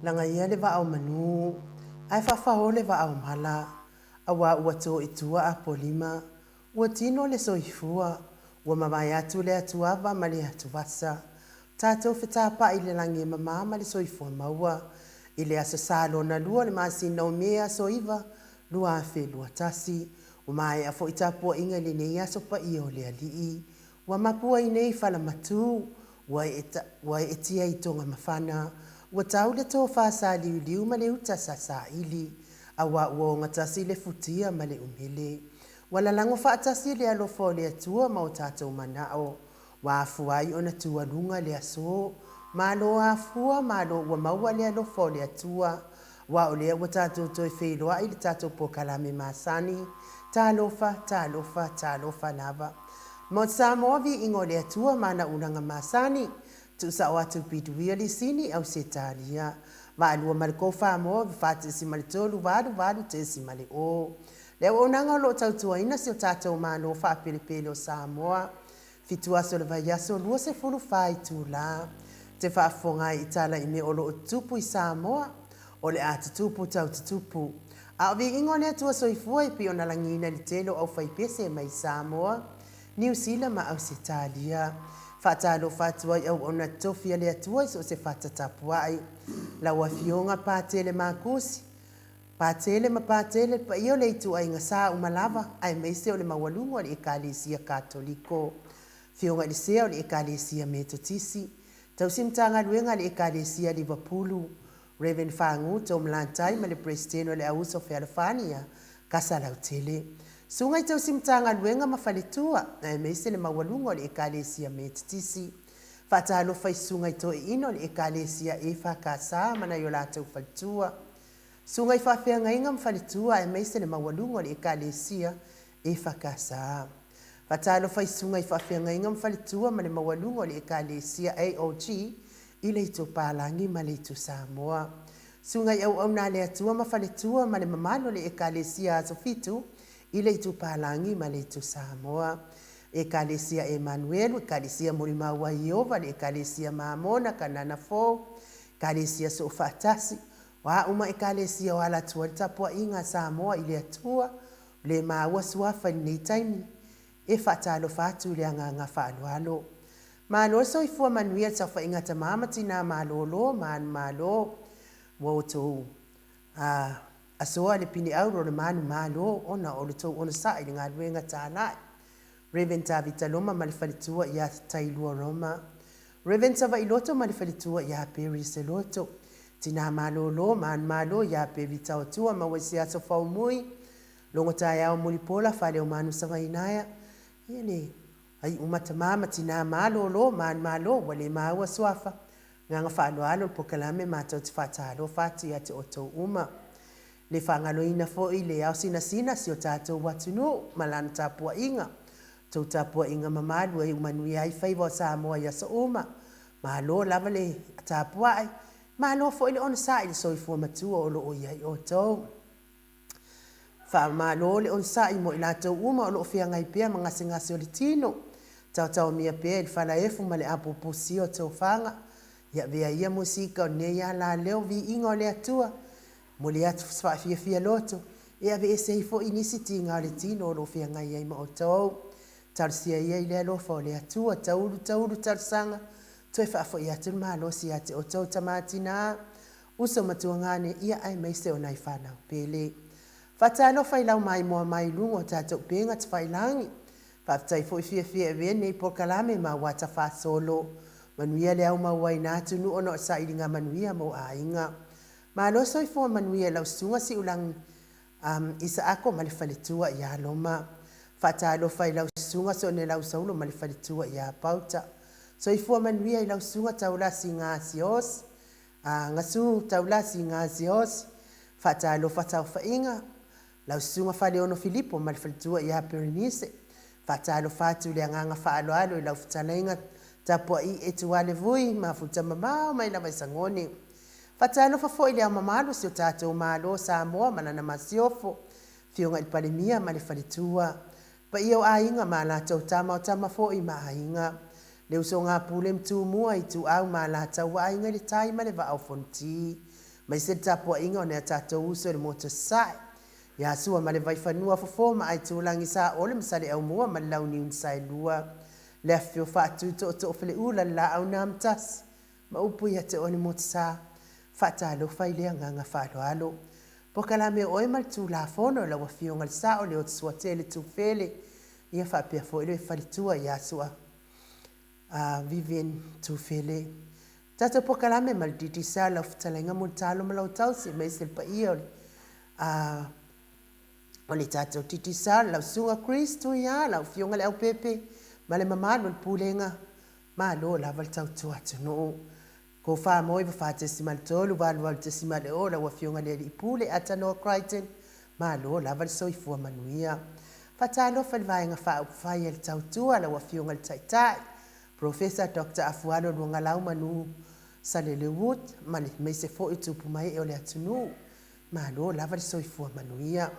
Lagaia le vaa o manu, ae faafao le vaa o mala, auā ua to i tua Apolima, ua tino le soifua, ua mavae atu le atuava ma le atuvasa, tatou fetapa'i i le lagi e mama ma le soifua maua i le Aso Sa lona lua o le masina o Me aso 9, 2021. Ua maea foi tapuaiga i lenei aso paia o le Alii, ua mapu ai nei falamatu, ua ua eetia i togamafana, ua tau le tofa sāliuliu ma le uta sasaili, auā ua ogatasi le futia ma le umele. Ua lalago faatasi le alofa o le Atua ma o tatou manao, ua afua ai ona tualuga le aso. Malo afua, malo ua maua le alofa o le Atua, aua o lea ua tatou toe feiloai i le tatou polokalame masani, Talofa, Talofa, Talofa Lava. Maota Samoa, viiga o le Atua ma ana ulaga masani, tuusao atu i Piduia Lisini, Ausetalia. Vaalua ma le Kofamoa, 4.3, 88.0. Le auaunaga o lo o tautuaina si o tatou Malo faapelepele o Samoa. 7 aso o le vaiaso, 24 itula. Te faafofoga ai i tala i mea o lo o tutupu i Samoa, o le a tutupu tau tutupu. A o viiga o le Atua Soifua e pei ona lagiina i le tele o aufaipese mai Samoa, Niu Sila ma Ausetalia. Faatalofa atu ai auauna tofi a le Atua i so o se fata tapuai. Lau Afioga Patele Makusi, Patele ma Patele, le paia o le ituaiga sa uma lava, aemaise o le maualuga o le Ekalesia Katoliko. Afioga i le Sea o le Ekalesia Metotisi, Tausi Matagaluega a le Ekalesia Livapulu, Rev. Fagu Tom Lantai ma le Peresetene o le Auuso Fealofani ia Kasalautele. Susuga i Tausi Matagaluega ma Faletua, aemaise le maualuga o le Ekalesia Metotisi. Faatalofa i Susuga i Toeaina o le Ekalesia EFKS ma nai o latou faletua. Susuga i faafeagaiga ma faletua aemaise le maualuga o le Ekalesia EFKS. Faatalofa i susuga i faafeagaiga ma faletua ma le maualuga o le Ekalesia AOG i le Itu Palagi ma le Itu Samoa. Susuga i auauna a le Atua ma faletua ma le mamalu o le Ekalesia Aso Fitu i le Itu Palagi ma le Itu Samoa. Ekalesia Emanuelu, Ekalesia Molimau a Ieova, le Ekalesia Mamona, Kanana Fou, Ekalesia Soofaatasi, O a uma Ekalesia o ala atu ai le tapuaiga a Samoa i le Atua, o le maua suafa i lenei taimi, e faatalofa atu i le agaga faaaloalo. Malo le soifua manuia i le saofaiga a tama ma tina malolo ma anu malo. Ua outou a asoa le pine auro o le manumalo ona o le tou onosai i le galuega talai. Rev. Tavita Loma ma le faletua ia Tailua Roma. Rev. Savailoto ma le faletua ia Perry Seloto. Tina malolo ma anu malo ia Perry Taotua maua i se aso faumui. Logo taeao Mulipola Faleomanu Savainaea. Ia le aiu tama ma tina malolo ma anu malo ua le maua suafa. Agaga faaaloalo le polokalame matou te faatalofa atu ia te outou uma. Le faagaloina foi le ao sinasina si o tatou atunuu ma lana tapuaiga. Tou tapuaiga mamalu e manuia ai faiva o Samoa i aso uma. Malo lava le tapuai, malo foi le onosai i le soifua matua o lo o i ai outou. Faamalo le onosai mo i latou uma o lo o feagai pea ma gasegase o le tino. Taotaomia pea i le falaefu ma le apupusia o tofaga. Ia avea ia musika o lenei alaleo viiga o le Atua. Momoli atu se faafiafia loto e aveese ai foi nisi tiga o le tino o lo o feagai ai ma outou. Talosia ia i le alofa o le Atua, taulu taulu talosaga, toe faafoi atu le malosi ia te outou tama tina, uso ma tuagane, ia aemaise o nai fanau pele. Faatalofa i lau maimoa mai luga o tatou upega tafailagi. Faafetai foi fiafia e avea lenei polokalame ma ua tafaasolo. Manuia le aumauaina atunuu ona o sailiga manuia mo aiga. Malo soifua manuia i lau susuga Siulagi um, Isaako ma le faletua ia Loma. Faatalofa i lau susuga Soonelau Saulo ma le faletua ia Pauta. Soifua manuia i lau susuga Taulasi Gasios, uh, Gasu Taulasi Gasios. Faatalofa saofaiga lau susuga Faleono Filipo ma le faletua ia Berenice. Faatalofa atu i le agaga faaaloalo i lau fetalaiga tapuai e tuale vui mafuta mamao mai lava i Sagone. Faatalofa foi i le ao mamalu o si o tatou Malo o Samoa ma lana Masiofo, Afioga i le Palemia ma le Faletua, paia o aiga ma a latou tama o tama foi ma aiga, le usoga a Pule ma Tumua, Ituau ma Alataua, Aiga i le Tai ma le Vaa o Fonoti. Aemaise le tapuaiga o nai a tatou uso i le motu Sasae, ia Sua ma le Vaifanua, Fofo ma Aitulagi, Saole ma Saleaaumua ma le Launiu na Saelua, le afifio Faatui Tootoo Faleula, le Laau na Amotasi, ma upu ia te oe le Motusa. Faatalofa i le agaga faaaloalo. Polokalame o oe ma le Tulafono i lau Afioga i le Sao Leotusuatele Tufele, ia faapea foi le faletua ia Sua Vivian Tufele. Tatou polokalame ma le Digicel, lau fetalaiga Mulitalo ma lau tausi, aemaise le paia o le o le tatou Digicel, lau susuga Chris Tuia, lau afioga Leaupepe ma le mamalu o le Pulega, malo lava le tautua atunuu. Tofa mo 94.3, 88.0 lau Afioga i le Alii Pule Atanoa Crichton, malo lava le soifua manuia. Faatalofa i le Vaega Faaupufai a le Tautua, lau Afioga i le Taitai, Professor Doctor Afualo Luagalau Manu Salele Wood ma le aemaise foi o tupu ma ee o le atunuu, malo lava le soifua manuia.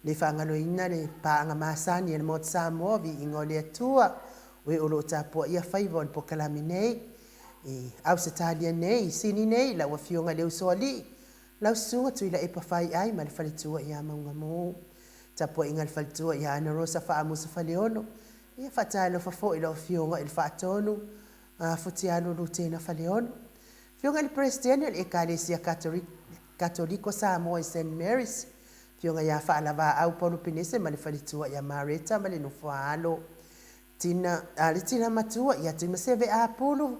Le faagaloina le paaga masani a le Maota Samoa, Viiga o le Atua, o e o lo o tapuaia faiva o le polokalame nei i Ausetalia nei, i Sini nei, lau Afioga i le Usoalii, lau Susuga Tuilaepa Faiai ma le faletua ia Maugamu. Tapuaiga a le faletua ia Ana Rosa Faamusa Faleono, ia faatalofa foi i lau Afioga i le Faatonu a Futialo Lutena Faleono. Afioga i le Peresetene o le Ekalesia Katoliko Samoa i Saint Mary's, Afioga ia Faalavaau Paulo Penese ma le faletua ia Mareta ma le nofoaalo. Tina, a le tina matua ia Tuimaseve Apulu,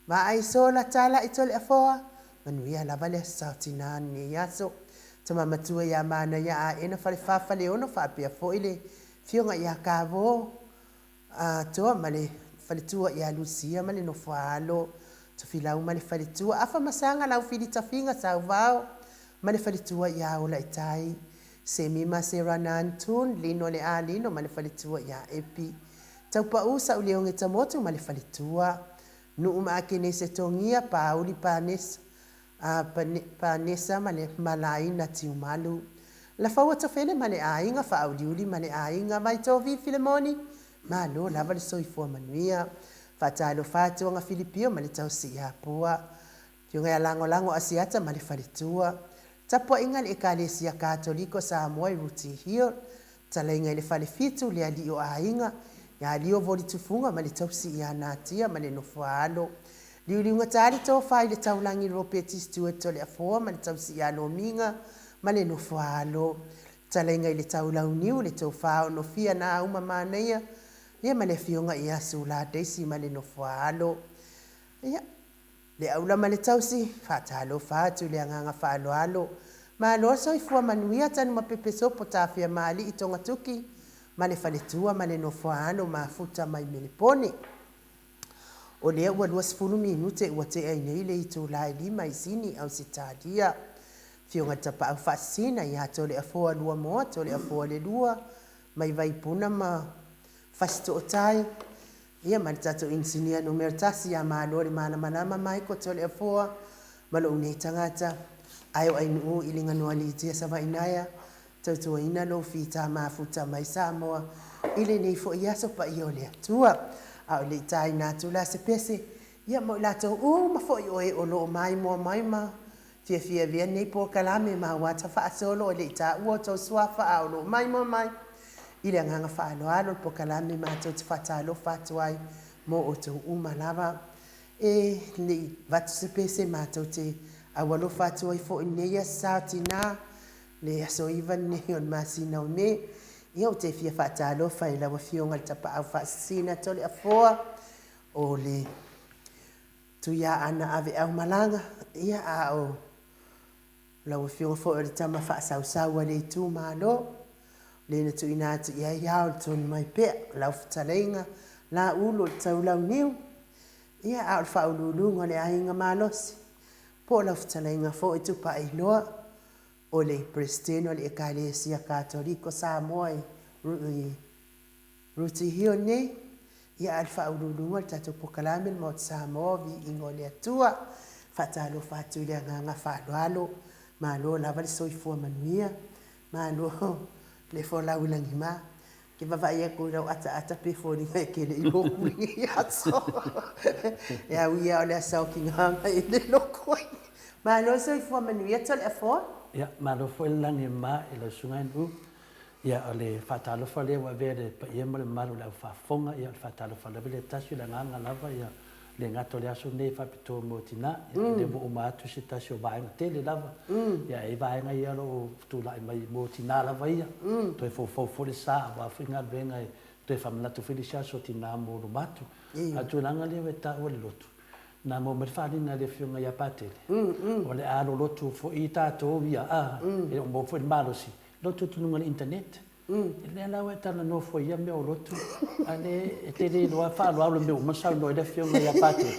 Vaai Sola Talai Toleafoa, manuia lava le Aso Sa o Tina lenei aso. Tama matua ia Manaia Aena Falefa Faleono faapea foi le Afioga ia Kavo Atoa ma le faletua ia Lucia ma le nofoaalo, Tofilau ma le faletua, Afa ma Saga Laufili Tafiga Sauvao ma le faletua ia Olaitai, Semi ma Serana Antun, Lino le Alino ma le faletua ia Epi, Taupau Sauleoge Tamotu ma le faletua, Nuu ma Akenese Togia, Pauli Panesa, a Panesa ma le Malaina Tiumalu. Lafaua Tofele ma le aiga, Faauliuli ma le aiga, Vaitovi Filemoni, malo lava le soifua manuia. Faatalofa atu Aga Filipio ma le tausi ia Pua. Afioga ia Lagolago Asiata ma le faletua. Tapuaiga a le Ekalesia Katoliko Samoa i Ruti Hill, Talaiga i le Falefitu, le alii o aiga, ia Lio Voli Tufuga ma le tausi ia Natia ma le nofoaalo. Liuliugata le tofa i le taulagi Ropeti Stewart Toleafoa ma le tausi ia Lomiga ma le nofoaalo. Talaiga i le Taulauniu, le tofa o Nofia Naauma Manaia, ia ma le afioga ia Sula Daisy ma le nofoaalo. Ia. Le aula ma le tausi, faatalofa atu i le agaga faaaloalo. Malo le soifua manuia Tanumapepe Sopo Tafiamaalii Togatuki ma le faletua ma le nofoaalo mafuta mai Melepone. O lea ua 20 minute ua tea ai nei le itula e 5 i Sini, Ausetalia. Afioga i le Tapaau Faasisina ia Toleafoa Luamoa, Toleafoa Lelua, mai Vaipuna ma Fasitootai, Ia ma le tatou inisinia numera tasi ia Malo le Malamalama Michael Toleafoa ma lou nei tagata ae o Ainuu i Liganoa Litia Savainaea tautuaina lou fita mafuta mai Samoa i lenei foi aso paia o le Atua. A o le i taina atu la se pese, ia mo i latou uma foi o e o lo o maimoa mai ma fiafia avea lenei polokalame ma ua faasolo e le i taua outou suafa a o lo o maimoa mai i le agaga faaaloalo le polokalame matou te faatalofa atu ai mo outou uma lava. E le i avatu se pese matou te aualofa atu ai foi i lenei aso sa o tina, le aso 9 lenei o le masina o Me. Ia ou te fia faatalofa i lau Afioga i le Tapaau Faasisina Toleafoa o le Tuiaana Aveaumalaga, ia a o lau Afioga foi o le tama faasausau a le itumalo, lea na tuuina atu i ai ao le tonu mai pea, lau fetalaiga Laulu o le Taulauniu, ia a o le faauluuluga o le aiga malosi, po o lau fetalaiga foi Tupailoa, o le Peresetene o le Ekalesia Katoliko Samoa i Ruti Hill nei, ia a o le faauluuluga o le tatou polokalame le Maota Samoa, Viiga o le Atua. Faatalofa atu i le agaga faaaloalo, malo lava le soifua manuia, malo le folau i lagima. Ou te vaavaai atu i lau ataata pei e foliga e te le i lotu i lenei aso. E ui lava o le aso o tina na e le lotu ai. Malo soifua manuia Toleafoa. Ia, malo foi le lagi e mama i lau Susuga NU. Ia, o le faatalofa lea ua avea i le paia ma le mamalu o le au faafofoga, ia o le faatalofa lava lea tasi, o le agaga lava ia le gata o le aso lenei e faapitoa mo tina, ia o lea ua uma atu se tasi o vaega tele lava, ia e i ai vaega ia o lo o tulai mai mo tina lava ia, toe foufou foi le sa aua foi galuega e toe faamanatu foi le isi aso o tina mo luma atu. A o le tulaga lea ua e taua i le lotu, Na maua mai le faaaliga a le Afioga ia Patele, o le a lolotu foi tatou ia, a, e le o maua foi le malosi, lotu atu i luga o le internet. Lea la ua e talanoa fua i ia mea o lotu, a lea e te le iloa faaaloalo i mea ua uma ona saunoa ai le Afioga ia Patele,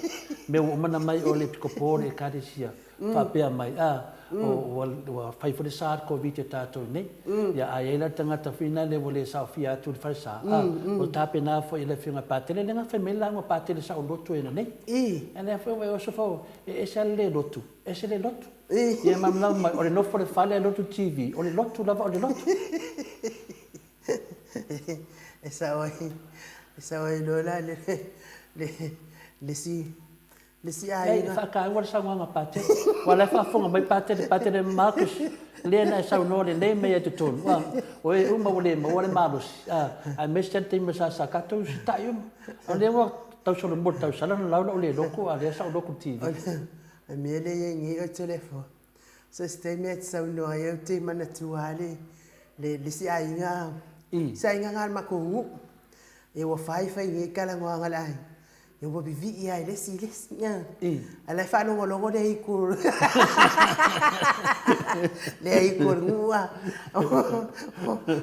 mea ua uma ona mai o le epikopo o le Ekalesia, faapea mai, a, ua fai foi le sa a le Koviti a tatou i inei. Ia, a i ai la le tagata foi lea ua le saofia atu i le falesa, a, ua tapena foi e le Afioga ia Patele, lea na fai mai le lauga a Patele sa ou lotu ai ananei. A lea foi ua e oso fau, e ese lava le le lotu, ese le lotu. Ia malamalama mai, o le nofo i le fale ae lotu i le TV, o le lotu lava o le lotu. E sao ai, e sao ai loa la le, le, le isi Le isi aiga. Leai, e faataua le saunoaga a Patele. Aua o la e faafofoga mai Patele, Patele Marcus, lea na e saunoa lelei mai ai i totonu, a, o e uma ua le maua le malosi, a, aemaise lava le taimi sa tatou usitai uma. A o lea ua tau solomua i le tausala ona lau lou le lotu, a o lea sa ou lotu i le TV. O le mea lea e i ai nei oe Toleafoa, so o se taimi lava e te saunoa ai ou te manatua lava le isi aiga, se aiga lena a le matou nuu, ua fai fai nei talanoaga a le aiga, Ia ua vivii lava e le isi i le isi. A o la e faalogologo le aitu le aitu o le nuu a.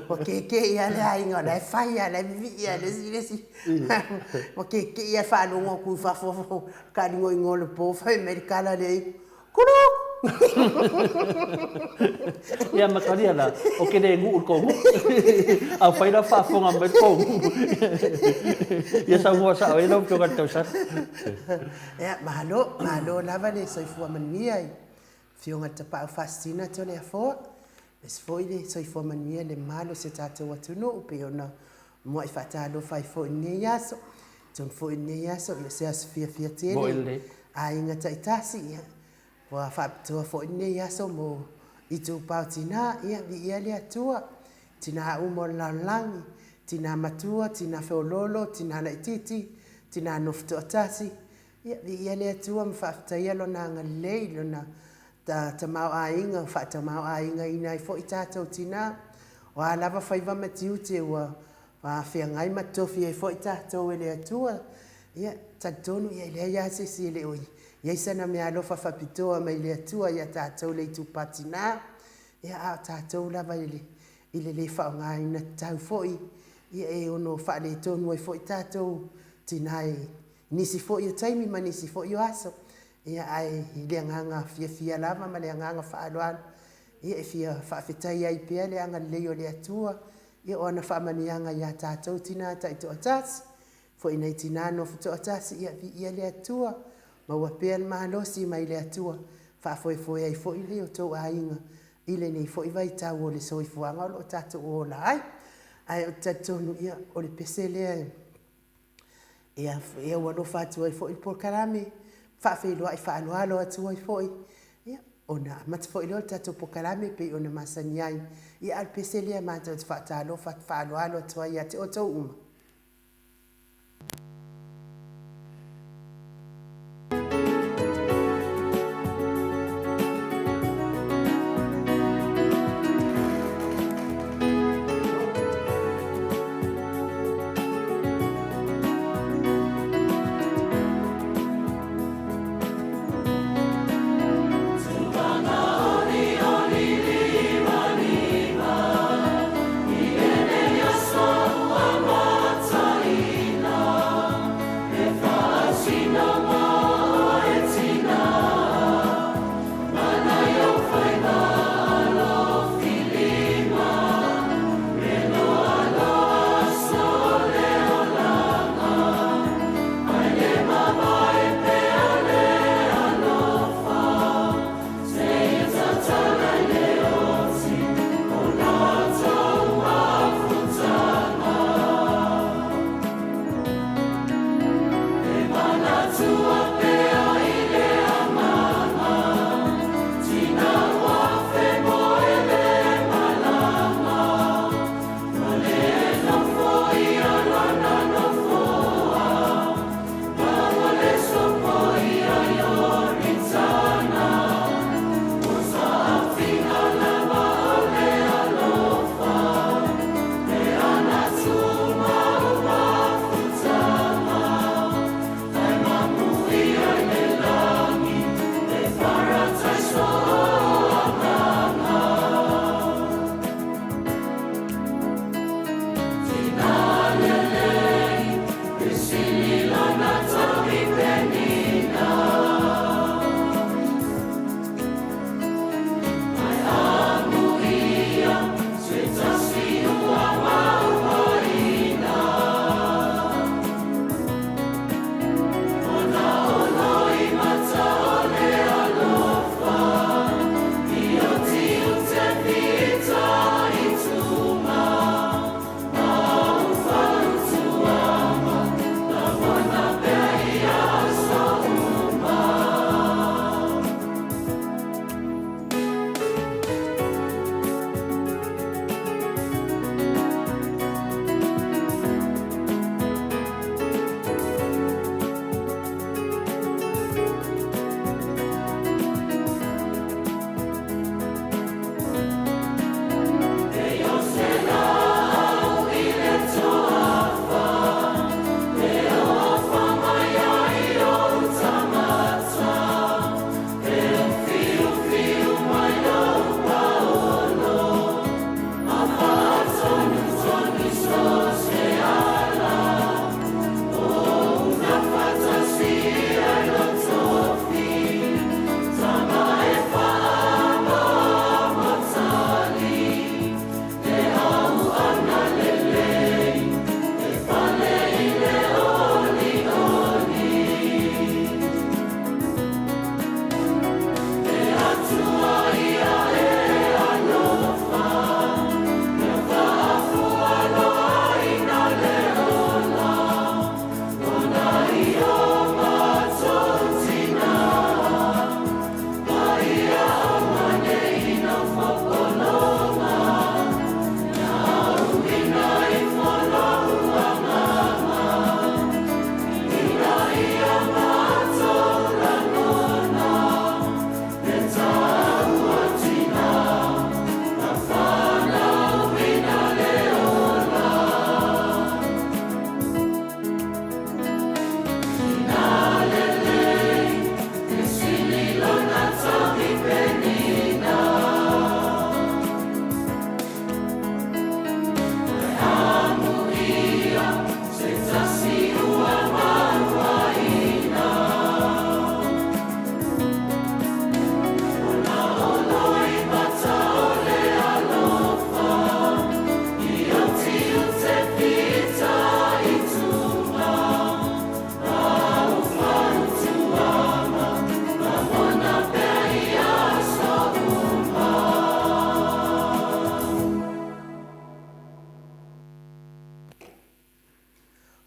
Ua keke'i lava le aiga o la e fai lava, o la e vivii lava e le isi i le isi. Ua keke'i lava e faalogo atu i fafo taaligoigoa o le po fai mai le tala a le aitu, Kuluk! Ia ma talia la, o ke le nuu i le tou nuu. Afai la faafofoga mai le tou nuu, ia saunoa sao ai lau Afioga i le Tausala. Ia, malo, malo lava le soifua manuia i Afioga i le Tapaau Faasisina Toleafoa, aemaise foi le soifua manuia i le mamalu o si o tatou atunuu pei ona muai faatalofa ai foi i lenei aso. Atonu foi i lenei aso, ia o se aso fiafia tele i aiga taitasi, ia, ua faapitoa foi lenei aso mo itupa o tina, ia, viia le Atua, tina uma o le lalolagi, tina matua, tina feoloolo, tina laitiiti, tina nofo toatasi, ia, viia le Atua ma faafetaia Lona agalelei, Lona tamaoaiga, faatamaoaigaina ai foi tatou tina. O a lava faiva ma tiute ua feagai ma totofi ai foi tatou e le Atua, ia, talitonu e leai lava se isi e le o i ai sana meaalofa faapitoa mai le Atua ia tatou le itupa tina, ia, a o tatou lava i le le faaaogaina tatau foi, ia, e ono faaletonu ai foi tatou tina i nisi foi o taimi ma nisi foi o aso. Ia, ae i le agaga fiafia lava ma le agaga faaaloalo, ia, e fia faafetai ai pea le agalelei o le Atua Ia o ana faamanuiaga ia tatou tina taitoatasi, foi nai tina nofo toatasi, ia viia le Atua, maua pea le malosi mai le Atua, faafoefoe ai foi le outou aiga i lenei foi vaitau o le soifuaga o lo o tatou ola ai. Ae ou te talitonu, ia, o le pese lea e aualofa atu ai foi le polokalame, faafeiloai faaaloalo atu ai foi, ia, ona amata foi lea o le tatou polokalame e pei ona masani ai. Ia, a o le pese lea matou te faatalofa faaaloalo atu ai ia te outou uma.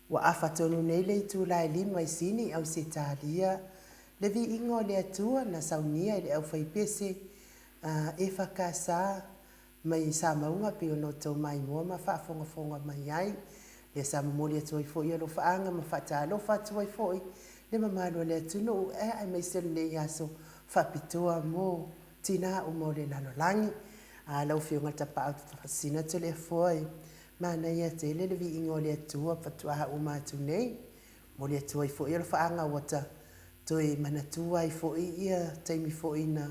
Ua afa tonu nei le itula e lima i Sini, Ausetalia, le viiga o le Atua na saunia e le aufaipese a EFKS mai Samauga pei ona outou maimoa ma faafogafoga mai ai. Lea sa momoli atu ai foi alofaaga ma faatalofa atu ai foi le mamalu o le atunuu aemaise o lenei aso faapitoa mo tinā uma o le lalolagi. A lau Afioga i le Tapaau Sina Toleafoa e manaia tele le viiga o le Atua faatoa uma atu nei. Momoli atu ai foi alofaaga ua ta toe manatua ai foi ia taimi foi na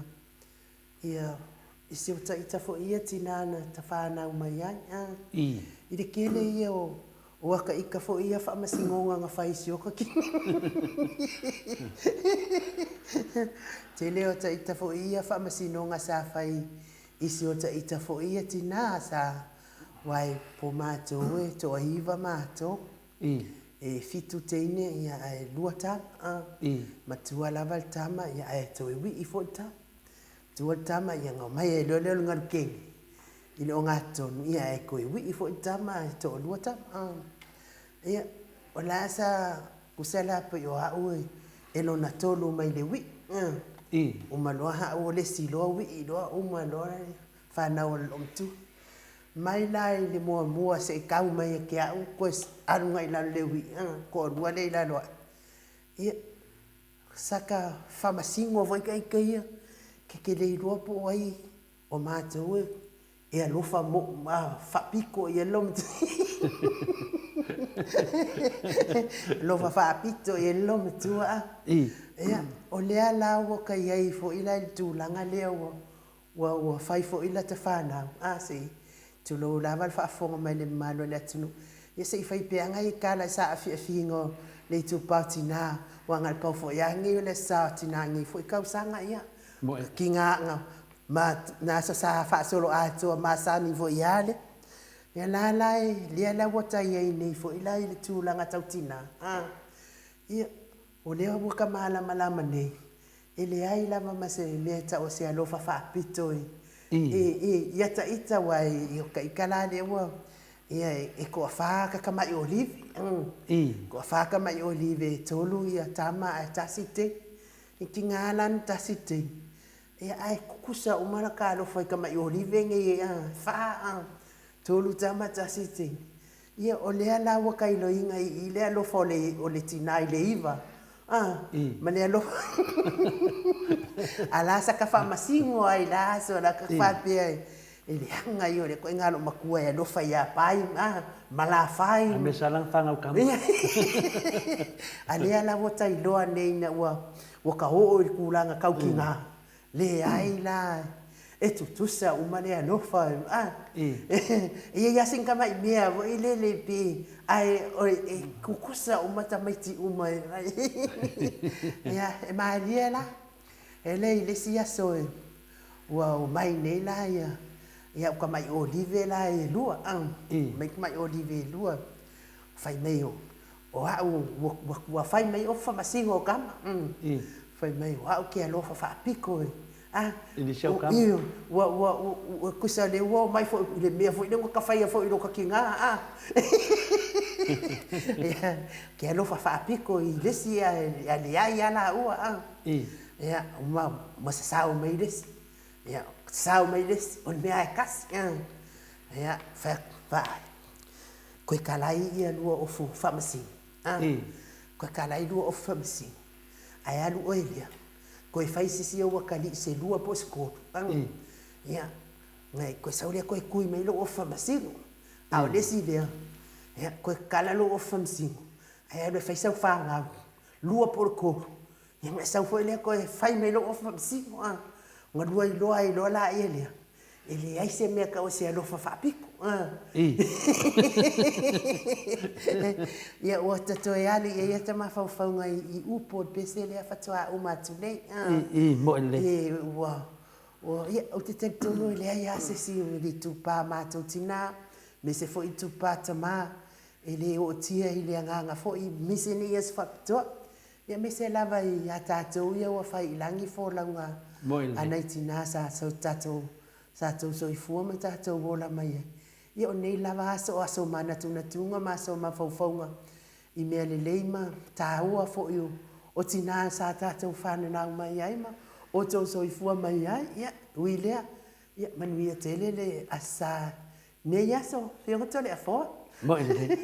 ia i si o ita foi ia tinā na ta fanau mai ai a. I le tele ia o aka ita foi ia faamasinoga na fai i si ota kini. Tele o ata ita foi ia faamasinoga sa fai i si o ita foi ia tinā sa aua e po matou e toaiva matou. E fitu teine ia ae lua tama a. Matua lava le tama ia ae toe wii foi le tama. Matua le tama ia na omai ai loa lea o le galu keni i le ogatotonu ia ae toe wii foi le tama ae toalua tama a. Ia o la sa tusa la pei o au e lona tolu mai le wii a. Uma loa au o le isi loa wii loa uma loa fanau a le loomatua. Mai la i le muamua se'i tau mai ia te a'u toe alu agai i lalo i le ui'i a, toalua lea i lalo a'e. Ia, sa ta faamasino foi ta ita ia, ta te le iloa po o ai o matou e alofa faapito i ai le loomatua. Alofa faapito i ai le loomatua a. Ia, o lea la ua ta i ai foi la i le tulaga lea ua Ua fai foi lata fanau, a se i tulou lava le faafofoga mai le mamalu o le atunuu, ia se i fai pea nai tala i saafiafiga o le itupa o tina, aua na o le pau foi lava lenei o le Aso Sa o Tina i lenei foi tausaga, ia, tiga ma na aso sa faasoloatoa masani foi lava lea. Ia la la e, lea la ua ta i ai nei foi la i le tulaga tau tina, a, ia, o lea ua ta malamalama nei, E leai lava ma se mea e tau o se alofa faapito i i ata ita aua i o ta ita la lea ua ia e toafa ata tamai olive toafa tamai olive e tolu ia tama ae tasi teine. E tiga la ona tasi teine ia ae tutusa uma lata alofa i tamai olive nei e fa, tolu tama tasi teine. Ia, o lea la ua ta iloiina i i le alofa o le, o le tinā i le iva, a, ma le alofa. A la sa ta faamasino ai la aso la ta faapea e, e leaga ia o le ituaiga loomatua e alofa ia Pai, a, ma Lafai. A me sa lana fanau kama. A lea la ua ta iloa nei ina ua, ua ta oo i le tulaga tau tinā, Leai la, e tutusa uma le alofa, a. E i ai lava sina tamai mea foi lele pe, ae e tutusa uma tamaiti uma. Ia, e malie la. E le i le isi aso ua omai nei la ia au tamai olive la e lua, a. Omai tamai olive e lua, fai mai o au ua fai mai ofa ma single kama. Fai mai o au ke alofa faapito e a ua ua ua tusa lea ua omai foi i le mea foi lea ua ta faia foi i lota tiga a ke alofa faapito i le isi ae leai a laua a ia ua sasao mai le isi ia sasao mai le isi o le mea a e tasi a ia fai atu vaai Koe kalai ia lua ofu faamasino, a. Koe kalai lua ofu faamasino, ae alu oe lea, koe fai sisi ou atalii se lua po o se tolu, a. Ia, nai koe sau lea koe tui mai lou ofu faamasino. A o le isi lea, ia, koe kala lou ofu faamasino, ae alu e fai sau fanau, lua po o le tolu, ia ona e sau foi lea toe fai mai lou ofu faamasino, a. Ona lua iloa ai loa laia lea, E leai se mea tau o se alofa faapito. Ia ua ta toe alu i ai ata mafaufauga i upu o le pese lea faatoa uma atu nei. I, moe lelei. E, ua, ua, ia, ou te talitonu e leai lava se isi o le itupa matou tinā, aemaise foi itupa tamā, e le ootia i le agaga foi mise nei aso faapitoa. Ia aemaise lava ia tatou ia ua fai i lagi folauga a nai tina sa tatou sa tou soifua ma tatou ola mai ai. Ia o nei lava aso o aso manatunatuga ma aso o mafaufauga i mea lelei ma taua foi o tinā sa tatou fananau mai ai ma outou soifua mai ai. Ia, ui lea, ia manuia tele le Aso Sa nei aso, Afioga Toleafoa. Moe lelei.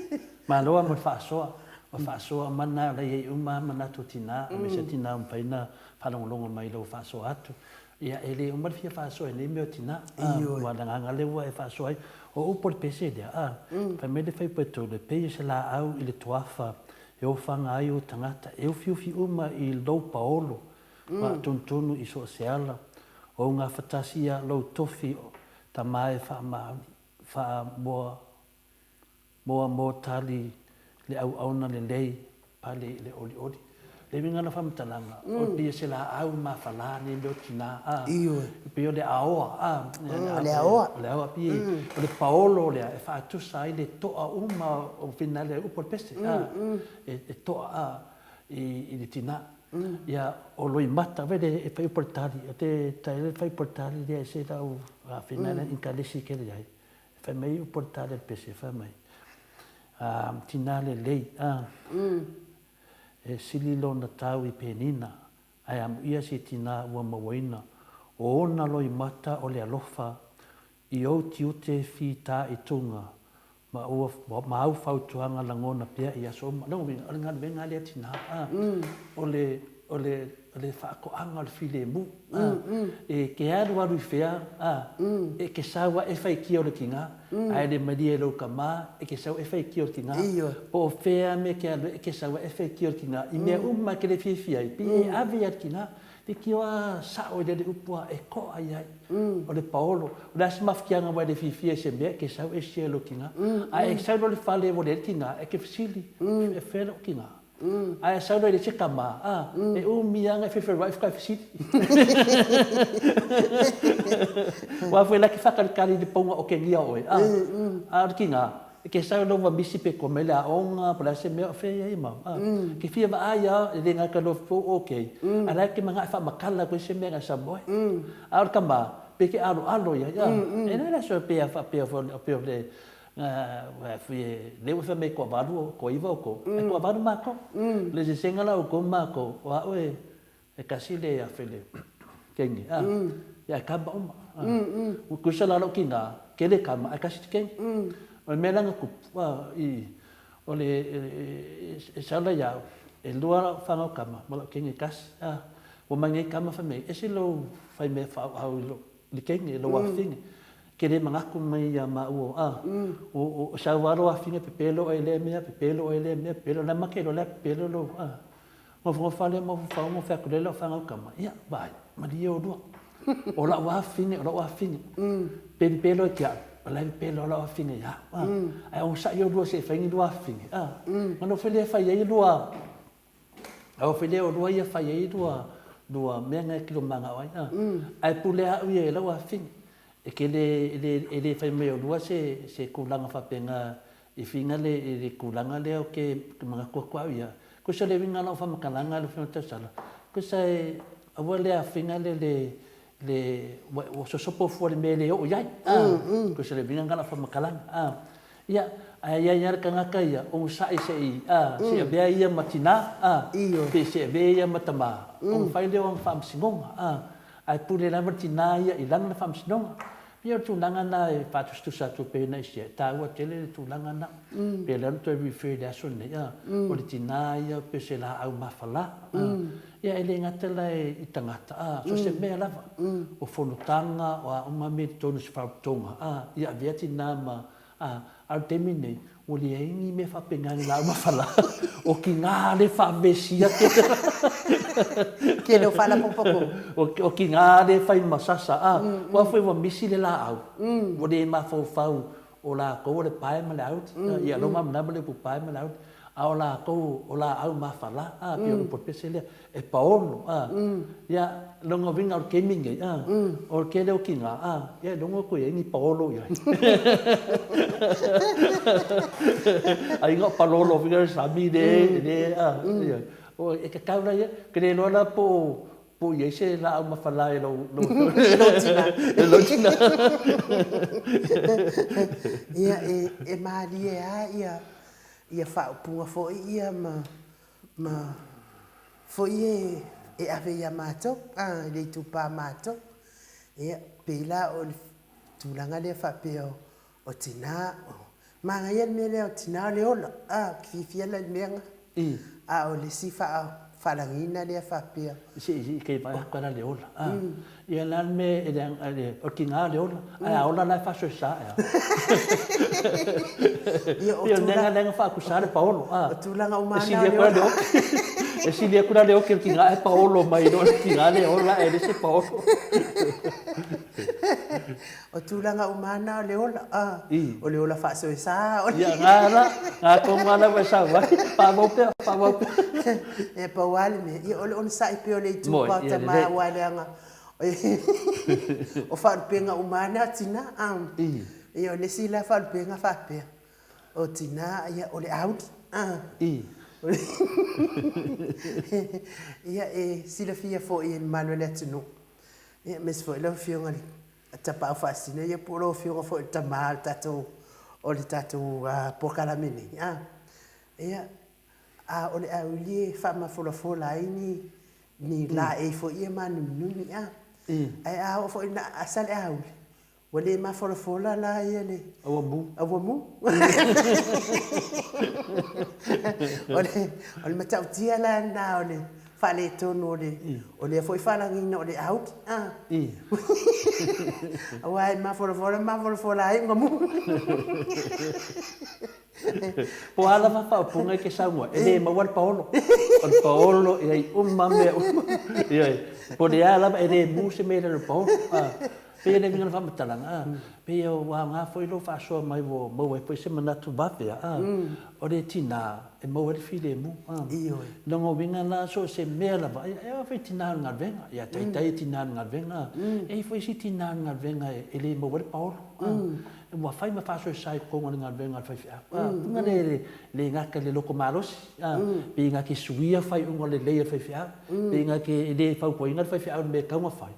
Malo lava mo le faasoa. O le faasoa uma lena o la e i ai uma lava manatu o tina, aemaise tina ua mafai ona faalogologo mai i lou faasoa atu. Ia, e le uma le fia faasoa i nei mea o tina, aua o le agaga lea ua e faasoa ai. O upu o le pese lea, a, fai mai le faipule e pei o se laau i le tuafa e ofaga ai ou tagata, e ufiufi uma i lou paolo, faatonutonu i so o se ala. O ou gafatasi ia lou tofi tama e faamaoni, faamoa Moa mo tali le auauna lelei pale i le olioli. Le uiga o lau faamatalaga, o le pei o se laau mafala nei mea o tina, a. Ioe. E pei o le aoa, a. O le aoa. O le aoa, pei o le paolo lea e faatusa ai le toa uma o finale ai upu o le pese, a. E toa, a, i le tina. Ia, o loimata, vaai le e fai upu o le tali, o te taele le fai upu o le tali lea e se lau finale ikalesi kele ai. Fai mai upu o le tali a le pese, fai mai, A, tina lelei, a, e sili lona tau i Penina, ae amuia se tina ua mauaina, o ona loimata o le alofa i ou tiute fitaituga ma ua, ma au fautuaga lagona pea i aso uma. Lona uiga, o le galuega lea a tina, a, o le, o le, o le faatoaga o le filemu, a, e ke alualu i fea, a, e ke sau a e faitio le tina, ae le malie e lou tama, e ke sau e faitio le tina, po o fea mea e ke alu ai, e ke sau a e faitio le tina, i mea uma e ke le fiafia ai, pei e ave ia le tina, leitioa a sao i le upu a e toa i ai, o le paolo. O le a se mafutiaga ua e le fiafia i se mea, e ke sau e share i lou tina, ae e sau loa i le fale ua leai le tina, e te fesili, e fea lou tina? Ae sau loa e leai se tama, a, e umi lava ona e fefeluai faatoa e fesili. Aua foi la e te faatalitali i le pauga okegia o oe, a, a o le tiga, e te sau loa ua misi pe kua mai le aoga po o le a se mea, o fea e i ai mau, a. E te fia vaai lava, e le gata loa po o okay, a o la e te manao e faamatala atu ai se mea na sau moe. A o le tama, pei e te aloalo i ai, a. E leai la se mea faapea pei o le Lea ua fai mai e toavalu, toaiva outou, ae toavalu matou. O le eseesega la o outou ma matou, o au e tasi le afe le teine, a, ia ae kama uma. Ua tusa la lou tina, tele kama ae tasi le teine. O le mea la na tupu, o le, e sau la ia au, e lua lau fanau tama ma lau teine e tasi, a. Ua mai nei tama fai mai, ese lou fai mea faaauau i lou le teine, lou afafine, ke le manatu mai ia maua, a, o sau lava lou afafine pepelo oe i lea mea, pepelo oe i lea mea, pepelo, la e make loa la e pepelo lou, a. Nofonofo lava lea mafaufau ma fai atu lea i lau fanau tama, ia, vaai, malie oulua, o lau afafine, o lau afafine, pe pepelo ia te au, o la e pepelo lava lau afafine ia au, a. Ae onosai oulua se i fai ni lua afafine, a. Ona nofo lea fai ai lua, Aua foi lea o lua ia fai ai lua lua mea na e kilo manao ai a. Ae pule au ia i lau afafine. E ke le e le e le fai mai o lua se se tulaga faapena i finga le i le tulaga lea o ke manatu atu au ia. Kosa le uiga o lau faamatalaga lau Afioga Tausala, kosa e aua le afiga le le le ua sosopo fua i le mea e le oo i ai, a, kosa le uiga lena o lau faamatalaga, a. Ia, ae i ai lava le tagata ia, onosai se i, a, se i avea ia ma tina, a, pe se i avea ia ma tama, ona fai lea o ana faamasinoga, a, ae pule lava le tina ia i lana faamasinoga. Ia o le tulaga lena e faatusatusa atu pei ona e sia, e taua tele le tulaga lena. Pei o lea na toe refer i le aso lenei, a, o le tina ia pei o se laau mafala, a. Ia e le gata la i tagata, a, so o se mea lava, o fonotaga, o a uma mea i totonu o se faalapotopotoga, a, ia avea tina ma, a, a o le taimi lenei, ua leai ni mea faapena i le laau mafala, o tina lea e faavesia ke. Tele o faalapotopotoga. O tina lea e fai ma sasa, a, aua foi ua misi le laau, ua le mafaufau O latou o le pae ma le auli, ia lou malamalama le upu pae ma le auli, a o latou o laau mafala, a, pei o le upu a le pese lea, e paolo, a. Ia, lona uiga o le taimi lenei, a, o le tele o tina, a, ia ailoga o toe i ai ni paolo i ai. Aiga o palolo foi lea o le sami le, le, a, ioe. E tatau la ia, ou te le iloa la po o Po o i ai se laau mafala i lou tina. I lou tina. Ia, e malie lava ia Ia faaupuga foi ia ma ma foi e e ave ia matou a i le itupa matou. Ia pei la o le tulaga lea faapea o tina o manaia le mea lea o tina o le ola a, ou te fiafia la i le mea lena. A o le isi faalagiga lea faapea. Se i ke vaai atu la le ola. A. Ia la le mea e leaga le o le tiga o le ola. Ae a ola la e faasoesa ea. Ia o Ia o le mea lena faatusa le paolo. A. O tulaga uma lava na o le ola. E sili atu la le oki o le tiga ae paolo mai i lo le tiga le ola ae le se paolo. O tulaga uma lava na o le ola, a, o le ola faasoesa, o le. Ia, na la, na tonu lava la ua e sau ai. Faaauau pea, faaauau pea. Ia, pau lava le mea, ia o le onosai pea o le itupa o tama aua leaga o faalupega uma lava na o tina, a. Ia, o le isi la faalupega faapea, o tina, ia, o le auli, a. Ia, e silafia foi e le mamalu o le atunuu, ia, aemaise foi lau Afioga i le Tapaau Faasisina, ia po o lau Afioga foi i le tama o le tatou, o le tatou polokalame nei, a, ia, a o le auli e faamafolafola ai ni, ni laei foi ia mānuminumi, a. Ae a oo foi ina aasa le auli, ua le mafolafola la ia le Auamu. Auamu. O le, o le matautia la lena o le faaletonu o le, o lea foi faalagiga o le auli. A. Aua e mafolafola mafolafola ai ua mu. Po o a lava faaupuga e te saunoa, e le maua le paolo. O le paolo e ai uma mea uma. Ioe. Po o le a lava, e le mu se mea i lalo o le paolo. Pei e le uiga o le faamatalaga, a, pei ua aoga foi lou faasoa mai ua maua ai foi se manatu vave, a, o le tina e maua ai le filemu, a. Ioe. Lona uiga la, so o se mea lava, ia, e oo foi i tina o le galuega, ia taitai e tina o le galuega, a, e i ai foi isi tina o le galuega e le maua ai le paolo, a. Ua fai ma faasoesa i totonu o le galuega a le faifeau. A, uiga lea e le gata i le loto malosi, a, pe na te suia faaiuga lelei a le faifeau, pe na te e le fautuaina le faifeau i le mea e tatau ona fai,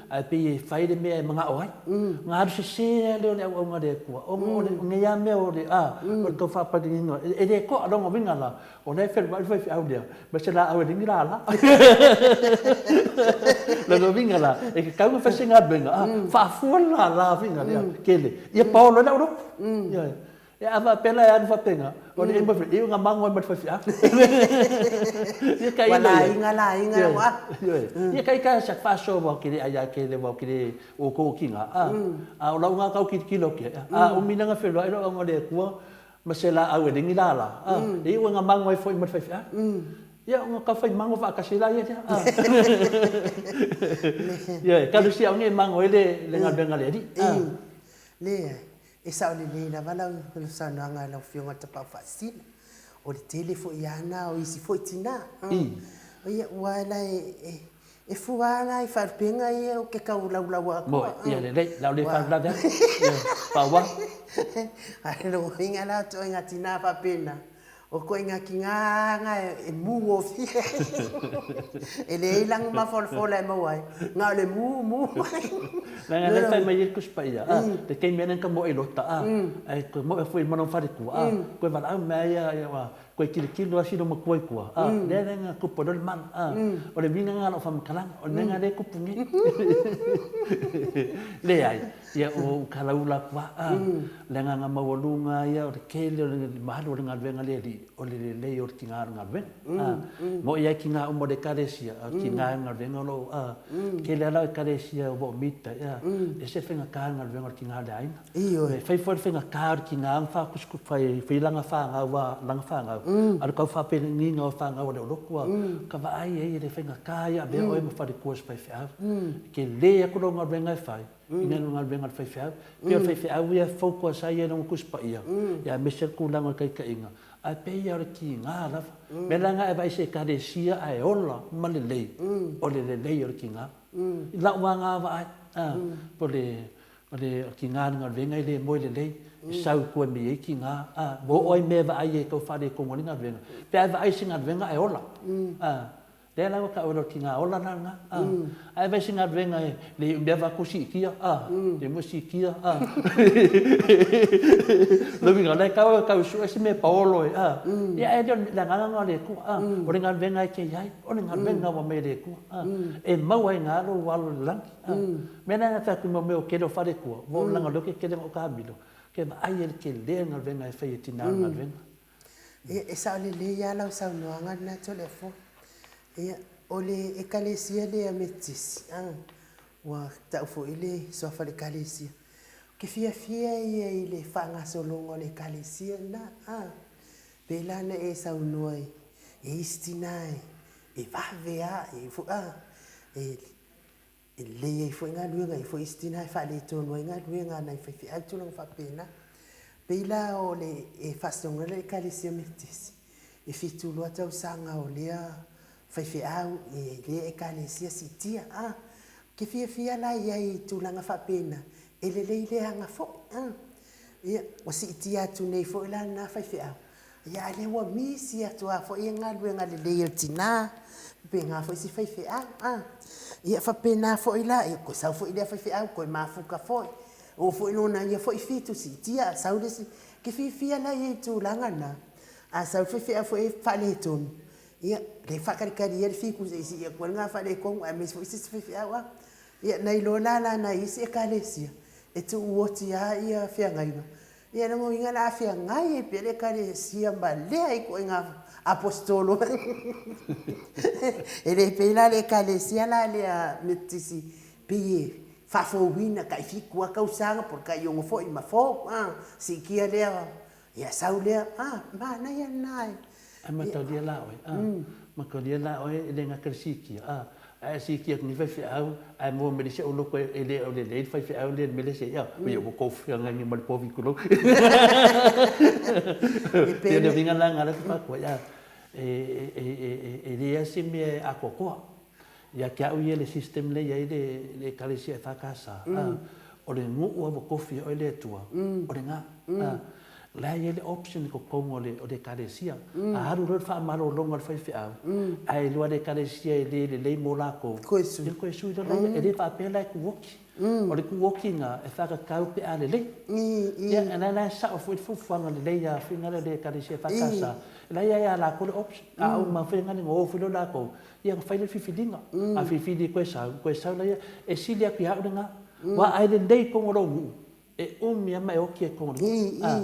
ae pei e fai le mea e manao ai. Ona alu sese lava lea o le auauna a le Atua, ona o lenei lava mea o le, a, o le tau faapaleniina, e le toa. Lona uiga la, O la e feluai le faifeau lea, ma se laau e leai ni lala. Lona uiga la, e tatau ona fai se galuega, a, faafua le lala uiga lea, tele, ia paolo ai lau loto. Ioe. E a faapea la e alu faapena, o le ema foi, e iu ina mago ai ma le faifeau. Ia tailo ia. Ua laiga laiga ua. Ioe. Ia taita sa faasoa aua ou te le ai a tele aua ou te le outou o tina, a, a o lau na tau tilotilo atu i ai, a umi la ona feluai lau auga i le Atua, ma se laau e leai ni lala, a, e iu ina mago ai foi ma le faifeau. Ia, ona tau fai mago faatasi ai laia lea, a. Ioe, talu sia aua ne i mago ai le galuega a le Alii, a. Leai, e sao lelei lava lau saunoaga i lau Afioga i le Tapaau Faasisina. O le tele foi lava na o isi foi tina. Ia, aua la e E fua lava la i faalupega ia ou te tau laulau atu. Moe, ia lelei, o le a ou le faalavelave atu. Ia, faaauau. Ae lona uiga la o ituaiga tina faapena, o ituaiga tina lava na e mu gofie. E leai lana mafolafola e maua ai, na o le mu mu mai. Leaga o lea e fai mai ai le Tusi Paia, a, le taimi ane na moe i Lota, a, ae toe moe foi i le mana o faletua, a, toe valaau mai lava ia, ia, Koe tilotilo lava si matua i tua, a, lea lea na tupu ai loa le mala, a, o le uiga lena o lau faamatalaga, o le mea lena lea e tupu nei. Leai, ia ua ou talaula atu lava, a, le agaga maualuga ia o le tele o le malu o le galuega a le Alii, o le lelei o le tiga o le galuega, a, mo'i lava i tiga uma o le Ekalesia, a o le tiga o le galuega o lo o, a, tele lava la o Ekalesia ua ou mita ai, a, ese le faigata o le galuega o le tiga o le aiga. Ioe. E fai foi le faigata o le tiga ona faakusikutu fai lana fanau a lana fanau, a o le tau faapeniga o fanau a le olotu a ka vaai ai e le faigata ia avea oe ma faletua o se faifeau. E tele atu lau galuega e fai i nai lo galuega a le faifeau. Pei o le faifeau ia e fautua sa ia i lona Tusi Paia, ia aemaise le tulaga o le taitaiga, ae pei lava o le tiga lava. O le mea la lena e vaai i se Ekalesia ae ola ma lelei, o le lelei o le tiga. I lau lava na vaai, po o le O le tiga le galuega e le moe lelei, e sau i tua e mei ai tiga, a, ua oo ai mea e vaai ai e tau faaletonu ai le galuega. Pe a e vaai i se galuega ae ola, a, Lea la ua tau e lou tina ola la lena, a. Ae vaai se galuega e le umi lava atu siitia, a, le mea siitia, a. Lona uiga, o la e tau e tau sue se mea e paolo ai, a. Ia ae le o le agaga lena o le Atua, a. O le galuega e te i ai, o le galuega ua aumai e le Atua, a. E maua ai i ina lou alo i le lagi, a. O le mea lena na fai atu i mea o tele o faletua, ua ou leaga o lea ou te tele ina ou taamilo, ou te vaai i le tele o le galuega e fai e tina o le galuega. Ia, e sao lelei lava lau saunoaga lena Toleafoa. Ia, o le Ekalesia lea Metotisi, a, ua tau foi le suafa o le Ekalesia. Ou te fiafia ia i le faagasologa o le Ekalesia lena, a, pei la ona e saunoa i isi tina e vave lava, e foi, a, e lelei ai foi galuega, e i ai foi isi tina e faaletonu ai galuega a nai faifeau, tulaga faapena. Pei la o le e faasinoga le Ekalesia Metotisi, e 72 tausaga o lea faifeau i lea Ekalesia siitia. A, ou te fiafia la i ai i tulaga faapena, e lelei le aga foi. A, ia, ua siitia atu nei foi la lena faifeau, Ia, a o lea ua misi atu lava foi galuega lelei a le tina, faapena foi si faifeau. A, ia faapena foi la, ia toe sau foi lea faifeau toe mafuta foi, oo foi lona ia foi fitu siitia ae sau le isi. Ou te fiafia la i ai i le tulaga lena, a sau le faifeau foi lea e faaletonu, ia, lea e faatalitali ia le fitu se i sii atu ai lena faaletonu aemaise foi se isi faifeau. A, ia nai lo la la nai isi Ekalesia e tuu oti lava feagaiga. Ia lona uiga o le a feagai ai pea le Ekalesia ma lea ituaiga Aposetolo. E le pei la le Ekalesia la lea Metotisi pei e faafouina tai 7 lava tausaga po o le tai 6 foi ma fou, a, siitia lea, ia sau lea, a, manaia lena e. Ae mataulia la oe, a, mataulia la oe e le gata i le siitia, a, Ae a siitia atu nei faifeau, ae maua mai le isi au loto e le o lelei le faifeau lea i le mea lea se i, oi ua tou feagai nei ma le povi tulou. E pei o le uiga la lena lea ou te fai atu ai, e leai lava se mea e atoatoa. Ia te au ia le system lea e i ai le Ekalesia EFKS, o le nuu lava ua tofi e oe le Atua, o lena. O la e i ai le option i totonu o le Ekalesia. A alu loa le faamalologa a le faifeau, ae iloa e le Ekalesia e le lelei mo latou, ia toe sui loa laia. E le faapea la e tuoti. O le tuotiga e faatatau pe a lelei. Ia o la e sao foi le fuafuaga lelei a le Ekalesia EFKS, o la e i ai lava ia latou le option. A uma foi ona o foi lea o latou, ia ona fai lea o le filifiliga. A filifili e toe sau, toe sau laia. E sili atu ia au lena. Aua a e lelei i totonu o lou nuu, E umi lava ma e oti ai totonu o le nuu. A,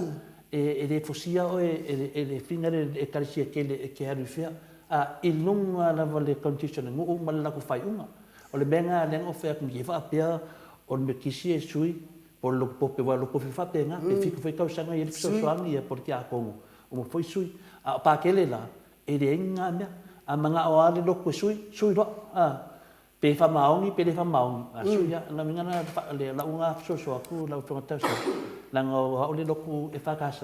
e le fosia oe e le fina le Ekalesia tele e te alu i fea. A, i luga lava o le condition o le nuu ma le latou faaiuga. O le mea lena lea na ou fai atu nei faapea o le Metotisi e sui po o le lotu pope aua o le lotu pope e faapena, pe 7 foi tausaga e i ai le fesoasoani ia po o le tiakono, uma foi sui. A o Pakele la, e leai ni na mea. A manao lava le lotu e sui, sui loa. A, Pe faamaoni pe le faamaoni, a sui lava. O le uiga lena o lau lena fesoasoa atu lau Afioga Tausi, leaga o au le lotu EFKS,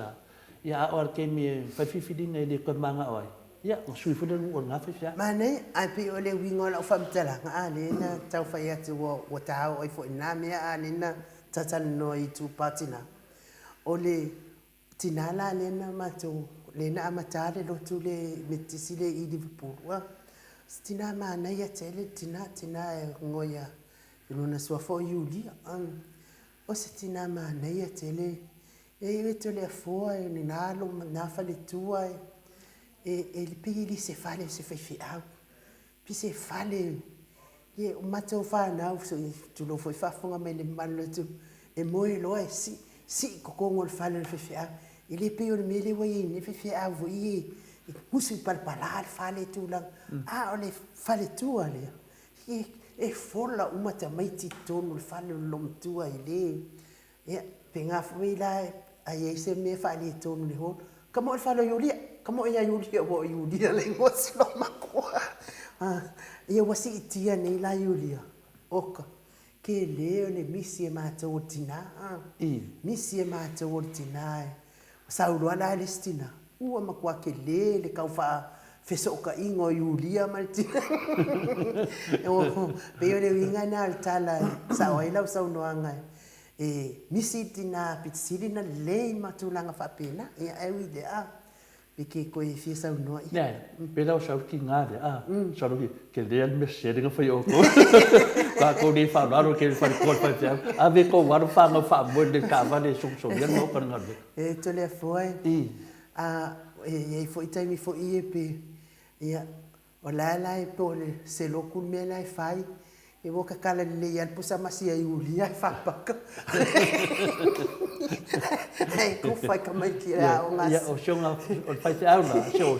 ia a oo lava i le taimi e fai le filifiliga e le toe mananao ai, ia ona sui foi lea o le nuu a lena faifeau. Manaia, ae pei o le uiga o lau faamatalaga, a lea na tau fai atu ua ta oo ai foi i lena mea, a lea na talatalanoa i itupa o tina, o le Tina la lea na matou, lea na amata le lotu le Metotisi lea i Liverpool, a, si tina manaia tele le tina, tina e igoa ia, lona suafa o Iulia, o se tina manaia tele, e iu e Toleafoa e lena alo ma lena faletua, e pei e le se fale o se faifeau. Pei se fale, ia o matou fanau, tulou foi faafofoga mai le mamalu o le atunuu, e moe loa e sii, sii i totonu o le fale o le faifeau. E le pei o le mea lea ua i ai nei faifeau foi ia e musu i palapala le fale tulaga, a o le faletua lea, e fola uma tamaiti i totonu o le fale o le loomatua e le Ia, pena foi la a i ai se mea faaletonu i le hall, come on i le fale o Iulia, come on ia Iulia, aua o Iulia le igoa o si loomatua. Ia ua siitia nei la Iulia, oka, tele o le misi e matou o le tina, misi e matou o le tina e sau loa la le isi tina, ua matua tele le tau faafesootaiga o Iulia ma le tina. Pei o le uiga lena o le tala e sao ai lau saunoaga e misi le tina pito sili ona lelei ma tulaga faapena. Ia, ae ui i lea, Pe ke koe e fia saunoa i. Leai, pe la o sau tiga lea, a, sau loa ke lea le mea sese lea na fai e outou. Tatou le faaaloalo ke faletua le faifeau, ave tou alo fanau faamoe i le taavale e sosogia le maota i le galuega. E Toleafoa e, I. a, e i ai foi taimi foi ia pe, ia, O la la e po o le se lotu le mea la e fai, ia ua tatala lelei lava le pusa ma sia iulia ae faapaka. Ae tufa i tamaiti e aoga. Ia, o si ona, o le faifeau la, si o,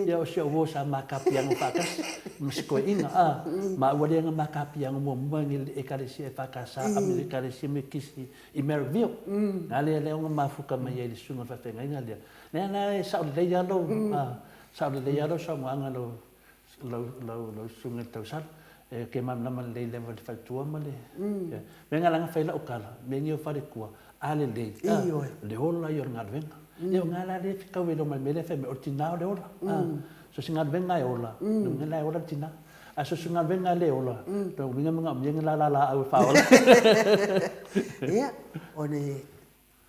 ia o si au uo sa ma kapiano faatasi ma si toeaina, a, maua lea na ma kapiano muamua i le Ekalesia EFKS a me le Ekalesia Metotisi i Marrickville. Na lea lea ona mafuta mai ai i le susuga i le faafeagaiga lea. Lea la e sao lelei lava lou, a, Sao lelei lava lau saunoaga lau lau lau lau susuga i le tausala. E ke malamalama lelei lava i le faletua ma le ia. Mea na ala na fai lau tala, mea nei o faletua, a lelei, a, Ioe. le ola ia o le galuega. Ia o na la lea e fetau ai loa ma le mea lea fai mai o le tina o le ola. A, so o se galuega e ola, lona uiga la e ola le tina. A so o se galuega e le ola, lona uiga e manaomia ni lala laau e faaola. Ia, o le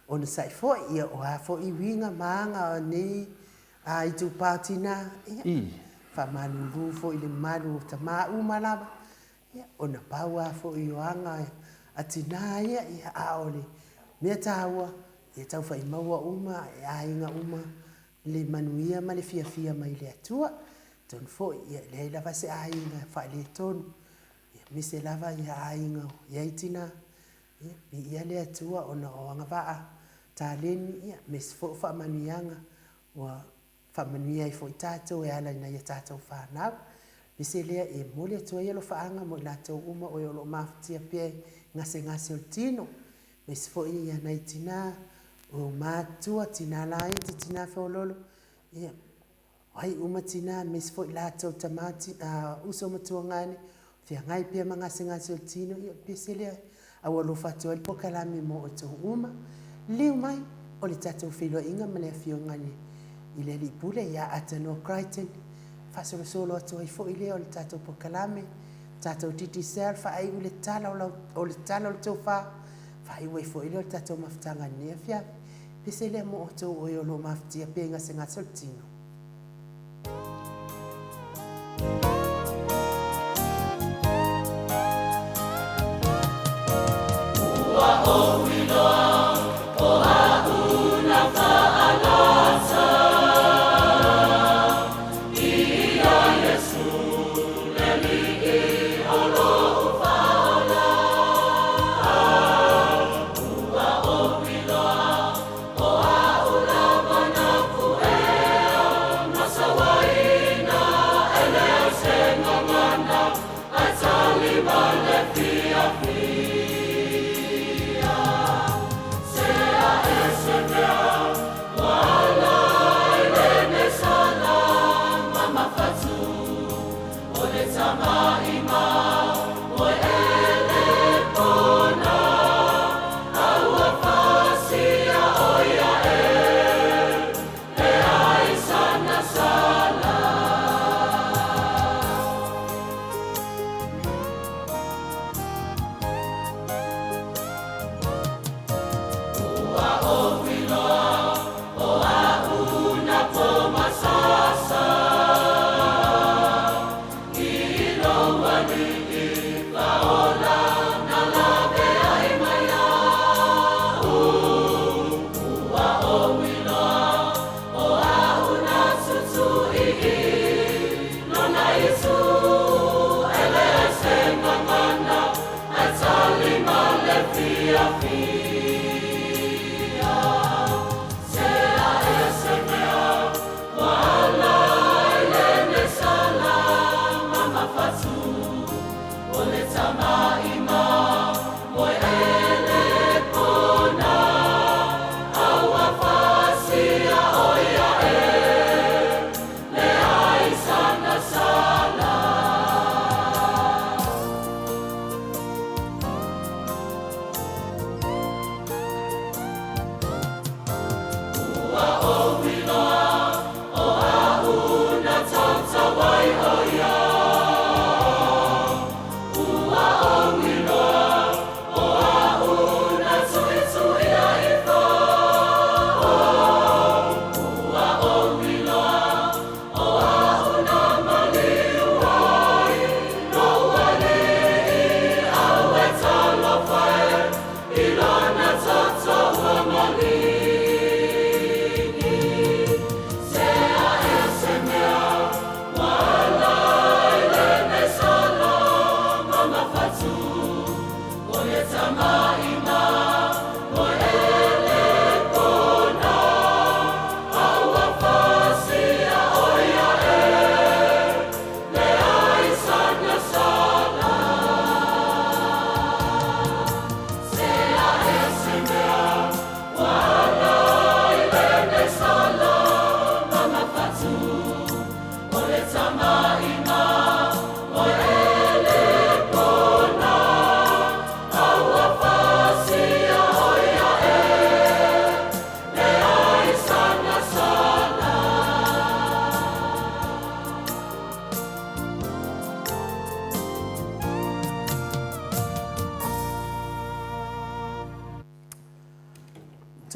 Onosai foi, ia o a foi uiga ma aga o nei itupa o tina, ia, faamalulu foi i le mamalu o tama uma lava, ia, ona pau lava foi o aga a tina ia, ia, a o le mea taua, ia taufai maua uma e aiga uma le manuia ma le fiafia mai le Atua. Atonu foi, ia, e leai lava se aiga e faaletonu, ia, aemaise lava ia aiga o i ai tina. Ia, viia le Atua ona o agavaa taleni, ia, aemaise foi o faamanuiaga ua faamanuia ai foi tatou e ala i nai a tatou fanau. Aemaise lea e momoli atu ai alofaaga mo i latou uma o e o lo o mafatia pea i gasegase o le tino, aemaise foi ia nai tina o matutua, tina laiti, tina feoloolo, ia, O ai uma tina aemaise foi latou tama, uso ma tuagane, feagai pea ma gasegase o le tino, ia o le pese lea a ua alofa atu ai le polokalame mo outou uma. Liliu mai, o le tatou feiloaiga ma le Afioga i le Alii Pule ia Atanoa Crichton, faasolosolo atu ai foi lea o le tatou polokalame, tatou Digicel, faaiu le tala o lau, o le tala o le tofa, faaiu ai foi lea o le tatou mafutaga i lenei afiafi. Pese lea mo outou o e o lo o mafatia pea i gasegase o le tino. Ua ou iloa o aʻu na faalasa Ia Iesu le Alii o loʻu faaola. Ua ou iloa o aʻu lava na kuʻea.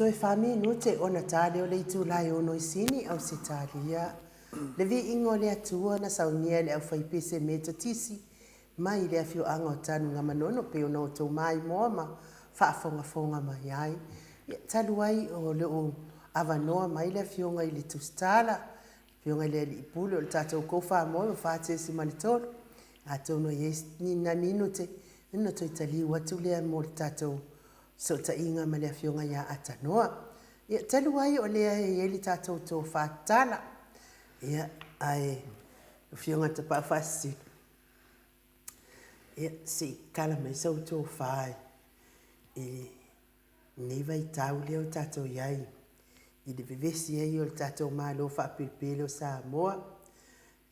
Toe 4 minute ona ta lea o le itula e 6 i Sini, Ausetalia. Le viiga o le Atua na saunia e le aufaipese Metotisi mai le afioaga o Tanugamanono pei ona outou maimoa ma faafogafoga mai ai. Ia, talu ai o lo o avanoa mai le Afioga i le Tusitala, Afioga i le Alii Pule o le tatou Kofamoi o 4.3, atonu e i ai ni nai minute ona toe taliu atu lea mo le tatou fesootaiga ma le Afioga ia Atanoa. Ia, talu ai o lea e i ai le tatou tofa tatala, ia, ae Afioga i le Tapaau Faasisina, ia, se i tala mai sau tofa i lenei vaitau lea ua tatou i ai i le vevesi ai o le tatou Malo faapelepele o Samoa,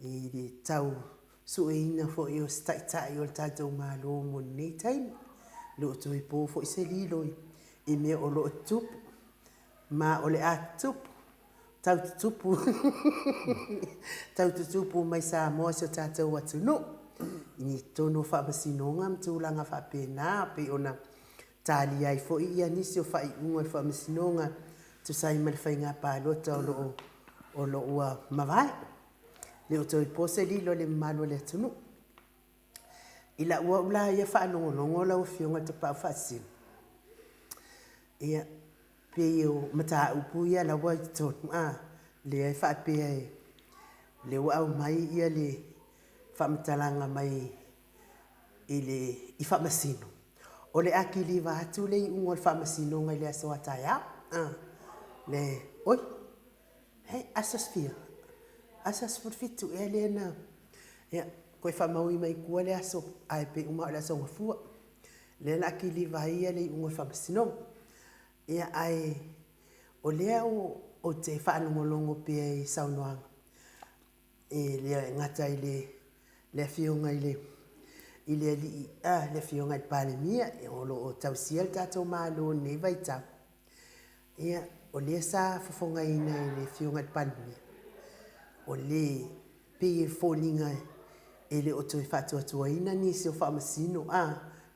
i le tau sueina foi o se taitai o le tatou Malo mo lenei taimi. E le o toe po foi se lilo i mea o lo o tutupu, ma o le a tutupu, tau tutupu, tau tutupu mai Samoa si o tatou atunuu, i totonu o faamasinoga ma tulaga faapena, pei ona talia ai foi ia nisi o faaiuga o le faamasinoga e tusa ai ma le faiga palota o lo o ua mavae. E le o toe po se lilo i le mamalu o le atunuu. I lau au la ia faalogologo lau Afioga i le Tapaau Faasisina, ia, pei o mataupu ia lava i totonu, a, lea e faapea lea ua aumai le faamatalaga mai i le i Faamasino, o le a kiliva atu le iuga o le Faamasinoga i le aso a taeao. A, le, oi, he, aso fia? Aso 17 ea lea na, ia, toe faamaui mai tua le aso, ae pei uma lava o le aso Gafua, lea o le a kiliva ai le iuga o le Faamasinoga. Ia, ae o lea ou te faalogologo pea i saunoaga, e le gata i le Afioga i le i le alii, le Afioga i le Palemia o lo o tausia le tatou Malo i lenei vaitau. Ia, o lea sa fofogaina e le Afioga i le Palemia, o le pei e foliga e le o toe faatuatuaina nisi o faamasino,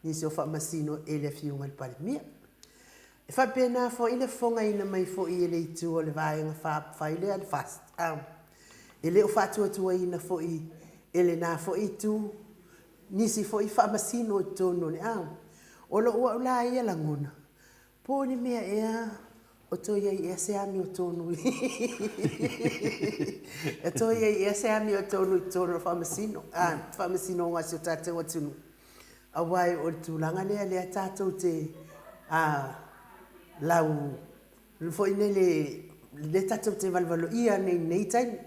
nisi o faamasino e le Afioga i le Palemia. E faapena foi le fofogaina mai foi e le itu o le Vaega Faaupufai lea a le FAST, e le o faatuatuaina foi e lena foi itu nisi foi faamasino i totonu o le a. O lou au la ia lagona, po o le mea ea o toe i ai ea se amiotonu e toe i ai ea se amiotonu i totonu o le faamasino, faamasinoga a si o tatou atunuu. Aua o le tulaga lea lea tatou te lau foi lele, lea tatou te valovaloia nei i lenei taimi,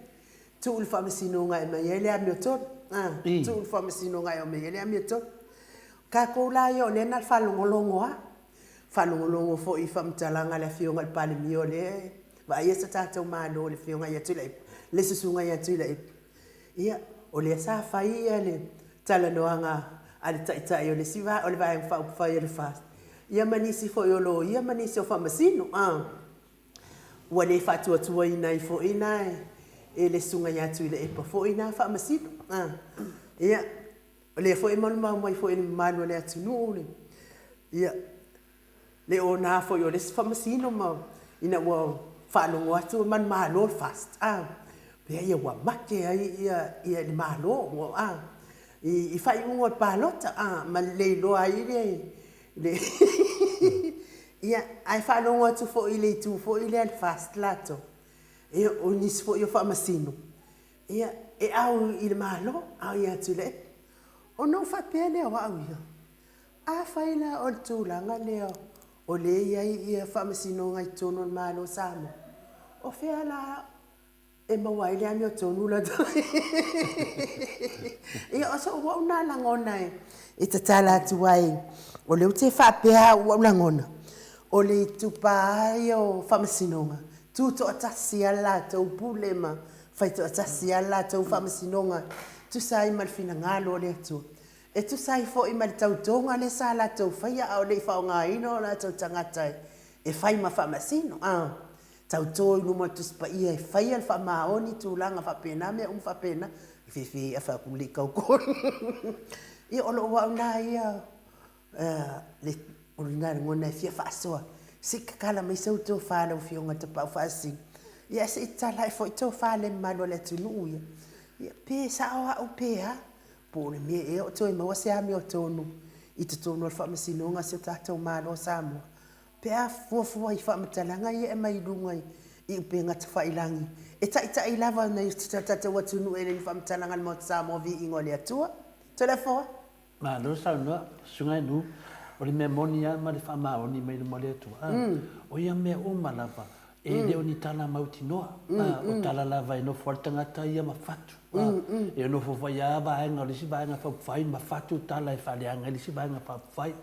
tuu i le faamasinoga e aumai ai le amiotonu, tuu i le faamasinoga e aumai ai le amiotonu. O tatou la ia o lea na o le faalogologo lava, faalogologo foi i faamatalaga a le Afioga i le Palemia o lea e vaaia se tatou Malo i le Afioga ia Tuilaepa, le Susuga ia Tuilaepa. Ia, o lea sa fai le talanoaga a le Taitai o le isi o le Vaega Faaupufai a le FAST, ia ma nisi foi o Loia ma nisi o Faamasino, ua le faatuatuaina ai foi la e le Susuga ia Tuilaepa foi na Faamasino. Ia, o lea foi e malumalu mai foi i le mamalu o le atunuu, ia, le ona foi o le isi faamasino ma ina ua faalogo atu ua manumalo le FAST, pei ia ua mate ai ia le Malo i faaiuga o le palota ma le le iloa ai le ia, ae faalogo atu foi i le itu foi lea a le FAST latou, ia o nisi foi o faamasino, ia, e au i le Malo, au ia Tuilaepa. Ona ou faapea lea o au ia, Afai la o le tulaga lea o lea e i ai ia faamasinoga i totonu o le Malo o Samoa, o fea la e maua ai le amiotonu la Ia o sou au na lagona e tatala atu ai, o lea ou te faapea au au lagona, o le itupa lava ia o faamasinoga, tutoatasi lava le latou pule ma faitoatasi lava le latou faamasinoga e tusa ai ma le finagalo o le Atua. E tusa ai foi ma le tautoga lea sa latou faia a o le i faaaogaina o latou tagata e fai ma faamasino, a tauto i luma o le Tusi Paia e faia le faamaoni, tulaga faapena, mea uma faapena, e fiafia ai fai atu le i tauto. Ia o lou au lena ia, o lena lagona e fia faasoa. Se i tatala mai sau tofa lau Afioga i le Tapaau Faasisina, ia se i tatala ae foi tofa le mamalu o le atunuu ia, ia pe sao au pe a, po o le mea ea o toe maua se amiotonu i totonu o le Faamasinoga a si o tatou Malo o Samoa, pe a fuafua i faamatalaga ia e aumai i luga i upega tafailagi e taitai lava nai o tatou atunuu e le ni faamatalaga a le Maota Samoa Viiga o le Atua. Toleafoa. Malo saunoa, Susuga e Nu. O le mea moni lava ma le faamaoni mai luma o le Atua, a, o ia mea uma lava, e le o ni tala mautinoa, a, o tala lava e nofo ai le tagata ia ma fatu, a, e nofo foi lava vaega o le isi vaega faaupufai ma fatu tala e faaleaga ai le isi vaega faaupufai.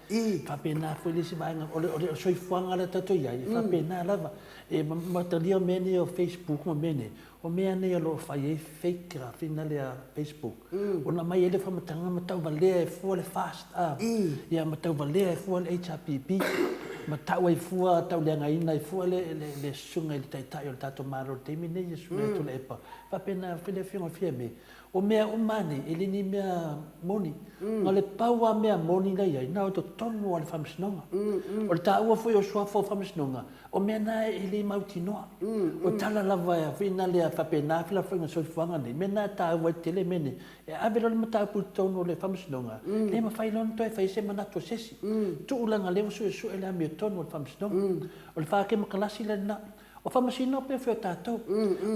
Faapena foi le isi vaega, o le, o le soifuaga lea tatou i ai, e faapena lava. E matalia mea nei o Facebook ma mea nei, O mea nei o lo o fai ai fake a fina lea Facebook ona aumai ai lea faamatalaga ma tauvalea e fua le fast a ia ma tauvalea e fua le HRPP ma tau ai fua tauleagaina ai fua le le susuga i le Taitai o le tatou Malo i le taimi nei le susuga ia Tuilaepa. Faapena foi le afioga i le Fiame. O mea uma nei e le ni mea moni. Na o le pau lava mea moni la e i ai na o totonu lava o le Faamasinoga. O le taua foi o suafa o Faamasinoga O mea na e le mautinoa. O tala lava foi na lea faapena felafolafoaiga o le soifuaga nei, mea na e taua ai tele mea nei. E ave loa le mataupu i totonu o le Faamasinoga, le mafai loa ona toe fai ai se manatu o se isi. Tuu leaga lea ua suesue le amiotonu o le Faamasinoga. O le faakemokalasi lea lena. O Faamasino pei foi o tatou.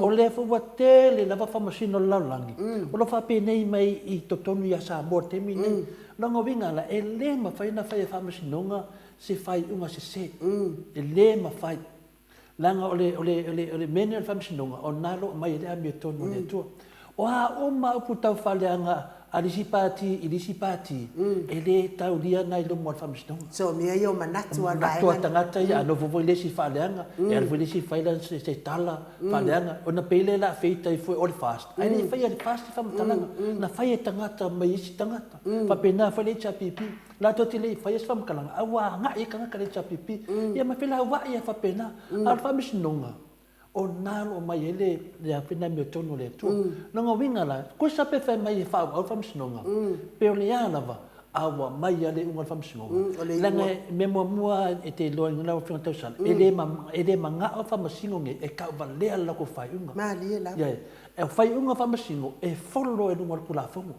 O lea foi ua tele lava Faamasino o le lalolagi o lo o faapenei mai i totonu ia Samoa i le taimi lenei. O lona uiga la, e le mafai ona fai e Faamasinoga se faaiuga sese. E le mafai. Leaga o le, o le, o le, o le mea lenei o le faamasinoga, o lena o lo o aumai ai le amiotonu a le Atua. O a uma upu taufaaleaga a le isi pati i le isi pati, e le taulia na i luma o le faamasinoga. So, o mea ia o manatu a le vaega. Manatu a tagata ia, a nofo foi le isi faaleaga, e alu foi le isi fai lana se tala faaleaga, ona pei lea o le a feita ai foi o le FAST. Ae le i faia e le FAST se faamatalaga, na fai e tagata mai isi tagata. Faapena foi le HRPP. Latou te le i faia se faamatalaga, a ua agai ai tagata i le HRPP, ia ma felauai ai faapena. A o le faamasinoga, o na o lo o aumai ai le, le a foi le amiotonu a le Atua. Lona uiga la, kosa pe fai mai e faaauau le faamasinoga, pe o le a lava, a ua aumai lava le iuga o le faamasinoga. Leaga e mea muamua e te iloaina lau Afioga Tausala, e le, e le manao faamasino nei e tauvalea le latou faaiuga. Malie lava. Ioe. O faaiuga faamasino e follow i luga o le Tulafono.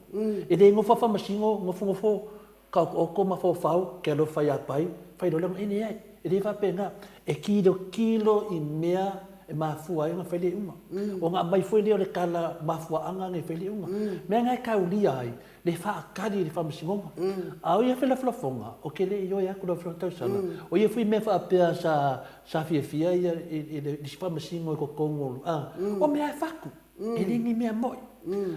E le nofo a faamasino, nofonofo taotooto ma faufau, ke alofa iā pai, fai loa le ona, e leai, e le faapena. E tilotilo i mea e mafua ai ona fai le iuga. Ona aumai foi lea o le tala mafuaaga ona e fai le iuga. Mea na e taulia ai le faatali i le faamasinoga. A o ia felafolafoga, ou te le ioe atu lau Afioga Tausala, o ia foi mea faapea sa Sa fiafia ia i le isi faamasino i totonu o, a, o mea e fatu, e le ni mea moi.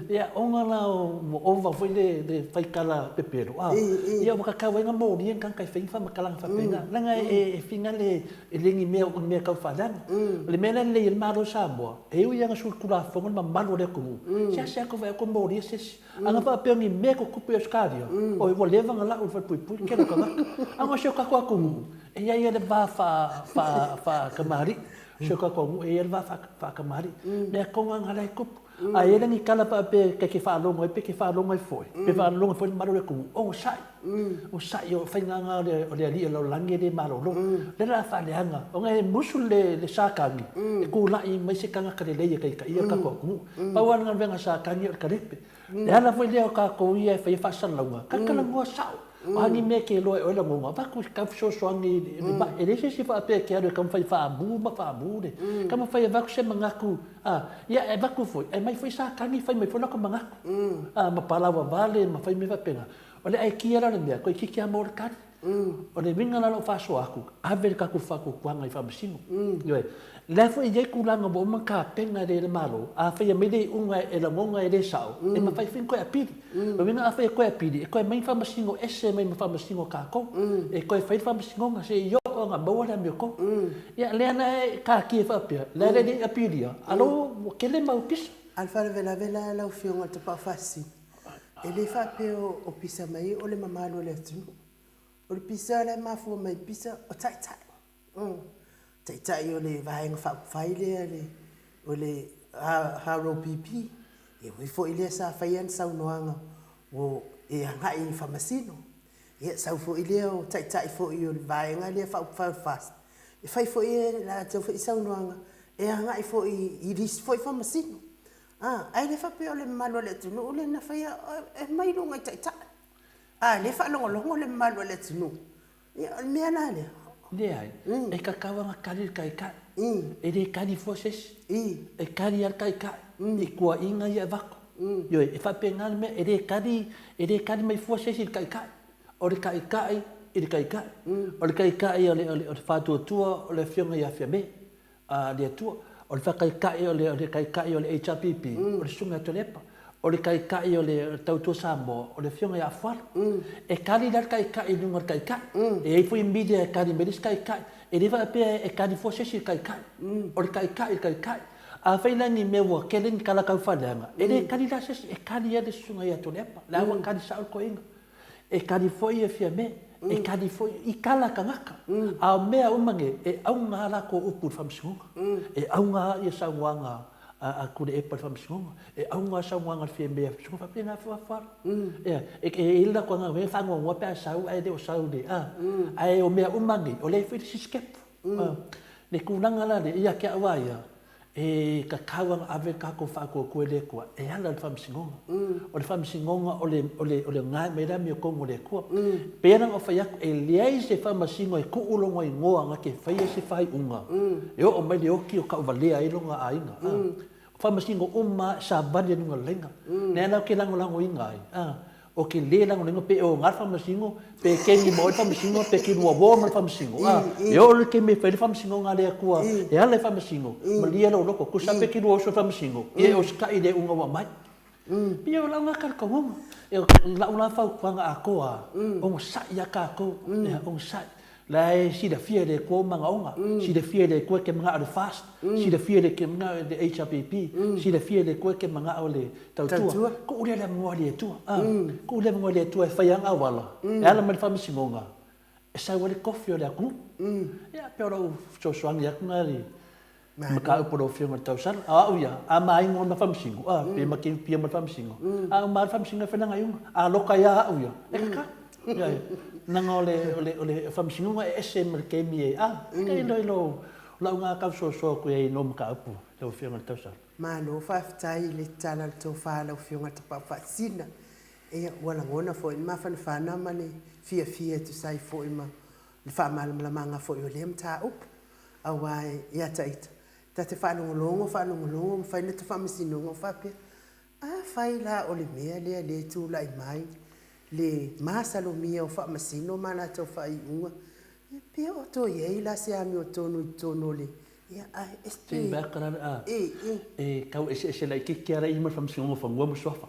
Ia, ona la ua ova foi le, le faitala pepelo, a, ia ua tatau ai ona molia ni tagata e fai ni faamatalaga faapena. Leaga e fina le, e le ni mea, o ni mea tau faaleaga. O le mea la e lelei ai le Malo o Samoa, e ui lava ina solitulafono le mamalu o le atunuu, seasea atu vaai atu molia se isi. Ana faapea o ni mea tutupu i Ausetalia, oi ua leva ona lau i le falepuipui le tele o tagata. A o si o tatou atunuu, e i ai lava le va faa-tamalii. O si o tatou atunuu e i ai le va faa-tamalii. Mea tonu lava na la e tupu. A i ai la ni tala faapea e te faalogo ai pe te faalogo ai foi, pe faalogo ai foi le mamalu o le atunuu, onosai, onosai, o faiga na o le alii o le lalolagi e le malolo. O lea o le a faaleaga, ona e musu le Satani e tulai mai se tagata lelei e taitaia le tatou atunuu. Pau lava le galuega a Satani o le kalepe. Le ala foi lea o tatou ia e faia faasalalauga, ka talanoa sao. O a ni mea e te iloa e oe lagona, avatu i tau fesoasoani i le mai. E leai se isi faapea e te alu e taumafai e faamu ma faamu le. Taumafai e avatu se manatu, a, ia e avatu foi, ae aumai foi Satani fai mai foi lota manatu. A, ma palauvavale ma fai mea faapena. O le aikia la o le mea, toeitiiti lava maua le tali. O le uiga la o lau faasoa atu, ave le tatou faatuatuaga i Faamasino. Ioe. O la foi e i ai tulaga ua uma ona tapena e le Malo, afai e aumai le iuga e lagona e le sao, e mafai foi ona toe apili. O le uiga afai e toe apili, e toe aumai ni Faamasino ese mai ma Faamasino a tatou, e toe fai le Faamasinoga seia oo ina maua le amiotonu. Ia, lea la e taatia faapea, o le a le i apilia, a o la ua tele mau pisa. A o le faalavelave la lau Afioga i le Tapaau Faasisina, E le faapea o pisa mai o le mamalu o le atunuu. O le pisa la e mafua mai pisa o taitai. Taitai o le Vaega Faaupufai lea le, o le HRPP. E ui foi lea sa fai ana saunoaga ua e agai i Faamasino. Ia sau foi lea o taitai foi o le Vaega lea Faaupufai o le FAST. E fai foi e latou foi saunoaga e agai foi i isi foi faamasino. A, ae le faapea o le mamalu o le atunuu lea na faia, e aumai i luga i taitai. A lea e faalogologo le mamalu o le atunuu. Ia, o le mea la lea. Leai, e tatau lava ona kali le taitai. E le kali fua se isi. E kali lava le taitai i tuuaiga ia e avatu. Ioe, e faapena le mea, e le kali, e le kali mai fua se isi i le taitai. O le taitai i le taitai. O le taitai o le faatuatua o le Afioga ia Fiame. a le Atua. O le faataitai o le Taitai o le HRPP, o le Susuga ia Tuilaepa. O le Taitai o le Tautua Samoa, o le Afioga ia Afualo. E kali la le Taitai i luga o le Taitai. E i ai foi media e kali mai ai le isi Taitai. E le faapea e kali fua se isi i le Taitai. O le Taitai i le Taitai. Afai la ni mea ua tele ni tala taufaaleaga, e le kali la se isi, e kali lava le Susuga ia Tuilaepa. O la ua kali sao le toeaina. E kali foi e Fiame, e kali foi i tala a tagata. A o mea uma nei, e auga lava latou upu i le Faamasinoga. E auga lava ia saunoaga a Tuilaepa i le Faamasinoga. E auga lava saunoaga a Fiame i le Faamasinoga. E faapena foi Afualo. Ea, e i ai le latou agaga e faanoanoa pe a sau ae le o sau i le a. Ae o mea uma nei, o lea e fai le isi sitepu. Le tulaga la lea, ia te au lava ia, E tatau lava ona ave le tatou faatuatua i le Atua e ala i le faamasinoga. O le faamasinoga o le, o le, o le ogae mai le amiotonu o le Atua. E pei lava ona ou fai atu, e leai se faamasino e tuu lona igoa na te faia se faaiuga e oo mai le oti o tauvalea ai lona aiga. O faamasino uma lava e savali i luga o le laina. Lea la ou te lagolagoina ai, Ou te le lagolagoina pe e oga le faamasino, pe keni ma oe le faamasino, pe keni uaua ma le faamasino, a, e oo i le taimi e fai ai le faamasinoga a le Atua e ala i faamasino, malie lou loto, tusa pe keni uso i le faamasino, ia e ositai i le iuga ua aumai. Pei o lau lena talitonuga. O lau la fautuaga atoa, onosai lava tatou, onosai. La e silafia e le Atua ou manaoga, silafia e le Atua e te manao i le FAST, silafia e le HRPP, silafia e le Atua e te manao i le tautua. Tuu lea le avanoa i le Atua, tuu le avanoa i le Atua e fai ana auala, e ala mai i le faamasinoga, e sau ai le tofi o le atunuu. Ia, pei o lau fesoasoani atu lena i le mataupu a lau Afioga i le tausala. A o au ia, a ma igoa ma faamasino, a, pe ma pia ma le faamasino, a uma lava le faamasinoga e fai lana iuga. A loka ia au ia, e kaka. Ioe. Leaga o le, o le, o le faamasinoga e ese ma le taimi e, a, e iloilo o lau lena tau soasoa atu i ai i lou mataupu lau Afioga i le tausala. Malo faafetai i le tala o le tofa a lau Afioga Tapaau Faasisina. Ia, ua lagona foi le mafanafana ma le fiafia e tusa ai foi ma le faamalamalamaga foi o lea mataupu. Aua ia ita, ta te faalogologo, faalogologo ma fai le ta faamasinoga o faapea, Afai la o le mea lea lea e tulai mai le masalomia o faamasino ma latou faaiuga, ia pe o toe i ai la se amiotonu i totonu o le, ia ae e pe. E tau eseese laitiiti lava la i ma le Faamasinoga o Fanua ma Suafa.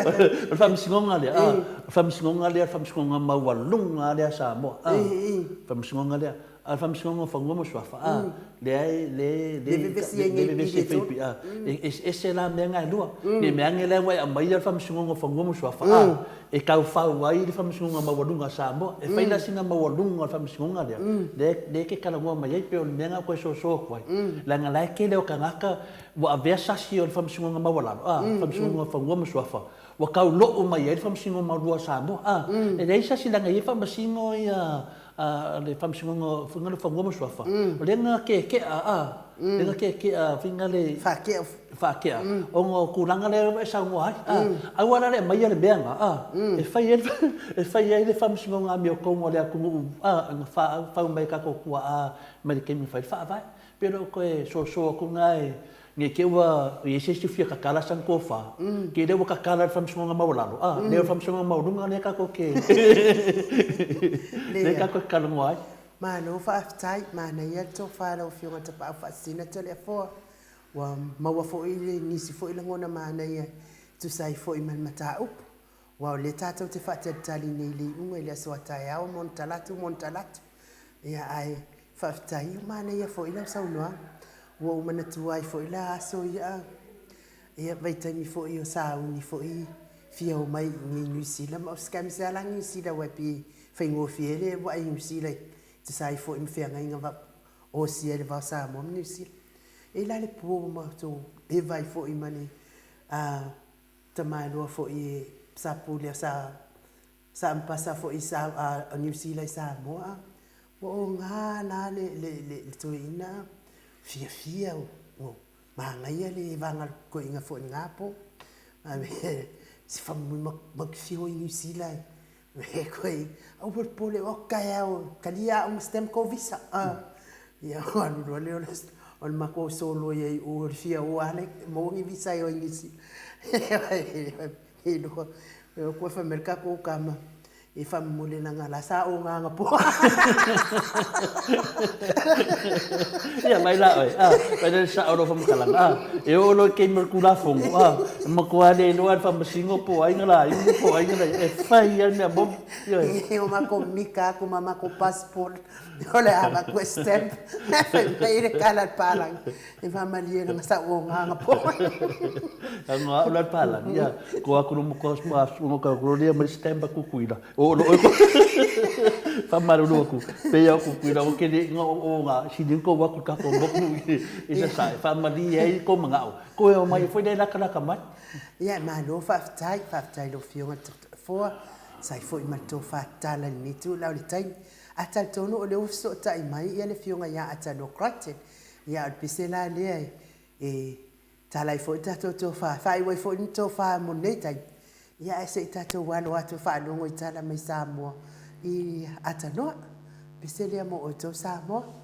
O le Faamasinoga lea, o le Faamasinoga lea, o le Faamasinoga maualuga lava lea a Samoa. O le Faamasinoga lea. A o le Faamasinoga o Fanua ma Suafa, a, lea e, lea e, lea e vevesi e fai, a, e eseese la mea na e lua. Ne i meaane la ua e aumaia le Faamasinoga o Fanua ma Suafa, a, e tau fau ai le Faamasinoga Maualuga a Samoa. E fai la sina maualuga o le Faamasinoga lea, lea, lea e te talanoa mai ai, pei o le mea lena ua toe soso atu ai, leaga la e tele o tagata ua avea sasi o le Faamasinoga Maualalo, a, Faamasinoga o Fanua ma Suafa, ua tau lou mai ai le Faamasinoga Maualua a Samoa, a. E leai sasi leaga e i ai Faamasino ia a le Faamasinoga o Fanua ma Suafa, o lea na keakea, a, lea na keakea foi na le Faakea. Faakea, ona o tulaga lea ua e saunoa ai, a. Aua la le aumaia le mea na, a, e fai ai, e fai ai le Faamasinoga Amiotonu a le atunuu, a, na fau mai e tatou tuaa mai le taimi na fai ai le Faavae. Pei o lou toe soso atu lena e Ne i te i ua i ai se isi fia tatala sana tofa, te lea ua tatala i le Faamasinoga Maualalo, a, lea o le Faamasinoga Maualuga lea tatou te, lea tatou te talanoa ai. Malo faafetai, manaia le tofa a lau Afioga Tapaau Faasisina Toleafoa. Ua maua foi nisi foi lagona manaia e tusa ai foi ma le mataupu. Aua o lea tatou te faatalitali nei i le iuga i le aso a taeao ma ona talaatu ma ona talaatu. Ia ae faafetai, ua manaia foi lau saunoaga. Ua ou manatua ai foi la aso ia, ia vaitaimi foi o sauni foi fia omai i inei i Niu Sila ma o se taimi se ala Niu Sila aua e pei e faigofie le vaai i Niu Sila e tusa ai foi ma feagaiga osia i le va o Samoa ma Niu Sila. E i ai la le po ua matou eva ai foi ma le Tamaloa foi e sa pule sa sa ampasa foi sa a Niu Sila i Samoa. Ua oga la le le le le toeaina fiafia ua manaia le vaga toeaina foi i lena po. Se faamomoli matou te fia o i Niu Sila aua le popole o atu taeao talia au ma stamp tou visa. Ia ona alu loa lea o le matou solo ai i o i le fia o lava e maua ni visa e o ai i Niu Sila. Fai mai le tatou tama, E faamomoli leaga la sa oga anapo. Ia mai la oe, a, mai le sao o lou faamatalaga, a, e oo loa i le taimi o le Tulafono, a, e matua le iloa lava e le Faamasino po o ai na laina po o ai na leai, e fai lava le mea moni. Ioe. O matou mika atu ma matou passport o le a avatu e stamp. Ae fai mai le tala a le palagi, E faamalie leaga sa ou oga anapo. Leaga o au la le palagi, ia, ko aku no ko ko lea mai stamp a Tutuila. O lo ko faamalulu atu, pei o Tutuila o ke le inga o nga sini ko wa ku ta ko moku i sa sa e faamalie ai ko mangao. Ko e o mai foi le laka laka mai. Ia, malo faafetai, faafetai i lau Afioga i le Tofoa, sa ai foi ma le tofa tatala i lenei itula o le taimi. Ae talitonu o lea ua fesootai mai le Afioga ia Atanoa Crichton, Ia, o le pese la lea e tala ai foi le tatou tofa, e faaiu ai foi le tofa mo lenei taimi, ia ae se i tatou alo atu e faalogo i tala mai Samoa i Atanoa. Pese lea mo outou Samoa.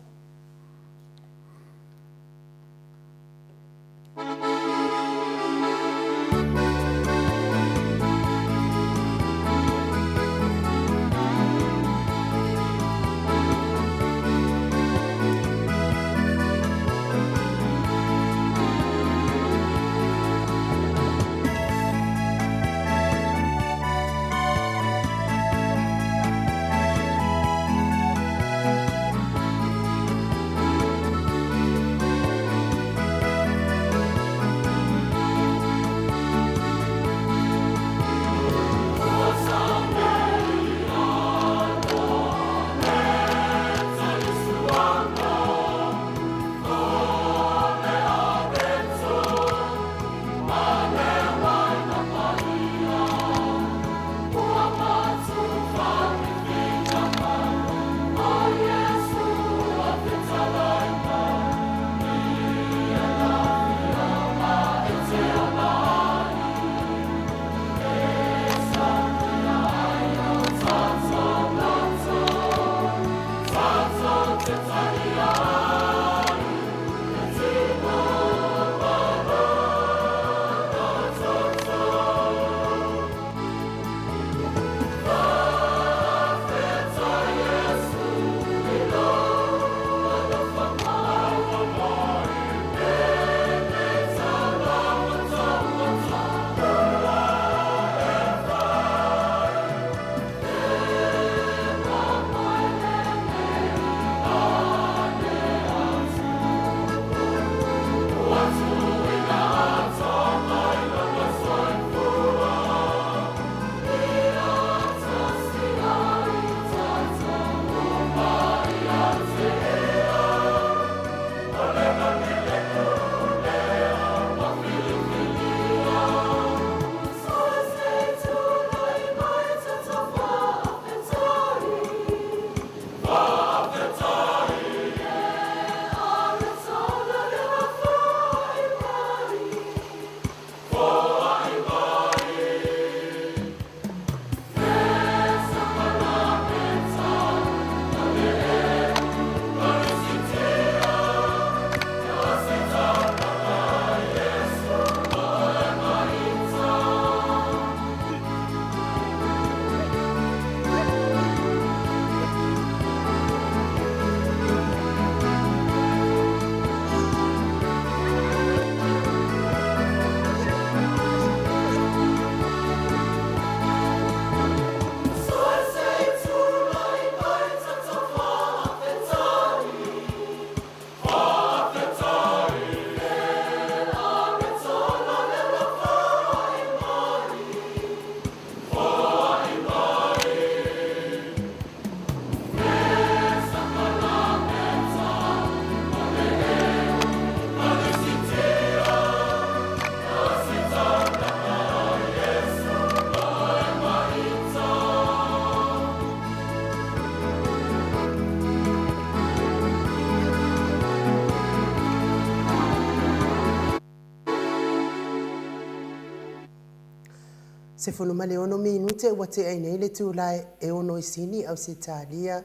16 minute ua tea ai nei le itula e 6 i Sini, Ausetalia.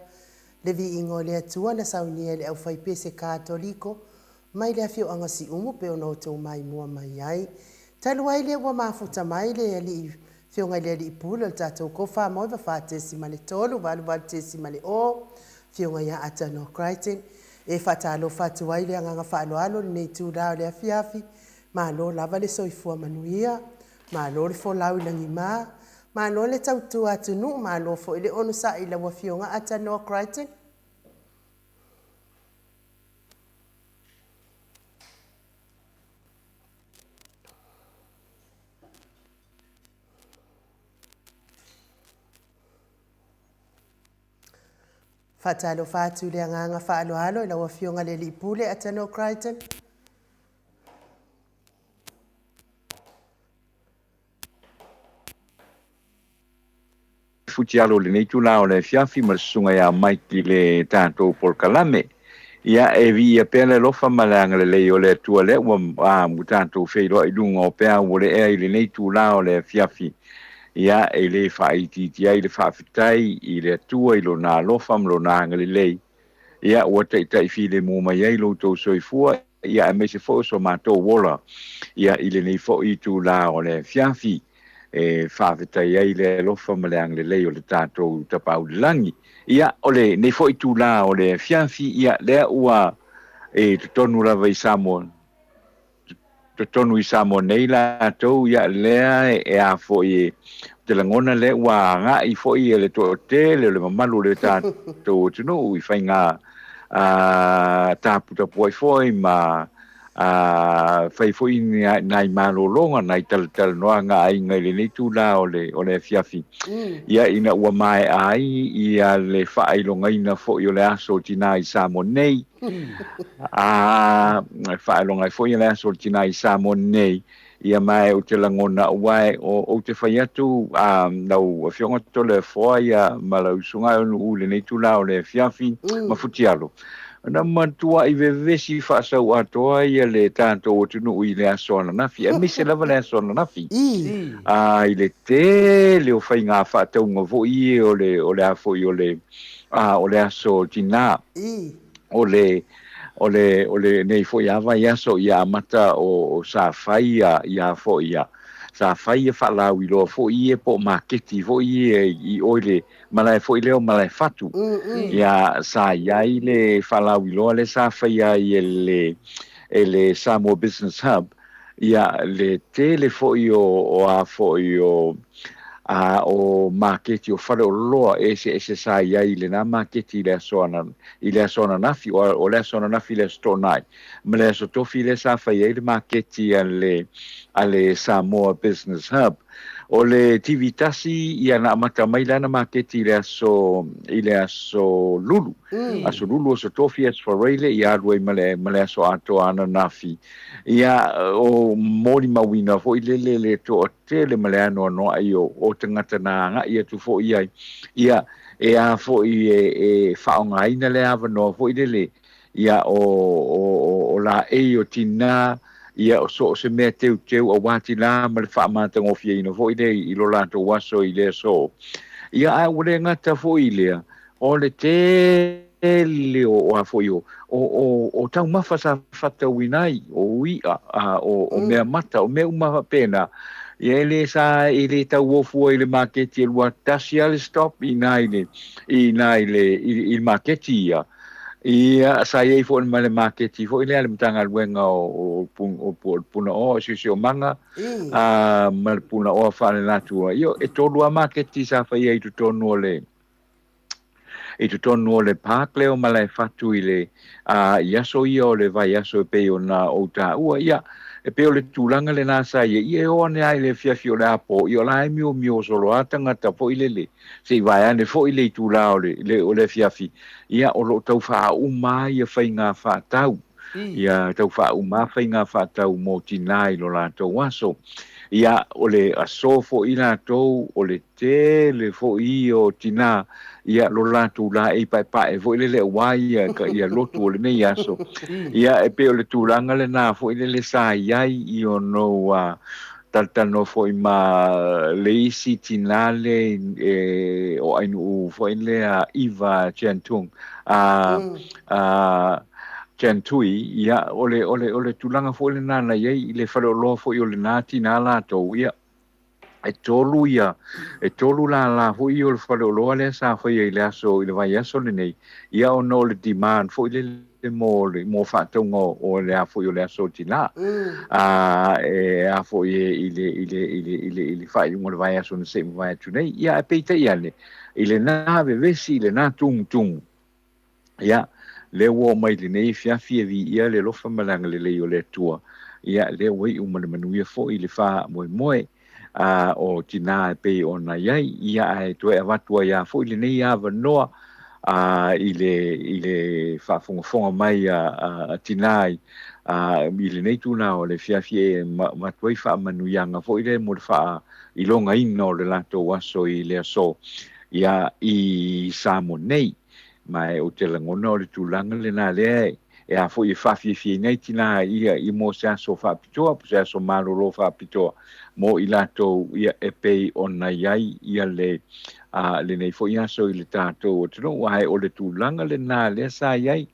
Le viiga o le Atua na saunia e le aufaipese Katoliko mai le afioaga Siumu pei ona outou maimoa mai ai. Talu ai lea ua mafuta mai le Alii Afioga i le Alii Pule o le tatou Kofa Moeva 4.3 88.0 Afioga ia Atanoa Crichton, e faatalofa atu ai le agaga faaaloalo i lenei itula o le afiafi. Malo lava le soifua manuia, malo le folau i lagima, malo le tautua atunuu, malo foi le onosai i lau Afioga Atanoa Crichton. Faatalofa atu i le agaga faaaloalo i lau Afioga i le Alii Pule Atanoa Crichton. Futialo i lenei itula o le afiafi ma le susuga ia Mike i le tatou polokalame. Ia, e viia pea le alofa ma le agalelei o le Atua lea ua ua tatou feiloai i luga o peau o le ea i lenei itula o le afiafi. Ia, e le faaitiitia ai le faafetai i le Atua i Lona alofa ma Lona agalelei, ia, ua taitai filemu mai ai lo outou soifua, ia, aemaise foi o so matou ola, ia, i lenei foi itula o le afiafi. E faafetai ai le alofa ma le agalelei o le tatou Tapaau i le Lagi. Ia, o lenei foi itula o le afiafi, ia, lea ua i totonu lava i Samoa, totonu i Samoa nei latou, ia, lea e a foi, ou te lagona lea ua agai foi le toatele o le mamalu o le tatou atunuu i faiga taputapuai foi ma A fai foi nai malologa, nai talatalanoaga a aiga i lenei itula o le, o le afiafi, ia, ina ua maea ai ia le faailogaina foi o le Aso o Tina i Samoa nei, a faailoga ai foi le Aso o Tina i Samoa nei, ia ma ou te lagona aua ou te fai atu a lau Afioga Toleafoa ia ma lau Susuga Aunuu i lenei itula o le afiafi ma Futialo. Na matuai vevesi faasau atoa ia le tatou atunuu i le aso ananafi, aemaise lava le aso ananafi, a i le tele o faiga faatauga foi ia o le, o le a foi o le, a o le aso tinā, o le, o le, o lenei foi lava vaiaso ia amata o, o sa fai ia, ia foi ia, sa fai ia faalauiloa foi ia po o maketi foi ia i o i le malae foi lea o Malaefatu. Ia, sa i ai le faalauiloa lea sa faia ai e le, e le Samoa Business Hub, ia, le tele foi o, o a foi o, a o maketi o faleoloa eseese sa i ai i lena maketi i le aso ana, i le aso ananafi, o, o le aso ananafi i le aso Toonai, ma le aso Tofi lea sa fai ai le maketi a le, a le Samoa Business Hub. O le TV tasi ia na amata mai lana maketi i le aso i le aso Lulu. Aso Lulu, aso Tofi, aso Faraile ia alu ai ma le ma le aso atoa ananafi. Ia o molimauina foi lele le toatele ma le anoanoai o o tagata na agai atu foi ai. Ia e a foi e e faaaogaina le avanoa foi lele ia o, o, o, o laei o tinā, ia o so o se mea teuteu auā tinā ma le faamatagofieina foi lea i lo latou aso i le aso. Ia ae ua le gata foi i lea, o le tele o, o a foi o, o, o, o taumafa sa fatauina ai, o i'a, a, o, o mea mata, o mea uma faapena, ia e le sa, e le tauofua i le maketi e lua tasi lava le stop i ina i le, i ina i le, i, i le maketi ia. Ia, sa i ai foi ma le maketi foi lea a le Matagaluega o, o, o, o le Punaoa o Siosiomaga, a, ma le Punaoa Faalenatura. Ia, e tolu lava maketi sa faia i totonu o le, i totonu o le park lea o Malaefatu i le, a, i aso ia o le vaiaso e pei ona ou taua. Ia, e pei o le tulaga lena sa i ai. Ia, e oo ane lava i le afiafi o le a po, ia o la e miomio solo lava tagata foi lele, se i vae ane foi le itula o le, le, o le afiafi, ia, o lo o tau faauma ai ia faiga faatau, ia tau faauma lava faiga faatau mo tinā i lo latou aso. Ia, o le aso foi latou, o le tele foi ia o tinā, ia, lo latou laei paepae foi lele aua ia, ia lotu o lenei aso. Ia, e pei o le tulaga lena foi lele sa i ai i ono Talatalanoa foi ma le isi tinā lea e o Ainuu foi lea Eva Chen Tung, a Chen Tui, ia, o le, o le, o le tulaga foi lenā na i ai i le faleoloa foi o lenā tinā latou, ia, e tolu ia, e tolu lālā foi ia o le faleoloa lea sa faia i le aso, i le vaiaso lenei, ia ona o le demand foi lele mo le, mo faatauga o le a foi o le aso tinā. A e a foi e i le, i le, i le, i le, i le faaiuga o le vaiaso na se i mavae atu nei. Ia, ae peitai ane, i lenā vevesi, i lenā tumutumu, Ia, lea ua oo mai lenei afiafi e viia le alofa ma le agalelei o le Atua, ia, lea ua iu ma le manuia foi le faamoemoe a o tinā e pei ona i ai, ia, ae toe avatu ai lava foi lenei avanoa a i le, i le faafogafoga mai a, a tinā i, a, i lenei tulaga o le afiafi e avatu ai faamanuiaga foi lea mo le faailogaina o le latou aso i le aso, ia, i Samoa nei. Ma e ou te lagona o le tulaga lenā lea e a foi e faafiafiaina ai tinā ia i mo se aso faapitoa po se aso malolo faapitoa mo i latou ia e pei ona i ai ia le a lenei foi aso i le tatou atunuu. Ae o le tulaga lenā lea sa i ai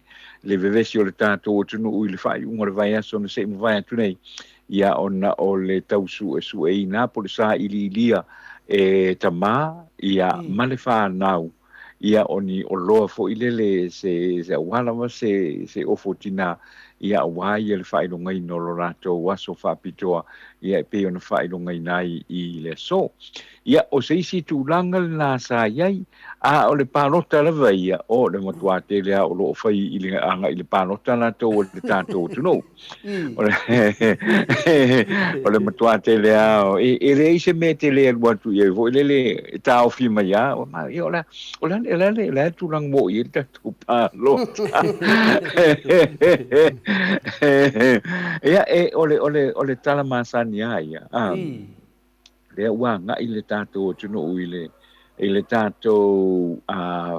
le vevesi o le tatou atunuu i le faaiuga o le vaiaso na se i mavae atu nei, ia ona o le tau suesueina po o le sailiilia e tama ia ma le fanau ia o ni oloa foi lele se se aua lava se se ofo tinā ia aua ia le faailogaina o lo latou aso faapitoa ia e pei ona faailogaina ai i le aso. Ia o se isi tulaga lenā sa i ai, a o le palota lava ia, o le matuā tele lava o lo o fai i le agai i le palota latou o le tatou atunuu. O le o le matuā tele lava o, e, e leai se mea e tele alu atu i ai foi lele e taofi mai lava, ma, ia o le a, o le a, o le a, o le a le tulaga ua oo i ai le tatou palota. Ia, e, o le, o le, o le tala masani lava ia, a, lea ua agai le tatou atunuu i le, i le tatou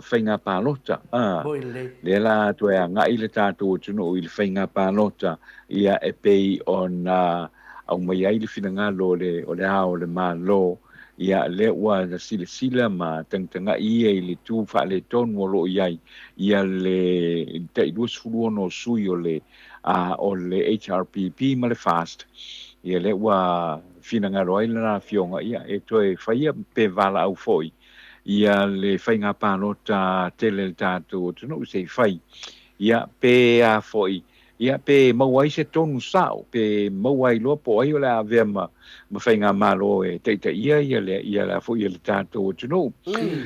faiga palota, a, lea la toe agai le tatou atunuu i le faiga palota, ia e pei ona aumai ai le finagalo o le, o le Ao o le Malo, ia lea ua silasila ma tagatagai ia i le tu faaletonu o lo o i ai ia le tai 26 o sui o le, o le HRPP ma le FAST, ia lea ua finagalo ai lana afioga ia e toe faia pe valaau foi ia le faiga palota tele a le tatou atunuu se i fai ia pe a foi ia pe maua ai se tonu sao pe maua ai loa po o ai o le a avea ma ma faigamalo e taitaia ia le ia le a foi ia le tatou atunuu.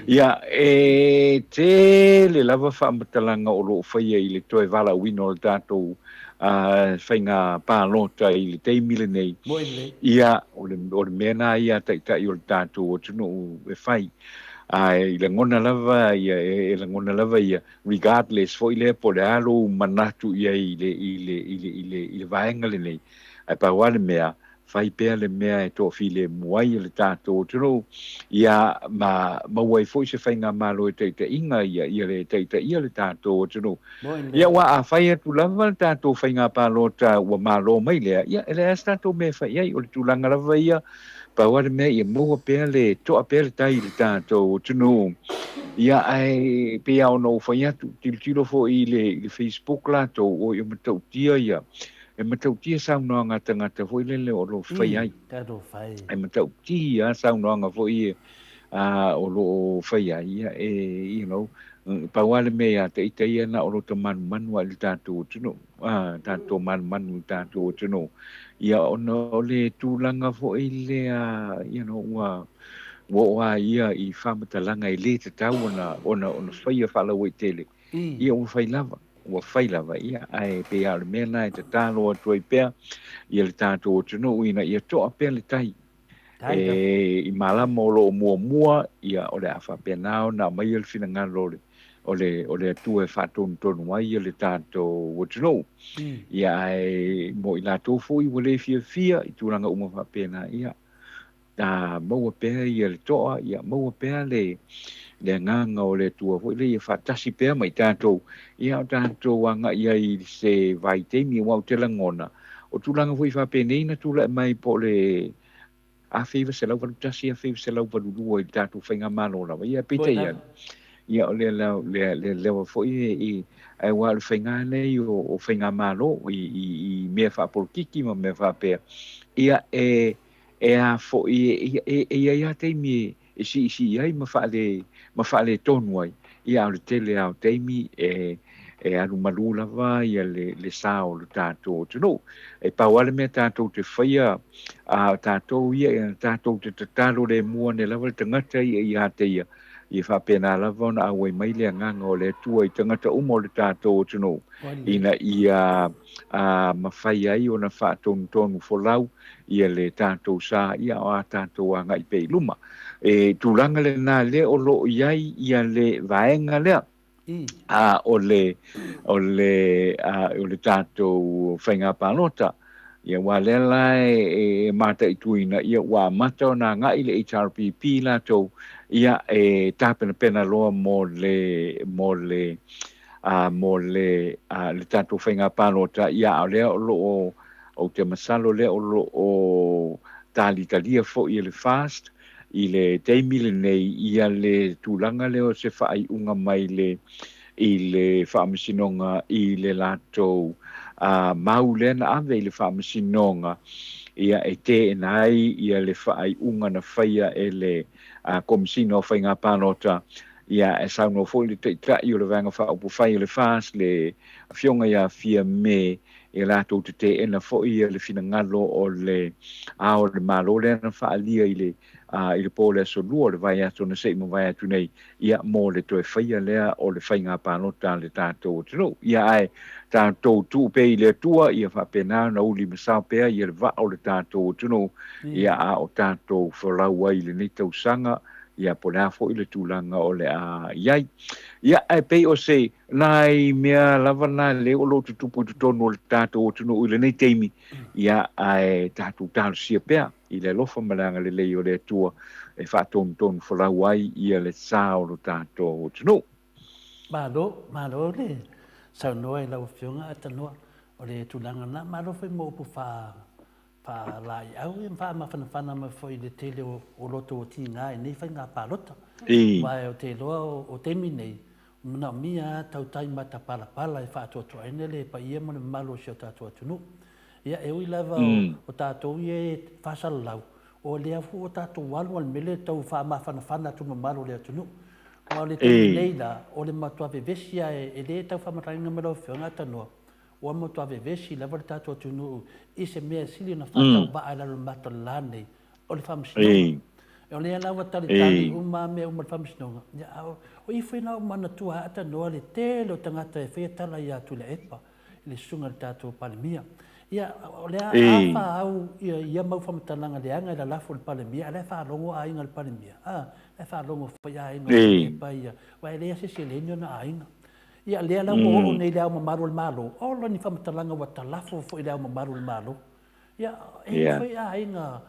Ia e tele lava faamatalaga o lo o faia i le toe valaauina o le tatou a faiga palota i le taimi lenei, ia, o le, o le mea lena ia a taitai o le tatou atunuu e fai. Ae i lagona lava ia, e, e lagona lava ia, regardless foi lea po o le a lou manatu i ai i le, i le, i le, i le, i le vaega lenei, ae pau lava le mea, fai pea le mea e toafilemu ai le tatou atunuu, ia ma maua ai foi se faigamalo e taitaiga ia, ia le taitaia le tatou atunuu. Ia aua a fai atu lava le tatou faiga palota ua malo mai lea, ia e leai lava se tatou mea e fai i ai, o le tulaga lava ia, pau lava le mea ia maua pea le toa pea le tai i le tatou atunuu. Ia ae pei lava ona ou fai atu, tilotilo foi i le, i le Facebook latou, oi e matautia ia, E matautia saunoaga a tagata foi lele o lo o fai ai. E matautia saunoaga foi ia o lo o fai ai, ia, e, you know, pau lava le mea ia te ita ia na o lo ta manumanu lava i le tatou atunuu, a, tatou manumanu i le tatou atunuu. Ia, ona o le tulaga foi lea, you know, ua, ua oo lava ia i faamatalaga e le tatau ona, ona, ona faia faalauaitele. Ia ua fai lava, ua fai lava, ia, ae pei lava o le mea lena e tatalo atu ai pea ia le tatou atunuu ina ia toa pea le tai. E, i malama o lo o muamua, ia, o le a faapena ona aumaia le finagalo o le, o le, o le Atua e faatonutonu ai ia le tatou atunuu. Ia, ae mo i latou foi ua le fiafia i tulaga uma faapena, ia, A maua pea ia le toa, ia maua pea le, le agaga o le Atua foi lea ia faatasi pea ma i tatou, ia o tatou agai ai i se vaitaimi, aua ou te lagona, o tulaga foi faapenei na tulai mai po o le 1981, 1982 i le tatou faigamalo lava. Ia, peitai ane, ia o lea lea lea lava foi e ae aua o le faiga lenei o faigamalo i mea faapolokiki ma mea faapea, ia e e a foi e i ai lava taimi e siisii ai ma faale ma faaletonu ai, ia a o le tele lava o taimi e e alu malu lava ia le le sa o le tatou atunuu. E pau lava le mea tatou te faia a o tatou ia ia tatou te tatalo lemu ane lava le tagata ia ia te ia, ia faapena lava ona auai mai le agaga o le Atua i tagata uma o le tatou atunuu, ina ia a mafai ai ona faatonutonu folau ia le tatou sa, ia o a tatou agai pea i luma. E tulaga lena lea o lo o i ai ia le vaega lea a o le o le a o le tatou faiga palota. Ia aua lea la e mataituina ia ua amata ona agai le HRPP latou ia e tapenapena loa mo le mo le a mo le a le tatou faiga palota ia a o lea o lo o Ou te masalo lea o lo o talitalia foi e le FAST i le taimi lenei ia le tulaga lea o se faaiuga mai le i le Faamasinoga i le latou mau lea na ave i le Faamasinoga ia e teena ai ia le faaiuga na faia e le Komesina o Faiga Palota. Ia e saunoa foi le Taitai o le Vaega Faaupufai o le FAST le Afioga ia Fiame E latou te teena foi le finagalo o le Ao o le Malo lea na faaalia i le i le po o le aso Lua o le vaiaso na se i mavae atu nei, ia, mo le toe faia lea o le faiga palota a le tatou atunuu. Ia, ae tatou tuu pea i le Atua, ia faapena ona uli ma sao pea ia le vaa o le tatou atunuu, ia, a o tatou folau ai i lenei tausaga, ia, po o le a foi le tulaga o le a i ai. Ia, ae pei o se nai mea lava na lea o lo o tutupu i totonu o le tatou atunuu i lenei taimi, ia, ae tatou talosia pea i le alofa ma le agalelei o le Atua e faatonutonu folau ai ia le sa o lo tatou atunuu. Malo, malo le saunoa i lau Afioga Atanoa o le tulaga lena. Malo foi mo upu faa faalaiau ma faamafanafana mai foi i le tele o loto o tiga i nei faiga palota. Aua ou te iloa o taimi nei, e manaomia lava tautai matapalapala e faatoatoaina le paia ma le mamalu o si o tatou atunuu. Ia, e ui lava o tatou ia e faasalalau, o lea foi ua tatou alu a le mea lea e tau faamafanafana atu i le mamalu o le atunuu. Aua o le taimi nei la, o le matua vevesi lava e le tau faamatalaina mai lau Afioga Tanoa, Ua matua vevesi lava le tatou atunuu i se mea e sili ona faatauvaa i lalo o le mata o le la nei, o le faamasinoga. O lea la ua talitali uma a mea uma i le faamasinoga. Ia, a o i foi la ua manatua ai Tanoa le tele o tagata e faia tala ia Tuilaepa i le susuga i le tatou Palemia. Ia, o le a faaau ia mau faamatalaga leaga i lalafo i le Palemia, a o la e faalogo aiga o le Palemia, a, la e faalogo foi aiga o Tuilaepa ia, aua e leai lava se seleni ona aiga. Ia, lea la ua oo nei i Le Ao Mamalu o le Malo, ola ni faamatalaga ua talafo foi i Le Ao Mamalu o le Malo. Ia, e i ai foi aiga,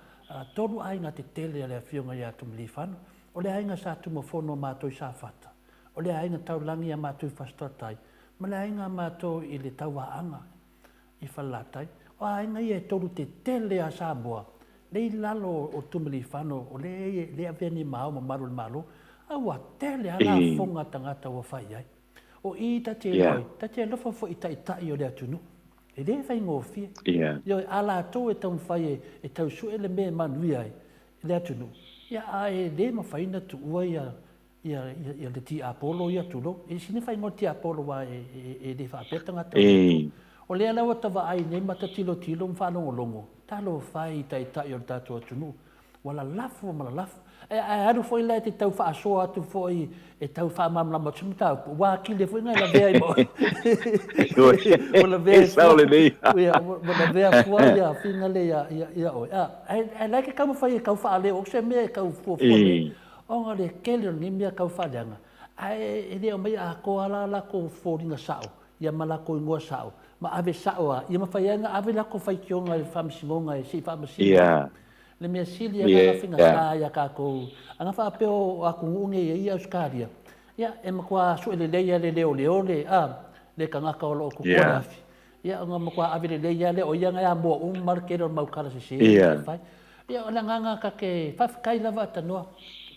tolu aiga tetele a le Afioga ia Tumiliifano. O le aiga sa Tumafono a matou i Safata, o le aiga Taulagi a matou i Fasitoatai, ma le aiga a matou i le Tauaaga i Falelatai. O aiga ia e tolu tetele a Samoa, lea i lalo o Tumiliifano, o lea e avea nei ma Ao Mamalu o le Malo, a ua tele lava lafoga a tagata ua fai ai. O i ta te iloa ai, ta te alofa foi i taitai o le atunuu. E le faigofie. Ioe, a latou e taumafai e tau sue le mea e manuia ai le atunuu, ia a e le mafai ona tuua ia ia le tiapolo ia, tulou. E sili ona faaigoa le tiapolo aua e le faapea tagata o le Atua. O lea la ua ta vaai nei ma ta tilotilo ma faalogologo, talofa e i taitai o le tatou atunuu, Ua lalafo ma lalafo. Ae alu foi la e te tau faasoa atu foi e tau faamalamalama atu se mataupu, ua atili foi na e lavea ai ma oe. Ua lavea E sao lelei. Ia, ua lavea fua ia finagale ia oe. Ae la e te taumafai e tau faaleo atu se mea e tau fuafua mai, ona o le tele o lenei mea tau faaleaga, ae e le aumaia atoa lava latou foliga sao ia ma latou igoa sao, ma ave sao lava, ia mafai ai ona ave latou faitioga i le faamasinoga se i faamasino ai. Le mea sili agaga faigata ia tatou, ana faapea o atunuu nei e i ai Ausetalia, ia e matua sue lelei lava e le leoleo le, a, le tagata o lo o tutua le afi, ia ona matua ave lelei lava lea, o ia na e amoa uma le tele o le mau tala sese e fai. Ia, o le agaga ta te faafetai lava Tanoa,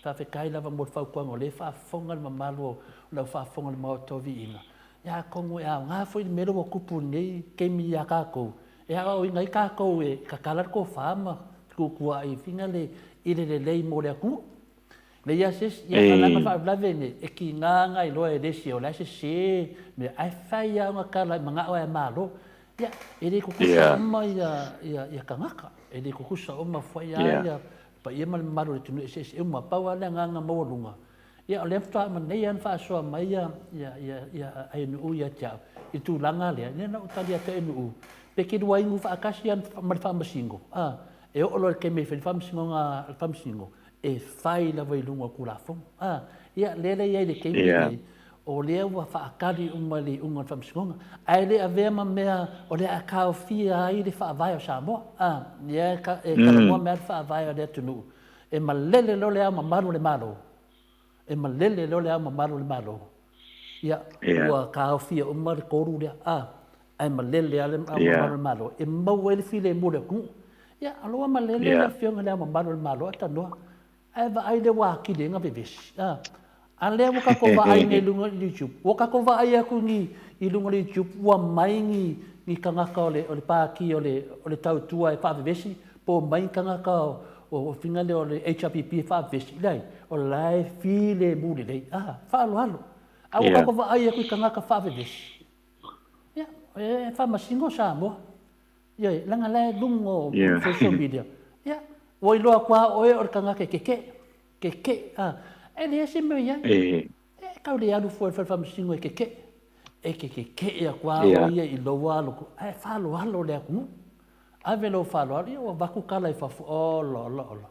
faafetai lava mo le fautuaga o lea e faafofoga le mamalu o le au faafofoga o le Maota o Viiga. Ia atonu e aoga foi le mea lea ua tupu i lenei taimi ia tatou, e aoaoina ai tatou e tatala le tofa ma fetuutuuai i le lelei mo le atunuu. Leai lava se isi, ia leaga le faalavelave nei, e tiga ona iloa e le isi o la e sese mea, ae fai lava ona tala e manao lava e malo. Ia, e le tutusa uma ia tagata, e le tutusa uma foi lava ia paia ma le mamalu o le atunuu e eseese uma. Pau lava le agaga maualuga, ia o lea faatoa uma nei lava ona faasoa mai ia ANU ia te au i le tulaga lea, ia na ou tali atu i ANU, pe te lua inu faatasi lava ma le Faamasino, a, e oo loa i le taimi e fai ai le faamasinoga a le Faamasino, e fai lava i luga o Tulafono. A, ia, lea la e i ai i le taimi lenei, o lea ua faatali uma i le iuga o le Faamasinoga, ae le avea ma mea o le a taofia ai le Faavae o Samoa. A, lea e talanoa mai lava le Faavae o le atunuu, e malele loa Le Ao Mamalu o le Malo, e malele loa Le Ao Mamalu o le Malo, ia, ua taofia uma le tolu lea, a, ae malele lava le Ao Mamalu o le Malo, e maua ai le filemu o le atunuu. Ia, o lea ua malele le Afioga i Le Ao Mamalu o le Malo a tanoa, ae vaai lea ua atili ai ona vevesi, a. A lea ua tatou vaai nei i luga o le YouTube, ua tatou vaai atu ni i luga o le YouTube ua mai ni ni tagata o le o le pati o le o le Tautua e faavevesi, po o mai ni tagata o o fina lea o le HRPP e faavevesi, leai, o la e filemu lelei, a, faaaloalo. A ua tatou vaai atu i tagata faavevesi, ia, e faamasino Samoa. Ioe, leaga la e luga o social media, ia, ua iloa atu lava oe o le tagata e kekeʻe. Kekeʻe, a, e leai se mea o i ai. E tau le alu fua i le fale faamasino e kekeʻe. E te kekeʻe atu lava oe ia i lou alo, ae faaaloalo le atunuu. Ave lou faaaloalo, ia ua avatu tala i fafo, ola, ola, ola.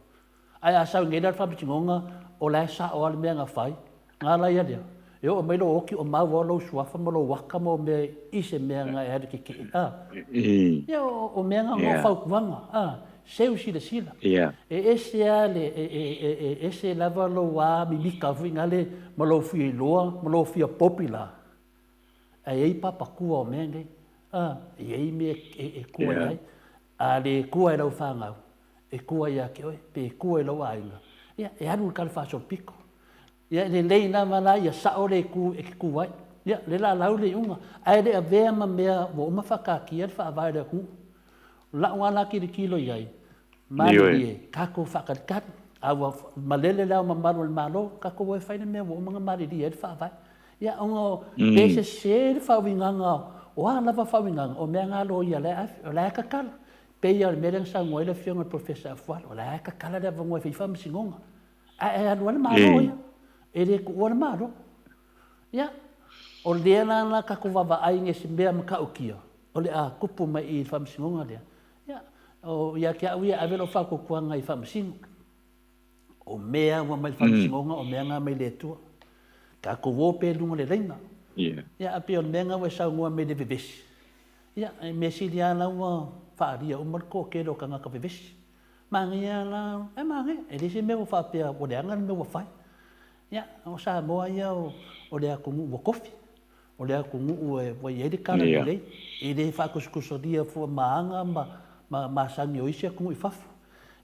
Ae a sau nei la i le faamasinoga, o la e sao lava le mea na fai, Na ala ia lea, e oo mai lou oti o mau lava lou suafa ma lou aka ma mea i se mea na e alu kekeʻe, a. Ia, o mea na o fautuaga, a, seu silasila. E ese lava le, e ese lava lou a mimita foi nale ma lou fia iloa ma lou fia popi la, ae i ai papatua o mea nei, a, e i ai mea e kua i ai. A le kua i lau fanau, e kua ia te oe, pe kua i lou aiga, ia, e alu i le tala faasolopito. Ia, e lelei lava la ia sao le itu e te tu ai. Ia, le lalau le iuga, ae le avea ma mea ua uma faataatia le faavae o le atunuu. O lau lava la tilotilo i ai, malilie, tatou faatalitali, a ua malele Le Ao Mamalu o le Malo, tatou o e fai le mea ua uma ona malilie ai le faavae. Ia, ona pe sese le faauigaga o a lava faauigaga, o mea na a loia o la e ave, o la e tatala. Pei lava o le mea lea na saunoa ai le Afioga i le Polofesa Afualo, o la e tatala le avanoa e fai ai faamasinoga. Ae alu lava le Malo ia, e le tuua le Malo. Ia, o lea la na tatou vaavaai i se mea matautia o le a tupu mai i le faamasinoga lea. Ia, o, ia te au ia, e ave lau faatuatuaga i faamasino. O mea ua mai le faamasinoga, o mea na mai le Atua. Tatou o pea i luga o le laina. Ia, ae pei o le mea lena ua e saunoa mai i le vevesi. Ia, e mea sili lava la ua faaalia uma le toatele o tagata vevesi. Manaia la, e manaia, e leai se mea ua faapea ua leaga le mea ua fai. Ia, o Samoa ia o le atunuu ua tofi, o le atunuu ua i ai le talalelei, e le faatusatusalia fua ma aga ma masani o isi atunuu i fafo.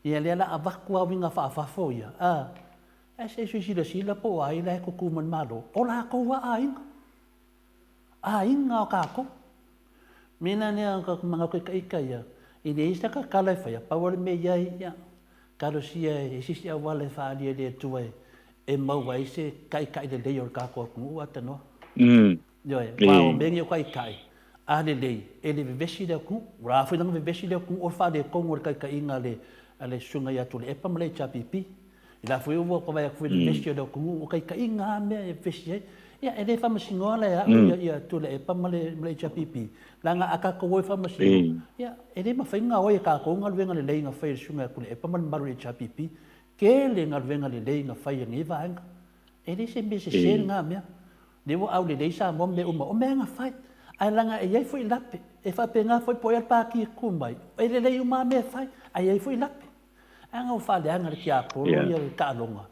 Ia lea la avatu lava uiga faafafo ia, a, ae se i silasila po o ai la e tutu mai le Malo, o latou lava aiga. Aiga o tatou. Mea la lea o ta manatu e ita ia, e leai se tala e faia, pau lava le mea e i ai, ia, talosia e se isi auala e faaalia e le Atua e maua ai se taitai lelei o le tatou atunuu a tanoa. Ioe, aua o mea nei o taitai, a lelei, e le vevesi le atunuu. Ua la foi la ona vevesi le atunuu o le faaletonu o le taitaiga a le Susuga ia Tuilaepa ma le HRPP. I la foi ua vaai atu foi i le vevesi o le atunuu, o taitaiga lava mea e vevesi ai. Ia, e le faamasinoa la e au ia Tuilaepa ma le HRPP, leaga a tatou o e faamasino, ia, e le mafai ona gaoi e tatou galuega lelei na fai e le Susuga ia Tuilaepa ma le mamalu o le HRPP. Tele galuega lelei na fai e lenei vaega. E le se mea sese lena mea. Lea ua aulelei Samoa ma mea uma, o mea na fai. Ae leaga e i ai foi lape, e faapena foi po o ai lava le pati e tu mai, e lelei uma lava mea e fai, ae i ai foi lape. Ae ua faaleaga le tiapolo ia le taaloga.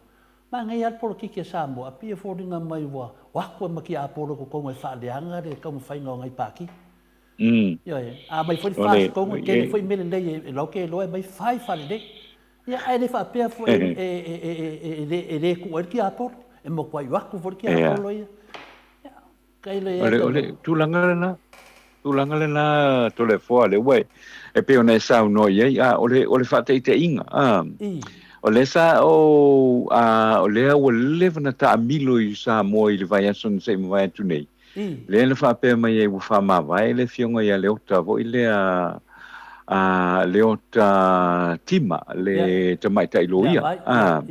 Manaia lava le polokiki a Samoa, pei e foliga mai ua o atu ai ma tiapolo i totonu e faaleaga le taumafaiga o nai pati. Ioe, a aumai foi le FAST tonu, e tele foi mea lelei e latou te iloa e aumai fai faalelei. Ia, ae le faapea foi e le tuu ai le tiapolo, e matuai o atu foi le tiapolo ia. Ia, tailo i ai. O le tulaga lena, tulaga lena Toleafoa lea ua e pei ona e saunoa i ai, a o le o le faataitaiga, a o lea sa ou a o lea ua leva ona taamilo i Samoa i le vaiaso na se i mavae atu nei, lea na faapea mai ai ua faamavae le afioga ia Leota foi lea a Leota Tima le tamaitai loia, a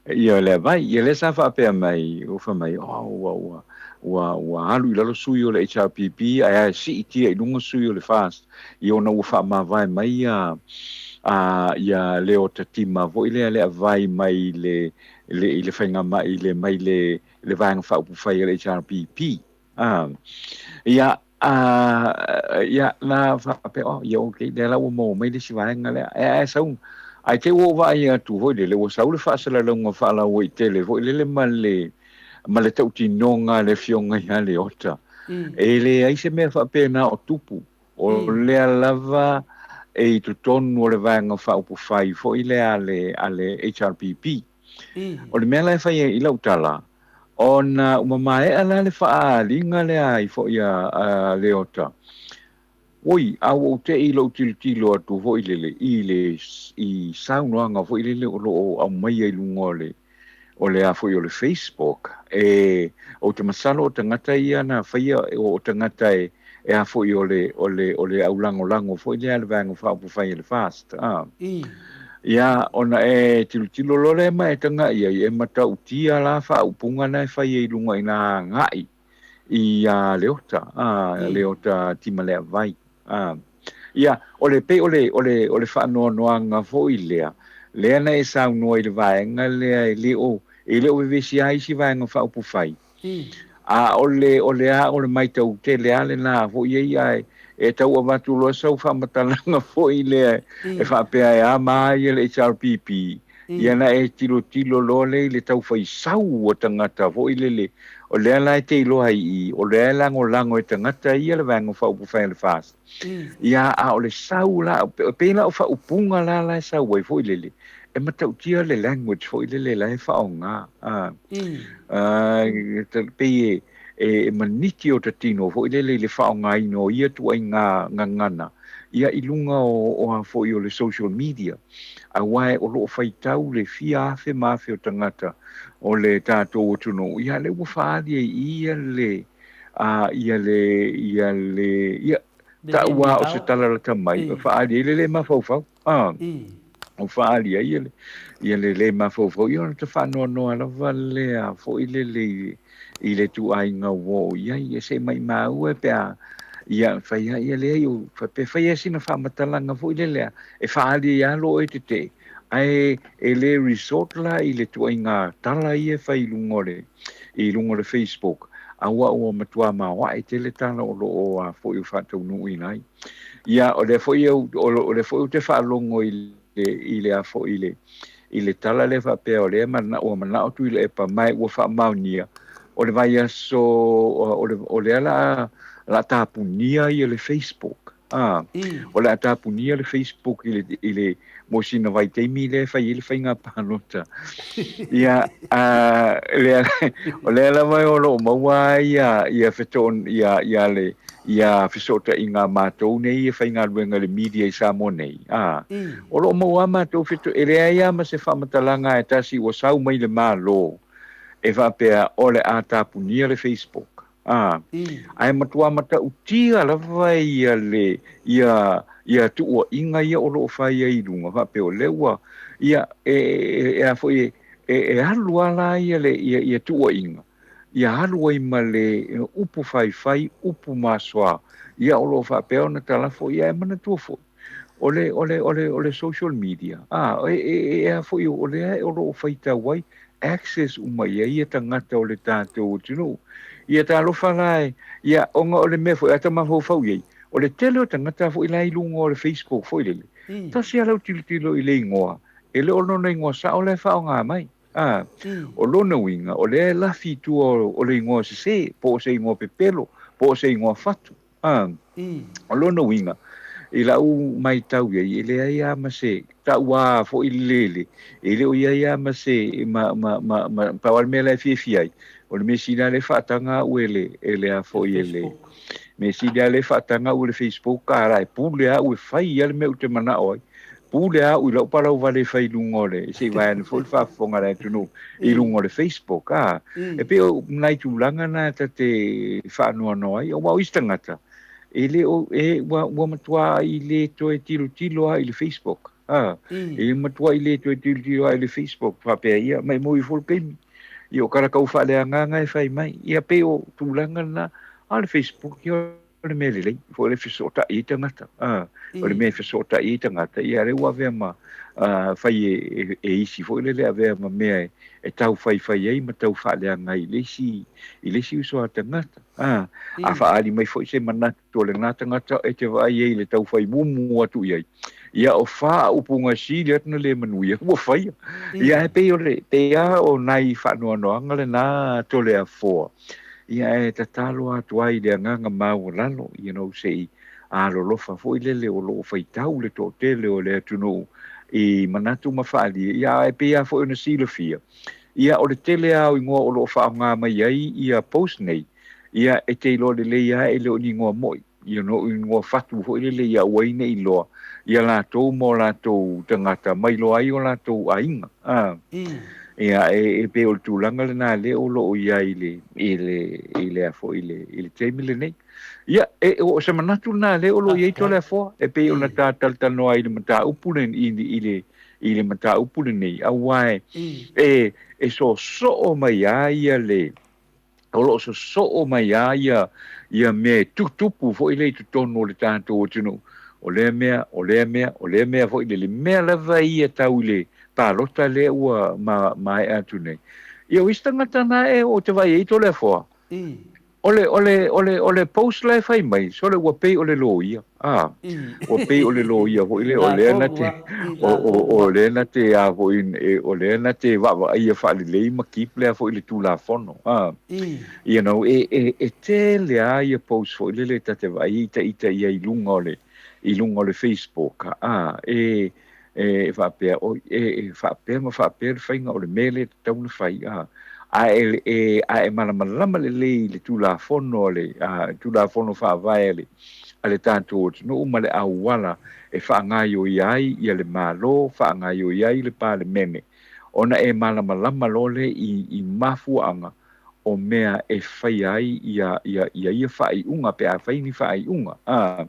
Ia, lea vai. Ia lea sa faapea mai, ua fai mai, oh, ua, ua, ua, ua alu i lalo sui o le HRPP, ae a siitia i luga sui o le FAST, ia ona ua faamavae mai ia, a, ia Leota Tima foi lea le avai mai le, le, i le faigamai, i le, mai le, le Vaega Faaupufai a le HRPP. A, ia, a, ia, na faapea, oh, ia, okay, lea la ua maua mai le isi vaega lea. Ae, ae sau, ae te i ua ou vaai atu foi lele, ua sau le faasalalauga faalauaitele foi lele ma le, ma le tautinoga a le Afioga ia Leota. E leai se mea faapena o tupu. O lea lava e i totonu o le Vaega Faaupufai foi lea a le, a le HRPP. O le mea la e fai ai i lau tala, ona ua maea la le faaaliga lea ai foi a Leota, Oi, a ua ou te i lou tilotilo atu foi lele i le i saunoaga foi lele o lo o aumaia i luga o le o le a foi o le Facebook, e ou te masalo o tagata ia na faia o tagata e e a foi o le o le o le au lagolago foi lea a le Vaega Faaupufai a le FAST, a. Ia, ona e tilotilo loa lea ma e taga i ai, e matautia la faaupuga na e fai ai i luga ina agai i a Leota, a, Leota Timaleavai. A. Ia, o le pei o le, o le, o le faanoanoaga foi lea, lea na e saunoa i le vaega lea e le o, e le o vevesi lava isi Vaega Faaupufai. A o le, o le a, o le maitau tele lava lena foi e ia e, e tau avatu loa sau faamatalaga foi lea e faapea e a ma ia le HRPP, ia na e tilotilo loa lea i le tau fai sau o tagata foi lele, o lea la e te iloa ai i i, o lea e lagolago e tagata ia le Vaega Faaupufai a le FAST. Ia, a o le sau la, e pei la o faaupuga la la e sau ai foi lele, e matautia le language foi lele la e faaaoga. A, a, pei e, e maniti o ta tino foi lele i le faaaogaina o ia tuaiga gagana, ia i luga o, o a foi o le social media. Aua o lo o faitau le fia afe ma afe o tagata o le tatou atunuu, ia lea ua faaali ai i ia le, a, ia le, ia le, ia, taʻu a o se tala lata mai, e faaali ai le lē mafaufau, a, o faaali ai ia le, ia le lē mafaufau, ia ona ta faanoanoa lava lea foi lele i, i le ituaiga ua oo i ai, ia se i maimau e pe a, ia fai a, ia leai, o, pe fai a sina faamatalaga foi lele a, e faaali ai a lo oe tetee, ae e le resort la i le tuaiga tala ia e fai i luga o le, i luga o le Facebook, aua ua matua maoae tele tala o lo o a foi o faataunuuina ai. Ia, o lea foi au, o lea foi ou te faalogo i le, i le a foi i le, i le tala lea faapea o lea mana, ua manao Tuilaepa ma ua faamaonia, o le vaiaso, o le, o lea la, la tapunia ia le Facebook. Ā, o le a tapunia le Facebook i le, i le, mo sina vaitaimi lea e fai ai le faiga palota. Ia, ā, lea, o lea lava o lo o maua ai ia, ia fetoon, ia, ia le, ia fesootaiga a matou nei e faigaluega i le media i Samoa nei. Ā, o lo o maua lava matou feto, e leai lava ma se faamatalaga e tasi ua sau mai le Malo e faapea o le a tapunia le Facebook. Ā, ae matua matautia lava ia le, ia, ia tuuaiga ia o lo o fai ai i luga, faapea o lea ua, ia, e, e, e a foi, e, e alu lava la ia le, ia, ia tuuaiga, ia alu ai ma le upu faifai, upu masoa, ia o lo o faapea ona talafo, ia e manatua foi, o le, o le, o le, o le social media, ā, e, e, e a foi, o lea o lo o faitau ai, access uma i ai ia tagata o le tatou atunuu. Ia talofa la e, ia, ona o le mea foi a ta mafaufau i ai, o le tele o tagata foi la i luga o le Facebook foi lele, tasi lava lau tilotilo i le igoa, e le o lona igoa sao la e faaaoga mai. A, o lona uiga, o lea e lafi i tua o le igoa sese, po o se igoa pepelo, po o se igoa fatu. A, o lona uiga, I lau maitau i ai, e leai lava ma se tau a foi lele, e le o i ai lava ma se, ma, ma, ma, ma, pau lava le mea la e fiafia ai, o le mea sili lava lea e faataga au e le, e le a foi e le, mea sili lava lea e faataga au e le Facebook, a la e pule lava au e fai lava le mea ou te manao ai. Pule lava au i lau palauvale e fai i luga o le, se i vae ane foi le faafofoga a le atunuu i luga o le Facebook, a. E pei o nai tulaga na ta te faanoanoa ai, aua o isi tagata, E le o, e, ua, ua matuā i le toe tilotilo lava i le Facebook, a. E matuā i le toe tilotilo lava i le Facebook, faapea ia, maimau ifo le taimi. Ia o kalakau faaleagaga e fai mai. Ia pei o tulaga lena, a o le Facebook, ia o le mea lelei, foi le fesootai ai tagata, a. O le mea e fesootai ai tagata, ia lea ua avea ma, a, fai e, e, e isi foi lele avea ma mea e, e tau faifai ai ma tau faaleaga ai i le isi, i le isi uso a tagata. A, a faaali mai foi se manatu o lena tagata e te vaai ai i le tau fai mumu atu i ai, ia o fa upuga sili atu na le manuia ua faia. Ia ae pei o le, pei a o nai faanoanoaga lena Toleafoa, ia e tatalo atu ai i le agaga maualalo, you know, se i alolofa foi lele o lo o faitau le toatele o le atunuu i manatu ma faaalia, ia ae pei lava foi ona silafia, Ia, o le tele lava o igoa o lo o faaaoga mai ai ia post nei, ia, e te iloa lelei lava e le o ni igoa moi, you know, o igoa fatu foi lele ia aua ai ne i iloa ia latou ma o latou tagata ma iloa ai o latou aiga. A. Ia, e, e pei o le tulaga lena lea o lo o i ai i le, i le, i le a foi, i le, i le taimi lenei. Ia, e, o se manatu lena lea o lo o i ai Toleafoa, e pei ona ta talatalanoa ai i le mataupu lenei, i le, i le mataupu lenei, aua e, e, e soosoo mai lava ia le, o lo o sosoo mai lava ia, ia mea e tutupu foi lea i totonu o le tatou atunuu, o lea mea, o lea mea, o lea mea foi lele, mea lava ia tau i le palota lea ua ma, maea atu nei. Ia, o isi tagata na e ou te vaai ai Toleafoa, O le, o le, o le, o le post la e fai mai, sole ua pei o le loia, a, ua pei o le loia foi lea, o lea na te, o, o, o lea na te a foi, o lea na te vaavaaia faalelei ma keep lea foi le Tulafono, a. You know, e, e, e tele lava ia post foi lele ta te vaai ai ita ia i luga o le, i luga o le Facebook, a, e, e faapea, oi, e, e faapea ma faapea le faiga o le mea lea e tatau ona fai, a, a e, e, a e malamalama lelei i le Tulafono a le, a, Tulafono Faavae a le, a le tatou atunuu ma le auala e faagaioia ai ia le Malo, faagaioia ai le Palemene, ona e malamalama loa lea i, i mafuaaga o mea e faia ai ia, ia, ia ia faaiuga pe a fai ni faaiuga. A,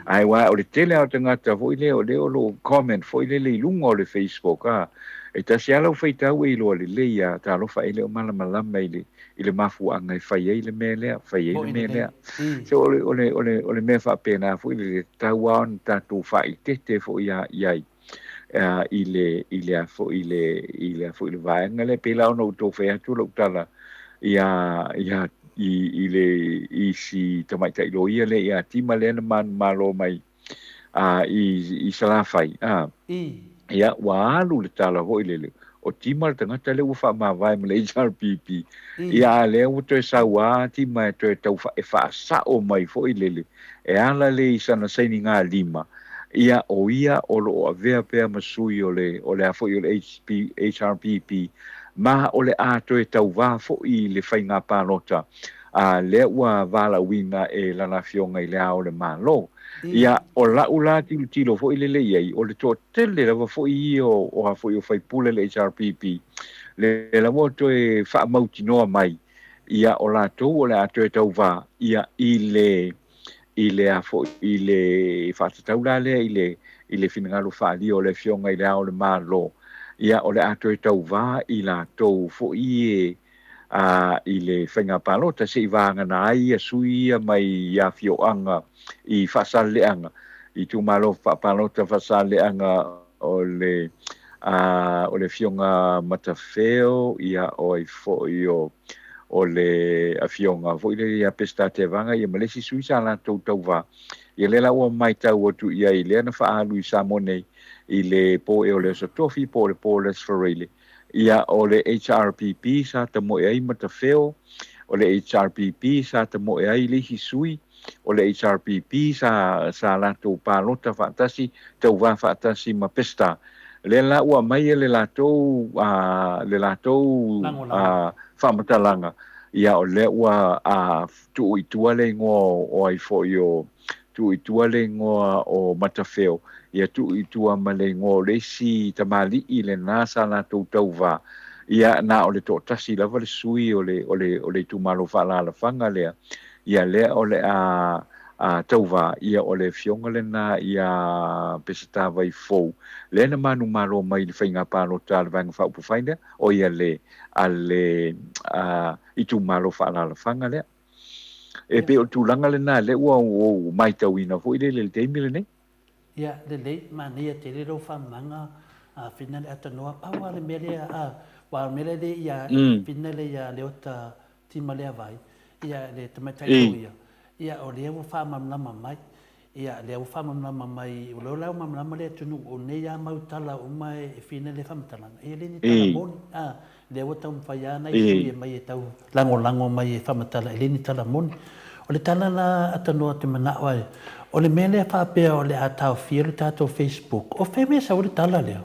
ae aua o le tele lava o tagata foi lea o lea o lo o comment foi lele i luga o le Facebook, a, e tasi lava lau faitau e iloa lelei lava, talofa e le o malamalama i le, i le mafuaaga e fai ai le mea lea, fai ai le mea lea. So o le, o le, o le, o le mea faapena foi lele, e tatau lava ona tatou faaeteete foi i ai. i le, i le a foi, i le, i le a foi le vaega lea. Pei la ona ou tau fai atu lau tala ia, ia, i, i le, i si tamaitai loia lea ia Tima lea na manumalo mai a, i, i Salafai, a. Ia, ua alu le tala foi lele, o Tima le tagata lea ua faamavae ma le HRPP. Ia, a lea ua toe sau lava Tima e toe tau e faasao mai foi lele, e ala lea i sana sainigalima, Ia, o ia o lo o avea pea ma sui o le, o le a foi o le HP, HRPP, ma o le a toe tauvā foi i le faiga palota, a lea ua valaauina e lana Afioga i Le Ao o le Malo. Ia, o la'u la tilotilo foi lele i ai, o le toatele lava foi ia o, o a foi o faipule le HRPP, lea lava ua toe faamautinoa mai, ia, o latou o le a toe tauvā, ia, i le, i le a foi, i le faatatau la lea i le, i le finagalo faaalia o le Afioga i Le Ao o le Malo, ia, o le a toe tauvā i latou foi e, a, i le faiga palota se i vagana ai ia sui ia mai i afioaga i Faasaleleaga, itumalo faapalota Faasaleleaga o le, a, o le Afioga Matafeo, ia, o ai foi o, o le Afioga foi lea ia Peseta Tevaga, ia ma le isi sui sa latou tauvā. Ia lea la ua matau atu i ai, lea na faaalu i Samoa nei i le po ea o le Aso Tofi po o le po o le Aso Faraile. Ia o le HRPP sa tamoe ai Matafeo, o le HRPP sa tamoe ai le isi sui, o le HRPP sa sa latou palota faatasi, tauva faatasi ma Peseta. Lea la ua aumai le latou le latou faamatalaga, ia o lea ua tuu i tua le igoa o ai foi o tuu i tua le igoa o Matafeo, ia tuu i tua ma le igoa o le isi tamalii lena sa latou tauva, ia na o le toatasi lava le sui o le o le o le itumalo faaalaalafaga lea, ia lea o le a a tauva, ia o le afioga lena ia Peseta Vaifou, lea na manumalo mai i le faiga palota a le Vaega Faaupufai lea, o ia le a le a itumalo faaalaalafaga lea. E pei o le tulaga lena lea ua ou matauina foi lele i le taimi lenei. Ia, lelei, manaia tele lou faamamaga a Fina le Atanoa. Pau lava le mea lea, a, aua o le mea lea le ia Fina le ia Leota Timaleavai, ia le tamaitai loia, ia o lea ua faamalamalama mai. Ia, lea ua faamalamalama mai, o lea la ua malamalama le atunuu, o nei lava mau tala uma e fina le faamatalaga, e le ni tala moni. A, lea ua taumafai lava nai sui e mai e tau lagolago mai e faamatala, e le ni tala moni. O le tala la a Tanoa te manao ai, o le mea lea faapea o le a taofia le tatou Facebook, o fea mea e sau ai le tala lea?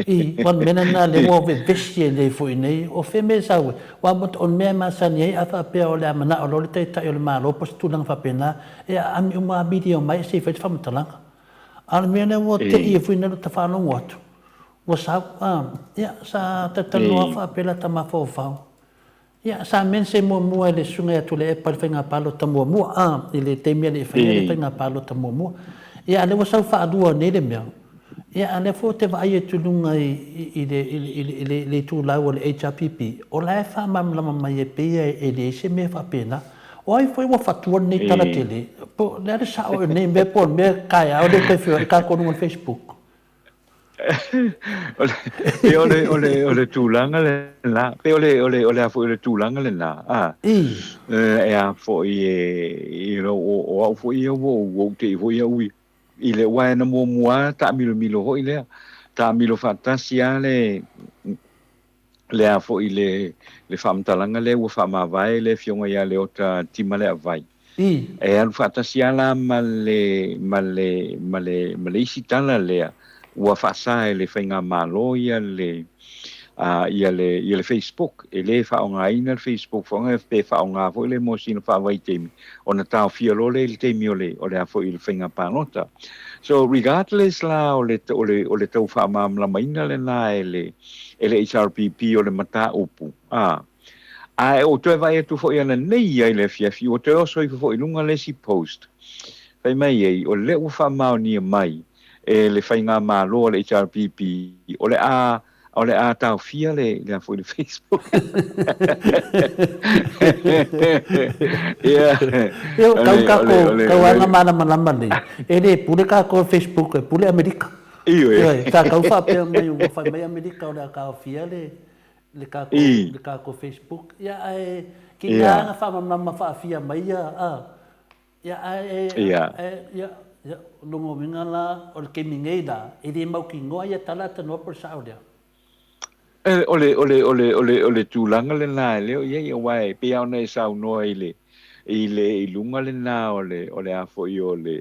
I, aua o le mea lena lea ua vevesi ai nei foi nei, o fea mea e sau ai? Aua o le mea e masani ai a faapea o le a manao loa le Taitai o le Malo po o se tulaga faapena, e aami uma lava media mai se i fai le faamatalaga. A o le mea lea ua te i foi nei lota faalogo atu, ua sau, a, ia, sa talatalanoa faapea la ta mafaufau. Ia, sa mense muamua e le Susuga ia Tuilaepa i le faiga palota muamua, a, i le taimi a le i faia le faiga palota muamua. Ia, a o lea ua sau faalua nei le mea. Ia, a o lea foi ou te vaai atu i luga i le, i le, i le, le itulau o le HRPP, o la e faamalamalama mai e pei e leai se mea faapena. O ai foi ua fatua lenei tala tele? Po o le a le sao o lenei mea po o le mea taeao lea toe feoai tatou i luga o le Facebook? Pei o le, o le, o le tulaga lena, pei o le, o le, o le a foi o le tulaga lena, a, e a foi e, you know, o, o au foi ia ua ou, ua ou te i foi au i, i le, aua na muamua lava taamilomilo foi lea, taamilo faatasi lava le, le a foi le, le faamatalaga lea ua faamavae le Afioga ia Leota Timaleavai. E alu faatasi lava la ma le, ma le, ma le, ma le isi tala lea ua faasa e le faigamalo ia le, a, ia le, ia le Facebook. E le faaaogaina le Facebook foi pe faaaoga foi lea mo sina faavaitaimi ona taofia loa lea i le taimi o le, o le a foi le faiga palota. So regardless la o le, o le, o le tau faamalamalamaina lena e le, e le HRPP o le mataupu, a. Ae ou toe vaai atu foi ananei ia i le afiafi, ua toe oso ifo foi i luga le isi post, fai mai ai, o lea ua faamaonia mai e le faigamalo a le HRPP, o le a, o le a taofia le, le a foi le Facebook. Ia, Io, tau kākou, tau anga malamalama nei, e le pule kākou i Facebook, e pule Amerika. Ioe. Sa tau faapea mai ua fai mai Amerika o le a taofia le, le kākou, le kākou Facebook. Ia, ae ki ngā anga whaamamama whaafia mai ia, a, ia, ae, ae, ia, ia, longa uiga la, o le taimi nei la, e le mautinoa ia tala tanoa po o le sao lea. O le, o le, o le, o le, o le tulaga lena e le o i ai, aua e pei lava ona e saunoa i le, i le, i luga lena o le, o le a foi o le,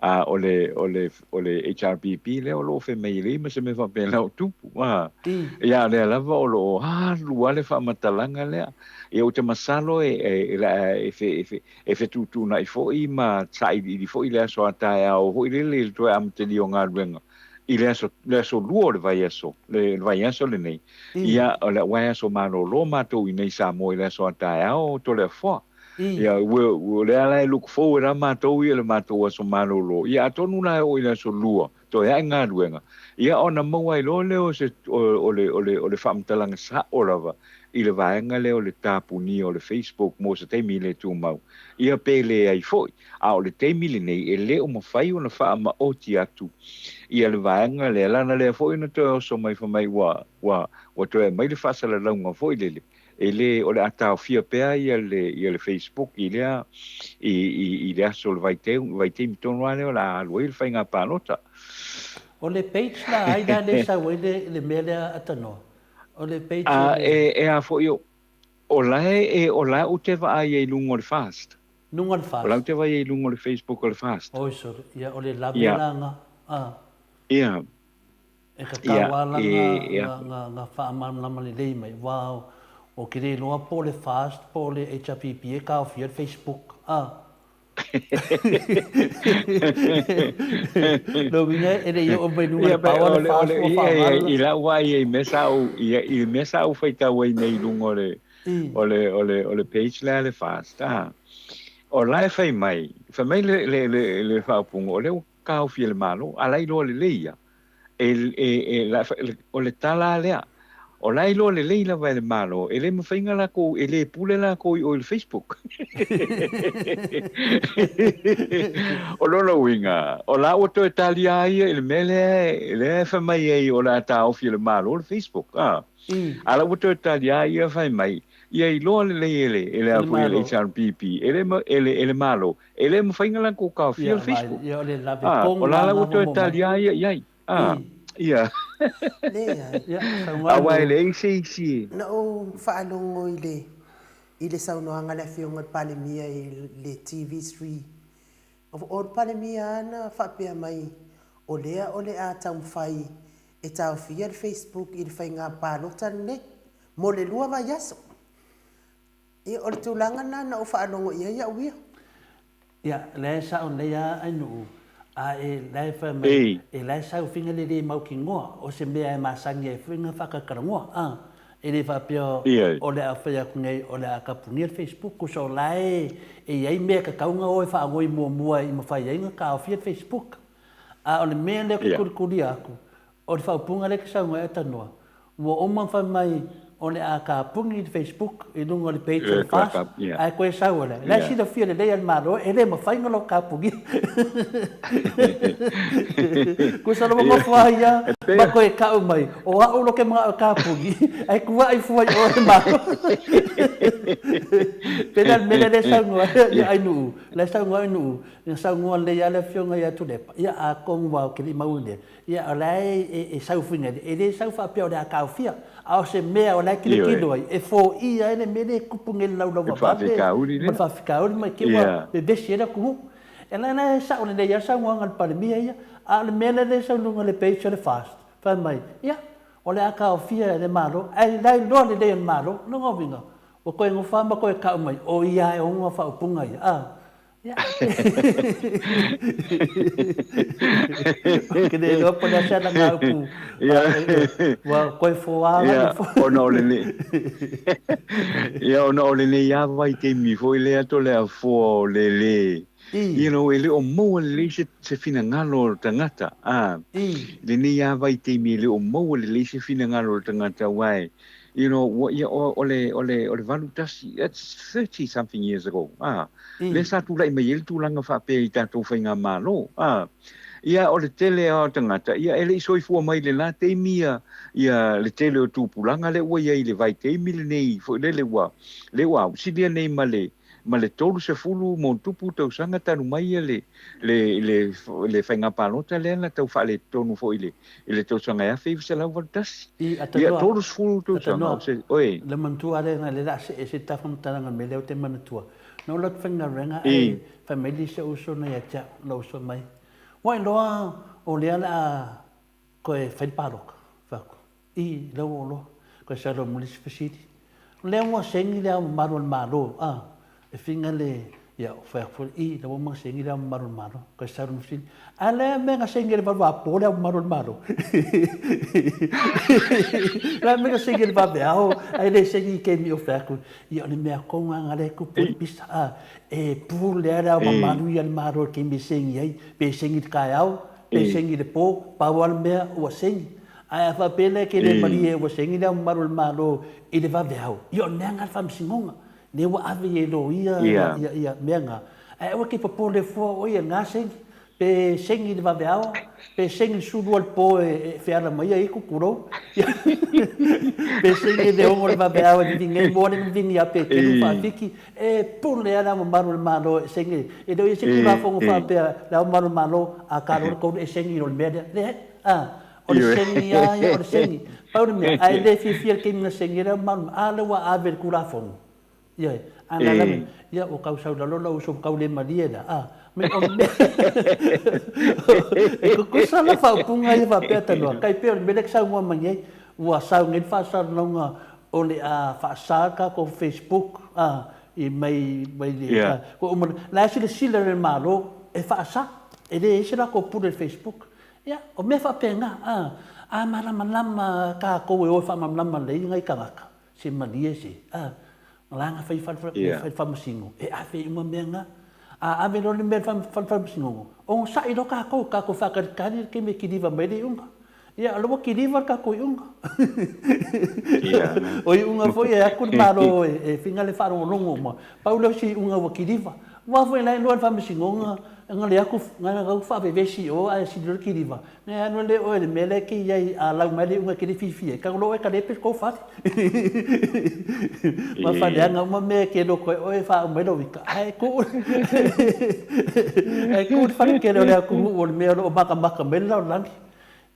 a o le, o le, o le HRPP lea o lo o fai mai e leai ma se mea faapena o tupu, a. Ia, a o lea lava o lo o alu lava le faamatalaga lea. Ia, ou te masalo e, e, e, e, e, e, e fetuutuunai foi ma sailiili foi le aso a taeao foi lele i le toe amatalia o galuega i le aso, le aso lua o le vaiaso, le, le vaiaso lenei. Ia, o le, aua e aso malolo matou i nei Samoa i le aso a taeao o Toleafoa. Ia, ua, o lea la e look forward lava matou ia i le matou aso malolo. Ia, atonu la e oo i le aso lua, toe ae galuega, ia ona maua ai loa lea o se, o, o le, o le, o le faamatalaga sao lava i le vaega lea o le tapunia o le Facebook mo se taimi le tumau. Ia pe leai foi, a o le taimi lenei e le o mafai ona faamaoti atu ia le vaega lea, leaga lea foi na toe oso mai fai mai ua, ua, ua toe aumai le faasalalauga foi lele, e le, o le a taofia pea ia le, ia le Facebook i lea, i, i, i le aso o le vaiteu, vaitaimi tonu lava lea o le a alu ai le faiga palota. O le page la ai la lea e sau ai le, le mea lea a Tanoa? O le page o le. A, e, e a foi, o, o la e, o la e ou te vaai ai i luga o le fast. Luga o le O la FAST. ou te vaai ai i luga o le Facebook o le FAST. Oi sole, ia o le lave Ia. la nga, a. Ia. E Ia, tatau lava la e, nga, e nga, nga, nga faamalamalama lelei mai, aua ou te le iloa po o le FAST po o le HRPP e taofia le Facebook, a. Lona uiga e le i oo mai luga i Ia le pe power o le le o FAST le ua ia faaaoga ia le i lau vaai i mea sa ou ia i le mea sa ou faitau ai nei i luga o le I. o le o le o le page lea a le FAST a o la e fai mai fai mai le le le le faaupuga o lea ua taofi e le Malo a la e iloa lelei ia E, e, e, la, o le tala lea, o la e iloa lelei lava e le Malo, e le mafai ona lakou, e le pule lakou i o i le Facebook. O lona uiga, o la ua toe talia ai ia i le mea lea, lea e fai mai ai o le a taofi e le Malo le Facebook. A, a la ua toe talia ai ia fai mai, ia iloa lelei e le, e le E a le foi e le Malo. HRPP, e le, e le, e le Malo, e le mafai ona lakou taofia Ia, le vaai, Facebook. ia o le lave A, pong o la na la nga ua toe famo mai. talia ai ia i ai. A, I. ia. Leai. Ia, saunoa Aua e Nuu. leai se isi e. Na ou faalogo i le i le saunoaga a le Afioga i le Palemia i le TV3. O le Palemia lava na faapea mai, o lea o le a taumafai e taofia le Facebook i le faiga palota lenei mo le lua vaiaso. Ia, o le tulaga lena na ou faalogo i ai au ia. Ia, la e sao nei a ai nuu, a e la e fai mai, Ei. e la e sau finga le le mautinoa, o se mea e masani ai foi nga whakakarangua, a, e le faapea Ia. o le a fai atu nei o le a kapunia le Facebook, kusa o la e e i ai mea tatau ona o e faagoi muamua i mafai ai ona taofia le Facebook. A o le mea lea ou te Ia. kulikulia atu, O le faaupuga lea e te saunoa ai Tanoa, ua uma ona fai mai o le a tapuni le Facebook i luga o le page o le FAST, ae toe sau o lea. O la e silafia lelei e le Malo e le mafai ona lou tapunia. Tusa lava nofo ai ia ma toe tau mai, o au lo ke manao e tapuni, ae tuai fua i o e le Malo. Pei la le mea lea e saunoa ai Ainuu, la e saunoa Ainuu, na saunoa lelei lava le Afioga ia Tuilaepa, ia atonu lava ou te le i mauina, Ia, o la e sau fuiga, e le sau faapea o le a taofia, a o se mea o la e tilotilo ai, e foia ai le mea lea e tupu nei i le laulauvaavave ma le faafitauli ma i te i ua vevesi ai le atunuu. E la la e sao lelei lava le saunoaga a le Palemia ia, a o le mea lea e sau i luga o le page o le FAST, fai mai, ia, o le a taofia e le Malo, ae la e iloa lelei e le Malo, lona uiga, ua toe nofo lava ma toe tau mai, o ia e ona faaupuga ia, a. Ia. Ou te le iloa po o le a se alagaupu ua toe foa agai Ia, ona o lenei Ia, ona o lenei lava vaitaimi foi lea Toleafoa o le lē, you know, e le o maua lelei se, se finagalo o le tagata, a, lenei lava vaitaimi e le o maua lelei se finagalo o le tagata aua e, you know, ua, ia, o, o le, o le, o le 81, that's 30 something years ago, a, lea sa tulai mai ai le tulaga faapea i tatou faigamalo, a. Ia, o le tele lava o tagata, ia, e le i soifua mai i lena taimi ia, ia le tele o tupulaga lea ua i ai i le vaitaimi lenei foi lele ua, lea ua ausilia nei ma le, ma le 30 ma ona tupu tausaga talu mai ia le, le, le, le faiga palota lea na tau faaletonu foi i le, i le tausaga e 1981. I, Ia, atanoa, 30 tausaga atanoa, o se, oe. le manatua lea na le la see se ta faamatalaga o le mea lea ou te manatua. Na ou alu atu faigaluega ae I. fai mai le isi ou uso na ia te au, lou uso mai, Ua iloa o lea o le a toe fai le palota. Fai atu, I, lea ua ou iloa. Toe sau loa ma le isi fesili, O lea ua saini Le Ao Mamalu o le Malo, a, e figa le, ia, fai atu foi, I, lea ua uma ona saini Le Ao Mamalu o le Malo. Toe sau loa ma le fesili, A le mea na saini ai le valu apo Le Ao Mamalu o le Malo? O le a le mea na saini ai le vaveao ae le saini i taimi o fai atu, ia o le mea tonu lava lena lea e tupu ai le pisa, a, e pule lava Le Ao Mamalu ia le Malo i le taimi e saini ai, pe saini i le taeao, pe saini i le po, pau lava le mea ua saini. Ae a faapea la e te le malie ua saini Le Ao Mamalu o le Malo i le vaveao, ia o le mea lena le faamasinoga, lea ua ave i ai e loia ia mea na. Ae aua e te popole fua o ia na saini, pe saini i le vaveao, pe saini i le 12 o le po e feala mai ai tulou, pe saini i le 6 o le vaveao e vivini ai, moa le vivini ia Petelu ma Faafiki, e pule lava Le Ao Mamalu o le Malo e saini. E le o i ai se Tulafono faapea Le Ao Mamalu o le Malo a talo le tolu e saini i lo le mea lea. Leai, a. O le seni lava ia, o le seni. Pau le mea, a e le fiafia i le taimi na seni ai le mamalu, a lea ua ave i le Tulafono. Ioe. A na lava, ia ua tau sau i lalo lou uso ua tau le malie la, a, me o mea, e tutusa la faaupuga ia faapea tanoa, tai pei o le mea lea e te saunoa mai nei, ua sau nei le faasalalauga o le a faasa le tatou Facebook, a, i mai, mai le, a, ua uma, la e silasila le Malo e faasa, e leai se latou pule i le Facebook. Ia, o mea faapena, a, a malamalama tatou e o e faamalamalama lelei nai tagata, se malie se, a, la na fai fale, fai faamasino, e ave ai uma mea na. A ave loa le mea i le fale faamasinoga, onosai loa tatou, tatou faatalitali le taimi e kiliva mai ai le iuga. Ia, o lea ua kiliva le tatou iuga. O iuga foi e atu le Malo e fina le faalogologo uma, pau lea o se iuga ua kiliva. Aua foi o la e iloa e le faamasinoga, na le atu, na atu faavevesi i o ae sili loa le kiliva. Ia alu lea oe i le mea lea e te i ai, a lau mai le iuga e te le fiafia ai, tago loa oe talepe le tou fale. Ma faaleaga uma mea e te loto ai oe e faauma ai lou ita, ae tuu ae tuu le fale tele o le atunuu o le mea o lo o matamata mai le lalolagi.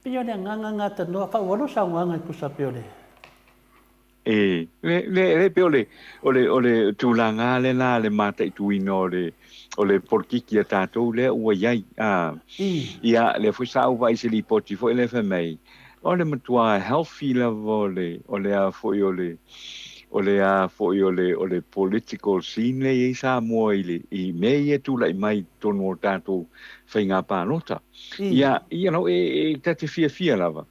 Pei o le agaga lena tanoa, faaauau lou saunoaga e tusa pei o le. E, le, le, le pei o le, o le, o le tulaga lena le mataituina o le, o le polokiki a tatou lea ua i ai. A, ia, lea foi sa ou vaai i se lipoti foi lea fai mai, o le matua healthy lava o le, o le a foi o le, o le a foi o le, o le political scene lea e i ai Samoa i le, i mea ia e tulai mai i totonu o tatou faiga palota. Ia, you know, e, e ta te fiafia lava.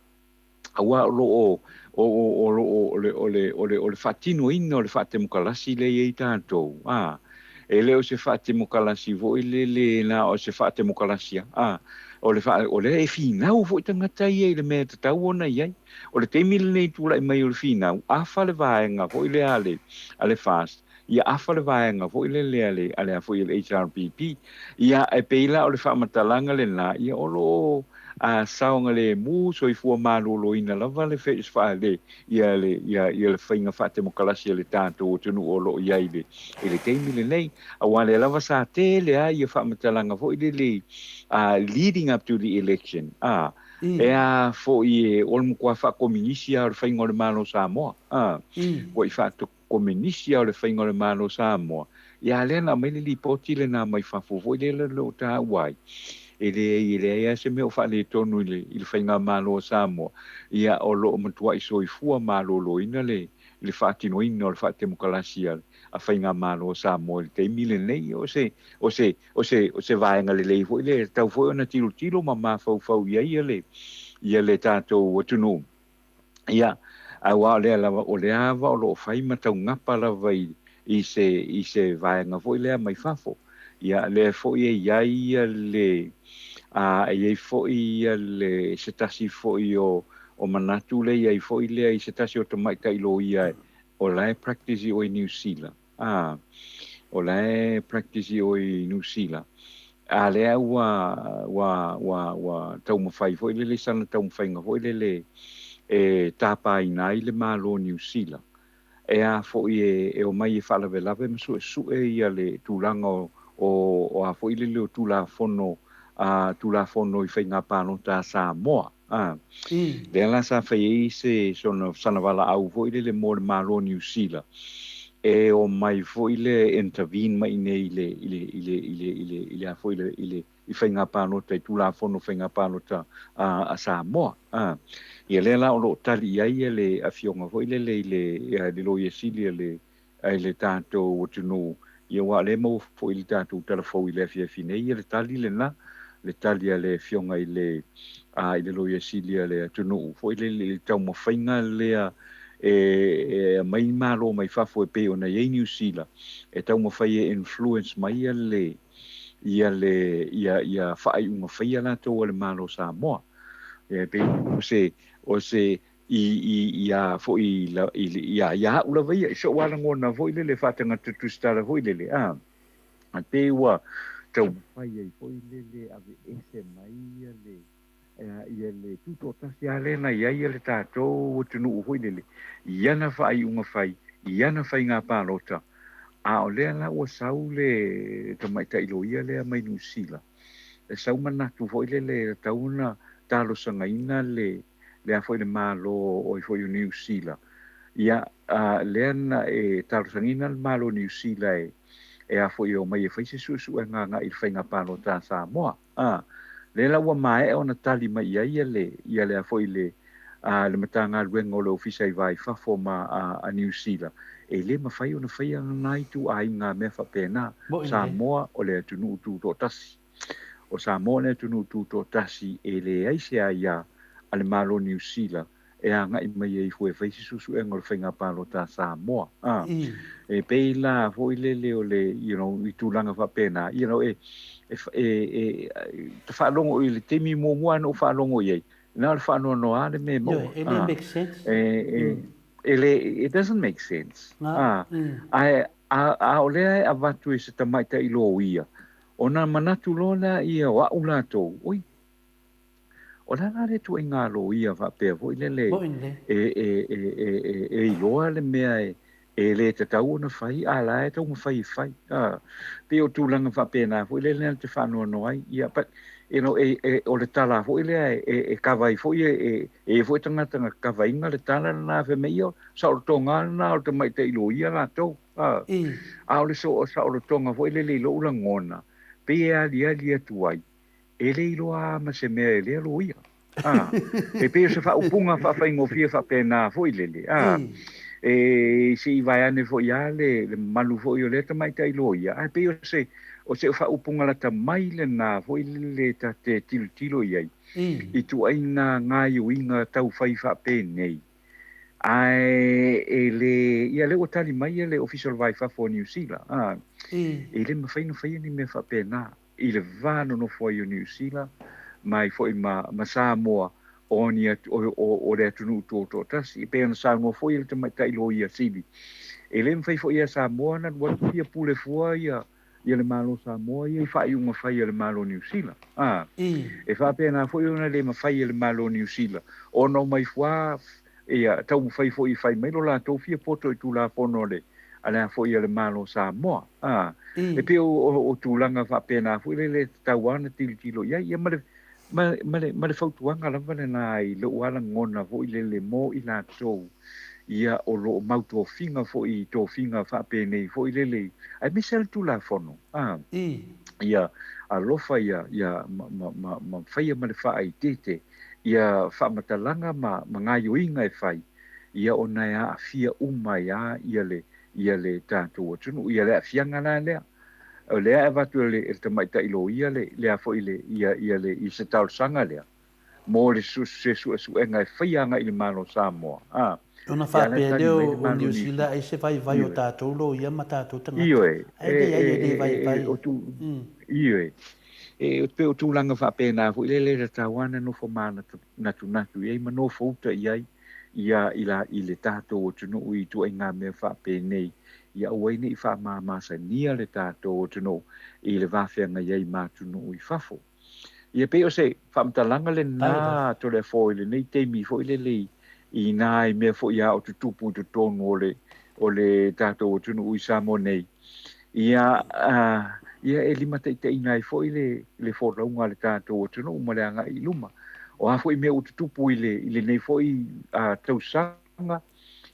Aua o lo o, o, o, o lo o, o le, o le, o le, o le faatinoina o le faatemokalasi lea e i ai tatou, a, e le o se faatemokalasi foi lele na o se faatemokalasi lava, a, o le faa, o lea e finau foi tagata ia i le mea e tatau ona i ai. O le taimi lenei i tulai mai o le finau, afa le vaega foi lea a le, a le FAST, ia afa le vaega foi lele a le, a le a foi a le HRPP. Ia, e pei la o le faamatalaga lena, ia o lo o a saogalemu soifua maloloina lava le le ia le ia ia le faiga faatemokalasi a le tatou atunuu o lo o i ai i le i le taimi lenei. Aua lea lava sa tele ai ia faamatalaga foi lele a leading up to the election a e a foi e o le matua faakominisi a o le faiga o le Malo o Samoa a ua i faakominisi a o le faiga o le Malo o Samoa. Ia lea na aumai le lipoti lena mai fafo foi lea o lo o taua ai, e leai, e leai lava se mea o faaletonu i le, i le faigamalo a Samoa, ia o lo o matuai soifua maloloina le, le faatinoina o le faatemokalasi a, a faigamalo a Samoa i le taimi lenei. O se, o se, o se, o se vaega lelei foi lea e tatau foi ona tilotilo ma mafaufau i ai ia le, ia le tatou atunuu. Ia, aua o lea lava, o lea lava o lo o fai ma taugapa lava i, i se, i se vaega foi lea mai fafo. Ia, lea foi e i ai ia le, a, e i ai foi ia le, se tasi foi o, o manatu lea i ai foi lea i se tasi o tamaitai loia o la e practice i o i Niu Sila. A, o la e practice i o i Niu Sila. A lea ua, ua, ua, ua taumafai foi lele i sana taumafaiga foi lele e tapaina ai le Malo o Niu Sila. E a foi e, e omai e faalavelave ma suesue ia le tulaga o, o, o a foi lele o Tulafono, a, Tulafono i faiga palota a Samoa. A, lea la sa fai ai se sona, sana valaau foi lele mo le Malo o Niu Sila, e omai foi le intervene mai iinei i le, i le, i le, i le, i le, i le a foi le, i le, i faiga palota, i Tulafono faiga palota a, a Samoa. A, ia lea la o lo o tali i ai le afioga foi lele i le, i le Loia Sili a le, i le tatou atunuu, ia aua o lea e maua foi i le tatou tala fou i le afiafi nei ia le tali lena, le tali a le Afioga i le, a, i le Loia Sili a le atunuu foi lele i le taumafaiga lea e, e aumai malo mai fafo e pei ona i ai Niu Sila, e taumafai e influence mai ia le, ia le, ia, ia faaiuga faia latou a le Malo o Samoa. E pei o se, o se i, i, i a foi i, i, i, a, ia a'u lava ia, i so'u lava lagona foi lele faatagata tusitala foi lele, a, a pei ua taumafai ai foi lele aveese mai ia le, ia le tutoatasi lava lea na i ai le tatou atunuu foi lele i ana faaiuga fai, i ana faiga palota, a o lea la ua sau le tamaitai loia lea mai Niu Sila, e sau manatu foi lele e tatau ona talosagaina le, le a foi le Malo o foi o Niu Sila Ia, a, lea na e talosagaina le Malo o Niu Sila e, e a foi e omai e fai se suesuega agai i le faiga palota a Samoa. A, lea la ua maea ona tali mai i ai ia le, ia le a foi le, a, le Matagaluega o le Ofisa i Va i Fafo ma a, a Niu Sila, e le mafai ona faia lena ituaiga mea faapena. Moʻi lelei. Samoa o le atunuu tutoatasi. O Samoa o le atunuu tutoatasi e leai se aia a le Malo o Niu Sila e agai mai ai fua e fai se suesuega o le faiga palota a Samoa. A, e pei la foi lele o le, you know, i tulaga faapena, you know, e, e, e, e, ta faalogo i le taimi muamua na ou faalogo i ai, na o le faanoanoa le mea e maua. Ioe, e le make sense. E, e, e le, it doesn't make sense. Nga. A, ae, a, a o lea e avatu e se tamaitai loia, ona manatu loa lea ia o a'u latou, oi, O le a la le ituaiga loia faapea foi lele e, e, e, e, e, e iloa le mea e, e le tatau ona fai, a la e taumafai e fai. A, pei o tulaga faapena foi lele na te faanoanoa ai. Ia, but, you know, e, e, o le tala foi lea e, e, e kava ai foi e, e, e i ai foi tagata na kavaina le tala lena fai mai, ia, saolotoga lena o le tamaitai loia latou. A, a o le so, saolotoga foi lele i lou lagona, pei e aliali atu ai, E le iloa lava ma se mea e lea loia. A, e pei o se faaupuga faafaigofie faapena foi lele. A, e se i vaeane foi lava le, le mamalu foi o lea tamaitai loia, ae pei o se, o se faaupuga lata mai lena foi lele ta te tilotilo i ai, i ituaiga gaioiga tau fai faapenei. Ae e le, ia lea ua tali mai le Ofisa o le Va i Fafo o Niu Sila, a, e le mafai ona faia ni mea faapena. i le va nonofo ai o Niu Sila mai foi ma, ma Samoa o, ni atu, o, o, o le atunuu tuotoatasi. E pei ona saunoa foi le tamaitai loia sili, e le mafai foi ia Samoa ona alu atu ia pule fua ia, ia le Malo Samoa ia i faaiuga fai a le Malo Niu Sila. A, e faapena foi ona le mafai e le Malo Niu Sila ona omai fua ia taumafai foi e fai mai lo latou fia poto i Tulafono a le, a le a foi a le Malo o Samoa. A, e pei o, o, o tulaga faapena foi lele e tatau lava ona tilotilo i ai. Ia ma le, ma, ma le, ma le fautuaga lava lena i lou lava lagona foi lele mo i latou ia o lo o mau tofiga foi i tofiga faapenei foi lele, aemaise lava le Tulafono. A, ia alofa ia, ia ma, ma, ma, ma faia ma le faaeteete ia faamatalaga ma, ma gaioiga e fai, ia ona e aafia uma ai lava ia le, ia le tatou atunuu. Ia le aafiaga la lea, o lea e avatu e le, e le tamaitai loia le, le a foi le, ia, ia le, ia se talosaga lea mo le su, se suesuega e faia agai i le Malo o Samoa. A, Ona ia la e faapea tali lea mai le o Malo Niu o Niu Sila Sila. ai se vaivai o Ioe. tatou loia ma tatou tagata. Ioe, Ae e, leai e, e le e, e, e, vaivai. o tu, ioe. E pei o tulaga faapena foi lele e tatau lava ona nofo manatunatu i ai ma nofouta i ai ia i la i le tatou atunuu i ituaiga mea faapenei, ia aua ai ne i faamamasania le tatou atunuu i le va feagai ai ma atunuu i fafo. Ia pei o se faamatalaga Tau lava. lena Toleafoa i lenei taimi foi lele i i nai mea foi a o tutupu i totonu o le o le tatou atunuu i Samoa nei. Ia, ia e limataitaiina ai foi le, le folauga a le tatou atunuu ma le agai i luma. O a foi mea ua tutupu i le, i lenei foi tausaga,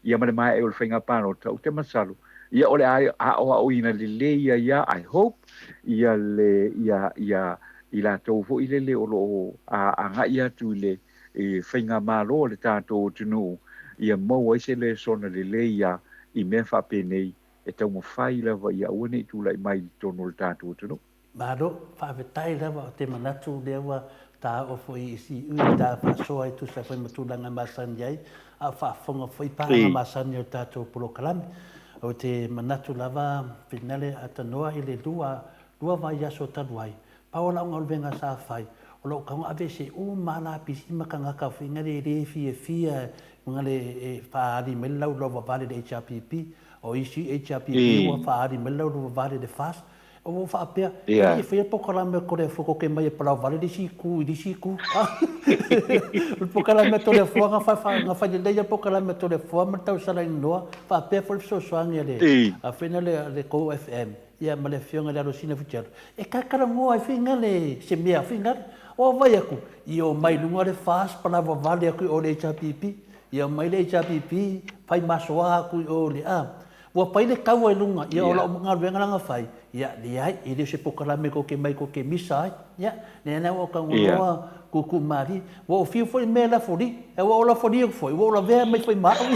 ia ma le maea o le faiga palota, ou te masalo, ia o le a aoaoina lelei ai lava, I hope, ia le, ia, ia i latou foi lele o lo o agai atu i le i faigamalo a le tatou atunuu, ia maua ai se lesona lelei ia i mea faapenei e taumafai lava ia aua ne i tulai mai i totonu o le tatou atunuu. Malo, faafetai lava, ou te manatu lea ua ta oo foi i siui i ta faasoa e tusa foi ma tulaga e masani ai, a o faafofoga foi paaga masani o le tatou polokalame. Ou te manatu lava, Finale Atanoa i le lua vaiaso talu ai, Pau o lau galuega sa fai, o lou tau aveese uma lava lapisi ma tagata foi ngale e le fiafia ngale e faaali mai le laulau vavale i le HRPP. O isi HRPP ua faaali mai le laulau vavale i le FAST. Ua ou faapea, e le i faia polokalame o Toleafoa tou te mai e palauvale le isi itu i le isi itu. O le polokalame a Toleafoa na fai lelei lava le polokalame a Toleafoa ma le tausalainoa faapea foi le fesoasoani a le a le tou FM. Ia ma le afioga i le Alosina Fuichelo, e talatalanoa ai foi gale se mea foi gale. O vai atu, ia omai i luga le FAST palavavale atu i o le HRPP. Ia omai le HRPP Fai masoa aku i o i le, a, ua pai le kaua i luga, ia o lau galuega la na fai, ia, leai, e le o se pokalame tou te mai tou te misa ai. Ia, lea la ua ou tago loa tuutuu malie. Ua ou fiu foi i mea e lafoli, ae ua ou lafoli atu foi, ua ou lavea mai foi ma au.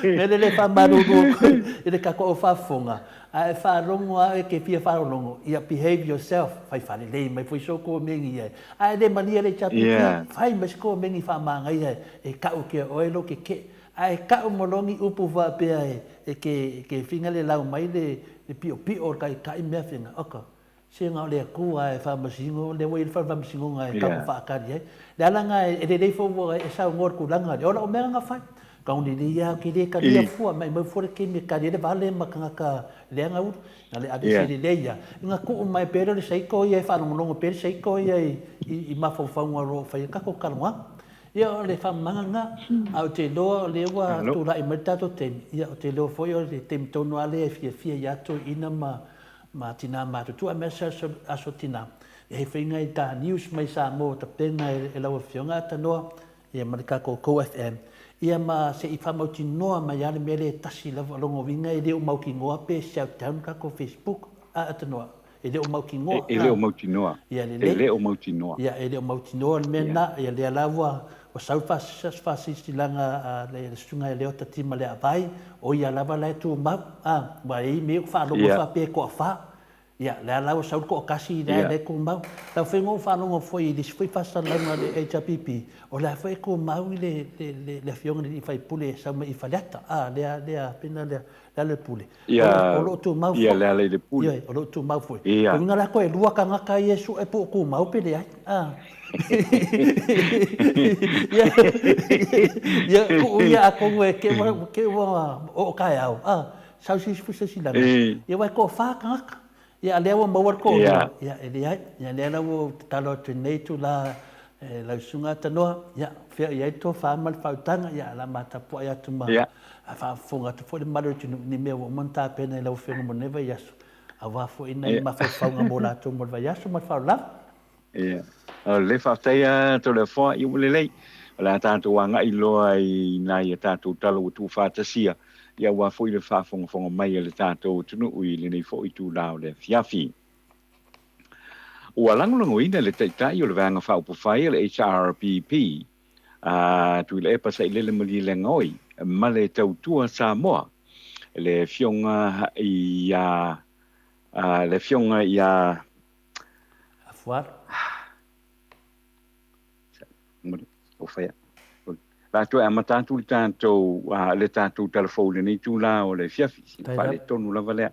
Mea lea e faamalulu atu i le tatou au faafofoga, a e faalogo lava e te fia faalogologo, ia behave yourself, fai faalelei mai foi sou komeni i ai. A e le malie le HRPP, fai mai se komeni faamanaia e tau atu ia oe lou tetee. Ae tau ma loa ni upu faapea e ke finga le lau mai le piopio o le taitai mea finga, oka, se na o le Atua e faamasino, lea ua i ai le fale faamasinoga e tatou faatali ai. Le ala lena e lelei foi ua e saunoa i le tulaga lea, o lau mea na fai. Tau lelei lava, ou te le talia fua, maimau fua le taimi e tali ai le vale ma tagata leaga ulu. Na le aveese lelei lava, ina tuu mai pea lea o le seito ia e faalogologo pea le seito ia i mafaufauga o lo o fai ai tatou talanoaga. Ia o le faamamaga lena, ae ou te iloa o lea ua tulai mai le tatou taimi, ia ou te iloa foi o le taimi tonu lava lea e fiafia ai lava toeaiina ma tina matutua aemaise aso tina. E faiga i ta news mai Samoa ua tapena e lau Afioga Atanoa ia ma le tatou Go FM, ia ma se i faamautinoa mai lava le mea lea e tasi lava. O lona uiga e le o mautinoa pe shout down le tatou Facebook a Atanoa? E le o mautinoa. E le o mautinoa. Ia lelei. E le o mautinoa. Ia e le o mautinoa le mea lena. Ia lea la ua sau le faasilasilaga a le Susuga ia Leota Tima Leaavai, o ia lava la e tumau. A, ua i ai mea ua faalogo faapea e toafa. Ia, lea la ua sau le toatasi lea e tumau. Lau Afioga ua ou faalogo foi i le isi foi faasalalauga a le HRPP, o la foi e tumau i le Afioga i le sui usufono e sau mai i Faleata. A, lea, lea, pena lea. Lealailepule. Ia, O lo o tumau foi. Ia, Lealailepule. Ioe, o lo o tumau foi. Ia. O uiga la toe lua tagata ia e sue po o tumau pe leai. A. Ia, ia, tuu ia atonu e te ua, te ua oo taeao. A, sau se isi foi silasilaga. Ia, aua e toafa tagata. Ia, a lea ua maua le toalua, ia, e leai. Ia, lea la ua ou tatalo atu i lenei itula e lau Susuga Tanoa, ia, fea i ai le tofa ma le faautaga, ia, o le a ma tapuai atu ma faafofoga atu foi le mamalu o le atunuu i ni mea ua uma ona tapena i lau Afioga mo lenei vaiaso, aua foi nai mafaufauga mo latou mo le vaiaso. Ma le faaaloalo lava. Ia, o le faafetai a Toleafoa, ia ua lelei. O le a tatou agai loa i nai a tatou tala ua tuufaatasia, ia aua foi le faafogafoga mai a le tatou atunuu i lenei foi itula o le afiafi. Ua lagolagoina le Taitai o le Vaega Faaupufai a le HRPP, a Tuilaepa Sailele Malielegaoi ma le Tautua Samoa, le Afioga ia le Afioga ia Afualo. La toe amata atu le tatou le tatou tala fou i lenei itula o le afiafi, sina faaletonu lava lea.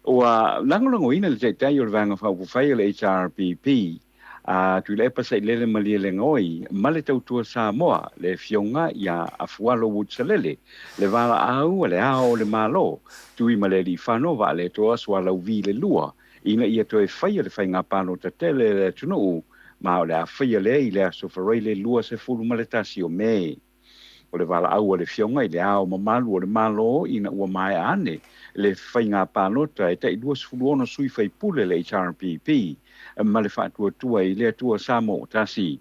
Ua lagolagoina le Taitai o le Vaega Faaupufai o le HRPP a Tuilaepa Sailele Malielegaoi ma le Tautua Samoa, le Afioga ia Afualo Wood Salele, le valaau a le Ao o le Malo, Tuimalealiifano Vaaletoa Sualauvi le Lua, ina ia toe faia le faiga palota tele a le atunuu, ma o le a faia lea i le aso Faraile 21 o Me. O le valaau a le Afioga i le Ao Mamalu o le Malo ina ua maea ane le faiga palota e tai 26 sui faipule le HRPP ma le Faatuatua i le Atua Samoa Tasi.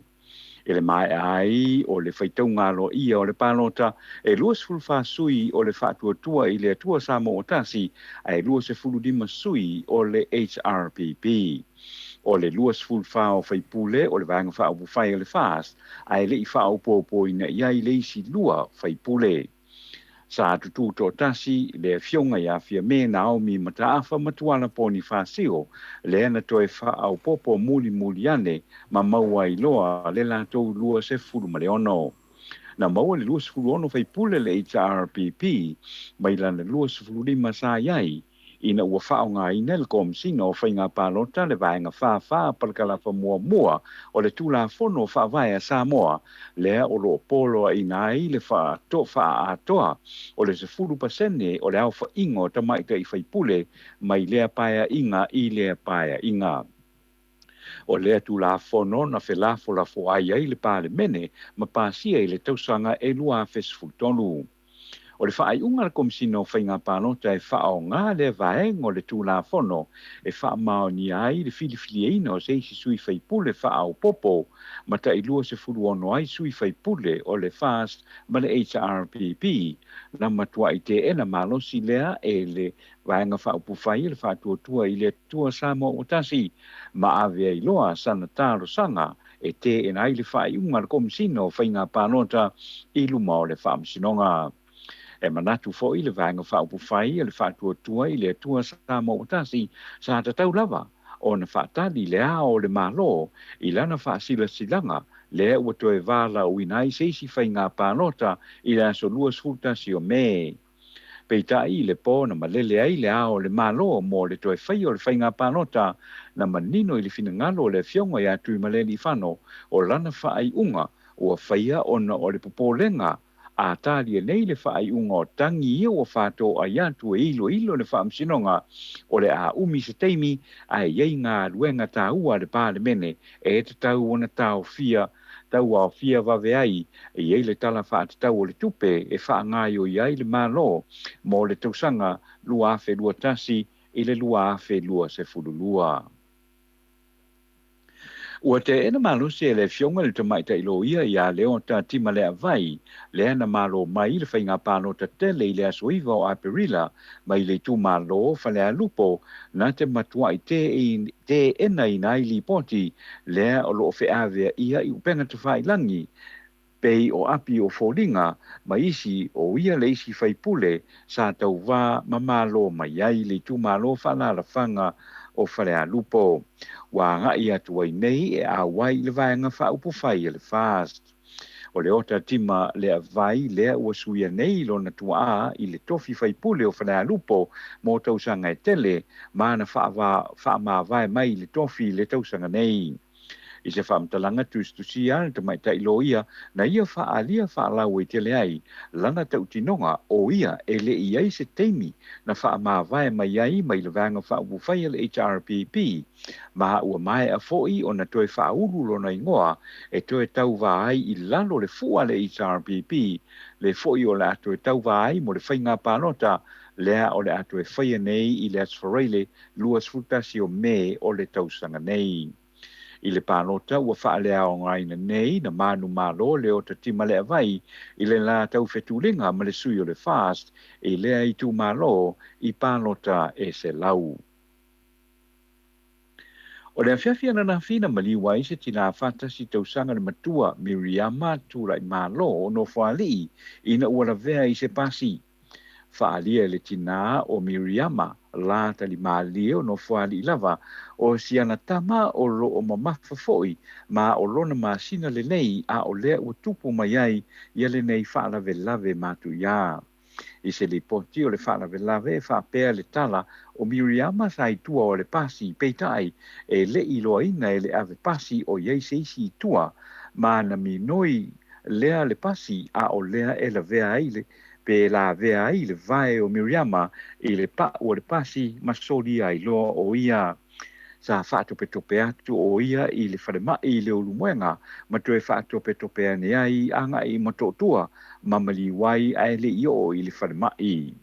I le maea ai o le faitauga aloaia o le palota, e 24 sui o le Faatuatua i le Atua Samoa Tasi ae 25 sui o le HRPP. O le 24 o faipule o le Vaega Faaupufai o le FAST ae le i faaopoopoina i ai le isi lua faipule. Sa tutū toatasi le Afioga ia Fiame Naomi Mataafa ma Tuala Ponifasio, lea na toe faaopoopo mulimuli ane ma maua ai loa le latou 26. Na maua le 26 faipule le HRPP mai lana 25 sa i ai ina ua faaaogaina e le Komesina o Faiga Palota le Vaega 44 palakalafa muamua o le Tulafono Faavae a Samoa, lea o lo o poloaiina ai le faaatoa o le 10% o le aofaiga o tamaitai faipule mai lea paeaiga i lea paeaiga. O lea Tulafono na felafolafoai ai le Palemene ma pasia i le tausaga e 2013. O le faaiuga a le Komesina o Faiga Palota e faaaoga lea vaega o le Tulafono e faamaonia ai le filifiliaina o se isi sui faipule faaopoopo ma tai 26 ai sui faipule o le FAST ma le HRPP na matuai teena malosi lea e le Vaega Faaupufai o le Faatuatua i le Atua Samoa Ua Tasi ma ave ai loa sana talosaga e teena ai le faaiuga a le Komesina o Faiga Palota i luma o le Faamasinoga. E manatu foi le Vaega Faaupufai o le Faatuatua i le Atua Samoa Ua Tasi sa tatau lava ona faatali Le Ao o le Malo i lana faasilasilaga lea ua toe valaauina ai se isi faiga palota i le aso 21 o Me. Peitai, i le po na malele ai Le Ao o le Malo mo le toe faia o le faiga palota, na manino i le finagalo o le Afioga ia Tuimalealiifano o lana faaiuga ua faia ona o le popolega a talia nei le faaiuga o tagi ia ua faatoai atu e iloilo le Faamasinoga o le a umi se taimi ae i ai galuega taua a le Palemene e tatau ona taofia tauaofia vave ai e i ai le Tala Faatatau o le Tupe e faagaoioi ai le Malo mo le tausaga 2021 i le 2022. Ua teena malosi e le Afioga i le Tamaitai Loia ia Leota Timaleavai, lea na malo mai i le faiga palota tele i le aso 9 o Aperila mai le itumalo o Falealupo, na te matuai teenaina ai lipoti lea o lo o feaveaia i upega tafailagi, pei o api o foliga ma isi o ia le isi faipule sa tauvā ma malo mai ai le itumalo faaalaalafaga o Falealupo. Ua agai atu ai nei e auai i le Vaega Faaupufai a le FAST. O Leota Timaleavai lea ua suia nei lona tuaa i le tofi faipule o Falealupo mo tausaga e tele ma na faamavae mai i le tofi i le tausaga nei. I se faamatalaga tusitusia a le tamaitai loia na ia faaalia faalauaitele ai lana tautinoga o ia e le i ai se taimi na faamavae mai ai mai le Vaega Faaupufai a le HRPP ma ua maea foi ona toe faaulu lona igoa e toe tauvā ai i lalo le fua a le HRPP le foi o le a toe tauvā ai mo le faiga palota lea o le a toe faia nei i le Aso Faraile 21 o Me o le tausaga nei. I le palota ua faaleaogaina nei na manumalo Leota Timaleavai i le la taufetuliga ma le sui o le FAST i lea itumalo i palota e 100. O le afiafi ananafi na maliu ai se tinā 41 tausaga le matua Miriama Tulaimalo o Nofoalii ina ua lavea i se pasi. Faaalia e le tinā o Miriama la talimalie o Nofoalii lava o siana tama o lo o mamafa foi ma o lona masina lenei a o lea ua tupu mai ai ia lenei faalavelave matuia. I se lipoti o le faalavelave e faapea le tala o Miriama sa i tua o le pasi peitai e le i iloaina e le ave pasi o i ai se isi i tua ma na minoi lea le pasi a o lea e lavea ai le pe lavea ai le vae o Miriama i le pau o le pasi ma solia ai loa o ia. Sa faatopetope atu o ia i le falemai i Leulumoega ma toe faatopetope ane ai agai i Motootua ma maliu ai ae le i oo i le falemai.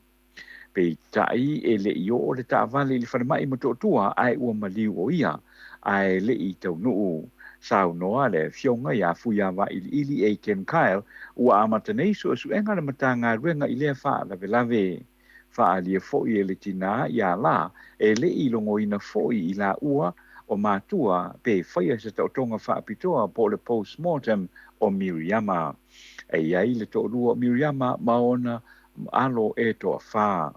Peitai e le i oo le taavale i le falemai i Motootua ae ua maliu o ia ae le i taunuu. Saunoa le Afioga ia Fuiavailiili Aiken Kyle ua amata nei suesuega a le Matagaluega i lea faalavelave. Faaalia foi e le tinā ia la e le i logoina foi i laua o matua pe faia se taotoga faapitoa po o le post-mortem o Miriama. E i ai le toalua o Miriama ma ona alo e toafa.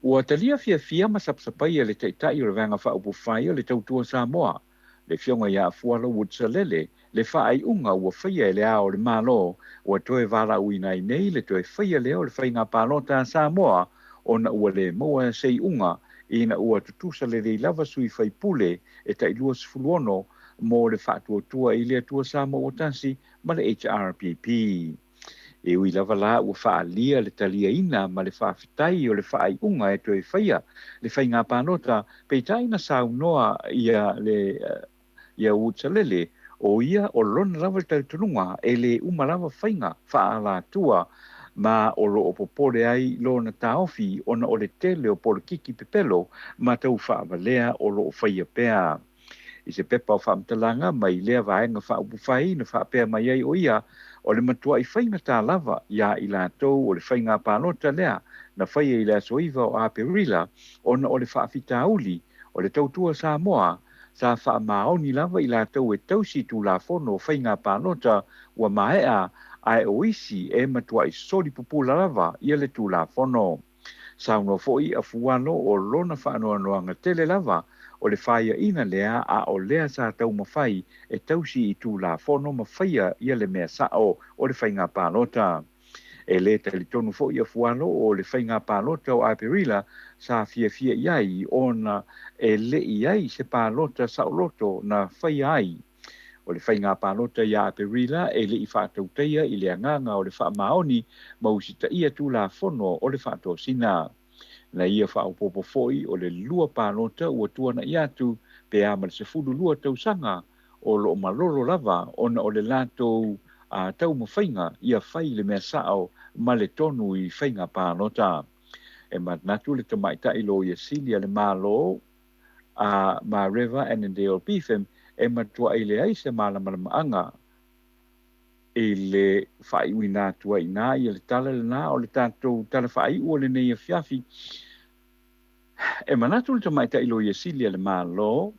Ua talia fiafia ma sapasapaia le Taitai o le Vaega Faaupufai o le Tautua Samoa, le Afioga ia Fuala Wood Salele, le faaiuga ua faia e Le Ao o le Malo ua toe valaauina ai nei le toe faia lea o le faiga palota a Samoa ona ua le maua se iuga ina ua tutusa lelei lava sui faipule e tai 26 mo le Faatuatua i le Atua Samoa Ua Tasi ma le HRPP. E ui lava la ua faaalia le taliaina ma le faafetai o le faaiuga e toe faia le faiga palota, peitai na saunoa ia le ia Wood Salele O ia o lona lava le talitonuga e le uma lava faiga faaalatua ma o lo o popole ai lona taofi ona o le tele o polokiki pepelo ma tau faavalea o lo o faia pea. I se pepa o faamatalaga mai lea Vaega Faaupufai na faapea mai ai o ia o le matuai faigata lava iā i latou o le faiga palota lea na faia i le aso 9 o Aperila ona o le faafitauli o le Tautua Samoa sa faamaoni lava i latou e tausi Tulafono o Faiga Palota ua maea ae o isi e matuai soli pupula lava ia le Tulafono. Saunoa foi a Fualo o lona faanoanoaga tele lava o le faiaina lea a o lea sa taumafai e tausi i Tulafono ma faia ia le mea sao o le faiga palota. E lē talitonu foi a Fualo o le faiga palota o Aperila sa fiafia i ai ona e le i ai se palota saoloto na faia ai. O le faiga palota iā Aperila e le i faatautaia i le agaga o le faamaoni ma usitaia Tulafono o le Faatosina. Na ia faaopoopo foi o le lua palota ua tuana'i atu pe a ma le 12 tausaga o lo o malolo lava ona o le latou taumafaiga ia fai le mea sao ma le tonu i faiga palota. E manatu le Tamaitai Loia Sili a le Malo a Mareva Annandale Beetham e matuai leai se malamalamaaga i le faaiuina atu ai i ina ia le tala lena o le tatou tala faaiu o lenei afiafi. E manatu le Tamaitai Loia Sili a le Malo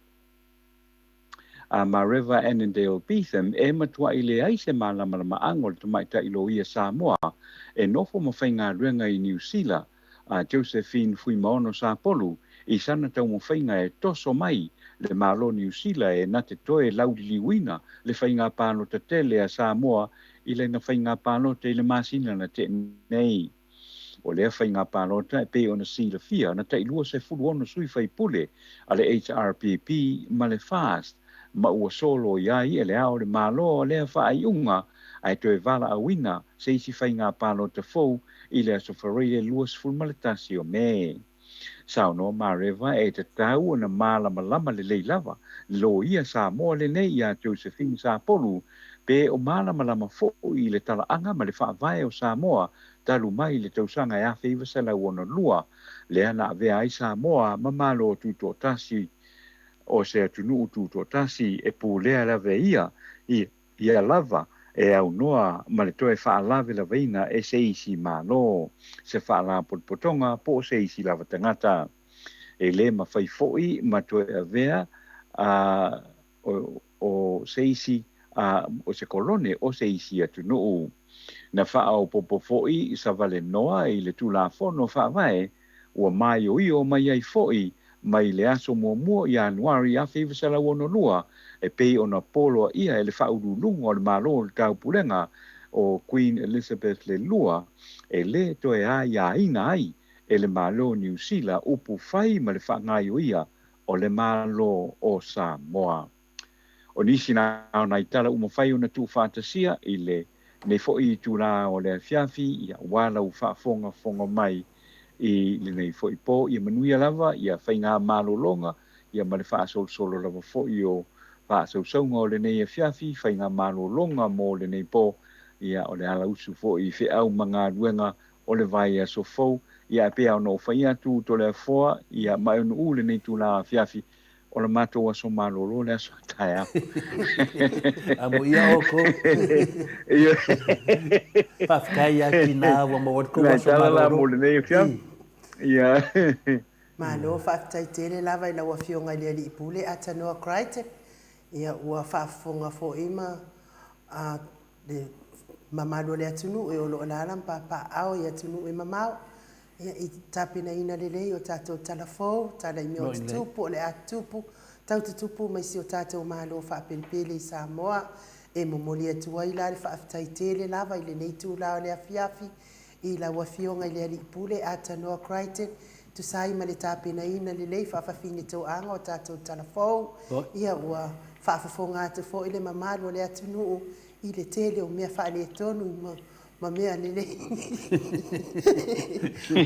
a Mareva Annandale Beetham e matuai leai se malamalamaaga o le Tamaitai Loia Samoa e nofo ma faigaluega i Niu Sila a Josephine Fuimaono Sapolu i sana taumafaiga e toso mai le Malo Niu Sila e na te toe lauliliuina le faiga palota tele a Samoa i lana faiga palota i le masina na teʻe nei. O lea faiga palota e pei ona silafia na tai 26 sui faipule a le HRPP ma le FAST ma ua soloia ai e Le Ao o le Malo lea faaiuga ae toe valaauina se isi faiga palota fou i le aso Faraile 21 o Me. Saunoa Mareva e tatau ona malamalama lelei lava le loia Samoa lenei iā Josephine Sapolu pe o malamalama foi i le talaaga ma le faavae o Samoa talu mai le tausaga e 1962 lea na avea ai Samoa ma Malo Tutoatasi o se atunuu tutoatasi e pulea lava e ia ia lava e aunoa ma le toe faalavelaveina e se isi Malo, se faalapotopotoga po o se isi lava tagata. E lē mafai foi ma toe avea a o se isi a o se kolone o se isi atunuu. Na faaopoopo foi Savalenoa i le Tulafono Faavae ua maioio mai ai foi mai le aso muamua o Ianuari 1962 e pei ona poloaia e le Faauluuluga o le Malo o le Taupulega o Queen Elizabeth le Lua e lē toe aiaina ai e le Malo o Niu Sila upu fai ma le faagaioia o le Malo o Samoa. O nisi na o nai tala ua mafai ona tuufaatasia i lenei foi itulā o le afiafi, ia aua lau faafogafoga mai i lenei foi po. Ia manuia lava ia faiga malologa ia ma le faasolosolo lava foi o faasausauga o lenei afiafi, faiga malologa mo lenei po, ia o le alausu foi i feau ma galuega o le vaiaso fou. Ia ae pei lava ona ou fai atu, Toleafoa, ia ma e ona u lenei itulā afiafi, O le matou aso malolo le aso taeao. Amuia oukou. Faafetai ia Tina ua maua ai le tou aso malolo. Nai tala la mo lenei afiafi. Ia. Malo faafetai tele lava i lau Afioga i le Alii Pule Atanoa Crichton. Ia ua faafofoga foi ma le mamalu o le atunuu e o lo o alaala ma papaaao i atunuu e mamao. Ia, i tapenaina lelei o tatou tala fou, tala i mea o tutupu, o le a tutupu, tau tutupu mai si o tatou Malo faapelepele i Samoa. E momoli atu ai la le faafetai tele lava i lenei itula o le afiafi i lau Afioga i le Alii Pule Atanoa Crichton, tusa ai ma le tapenaina lelei faafafine toaga o tatou tala fou. Ia, ua faafofoga atu foi le mamalu o le atunuu i le tele o mea faaletonu ma ma mea lelei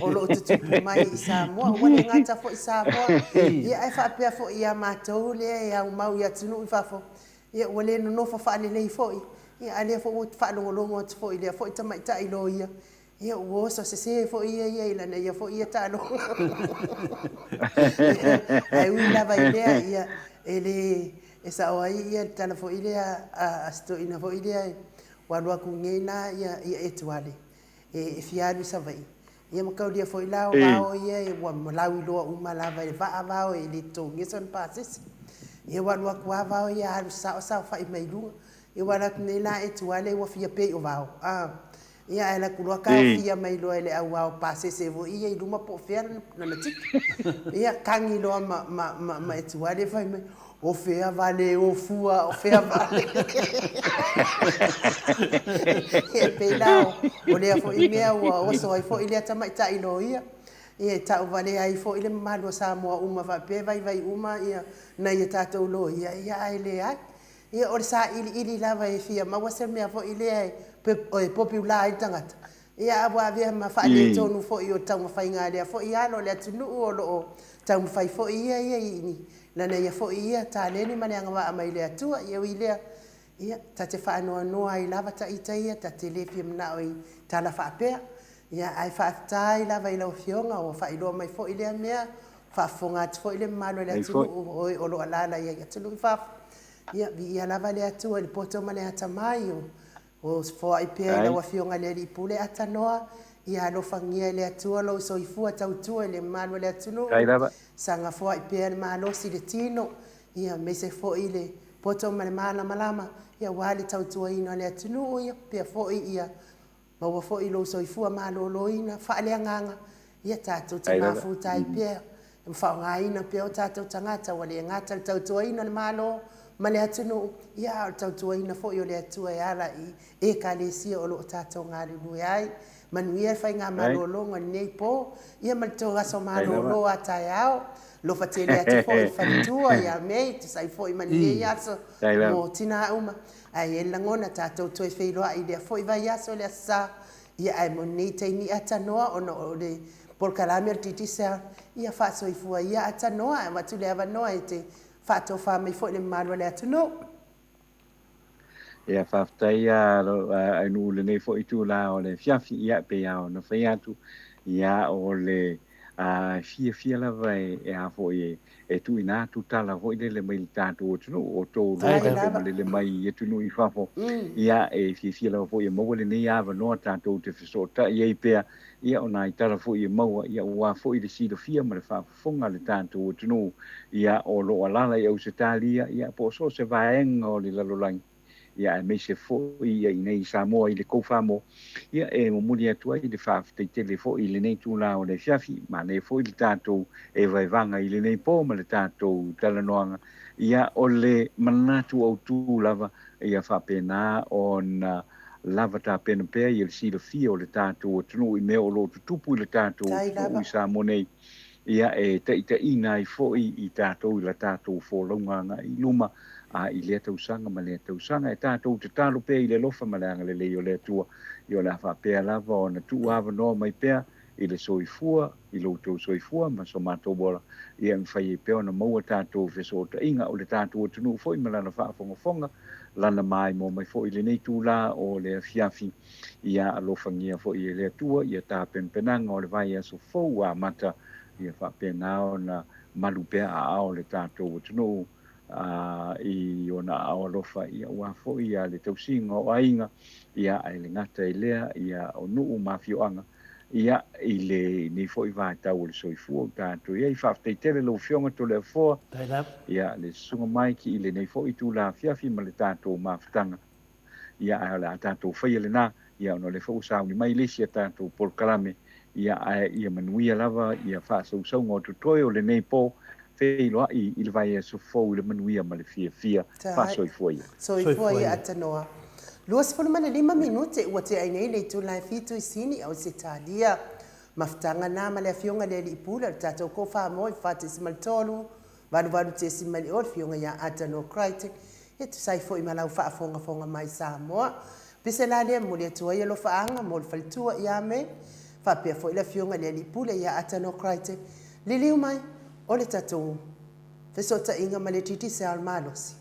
o lo o tutupu mai i Samoa. Ua le gata foi i Samoa, ia ae faapea foi ia matou lea e aumau i atunuu i fafo. Ia, ua le nonofo faalelei foi, ia a lea foi ua faalogologo atu foi i lea foi tamaitai loia, ia ua oso sese foi ia ia i lana ia foi ia taaloga. Ae ui lava i lea, ia, e le e sao ai ia le tala foi lea a si toeaina foi lea ua alu atu nei la ia ia Etuale e fia alu i Savaii, ia ma taulia foi la o vao ia ua lauiloa uma lava i le vaa vao e le totogia sona pasese. Ia ua alu atu lava vao ia alu sao saofai mai luga. Ia ua alu atu nei la Etuale ua fia pei o vao. A ia ae alu atu loa taofia mai loa e le au ao pasese foi ia i luma po o fea lana tiki. Ia tagi loa ma ma ma ma Etuale fai mai, O fea vale o fua, o fea vale. E pei la o lea foi mea ua oso ai foi lea tamaitai loia. Ia e tau valea ai foi le mamalu o Samoa uma faapea e vaivai uma ia nai a tatou loia, ia ae leai. Ia o le sailiili lava e fia maua se mea foi lea e popular ai le tagata, ia ae ua avea ma faaletonu foi o le taumafaiga a lea foi alo o le atunuu o lo o taumafai foi ia ia i lana ia foi ia taleni ma le agavaa mai le Atua. Ia ui lea, ia, ta te faanoanoa ai lava ta ita ia, ta te le fia manao i tala faapea. Ia, ae faafetai lava i lau Afioga ua faailoa mai foi lea mea, faafofoga atu foi le mamalu o le atunuu o e o lo o alaala i atunuu i fafo. Ia, viia lava le Atua i le poto ma le atamai o O foai pea i lau Afioga i le Alii Pule Atanoa, ia alofagia e le Atua lou soifua tautua i le mamalu o le atunuu, saga foai pea le malosi i le tino, ia aemaise foi le poto ma le malamalama, ia aua le tautuaina o le atunuu, ia pea foi ia maua foi lou soifua maloloina faaleagaga, ia tatou te mafuta ai pea ma faaaogaina pea o tatou tagata ua le gata i le tautuaina o le Malo ma le atunuu, ia a o le tautuaina foi o le Atua e ala i Ekalesia o lo o tatou galulue ai. Manuia le faigamalologa i lenei po, ia ma le tou aso malolo a taeao. Alofa tele atu foi i le faletua ia May, tusa ai foi ma lenei aso mo tina uma. Ae i ai le lagona tatou toe feiloai i lea foi vaiaso i le Aso Sa, Ia ae mo lenei taimi atanoa ona o le polokalame o le Digicel, ia faasoifua ia atanoa ae avatu le avanoa e te faatofa mai foi i le mamalu o le atunuu. Ia faafetai a Ainuu i lenei foi itula o le afiafi, ia e pei lava ona fai atu, ia o le fiafia lava e a foi e tuuina atu tala foi lele mai le tatou atunuu, o outou loa pe malele mai i atunuu i fafo, ia e fiafia lava foi e maua lenei avanoa tatou te fesootai ai pea, ia o nai tala foi e maua, ia aua foi le silafia ma le faafofoga a le tatou atunuu, ia o lo o alaala i Ausetalia, ia po o so o se vaega o le lalolagi. ia aemaise foi ia inei i Samoa i le kou Samoa, ia e momoli atu ai le faafetai tele foi i lenei itula o le afiafi, manaia foi le tatou evaevaga i lenei po ma le tatou talanoaga, ia o le manatu autu lava ia faapena ona lava tapena pea ia le silafia o le tatou atunuu i mea o lo o tutupu i le tatou atunuu i Samoa nei, ia e taitaiina ai foi i tatou i la tatou folauga agai i luma a i lea tausaga ma lea tausaga. E tatou tatalo pea i le alofa ma le agalelei o le Atua, ia o le a faapea lava ona tuu avanoa mai pea i le soifua, i lo outou soifua ma so matou ola, ia e mafai ai pea ona maua tatou fesootaiga o le tatou atunuu foi ma lana faafogafoga, lana maimoa mai foi i lenei itula o le afiafi. Ia alofagia foi e le Atua ia tapenapenaga o le vaiaso fou ua amata, ia faapena ona malu pea aao o le tatou atunuu i ona aao alofa, ia aua foi ia le tausiga o aiga, ia ae le gata i lea, ia o nuu ma afioaga, ia i lenei foi vaitau o le soifua ua tatou i ai. Faafetai tele lau Afioga Toleafoa, ia le Susuga Mike i lenei foi itula afiafi ma le tatou mafutaga. Ia, ae o le a tatou faia lena, ia, ona o lea foi ua sauni mai le isi a tatou polokalame, ia, ae ia manuia lava ia faasausauga o totoe o lenei po, feiloai i le vaiaso fou i le manuia ma le fiafia. Faasoifua ia. Soifua ia Atanoa. 25 minute ua tea ai nei le itula e fitu i Sini, Ausetalia. Mafutaga na ma le Afioga i le Alii Pule o le tatou Kofāmoe 4.3 88.0 le Afioga ia Atanoa Crichton, e tusa ai foi ma lau faafogafoga mai Samoa. Pese la lea e momoli atu ai alofaaga mo le faletua ia May, faapea foi le Afioga i le Alii Pule ia Atanoa Crichton. Liliu mai, o le tatou fesootaiga ma le Digicel malosi.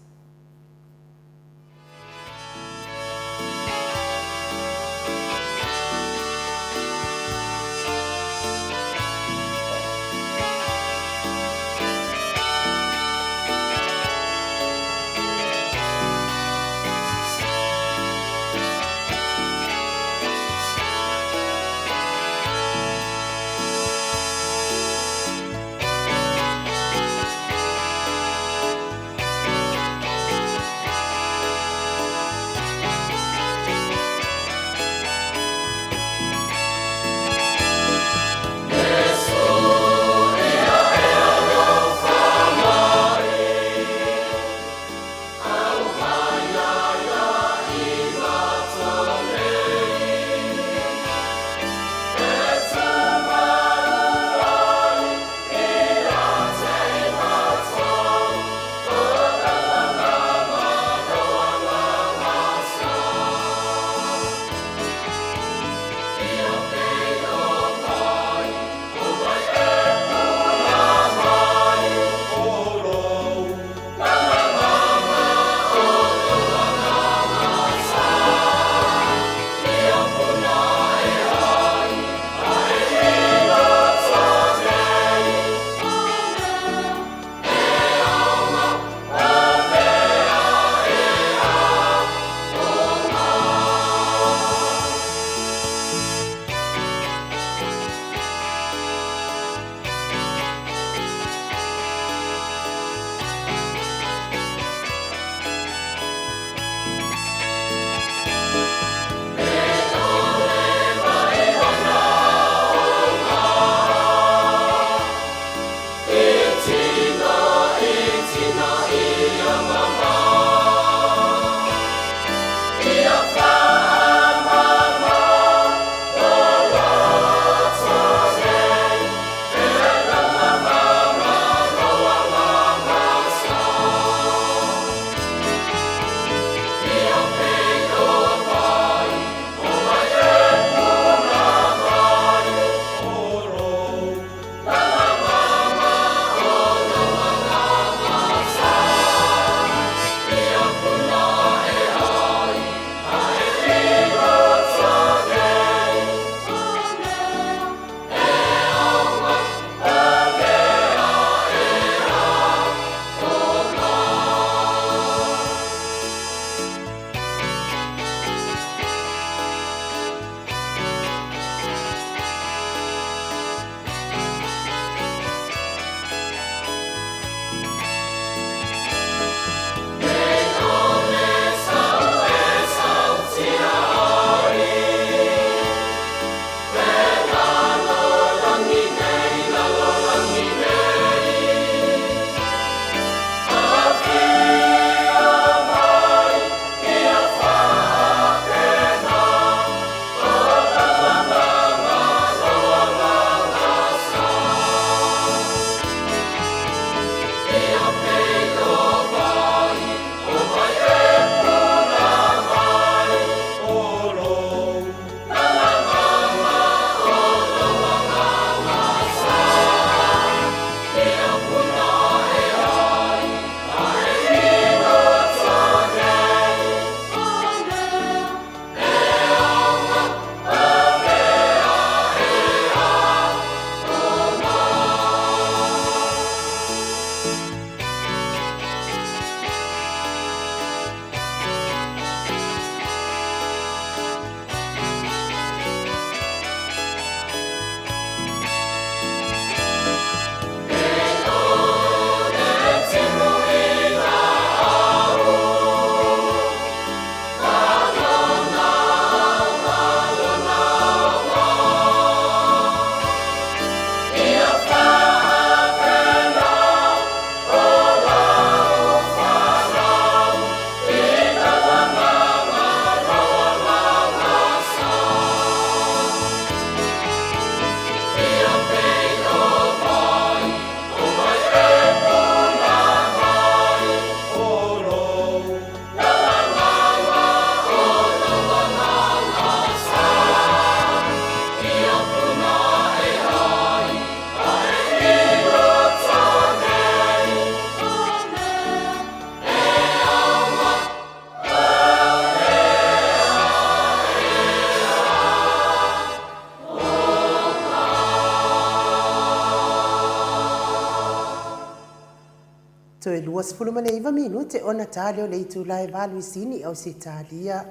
Toe 29 minute ona ta lea o le itula e 8 i Sini, Ausetalia.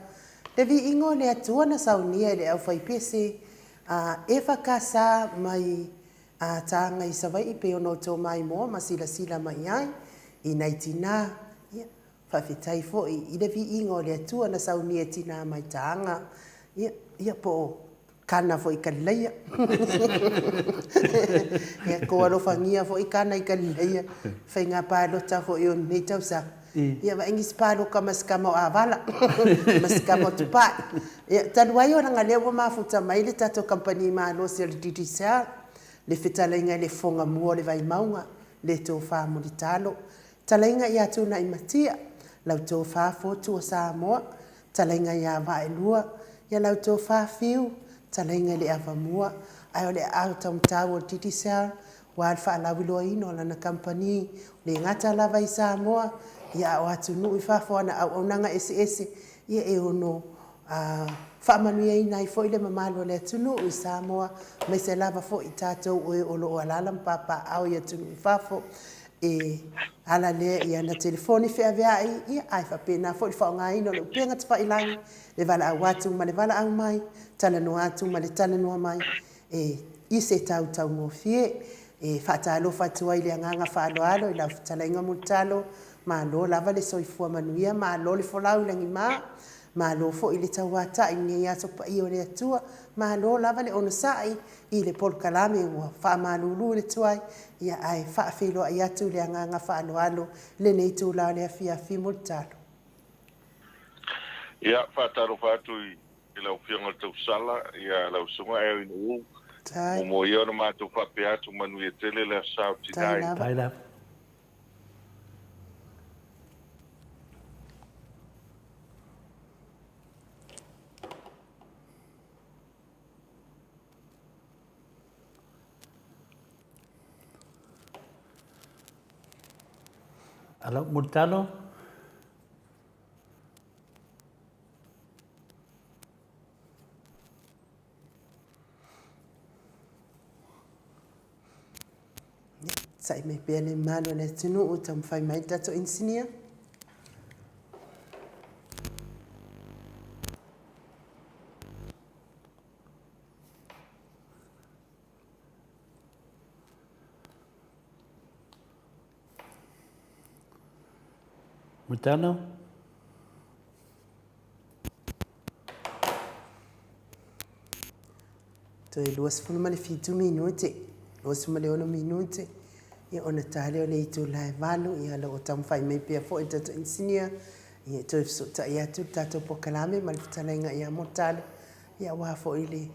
Le viiga o le Atua na saunia e le aufaipese a EFKS mai a Taga i Savaii pei ona outou maimoa ma silasila mai ai i nai tinā. Ia, faafetai foi i le viiga o le Atua na saunia e tinā mai Taga. Ia, ia po o Kana foi i Kalilaia. Ia, kou alofagia foi Kana i Kalilaia, faiga palota foi o lenei tausaga. Ia, vaai nisi paloka ma si kama o Avala, ma si kama o Tupai. Ia, talu ai ona lea ua mafuta mai le tatou kamupani malosi o le Digicel, le fetalaiga i le fofoga mua o le Vaimauga, le Tofa Mulitalo, talaiga ia Tuuna'imatia, lau tofa Fotu o Samoa, Talaiga ia Vaelua, ia lau tofa Fiu, talaiga i le Avamua, ae o le aao taumatau o le Digicel, ua le faalauiloaina o lana kamupani, le gata lava i Samoa, ia a o atunuu i fafo ana auaunaga eseese, ia e ono faamanuiaina ai foi le mamalu o le atunuu i Samoa, aemaise lava foi i tatou o e o lo o alaala ma papaaao i atunuu i fafo. E ala lea i ana telefoni feaveai, ia, ae faapena foi le faaaogaina o le upega tafailagi, le valaau atu ma le valaau mai, talanoa atu ma le talanoa mai, e i se tau taugofie. E faatalofa atu ai i le agaga faaaloalo i lau fetalaiga Mulitalo, malo lava le soifua manuia, malo le folau i lagima, malo foi i le tauatai i lenei aso paia o le Atua, malo lava le onosai i le polokalame ua faamalulu i le tuai, ia ae faafeiloai atu le agaga faaaloalo i lenei itula o le afiafi Mulitalo. Ia, faatalofa atu i lau Afioga i le Tausala, ia lau Susuga Erin Wu, muamua ia ona matou faapea atu manuia tele le Aso Sa o Tinai. Tai lava. Alo, Mulitalo. Sa'i mai pea le mamalu o le atunuu e taumafai mai le tatou inisinia. Mulitalo. Toe 27 minute, 26 minute, ia ona ta lea o le itula e 8, ia o lo o taumafai mai pea foi le tatou inisinia, ia e toe fesootai atu le tatou polokalame ma le fetalaiga ia Mulitalo, ia aua foi le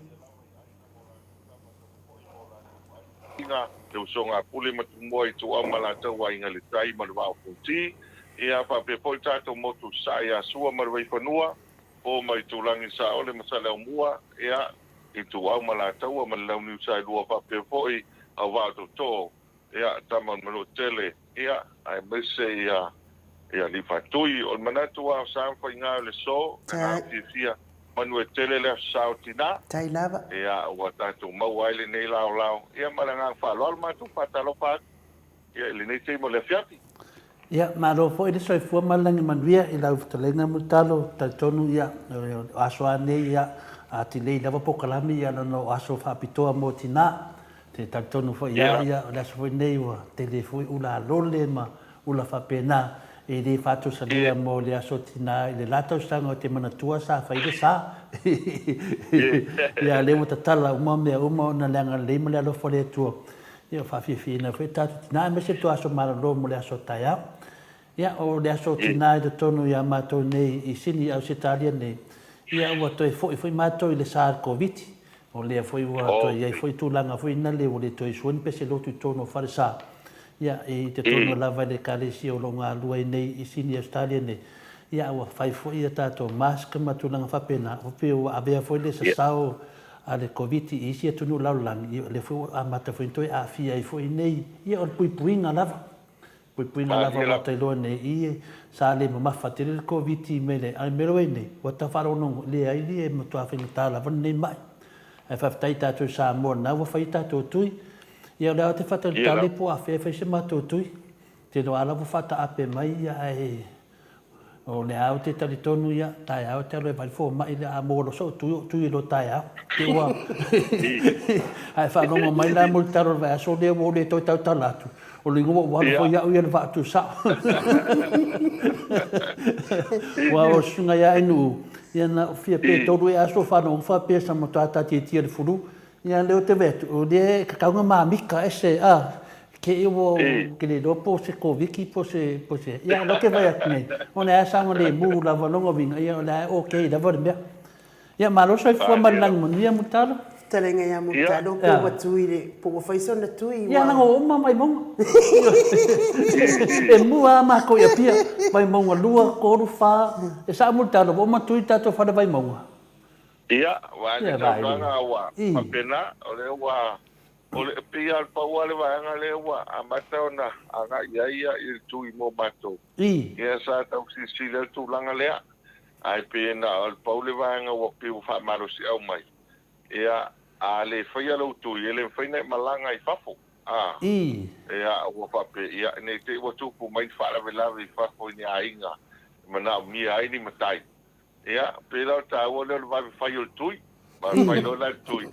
Aiga, le usoga a Pule ma Tumua, Ituau ma Alataua, Aiga i le Tai ma le Vaa o Fonoti, ia faapea foi tatou motu i Sasae ia Sua ma le Vaifanua, Po ma Itulagi, Saole ma Saleaumua, ia, Ituau ma Alataua ma le Launiu Saelua faapea foi Auvaa o Tootoo, ia, Tama o le Manuatele, ia, aemaise ia, ia Lifatui. O le manatu lava o sa ma faiga o le aso, le agaga fiafia, manuia tele le Aso Sa o Tina. Tai lava. Ia, ua tatou maua ai lenei laolao, ia, ma le agaga faaaloalo matou faatalofa atu, ia, i lenei taimi o le afiafi. Ia, malo foi le soifua ma le lagi manuia i lau fetalaiga Mulitalo, talitonu ia, o aso a nei ia, a tilei lava polokalame ia lana o aso faapitoa mo tina. Te talitonu foi ia, ia, o le aso foi nei ua tele foi ula lole ma ula faapena, e le faatosalia mo le aso tina i le la tausaga ou te manatua sa fai le sa. Ia, lea ua tatala uma mea uma ona le agalelei ma le alofa o le Atua. Ia, ua faafiafiaina foi tatou tina aemaise le tou aso malolo mo le aso taeao. Ia, o le aso tina i totonu ia matou nei i Sini, Ausetalia nei, ia ua toe foi foi matou i le sa o le Koviti. O lea foi ua toe i ai foi tulaga foi nale ua le toe sua ni pese lotu i totonu o falesa. Ia, i totonu lava i le Ekalesia o lo o galulue ai nei i Sini, Ausetalia nei, ia ua fai foi a tatou mask ma tulaga faapena, ua pei ua avea foi le sasao a le Koviti i isi atunuu lalolagi, ia o lea foi ua amata foi ona toe aafia ai foi nei. Ia o le puipuiga lava, puipuiga lava ua ta iloa nei i sa le mamafa tele le Koviti mai le, a o le mea lea ua i ai nei, ua ta faalogologo, leai e matua faigata lava lenei mai. Ae faafetai i tatou i Samoa o lena ua fai a tatou tui. Ia o lea ou te faatalitali po o afea e fai se matou tui. Tele o ala ua faataape mai ia ae o lea ou te talitonu ia taeao e te alu e vaai le fomai lea a maua loa sou tui ou tui loa taeao te ua ae faalogo mai la Mulitalo o le vaiaso lea ua ou le toe tautala atu o le igoa ua alu foi au ia le vaa tusao ua o susuga ia Ainuu ia na ou fia pe tolu ea aso faalogo faapea sa matua taatiatia le fulu Ia lea ou te vaai atu, o lea e tatau ona mamika ese a, te i ua ou te le iloa po o se Koviti po o se, po o se, ia o lea ou te vaai atu nei, o lea lava e saogalemu lava lona uiga, ia o lea lava e okay lava le mea. Ia malo le soifua ma le lagi manuia Mulitalo. Fetalaiga ia Mulitalo po ua tui le, po ua fai sona tui ua. Ia leaga ua uma Vaimauga. E mua lava matou i Apia, Vaimauga 2, 3, 4, e sao Mulitalo ua uma tui le tatou fale Vaimauga. Ia, vaai le saunoaga ua faapena, o lea ua, o le, pei lava o le pau lava le vaega lea ua amata ona agai i ai ia i le tui mo matou. Ia sa tau silasila i le tulaga lea, ae pei na o le pau le vaega ua pei ua faamalosiau mai. Ia, a le faia lou tui, e le mafai ona e malaga i fafo. A, ia, ua faapea, ia, ne i te i ua tupu mai ni faalavelave i fafo i ni aiga e manaomia ai ni matai. Ia, pei la o le taua lea o le vave fai o le tui. Vave fai loa la le tui,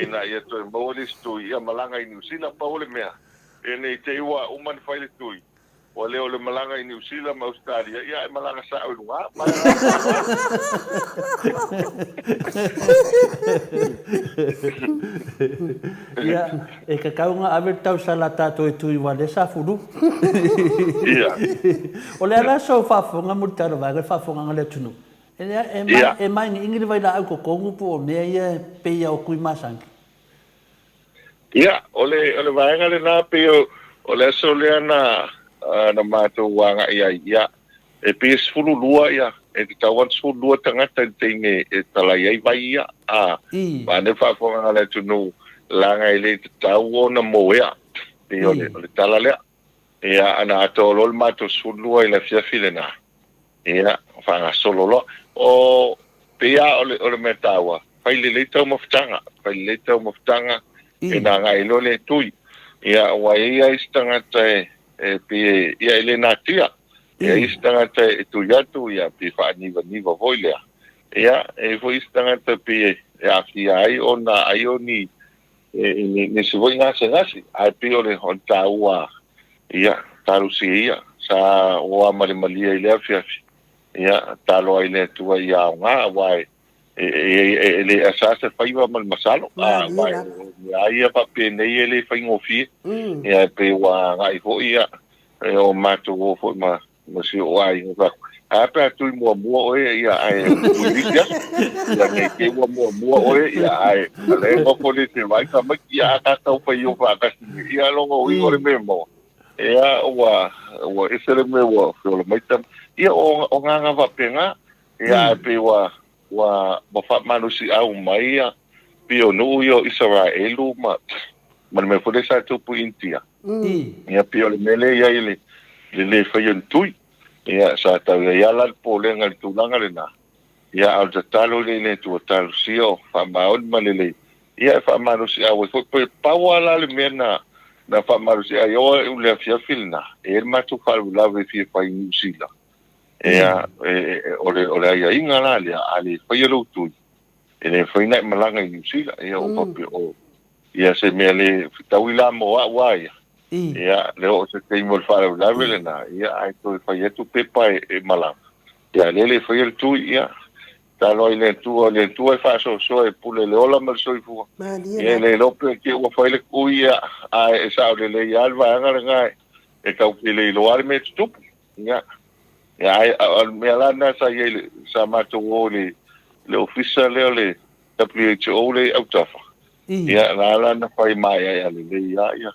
ina ia toe maua le isi tui, ia malaga i Niu Sila. Pau o le mea, ia ne i te i ua uma ona fai le tui, ua le o le malaga i Niu Sila ma Ausetalia, ia ae malaga sao i luga. Ma le agaga faaaloalo. Ia, e tatau ona ave le tausala a tatou e tui aua o lea sa fulu. Ia. O le a la sau faafofoga Mulitalo vaega le faafofogaaga a le atunuu? E leai, e māigiigi le vailaau i totonu po o mea ia e pei lava o tui masani. Ia, o le, o le vaega lena pei o, o le aso lea na, na matou agai ai, ia, e pei e 12 ia, e tatau lava ona 12 tagata i le taimi e talai ai vai ia, a, vaeane le faafofogaaga a le atunuu, leaga e le tatau ona moea, pei o le, o le tala lea. Ia, ana atoa loa le matou 12 i le afiafi lena, ia, faagasolo loa. O, pei lava o le, o le mea taua, fai lelei taumafataga, fai lelei taumafataga, e na agai loa le tui. Ia, aua e i ai isi tagata e, e pei e, ia, e le natia. E i ai isi tagata e tui atu, ia, pei e faanivaniva foi lea. Ia, e i ai foi isi tagata pei e, e aafia ai ona ai o ni, i nisi foi gasegase, ae pei o le taua, ia, talosia ia, sa oa malemalie i le afiafi, ia, talo ai le Atua ia aoga, aua e le asa se faiva ma le masalo, aua o mea ia faapenei e le faigofie, ia, e pei ua agai foi, ia, e o matou o foi ma Ma si ou aiga fai atu, Ae a pe a tui muamua oe ia ae tui nisi aso. Ia nei te i ua muamua oe ia ae a lea e nofo le te vaai tamaiti ia a tatau fai o faatasi nei. Ia lona uiga o le mea moa, ia ua ua ese le mea ua feola mai tama. Ia o o agaga faapena, ia ae pei ua ua ua faamalosiau mai ia pei o nuu ia o Isaraelu ma ma le mea foi lea sa tupu i Initia. Ia pei o le mea lea e i ai le le le faia o ni tui. Ia sa tau i ai lava la le popolega i le tulaga lena. Ia a o le tatalo lea i le Atua, talosia o faamaoni ma lelei, ia e faamalosiau ai foi. Pe pau lava la le mea na na faamalosiau ai o au i le afiafi lena, e i ai le matou faalavelave e fia fai i Niu Sila. Ia o le o le aiaiga la lea, a le faia lou tui, e le mafai ona e malaga i Niu Sila. Ia ou faapea, oh, Ia se mea le fetaui la mo au a ia. Ia, le oo se taimi o le faalavelave lena, ia ae toe fai atu pepa e malaga. Ia, lele e faia le tui, ia, talo ai le Atua, o le Atua e faasoasoa e pule le ola ma le soifua. Ia, e le iloa pe te ua fai le tui, ia, ae e sao lelei lava le vaega lena e tau te le iloa lava le mea e tutupu. Ia, ia ae o le mea la lena sa i ai le, sa matou o i le, le ofisa lea o le WHO lea i Autafa, Ia, na ala na fai maeaea lelei lava ia,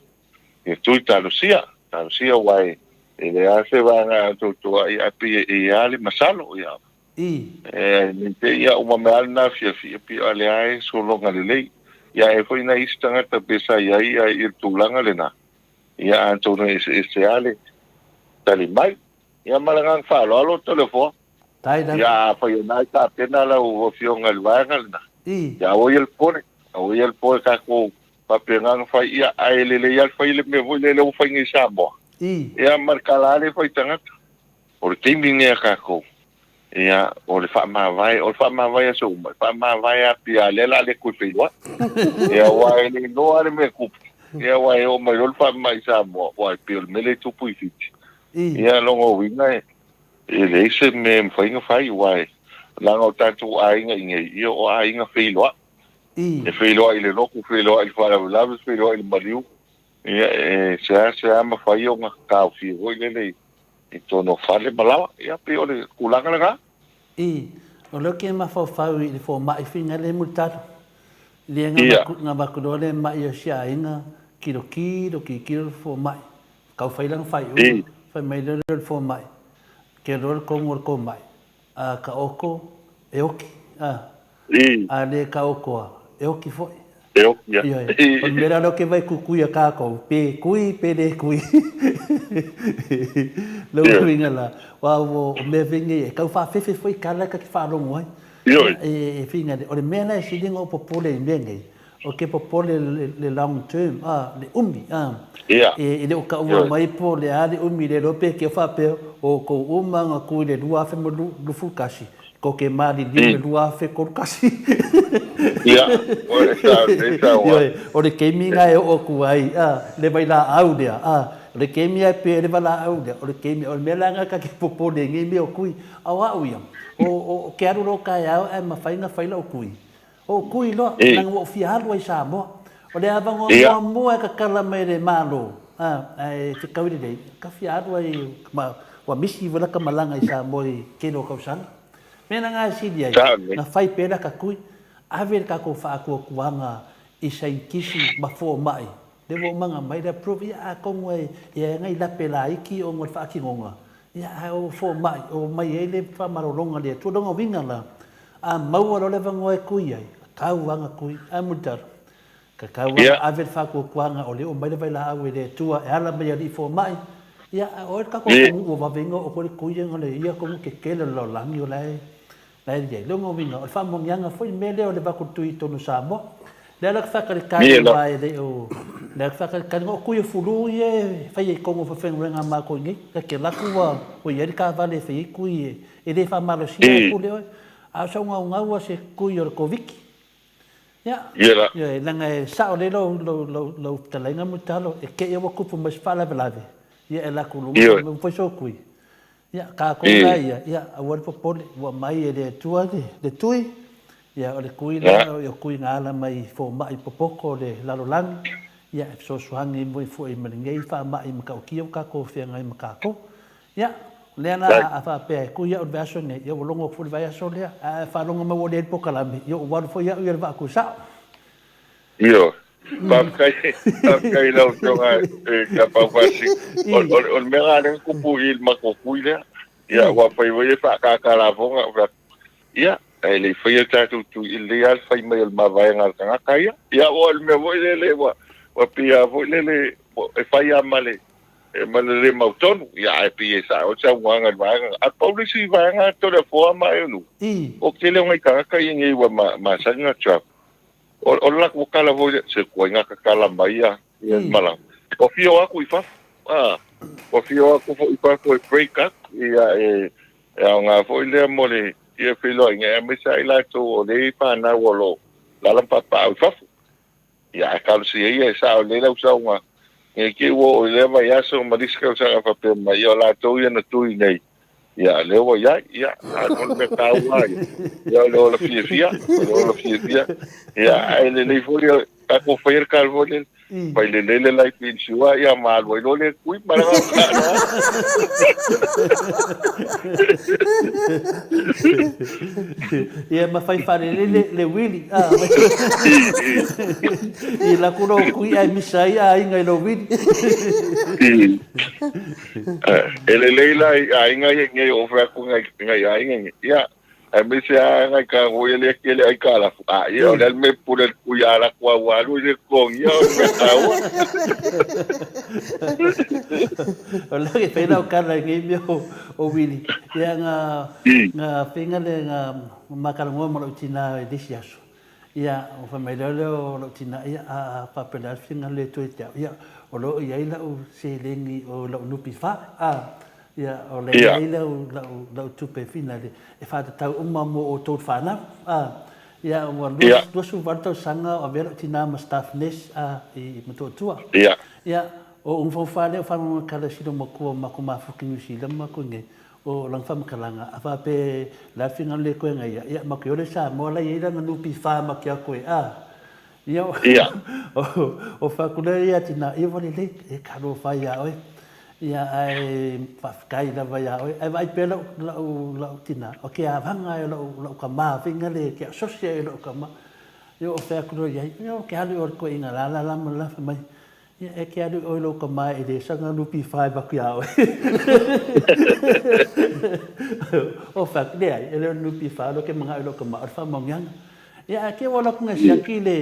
ia tui talosia, talosia aua e, e leai lava se vaega e atoatoa ai, ae pei e i ai lava le masalo, ia. E, nei te i a uma mai lava lena afiafi, ia pei o lea lava e sologa lelei. Ia, e i ai foi nai isi tagata pe sa i ai ia i le tulaga lena, ia atonu e eseese lava le tali mai. Ia ma le agaga faaaloalo, Toleafoa. Ia afai o na e tapena lau afioga i le vaega lena, ia aua ia le popole, aua ia le popole tatou faapena ona fai, ia ae lelei lava le fai le mea foi lea ua fai nei i Samoa. Ia ma le tala lava lea e fai i tagata, o le taimi lenei a tatou, ia, o le faamavae, o le faamavae i aso uma, e faamavae lava pei lava o lea o le a le toe feiloai. Ia aua e le iloa lava le mea e tupu, ia aua e oo mai loa le faamai i Samoa, aua e pei o le mea lea e tupu i Fiti. Ia, o lona uiga e E leai se mea e mafai ona fai, aua e leaga o tatou aiga i inei, ia o aiga feiloai. E feiloai i le lotu, feiloai i le faalavelave, feiloai i le maliu. Ia e seasea mafai ona taofia foi lele i totonu o fale ma laoa. Ia pei o le tulaga lena. I, o lea ou te mafaufau i le fomai faiga lea e mulitalo. Lea na avatu loa le mai o si aiga, tilotilo, tilotilo le fomai. Tau fai lana faaiuga, fai mai lea o le fomai, ke loa le tonu o le komai, a ka oko, e oki, a, a le ka oko a, e oki foi. E oki a. Ioe. O le mea la lea ou te vaai kukui a kākou, pe kui pe le kui. Lou uiga la, aua o mea foi nei e tau faafefe foi tala ta te faalogo ai. Ioe. E faiga, o le mea la e sili ona ou popole i mea nei, O ke popole le long term, a, le umi, a. E le o taua mai po o le a le umi, le iloa pe keu faapea o outou uma na tu i le 2021, tou te maliliu i le 2031. Ioe, o le taimi lena e oo atu ai, a, le vailaau lea, a, o le taimi lava e pē ai le valaau lea, o le taimi, o le mea la lena ta te popole ai i nei mea o tui. A o au ia, o ke alu loa taeao ae mafai ona fai lau tui, Ou kui loa, leaga ua ou fia alu ai i Samoa. O le avanoa muamua e tatala mai e le Malo, ae fetaui lelei, ka fia alu ai, ma ua misi foi lata malaga i Samoa i tele o tausaga. Mea na e sili ai, na fai pea lata kui, ave le tatou faatuatuaga i saienitisi ma fomai, lea ua uma ona aumai le approve, ia atonu e i ai nai lape laiti ona o le faatinoga, Ia, ae o fomai, o mai ai le faamalologa a le Atua. Lona uiga la, a maua loa le avanoa e kui ai, tatau lava ona kui. Ae mulitalo, tatau lava ona ave le faatuatuaga o lea ua aumai le vailaau e le Atua e ala mai i alii fomai. Ia, ae o ai le tatou atunuu ua vave ona oo atu ai le kui ona o le ia atunuu tetele o le lalolagi o la e La e i ai. Lona uiga, o le faamanuiaga foi le mea lea o le avatu o le tui i totonu o Samoa. Lea la te faatalitali aua e le o, lea te faatalitali, o tui o fulu ia e fai ai i totonu o faafaigaluega a matou i inei. Ta te alu atu ua i ai le taavale e fai ai tui e le faamalosia e pule oe. A o sau gaugau a se tui o le Koviti. Ia, ioe, leaga e sao lelei lau fetalaiga Mulitalo, e te i ua tupu mai se faalavelave, ia e alu atu i luma, fai mai ua fai sou tui. Ia, kākou la ia, ia, aua le popole, ua aumai e le Atua le tui, ia, o le tui lea, o tui na ala mai i fomai popoto o le lalolagi, ia, e fesoasoani mai foi ma lenei faamai matautia ua tatou feagai ma tatou. Ia, o lea la a faapea e tui au i le vaiaso lenei, ia ua logo atu foi i le vaiaso lea, ae a faalogo mai ua leai le polokalame, ia ua alu foi au ia i le vaa tusao. Ioe. Faafetai, faafetai i lau Afioga e Tapaau Faasisi. O, o, o le mea lena lea na tupu i le matou tui lea. Ia, ua fai foi e faatata lafoga, ou fai atu, ia, ae le i faia le tatou tui, e lelei lava le fai mai o le mavaega a le tagata ia. Ia, o le mea foi lele, ua, ua pei lava foi lele, e fai lava ma le, ma le le mautonu. Ia, ae pei e sao le saunoaga i le vaega lena. Ae pau le isi vaega Toleafoa ma Aeolua, o le tele o nai tagata ia nei ua masani ona travel, O le latou tala foi lea, se tuai na tatala mai ia malaga. Ua fia o atu i fafo, a, ua fia o atu foi i fafo e break atu, ia e aoga foi lea mo le fia feiloaiga, aemaise lava i latou o lea e fanau o lo o alaala ma papaaao i fafo. Ia ae talosia ia e sao lelei lau saunoaga, ne i te i ua oo i lea vaiaso ma le isi tausaga faapea mai, ia o latou ia na tui nei, Ia, lea ua i ai, ia, a o le mea taua ia, ia o le ola fiafia, o le ola fiafia. Ia, ae lelei foi le tatou faia le tala foi lele, fai lelei le life insure, ia ma alu ai loa le tui ma le faaaloalo. Ia ma fai faalelei le, le uili. Ah, I laku lou kui ae misa ai aiga i lou uili. E lelei la i aiga ia nei o fai atu ngai ngai aiga nei. Ia, aemaise lava ngai kākou ia lea tele aikalafu. A ia o le a le mea e pule le kui a latou a ua alu i le totogia o le mea taua. O lea e fai lau tala i nei mea o uili. Ia na na faiga le na ma talanoa ma lou tina i le isi aso. Ia, ona fai mai loa lea o lou tina, ia, a faapea o le a le finagalo o le Atua ia te au? Ia, O lo o i ai lau seleni o lau NPF, a, ia, o la e i ai lau, lau, lau tupe finale e faatatau uma mo outou le fanau, a. Ia, ua 28 tausaga o avea lau tina ma staff nurse, a, i Motootua. Ia, o Ulufaufā lea o Fagogakala i Silomatua o matou mafuta i Niu Sila ma matou i inei, o lana faamatalaga, a faapea o le a le finagalo le toe agaia, ia, matou te o lea i Samoa la e i ai lana NPF matou te o atu ai, a. Ia, o fai atu lea ia tina, ia ua lelei, e talofa ia oe. Ia, ae faafetai lava ia oe. Ae vaai pea lau, lau, lau tina, o ke avaga e lau, lau tama faiga le, ke asosi ai lau tama. Ia, o fai atu loa i ai, ia, o ke alu i o le toeaina la la la ma la, fai mai, Ia, e ke alu i oe lou tama e le saga NPF e avatu ia oe. O fai atu, leai, e le o le NPF lea ou te manao i lou tama, o le faamaoniaga. Ia, ae te ua alu atu na siaki le,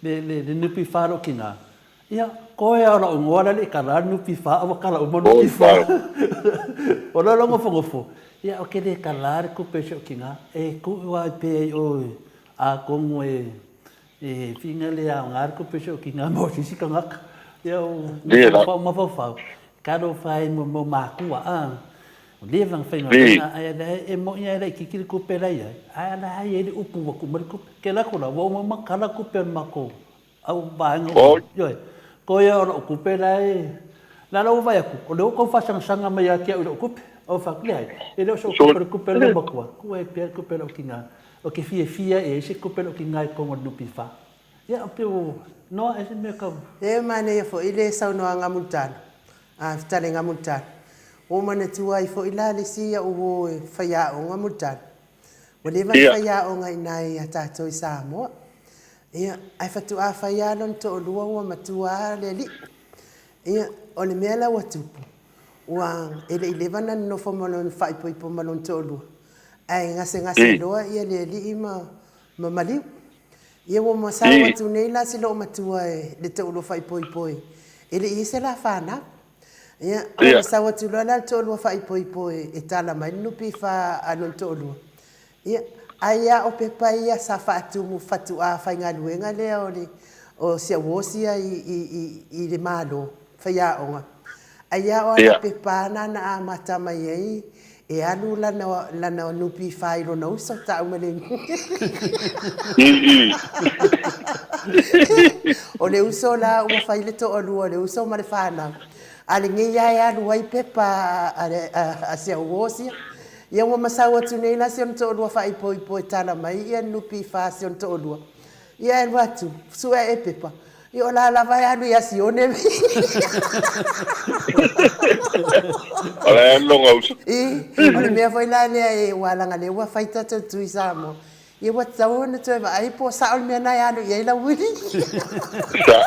le, le, le NPF a lou tina, ia, koe a o lau igoa la e le i kala le NPF, a ua kala uma le NPF. O lou nofonofo, ia, ou te le kala le tupe a si ou tina, e tuu ai pea i o, atonu e, e whina le aoga le tupe a si ou tina mo se isi tagata. Ia, o mafaufau, talofa e mo matua, a. Ua leva ona faigaluega ae la e moni lava e laitiiti le tupe la e i ai, ae la e i ai le upu ua tuu mai le tupe. Ke alu atu la, ua uma ma kala tupe a le matou au vaega uma. Ioe. Toe ia o lau tupe la e, la la ua vaai atu, o lea ua tau faasagasaga mai ia te au i lau tupe. Ou fai atu, leai, e le o sou tupe o le tupe a lou matua, tuu ai pea le tupe a lou tina. Ou te fiafia e i ai se tupe a lou tina i totonu o le NPF. Ia, pei ua noa ea se mea tau. E manaia foi le saunoaga Mulitalo, a fetalaiga Mulitalo. Ua ou manatua ai foi la le isi au uo e faiaoga Mulitalo. Ua leva ona faiaoga i ina ia tatou i Samoa. Ia, ae faatoa fai lava lona toalua ua matua lava le alii. Ia, o le mea la ua tupu, ua e le i leva ona nonofo ma lona faaipoipo ma lona toalua, ae gasegase loa ia le alii ma maliu. Ia ua masau atu nei la si loomatua e le toalua faaipoipo e le i i ai se la fanau. Ia, ua masau atu loa la le toalua faaipoipo e tala mai le NPF a lona toalua. Ia, ai lava o pepa ia sa faatumu fatuā faigaluega lea o le o si au uo sia i i le Malo, faiaoga. Ai lava o ana pepa na na amata mai ai e alu lana lana NPF i lona uso tau ma le O le uso la ua fai le toalua o le uso ma le fanau, a lenei lava e alu ai pepa a si au uo sia. Ia ua masau atu nei la si ona toalua faaipoipo e tala mai ia NPF a si ona toalua. Ia e alu atu, sue ae pepa. Ia o la lava e alu ia Sione. O la e alu lona uso. I, o le mea foi la lea e, ua leaga lea ua fai tatou tui Samoa. Ia ua tatau ona toe vaai po o sao le mea na e alu i ai lau uili. Sa.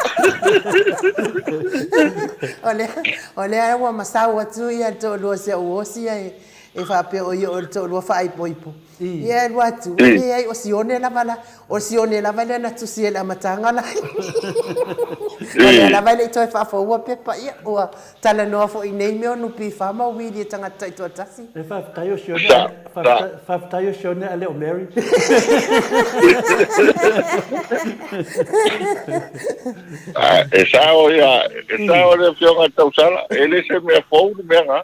O lea, o lea ua masau atu ia le toalua o si au uo sia e, e faapea o ia o le toalua faaipoipo. Ia e alu atu, e leai o Sione lava la, o Sione lava lea na tusi ai i le amataga la. O lea lava e le i toe faafoua pepa, ia ua talanoa foi i nei mea o NPF ma uili e tagata taitoatasi. E faafetai o Sione, faafetai o Sione a le o Mary. E sao ia, e sao le afioga i le Tausala, e le se mea fou le mea na.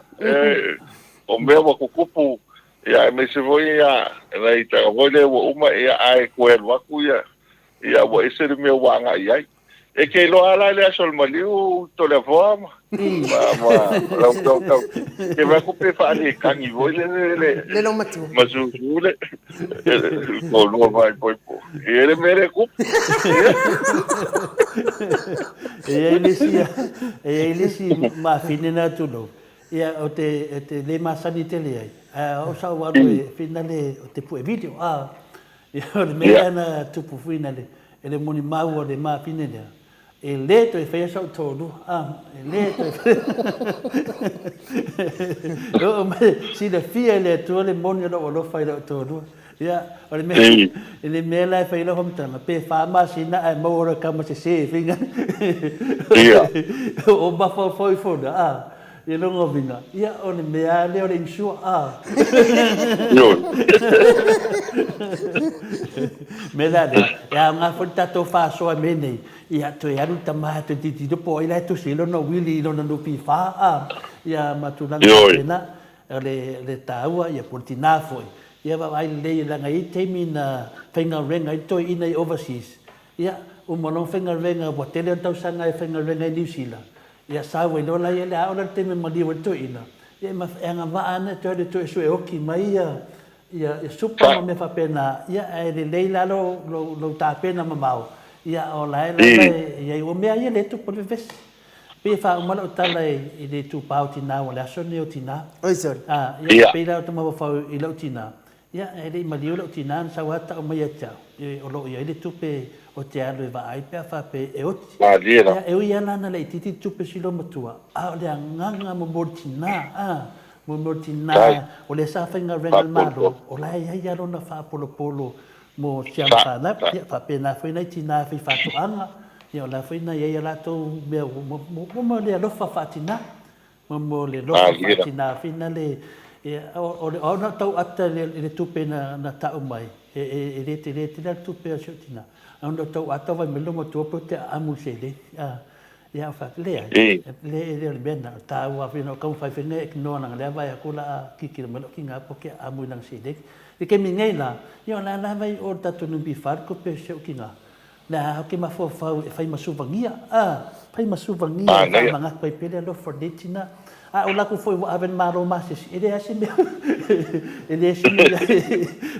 O mea ua tutupu Ia aemaise foi ia nai taga foi lea ua uma ia ae toe alu atu ia ia ua ese le mea ua agai i ai. E te iloa lava la le aso o le maliu Toleafoa ma ma ma lau tau tau ke vaai atu pe faalekagi foi le le le Le loomatua. ma susu le le toalua faaipoipo. E i ai le mea lea e tupu. E i ai le isi e i ai le isi mafine na tulou Ia, o te, o te le masani tele ai, ae o sa ou alu e finale o te pue video, a, ia, o le mea lea na tupu finale, e le moni maua le mafine lea, e le toe faia sa'u toalua, a, e le toe faia. E oo mai, silafia e le Atua le moni o lou alofa i lou toalua. Ia, o le mea, i le mea la e fai ai lau faamatalaga, pe fa masina ae maua loa e tama sese e faiga. O mafaufau ifo na, a. I lona uiga, ia, o le mea lava lea o le insure, a. Ioe. Mea la lea, e aoga foi le tatou faasoa i mea nei, ia, toe alu le tama e toe tilotilo po o ai la e tusi ai lona uili i lona NPF, a, ia, ma tulaga faapena. O le taua, ia, po o le tina foi, ia vaavaai lelei, leaga e i ai taimi na faigaluega ai le toeaina i overseas, ia, uma loa ona faigaluega, ua tele ana tausaga e faigaluega ai i Niu Sila, Ia sau ai loa la ia le a oo la le taimi e maliu ai le toeaina, ia e agavaa ana e toe alu e toe sue oki mai ia supa ma mea faapena, ia ae lelei la lou tapena mamao, ia o la e lava e i ai. O mea ia lea e tupu ai le vevesi. Pei e faauma lau tala i le itupa o tina ua le aso lenei o tina. Oi sorry. Ia e pei la ou te mafaufau i lau tina, Ia, e le i maliu lau tina na sau lava tau mai ia te au, o lo o i ai le tupe o te alu e vaai pe a faapea e oti. Malie lava. Ia, e ui lava la na laitiiti le tupe si loomatua, a o le agaga momoli tina, a, momoli tina, o lea sa faigaluega i le Malo, o la e i ai lava lona faapolopolo mo si ana fanau. Ia, faapena foi nai tina faifaatoaga, ia o la foi na i ai a latou mea, mo le alofa faatina. Mo le loto faatinafina le, o au na tau ata i le tupe na tau mai, e le tele tele lava le tupe a si ou tina, a na tau ata vai mai lou matua pe ou te aamu i le seleni, ia ou fai atu, leai, e le o le mea lena, o le taua lava o taumafai foi e ignore leaga o lea e vaai atu o le a kikilo mai lou tina pe ou te aamu i lana seleni. I le taimi nei la, ia o la e lava i o i le tatou NPF le tupe a si ou tina, Na, ou te mafaufau e fai ma suvania, a, fai ma suvania e faamanatu ai pea le alofa o lenei tina. A o latou foi ua ave le Malo ma se isi, e leai se mea, e leai se mea,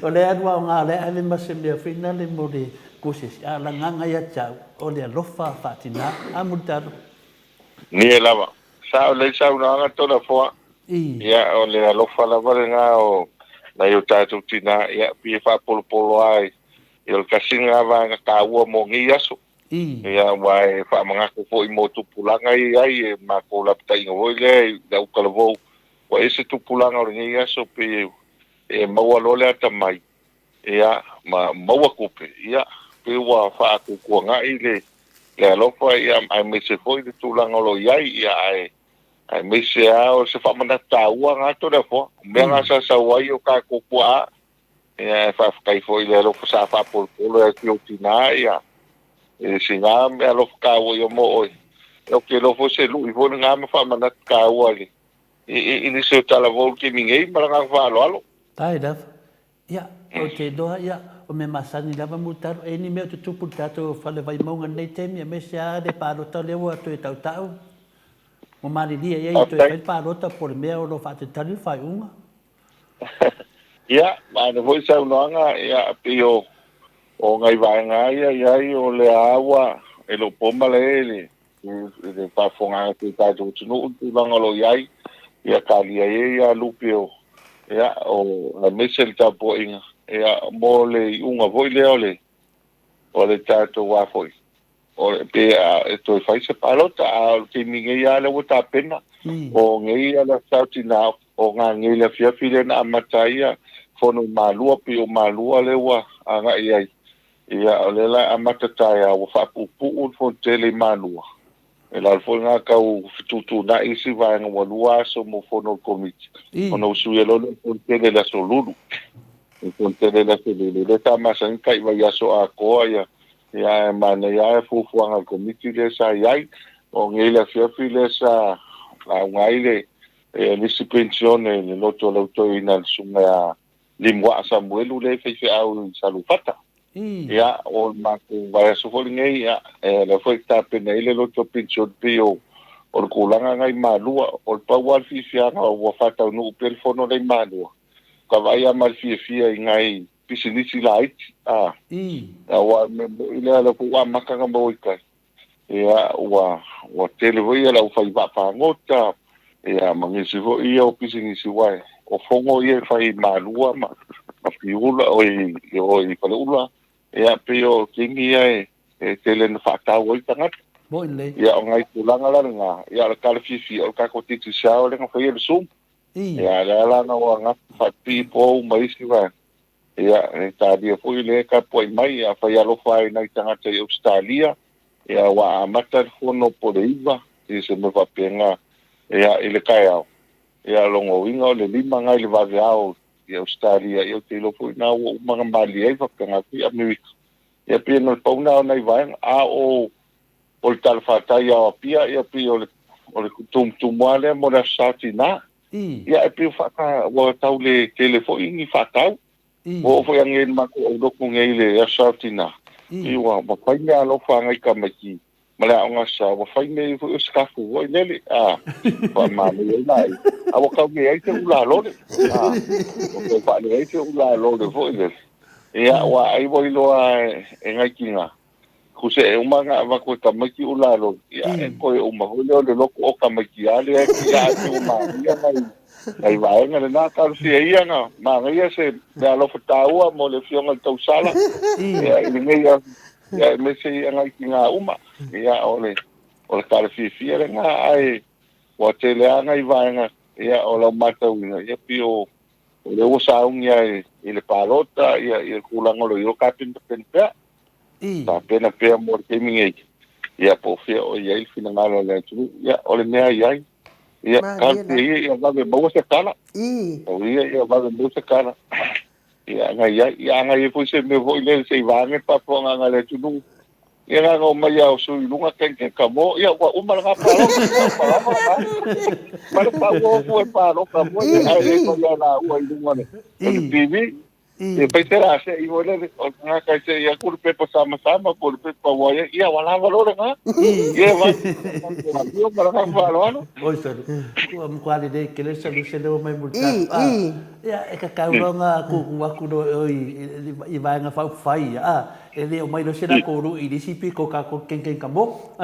o lea e alu aoga, o lea e ave ma se mea foi lale mo le courses, a o le agaga ia te au, o le alofa faatina. A Mulitalo. Nie lava. Sao lelei saunoaga Toleafoa. Ia, o le alofa lava lena o nai o tatou tina, ia, pei e faapolopolo lava i Ia, o le tasi lena vaega taua mo nei aso. Ia, aua e faamanatu foi mo tupulaga ia i ai, e matou lapataiga foi lea i le autalavou, ua ese tupulaga o lenei aso, pei e maua loa le atamai, ia, ma maua tupe, ia, pei ua faatuatuanai le alofa, ia, aemaise foi le tulaga o lo o i ai, ia, ae aemaise lava o se faamanatu taua lena Toleafoa. O mea na sa sau ai o tatou puaa, Ia, e faafetai foi i le alofa sa faapolopolo e si ou tina, ia, e sina mea alofa taua ia mo oe. Ou te iloa foi se lui foi lena ma faamanatu taua i, i, i nisi o talavou i le taimi nei ma le agaga faaaloalo. Tae lava. Ia, ou te iloa, ia, o mea masani lava Mulitalo, e i ai ni mea o tutupu i le tatou fale Vaimauga i lenei taimi, aemaise lava le palota lea ua toe tautau, ua malilie i ai e toe fai le palota po o le mea o lo o faatalitali le faaiuga. Ia, maana foi saunoaga, ia, pei o, o nai vaega ia i ai, o lea ua, e le o po malae i le, i le faafofogaaga atu i le tatou atunuu le tulaga o lo o i ai, ia talia ai ia lupe o, ia, o, aemaise le tapuaiga, ia, mo le iuga foi lea o le, o le tatou a foi, O, pe e toe fai se palota, a o le taimi nei lava lea ua tapena, o nei a le Sao Tina, o ngā nei le afiafi lea na amata ai ia fono i Malua, pei o Malua lea ua agai ai. Ia, o lea la e amata taeao, ua faapuupuu le fono tele i Malua. E lalo foi ngā tau fetuutuunai isi vaega ua lua aso mo fono o le Komiti, ona ua suia loa lea o le fono tele i le aso Lulu. Le fono tele i le aso Lulu, lea sa masani tai vaiaso atoa ia Ia, ae manaia lava fuafuaga a le Komiti lea sa i ai. O nei le afiafi lea sa lauga ai le nisi penisione i le loto o Lautoeina le susuga ia Limuaa Samuelu lea e faifeau i Salufata. Ia, o le matou vaiaso foi lenei, ia, o lea foi e tapena ai le loto penisione pei o le tulaga lena i Malua. O le pau lava le fiafiaga ua faataunuu pea le fono lea i Malua, ka vaai lava ma le fiafia i nai pisinisi laiti, a. Aua o le mea moni lea, o lea foi ua amata ona maua i tai, ia, ua, ua tele foi le aufai vaapagota, ia, ma nisi foi ia o pisinisi, aua o fono ia e fai i Malua ma, ma Piula, oi, i Faleula, ia, pei o taimi ia e, e tele ina faatau ai tagata. Moni lelei. Ia, o nai tulaga la lena, ia, o le tala fiafia, o le tatou Digicel lea na faia le Zoom. Ia, lea la na ua gata faapipii pou ma isi vaega. Ia, e talia foi lea tapuai mai, ia fai alofa ai nai tagata i Ausetalia, ia ua amata le fono po o le 9, ia se mea faapena. Ia, i le taeao, ia, o lona uiga o le 5 na i le vaveao i Ausetalia, ia ou te iloa foi na ua uma ona malilie ai faapena atu i Amerika. Ia pei na o le pau na o nai vaega, a o o le talafatai ao Apia, ia pei o le o le tumutumu lava lea mo le Aso Sa Tinā. Ia e pei ua faata ua tau le tele foi ni faatau. Ua oo foi anei i le matou aulotu nei i le Aso Sa Tinā, pei ua fai meaalofa a nai tamaiti ma le aoga sa ua fai mea foi o se kafu foi lele a faamanaia ai laia a ua tau leai se ula lole a ua tau faaleai se ula lole foi lele ia ua ai ua iloa e nai tina kuse e uma na avatu e tamaiti ula lole ia e toe uma foi lea o le loto o tamaiti a lea ia a te uma ia nai nai vaega lena talosia ia na manaia se meaalofa taua mo le afioga i le tausala ia i lenei Ia aemaise i agai ki ngā uma. Ia o le o le tala fiafia lena ae ua tele lava nai vaega ia o lau matauina ia pei o o lea ua sauni lava i i le palota ia ia le tulaga o lo o i ai o tapenapena pea. Tapena pea mo le taimi nei ia po o fea o i ai le finagalo o le atunuu. Ia o le mea i ai ia Malie talosia la. ia ia vave maua se tala. Tau ia ia vave maua se tala. Ia agai ai, ia agai ai foi se mea foi lele se i vaega le faafofogaaga a le atunuu. Ia na ona omai lava o sui i luga kenge ka mo, ia ua uma lena palota, ia ua lava lena. Ma le pau o e palota foi, ae le fai lava laua i luga o le TV. Ia fai se la se i foi lele, o le tagata e sei atu le pepa samasama po o le pepa ua i ai, ia ua lava loa lena. Ia vai, ma le agaga faaaloalo. Oi sorry, ua matua lelei tele le solution lea ua aumai mo le tatou. Ia, e tatau loa ona tuutuu atu loa e oe i Vaega Faaupufai ia, a, e le omai loa se latou lui i le isi pito o tatou kengkeng ka mo.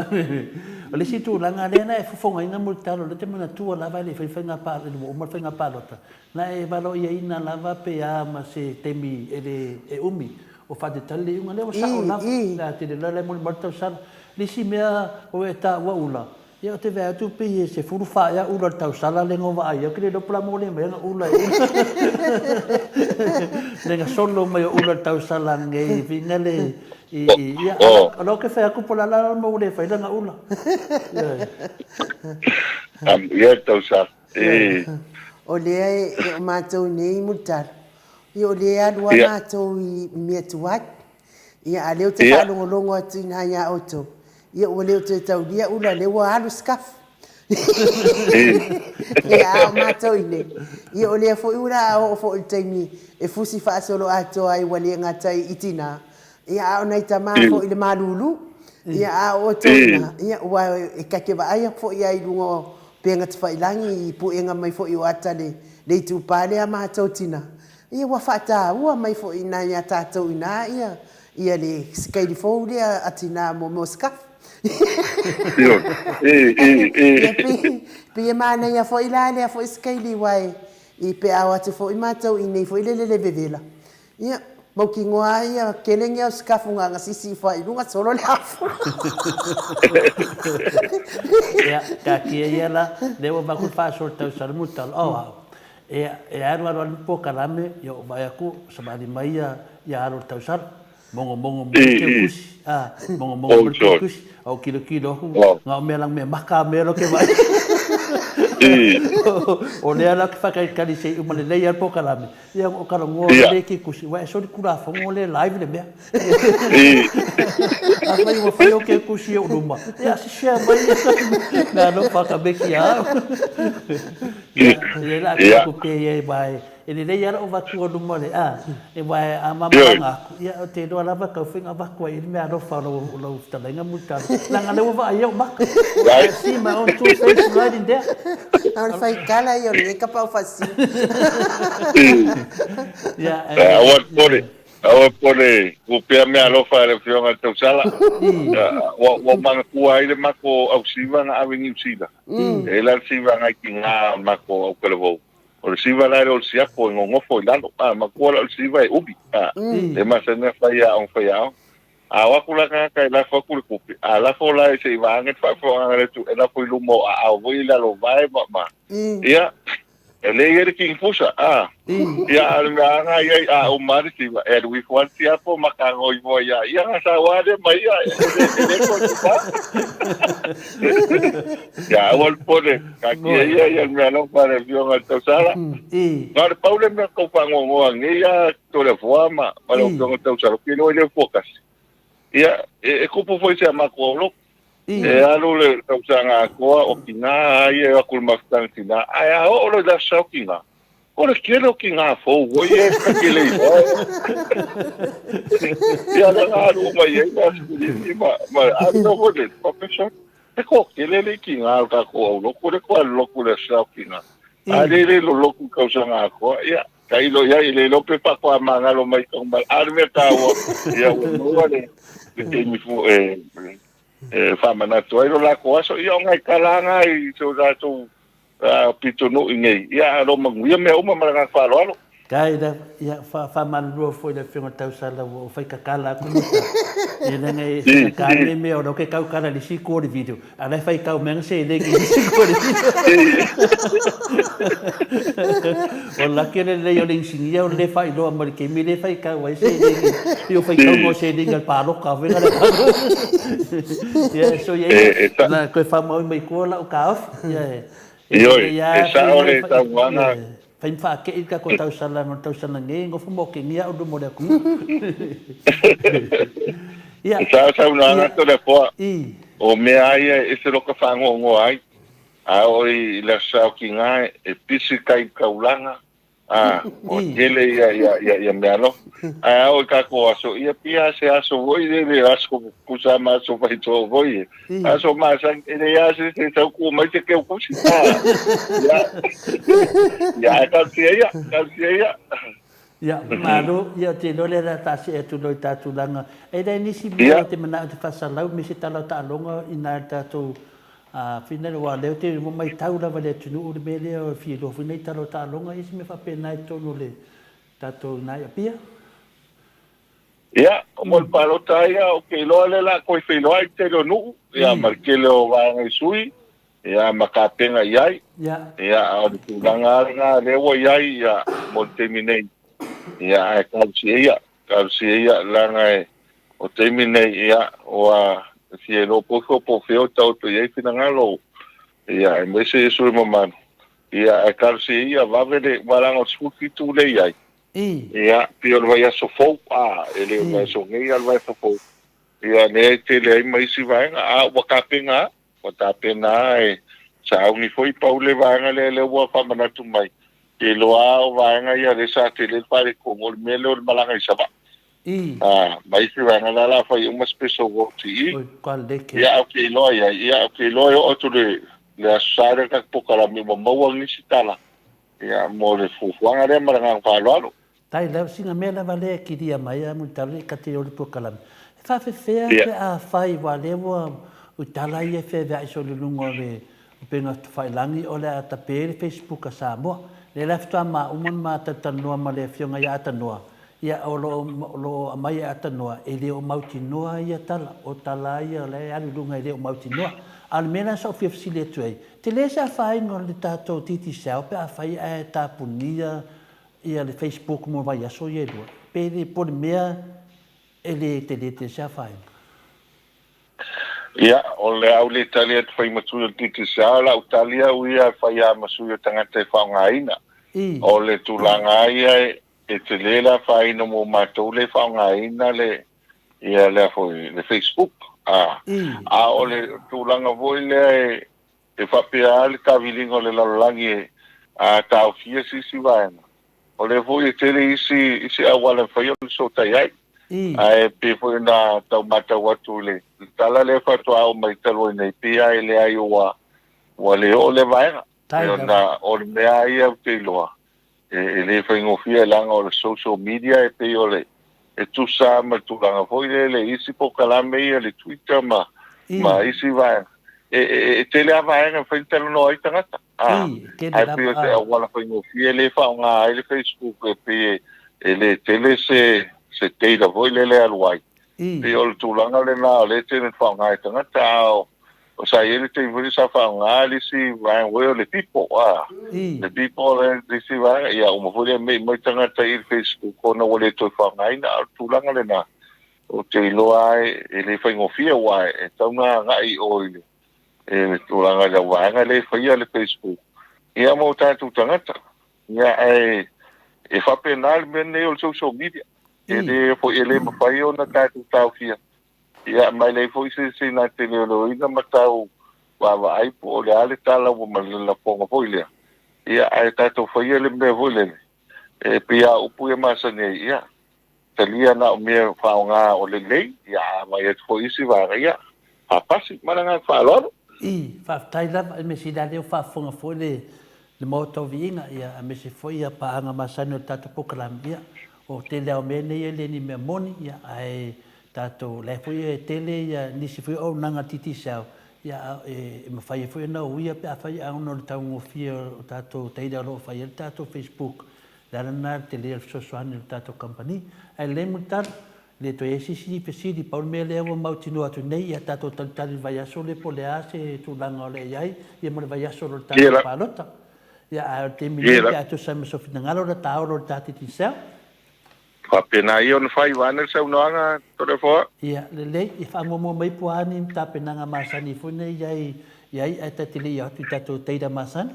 O le isi tulaga lea na e fofogaina Mulitalo, o lea e te manatua lava e le i fai le faiga ina ua uma le faiga palota, na e valoaiaina lava pe a ma se taimi e le e umi o faatalitali le iuga. Lea ua sao lava, le a tele loa la e molimau le tausala. Le isi mea ua e taua ula, Ia ou te vaai atu pei e 14 ea ula o le tausala lea na ou vaai ai, ou te le iloa po o le a mo le mea na ula ai ula. Le na solo mai o ula o le tausala nei whina le i i ia o la ou te fai atu po o le a la mo le fai lana ula. Am ia tausala. E. O lea e o matou nei Mulitalo, ia o lea e alu lava matou i mea tuai. Ia, a lea ou te faalogologo atu i ina ia outou, ia ua le o toe taulia ula, lea ua alu scarf. Ia, a o matou i inei, ia o lea foi ua a oo foi i le taimi e fusi faasoloatoa ai ua le gata i tinā, ia a o nai tamā foi i le malulu. Ia, a o outou i ina, ia ua e ta te vaai atu foi lava i luga o upega tafailagi i puega mai foi o ata le itupa lea a matou tinā, Ia ua faataua mai foi ina ia tatou ina ia ia le sikaili fou lea a tina mo mo scarf. Ioe. E, e, e. Ia pei, pei e manaia foi la lea foi sikaili aua e i pe a o atu foi matou i nei foi lele le vevela. Ia, mautinoa lava ia tele ni au scarf na ona sisi ifo lava i luga solo le afu. Ia, taatia ia la, lea ua avatu le faasoa i le tausaga muta, oh au. E e alu alu alu polokalame, ia ou vaai atu, savali mai ia ia alo o le tausala. Mogomogo mai le teukusi, a, mogomogo mai le teukusi, a ou tilotilo aku, na o mea lang mea maka a mea loa ke vaai. O lea la ou te faatalitali se i uma lelei lava le polokalame, ia ona ou talanoa loa lea i teukusi, aua e solitulafono lea live le mea. Afai ua fai au teukusi i ou luma, ia se share mai mea alofa ka meki ia au. Ia, ia la atu aku pea ia e wae, e lelei lava lou avatu o luma le, a, e wae a mamalanga aku, ia o te iloa lava tau faiga avatu ai i le mea alofa o lau, o lau fetalaiga mulitalo. Leaga lea ua vaai ai ou maka. I see my own two face right in there. A o le faitala ia o lenei kapau faasisina. Ia, Aua le popole, Aua pole, ua pea mea alofa e le Afioga i le Tausala. Ua, ua manatua ai le mako au siva na ave Niu Sila. E la le siva ngai ki ngā mako au Kalawau. O le siva la e le o le siapo e ngongofo i lalo. A, matua la o le siva e umi. A, e masani a fai a ong fai a A o aku la kaka e lafo aku le kupe. A lafo la e se i vaange te whaafoanga le tu e lafo i luma o a au voi i lalo vae ma ma. Ia, E le i ai le kinifusa, a. Ia, a o le mea lava lena e i ai, a uma lava le tiva, e alu ifo lava le tiapo ma tago ifo ai ia ia, ona sau lava lea ma ia, e le toe tupa. Ia, aua le popole, taatia ia ia le mea alofa a le Afioga i le Tausala. Na o le pau le mea tau faanoanoa nei lava Toleafoa ma lau Afioga i le Tausala, ou te iloa e le o fuatasi. Ia, e tupu foi i si a matou aulotu. E alu le tausaga atoa o tina a ia e o atu i le mafutaga tina, ae a oo loa i le aso Sa o tina, o le tele o tina fou foi ia e ta te le iloa. Ia lea na alu uma i ai le aso Filipi ma, ma alu lea foi le professor. E toatele le tina o le tatou aulotu, lea toe alu lotu i le aso Sa o tina. A lea e le lolotu i le tausaga atoa, ia, tailo i ai, e le iloa pe faatoa magalo mai Taugamala. A o le mea taua, ia ua maua le, le taimi fu, e, e faamanatu ai lo latou aso. Ia o nai tala lava na i so tatou pitonuu nei, ia a lo manuia mea uma ma le agaga faaaloalo. Kai la, ia, fa, faamalulua foi le Afioga Tausala ua ou fai kakala atu ma ta. Ia leaga e faigata nei mea o lea ou te tautala i le isi itu o le video, a o la e faitau mai ana seleni i le isi itu o le video. O le laki o le lelei o le inisinia o le le faailoa mai i le taimi lea e faitau ai seleni, pei o faitauga o seleni a le paloka foi na. Ia, so ia, na toe faamaui mai tua lau taofi. Ia, e lelei lava e sao le saunoaga. Fai ma faakei le tatou tausala ma le tausala nei, nofo ma okegia au luma o le atunuu. Ia. E sao saunoaga Toleafoa. O mea lava ia e ese loka faanoanoa ai. A oo i le Aso Sa o Tiga e pisi tai i taulaga, a, ua tele ia, ia, ia, ia mea alofa. Ae a oo i tatou aso, ia pia se aso foi lele, aso tusa ma aso faitoa foi e. Aso masani, e leai lava se isi e sau tu mai se keu kusi. A, ia, ia, ae talosia ia, talosia ia. Ia, malo, ia, ou te iloa lea o le a taasee atu loa i ta tulaga. E leai nisi mea o te manao e te faasalau me se tala o taaloga ina le tatou Fina aua o lea ou te ua maitau lava i le atunuu le mea lea o le fia iloa foi nai tala o taaloga ia se mea faapena i totonu o le tatou ina i Apia. Ia, mo le palota lava ia, ou te iloa lea o le a toe feiloai le tele o nuu, ia ma le tele o vaega i sui, ia ma tapena i ai. Ia, a o le tulaga lava lena lea ua i ai, ia, mo le taimi nei, ia, ae talosia ia, Talosia ia, leaga o taimi nei, ia, ua fia iloa po o po o fea o taoto i ai finagalo, ia, aemaise ia sui mamalu, ia, ae talosia ia, vave le, aua leaga o le 17 lea e i ai, ia, pei o le vaiaso fou, a, e le o le vaiaso nei, a o le vaiaso fou, ia, lea e tele ai ma isi vaega, a ua tapena lava, Ua tapena lava e sauni foi pau le vaega lea, lea ua faamanatu mai. Te iloa lava o vaega ia lea sa tele le faaletonu o le mea lea o le malaga i Savaii. A, ma isi vaega la o le a fai uma special votes i i. Ia, ae ou te iloa i ai, ia, ou te iloa e oo atu le, le Aso Sa lea le tatou polokalame ua maua nisi tala, ia, mo le fuafuaga lea ma le agaga faaaloalo. Tai lava, sina mea lava lea e kilia mai a Mulitalo i kati o le polokalame. E faafefea pe afai aua lea ua tala ia e feaveai soo i le luga o le upega tafailangi o le a tape le Facebook a Samoa. Lea la faatoa mauma ona ma talatalanoa ma le afioga ia Atanoa, ia o lo o lo o aumai e Atanoa e le o mautinoa ia tala, o tala ia o la e alu i luga e le o mautinoa. A o le mea la sa ou fia fesili atu ai, tele se afaina o le tatou Digicel pe afai ae tapunia ia le Facebook mo vaiaso ia e lua, pe le po le mea e le tele tele se afaina. Ia, o le a ou le tali atu fai ma sui o le Digicel, o lau tali au ia e fai lava ma sui o tagata e faaaogaina. O le tulaga lava ia e tele le afaina mo matou le faaaogaina le ia lea foi le Facebook. A, a o le tulaga foi lea e E faapea lava le taaviliga o le lalolagi e taofia se isi vaega, o lea foi e tele isi isi auala e mafai ona fesootai ai. Ae pei foi ona tau matau atu i le tala lea faatoa oo mai talu ai nei, pei lava e leai ua ua le oo lea vaega. Pei ona o le mea lava ia ou te iloa, e le faigofie leaga o le social media e pei o le e tusa ma le tulaga foi lea le isi polokalame ia le Twitter ma ma isi vaega e, e, e tele a vaega e mafai ona talanoa ai tagata a ae pei o se auala faigofie le faaaoga ai le Facebook e pei e, e le tele se se data foi lele e alu ai pei o le tulaga lena o lea e tele faaaoga e tagata a o. Sa i ai le taimi foi lea sa faaaoga le isi vaega foi o le People, a. Le People le le isi vaega, ia uma foi lea mei mai tagata i le Facebook ona ua le toe faaaogaina. A o le tulaga lena, ou te iloa lava e le faigofie aua e tatau ona agai i o i le i le tulaga i le au vaega lea e faia le Facebook, ia mo tatou tagata. Ia ae e faapena le mea lenei o le social media. E le foi e le mafai ona tatou taofia. Ia, ma e leai foi se isi na te leoleoina ma tau vaavaai po o le a le tala ua ma le lafoga foi lea. Ia, ae tatou faia le mea foi lele, e pei lava o upu ia masani ai, ia, talia na o mea faaaoga o lelei, ia, a aumai atu foi isi vaega, ia, faapasi. Ma le agaga faaaloalo. I, faafetai lava, e mea sili lava lea ua faafofoga foi le le Maota o Viiga, ia, aemaise foi ia paaga masani o le tatou polokalame, ia, o tele lava o mea nei e le ni mea moni, ia, ae tatou, la e foi e tele ia nisi foi o auaunaga a le Digicel, ia, a, e, e mafai ai foi ona uia pe afai a ona o le taugofie o tatou data o lo o fai ai le tatou Facebook. O le ala lena le tele o le fesoasoani o le tatou kamupani. Ae lelei Mulitalo, e le toe i ai se isi fesili, pau le mea lea ua mautinoa atu nei, ia tatou talitali i le vaiaso lea po o le a se tulaga o le a i ai, ia ma le vaiaso o le tatou palota. Ia, ae o le taimi nei pe a tusa ai ma sou finagalo, o le ta olo i le ta Digicel. Faapena ia ona fai vaeane le saunoaga Toleafoa. Ia, lelei, e faamuamua mai po o a ni tapenaga masani foi nei i ai i ai ae ta te le i atu i tatou data masani.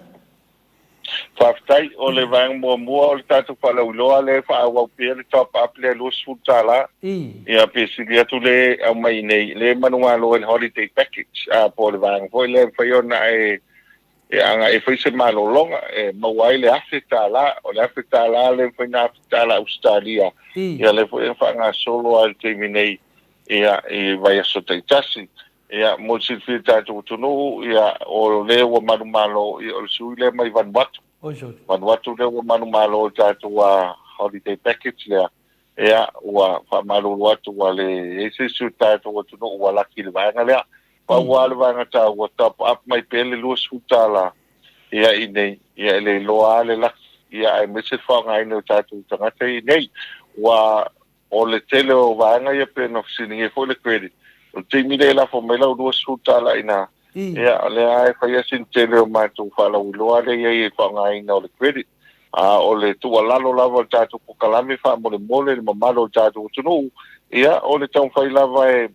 Faafetai, o le vaega muamua o le tatou faalauiloa lea e faaauau pea le top up lea $20. Ia pe sili atu le aumai i inei, le manugalo ai le holiday package, a po o le vaega foi lea e mafai ona e E ana e fai se malologa e maua ai le $1,000, o le $1,000 lea e mafai ona $1,000 Ausetalia, ia lea foi e faagasolo lava i le taimi nei ia i vaiaso taitasi. Ia mo le silafia e le tatou atunuu, ia o lea ua manumalo, ia o le sui lea mai Vanuatu. Vanuatu lea ua manumalo i le tatou holiday package lea, ia ua faamalulu atu ua leai se isi o le tatou atunuu ua laki i le vaega lea. Pau lava le vaega taua, top up mai pea le $20 ia i inei, ia e le iloa lava le laki, ia aemaise le faaaogaina e o tatou tagata i inei. Ua o le tele o vaega ia pei ona fesiligia foi le credit, o le taimi lea e lafo mai lau $20 i ina, ia o lea lava e fai lava sina tele o matou faalauiloa lea e i ai i le faaaogaina o le credit. A o le tuualalo lava o le tatou polokalame faamolemole i le mamalu o le tatou atunuu, ia o le taumafai lava e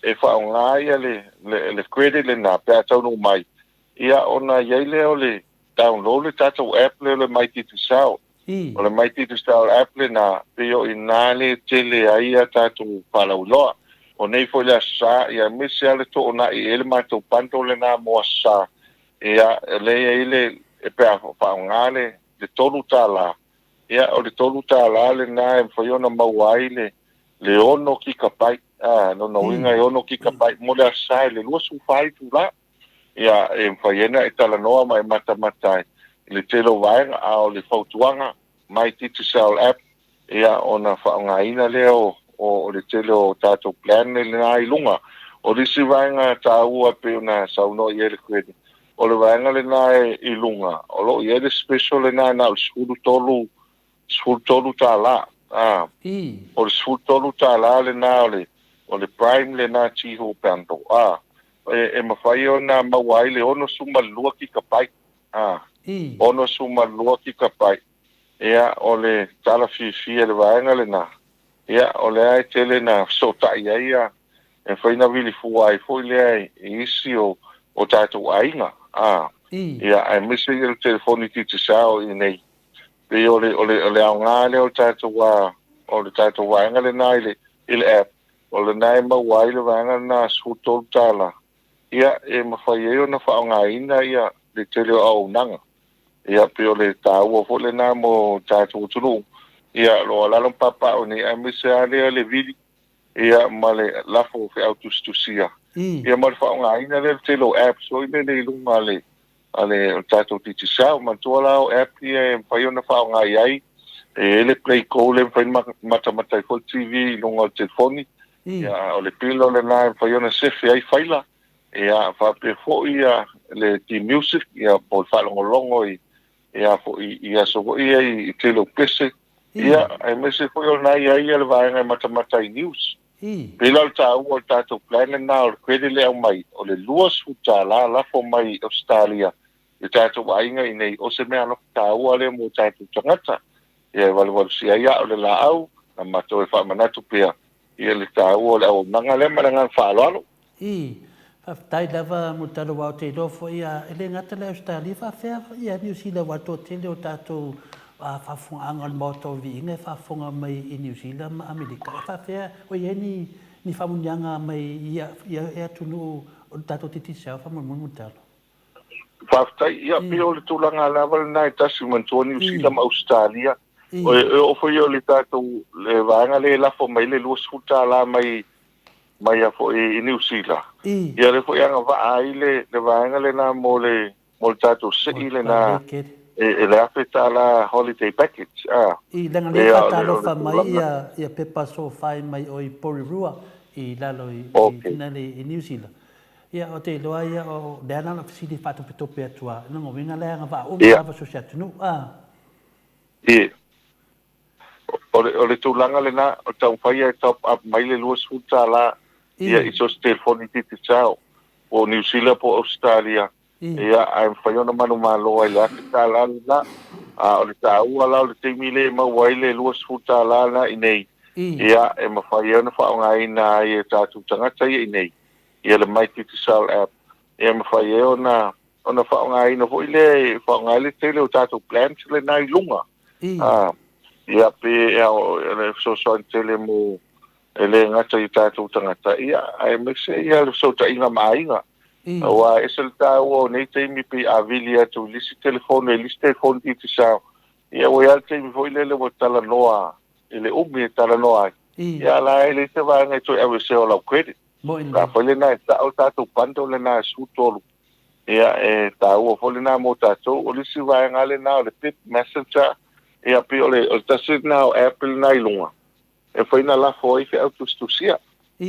e faaaoga ia le, le, le credit lena pe a taunuu mai, ia ona i ai lea o le download le tatou app lea o le My Digicel. O le My Digicel app lena, pei o i ina lea e tele ai a tatou faalauiloa. O nei foi le Aso Sa, ia aemaise lava le toonai e i ai le matou bundle lena mo Aso Sa, ia lea e i ai le, pe a faaaoga le, le $3, Ia, o le $3 lena e mafai ona maua ai le le 6 kikapai, a, lona uiga e 6 kikapai mo le Aso Sa i le 24 itula. Ia, e mafai ai ona e talanoa ma e matamata ai i le tele o vaega, a o le fautuaga, My Digicel app, ia, ona faaaogaina lea o, o le tele o tatou plan lena i luga. O le isi vaega taua e pei ona saunoa i ai le Credit, O le vaega lena e i luga, o lo o i ai le special lena na o le 13, $13, a. O le $13 lena o le, o le prime lena Tiho Bundle, a. E, e mafai ona maua ai le 62 kikapai, a. 62 kikapai. Ia, o le tala fiafia i le vaega lena, ia, o lea e tele na fesootai ai ia, e mafai ona vili fua ai foi lea i isi o, o tatou aiga, a, ia, aemaise ia le telefoni Digicel i inei. Pei o le, o le, o le aoga lea o le tatou, a, o le tatou vaega lena i le, i le app, o lena e maua ai le vaega lena $13, ia, e mafai ai ona faaaogaina ia le tele o auaunaga. Ia, pei o le taua foi lena mo tatou atunuu, ia, o lo o alaala ma papaaao nei, aemaise lava lea le vili, ia, ma le lafo feau tusitusia, ia, ma le faaaogaina lea o le tele o apps foi lele i luga a le, a le, o le tatou Digicel. Manatua la o app ia e mafai ona faaaoga i ai, e i ai le Play Go lea e mafai ona matamata ai foi le TV i luga o le telefoni, ia, o le pilo lena e mafai ona sefe ai faila, Ia, faapea foi ia le T-Music, ia, po o le faalogologo i, ia, foi, i aso foi ia i, i tele o pese. Ia, aemaise foi o lena e i ai ia le vaega e matamata i news. Pei la o le taua o le tatou plan lena o le credit lea e aumai, o le $20 lafo mai i Ausetalia i tatou aiga iinei, o se mea alofa taua lea mo tatou tagata. Ia e valuvalusia ai aa o le laau, na matou e faamanatu pea ia le taua o le auaunaga lea ma le agaga faaaloalo. Ii, Faafetai lava mo le tala aua ou te iloa foi e le gata le Ausetalia faafefea ia Niu Sila aua le toatele o tatou faafofogaaga o le Maota o Viiga e faafofoga mai i Niu Sila ma Amerika. E faafefea o i ai ni ni faamanuiaga mai ia ia atunuu o le tatou Digicel faamolemole Mulitalo? Faafetai. Ia, pei o le tulaga lava lena e tasi, manatua Niu Sila ma Ausetalia. E oo foi o le tatou le vaega lea e lafo mai le $20 mai mai a foi i Niu Sila. Ia lea foi e agavaa ai le le vaega lena mo le mo le tatou sii lena e le $1000 holiday package. A. I, leaga lea e faatalofa mai ia ia pepa sofai mai o i Porirua i lalo i i Niu Sila. Ia, ou te iloa ia, o lea na ona fesili faatopetope atu lava, lona uiga la e agavaa uma lava so o se atunuu, a. Ia. O le, o le tulaga lena, o le taumafai ia e top up mai le $20 ia i so o se telefoni Digicel, po o Niu Sila po o Ausetalia, ia, ae mafai ona manumalo ai i le $1000 lena. A o le taua la o le taimi lea e maua ai le $20 lena i inei, ia, e mafai ai ona faaaogaina ai e tatou tagata ia i inei, ia le My Digicel app e mafai ai ona ona faaaogaina foi lea e faaaoga ai le tele o tatou plans lena i luga. Ia pe e le fesoasoani tele mo e le gata i tatou tagata ia aemaise ia le fesootaiga ma aiga. Aua e ese le taua o nei taimi pei a vili atu i le isi telefoni i le isi telefoni Digicel, ia ua i ai le taimi foi lele ua talanoa i le umi e talanoa ai. Ia la e leai se vaega e toe aveesea o lau credit. Moni lelei. Foi lena e sao le tatou bundle lena e 13. Ia, e taua foi lena mo tatou. O le isi vaega lena o le Pip Messenger, ia pei o le, o le tasi lena o app lena i luga, e mafai ona lafo ai feau tusitusia.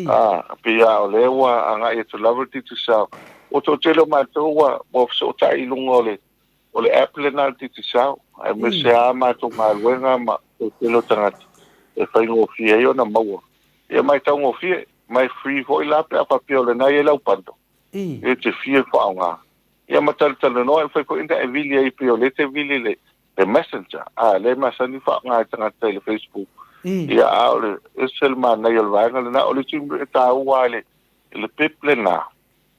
A, pei lava o lea ua agai atu lava le Digicel. Ua toatele o matou ua, ua fesootai i luga o le, o le app lena a le Digicel, aemaise lava matou galuega ma le toatele o tagata e faigofie ai ona maua. Ia ma e taugofie, ma e free foi la pe a faapea o lena e i ai lau bundle, e te fia faaaoga. Ia ma talatalanoa, e mafai foi ona e vili ai pei o lea e te vili i le, le messenger, a lea e masani faaaoga e tagata i le Facebook. Ia a o le ese le manaia o le vaega lena. O le isi mea e taua i le, i le pip lena,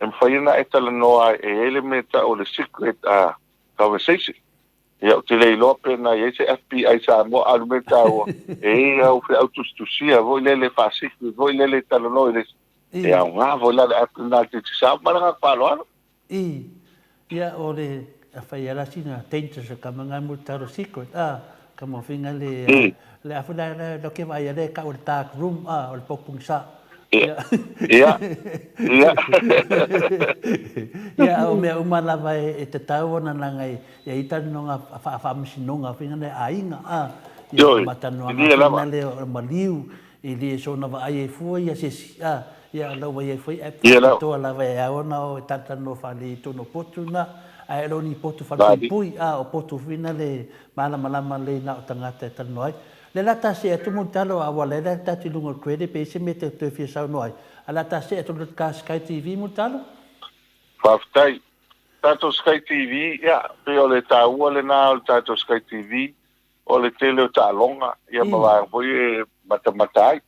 e mafai ona e talanoa e i ai le mea e tau o le secret conversation. Ia, ou te le iloa pe na i ai se FBI Samoa, a o le mea taua, e i ai au feau tusitusia foi lele faa-secret foi lele e talanoa i le isi. E aoga foi la le app lena a le Digicel. Ma le agaga faaaloalo. I, ia, o le, afai lava la sina dangerous o ka manga mo taro secret, a, ka mo finga le, le afu la la lo ke vai le ka o le dark room, a, o le pokung sa. Ia, ia, ia. Ia, o mea uma lava e tatau ona nanga e i talanoga faamasinoga finga le aiga, a, ia, ma talanoaga finga le o maliu, E le soona vaai ai fua ia se isi, a, ia lau vai ai foi ae faapitoa lava e ao ona o e talatalanoa faalelei i totonu o potu na, ae le o ni potu falepuipui, a, o potu foi na le malamalama lelei na o tagata e talanoa ai. Le la ta see atu Mulitalo a ua lele ta atu i luga o le credit pe i ai se mea e te toe fia saunoa ai, a le a ta see atu i le ka Sky TV Mulitalo? Faafetai. Tatou Sky TV, ia, pei o le taua lena o le tatou Sky TV, O le tele o taaloga, ia ma vaega foi e matamata ai.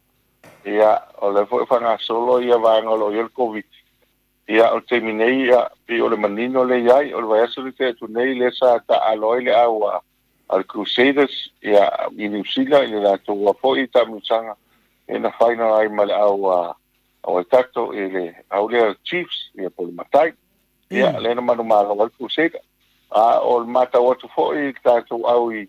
Ia, o lea foi e faagasolo ia vaega o lo o i ai le Koviti. Ia, o le taimi nei, ia, pei o le manino lea i ai, o le vaiaso lea tea atu nei lea sa taaalo ai le au a le Crusaders, ia, i Niu Sila i le latou foi taamilosaga, ia na final ai ma le au a Waikato i le au lea Chiefs, ia po o le Matai. Ia, lea na manumalo ai le Crusader. A o le matau atu foi i le tatou au i,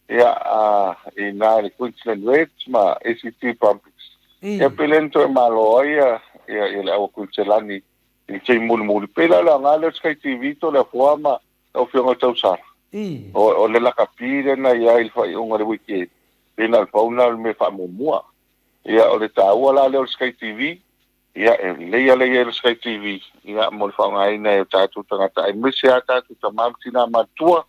ia, a, i na i le Queensland Reds ma ACT Brumbies. Ia, pe le na toe malo ai ia, ia, ia le au a Kuiniselani i le taimi mulimuli. Pei la o le aoga lea o le Sky TV to le afoa ma lau Afioga i le Tausala. O, o le lakapi lea na i ai i le faaiuga o le weekend, pei na o le pau lena o le mea faamuamua. Ia, o le taua la lea o le Sky TV, Ia, e lelei lava le i ai o le Sky TV, ia, mo le faaaogaina e o tatou tagata, aemaise lava tatou tama ma tina matutua,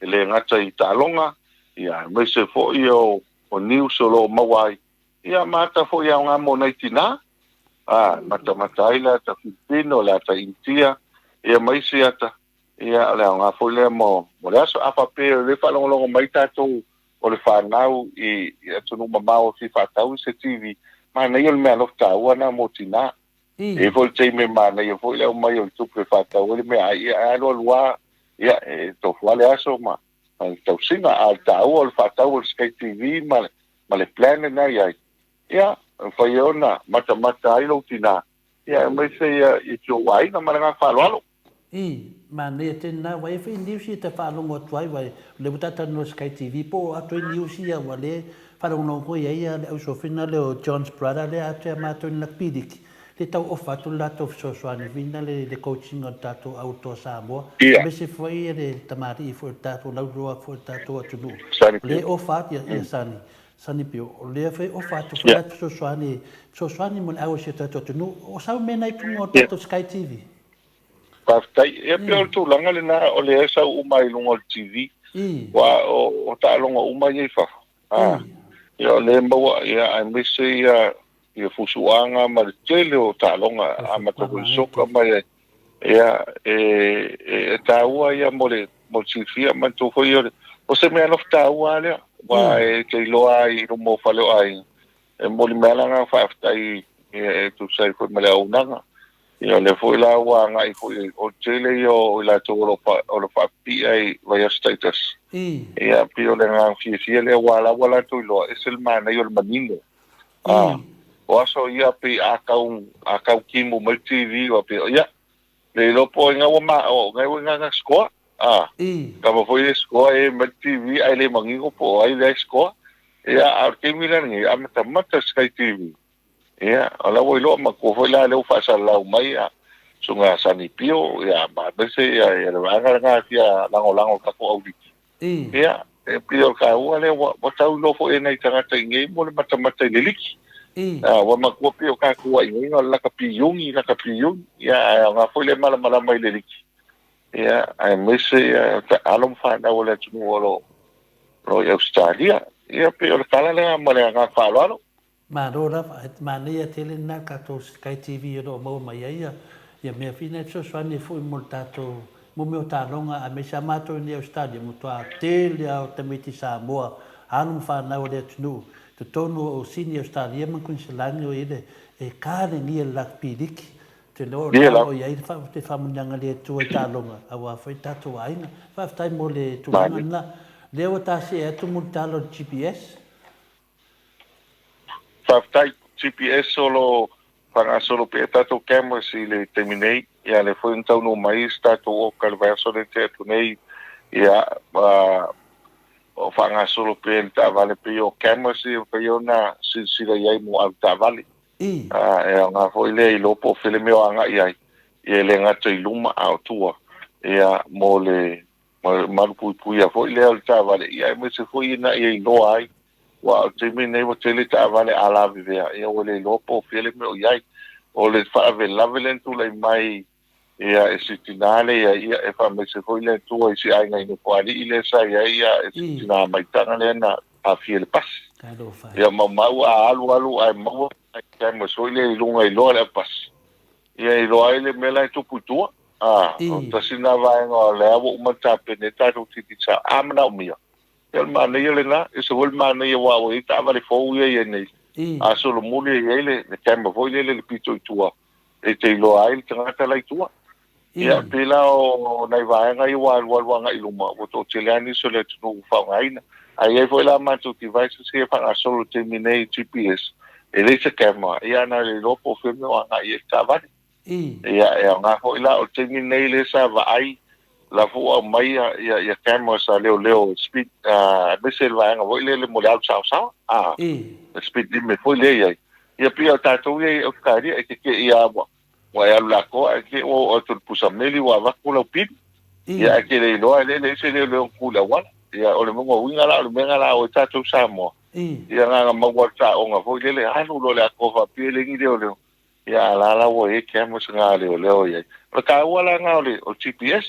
e le gata i taaloga, ia, aemaise foi o, o news o lo o maua ai, Ia, ma ata foi e aoga mo nai tinā, ā, e matamata ai le ata Filipino, le ata Initia, ia ma isi ata, ia, o le aoga foi lea mo, mo le aso. A faapea o lea e faalogologo mai tatou o le fanau i, i atunuu mamao e fia faatau i se TV, manaia o le meaalofa taua lena mo tinā. E i ai foi le taimi e manaia foi le aumai o le tupe e faatau ai le meaai, ia, ae alualu lava, ia, e tofu lava le aso ma, ma le tausiga. A o le taua o le faatau o le Sky TV ma le, ma le plan lena e i ai, ia, e mafai ai ona matamata ai lou tinā, ia, aemaise ia i si ou aiga. Ma le agaga faaaloalo. I, manaia tena, ua i ai foi news ia ta faalogo atu ai, ua o lea ua ta talanoa i Sky TV po o atu ai news ia ua le faalogologo foi i ai ia le ausofina lea o John's brother lea atu ia matou i le Piliki, le tau ofa atu le latou fesoasoani foi na le le coaching o le tatou au toa Samoa, aemaise foi ia le tamalii foi o le tatou lauiloa foi o le tatou atunuu, o lea e ofa atu ia, ia Sani, Sani Pio, o lea foi e ofa atu foi le latou fesoasoani, fesoasoani mo le au o si o tatou atunuu. O sau mea na i luga o le tatou Sky TV. Faafetai. Ia pei o le tulaga lena o lea e sau uma ai i luga o le TV. Aua o taaloga uma ia i fafo. Ia o lea e maua ia aemaise ia ia fusuaga ma le tele o taaloga amata foi i le soka ma ia ia e e taua ia mo le mo le silafia. Manatua foi o le o se meaalofa taua lava lea aua e te iloa ai i luma o fale o aiga e momoli mai lava le agaga faafetai e tusa ai foi ma le auaunaga. Ia o lea foi la ua agai foi o le tele ia o i latou o lo o lo o faapipii i vaiaso taitasi. Ia pei o le agaga fiafia lea aua o la ua latou iloa e ese le manaia o le manino. O aso ia pei a tau a tau timu mai le TV ua pei ia le iloa po o ai ua ma o ai ua gaga score. Kava foi le score e mai le TV ae le manino po o ai lea e score. Ia a o le taimi la lenei a matamata le Sky TV. Ia, o la ua iloa matua foi la lea ua faasalalau mai ia Susuga ia Sonny Pio, ia ma aemaise ia ia le vaega lena e fia lagolago i le tatou auliki. Ia, e pei o le taua lea ua ua tau iloa foi e nai tagata i inei mo le matamata i le liki. A ua matua pei o tatou i inei na o le lakapi iuni, lakapi iuni, ia ae aoga foi le malamalama i le liki. Ia, aemaise ia alo ma fanau a le atunuu o lo o i Ausetalia. Ia, pei o le tala lea ma le agaga faaaloalo. Malo lava, e manaia tele lena le tatou Sky TV o lo o maua mai ai ia mea foi nei e fesoasoani ai foi mo le tatou mo mea o taaloga aemaise a matou i nei Ausetalia e matua tele a o tamaiti Samoa alo ma fanau a le atunuu i totonu o Sini Ausetalia ma Kuiniselani o i le e kalegia le lakapi liki te iloa o la o lo o i ai le faamanuiaga a le Atua i taaloga aua foi tatou aiga. Faafetai mo le tulaga lena. Lea ua ta see atu mulitalo i le GPS. Faafetai GPS o lo o faagasolo pea tatou cameras i le taimi nei, ia lea foi na taunuu mai se tatou oka i le vaiaso lea na tea atu nei, ia o faagasolo pea le taavale pei o cameras ia e mafai ona silasila i ai mo avetaavale. E aoga foi lea i iloa po o fea le mea o agai ai, ia e le gata i luma a o tua, ia mo le malupuipuia foi lea o le taavale, ia aemaise foi ina ia iloa ai, aua o le taimi lenei ua tele taavale a lavevea, ia ua le iloa po o fea le mea o i ai. O le faalavelave lea na tulai mai ia e si tinā lea ia, ia e faamaise foi le Atua i si aiga i Nofoalii lea sa i ai ia e si tinā maitaga lea na aafia i le pasi. Ia maumau a alu alu ae maua nai cameras foi lea i luga iloa le aupasi. Ia iloa ai le mea la e tupu i tua. A, o tasi lena vaega o lea ua uma ona tapena ai tatou tigital. A manaomia, ia o le manaia lena. E ese foi le manaia aua ua i ai taavale fou ia i ai nei. A solomuli e i ai le camera foi lele i le pito i tua e te iloa ai le tagata la i tua. Ia, pei la o nai vaega ia ua alualu agai i luma, ua toatele lava nisi o le atunuu ua faaaogaina. Ae i ai foi la matou devices ia e faagasolo i le taimi nei, GPS, e leai se camera, ia na o le iloa po o fea le mea o agai i ai le taavale. Ia, e aoga foi la o le taimi lenei lea sa vaai, la foi ua aumai ia, ia cameras a leoleo speed, aemaise le vaega foi lele mo le alu saosaoa, a, le speed limit foi lea e i ai. Ia pei o tatou ia i Ausetalia e tetee lava ua e alu lakoa ae te i ua oo atu i le pusa meli ua avatu lau pili. Ia ae te le iloa e le leai se leoleo na tu i le auala. Ia o le uiga la o le mea na la o ai tatou Samoa, ia na ona maua le taoga foi lele alu loa le atoa faapea e leai ni leoleo. Ia a la la ua i ai cameras na a leoleo i ai. O le taua la na o le GPS.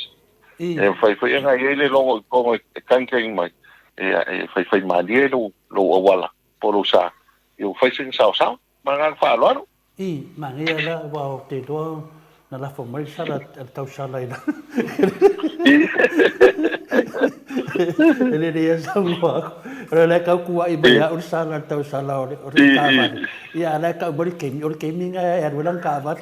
E mafai foi ona i ai le logo i totonu e kaingkaing mai, ia e faifai malie lou auala po o lou sa. Ua fai sina saosao. Ma le agaga faaaloalo. I, manaia la, aua ou te iloa na lafo mai le sala a le tausala i la. E lelei lava saunoa aku. O lea e tau kuai mai au le sala a le tausala o le taavale. Ia, a o la e tau mai le taimi, o le taimi lena e alu ai lana taavale.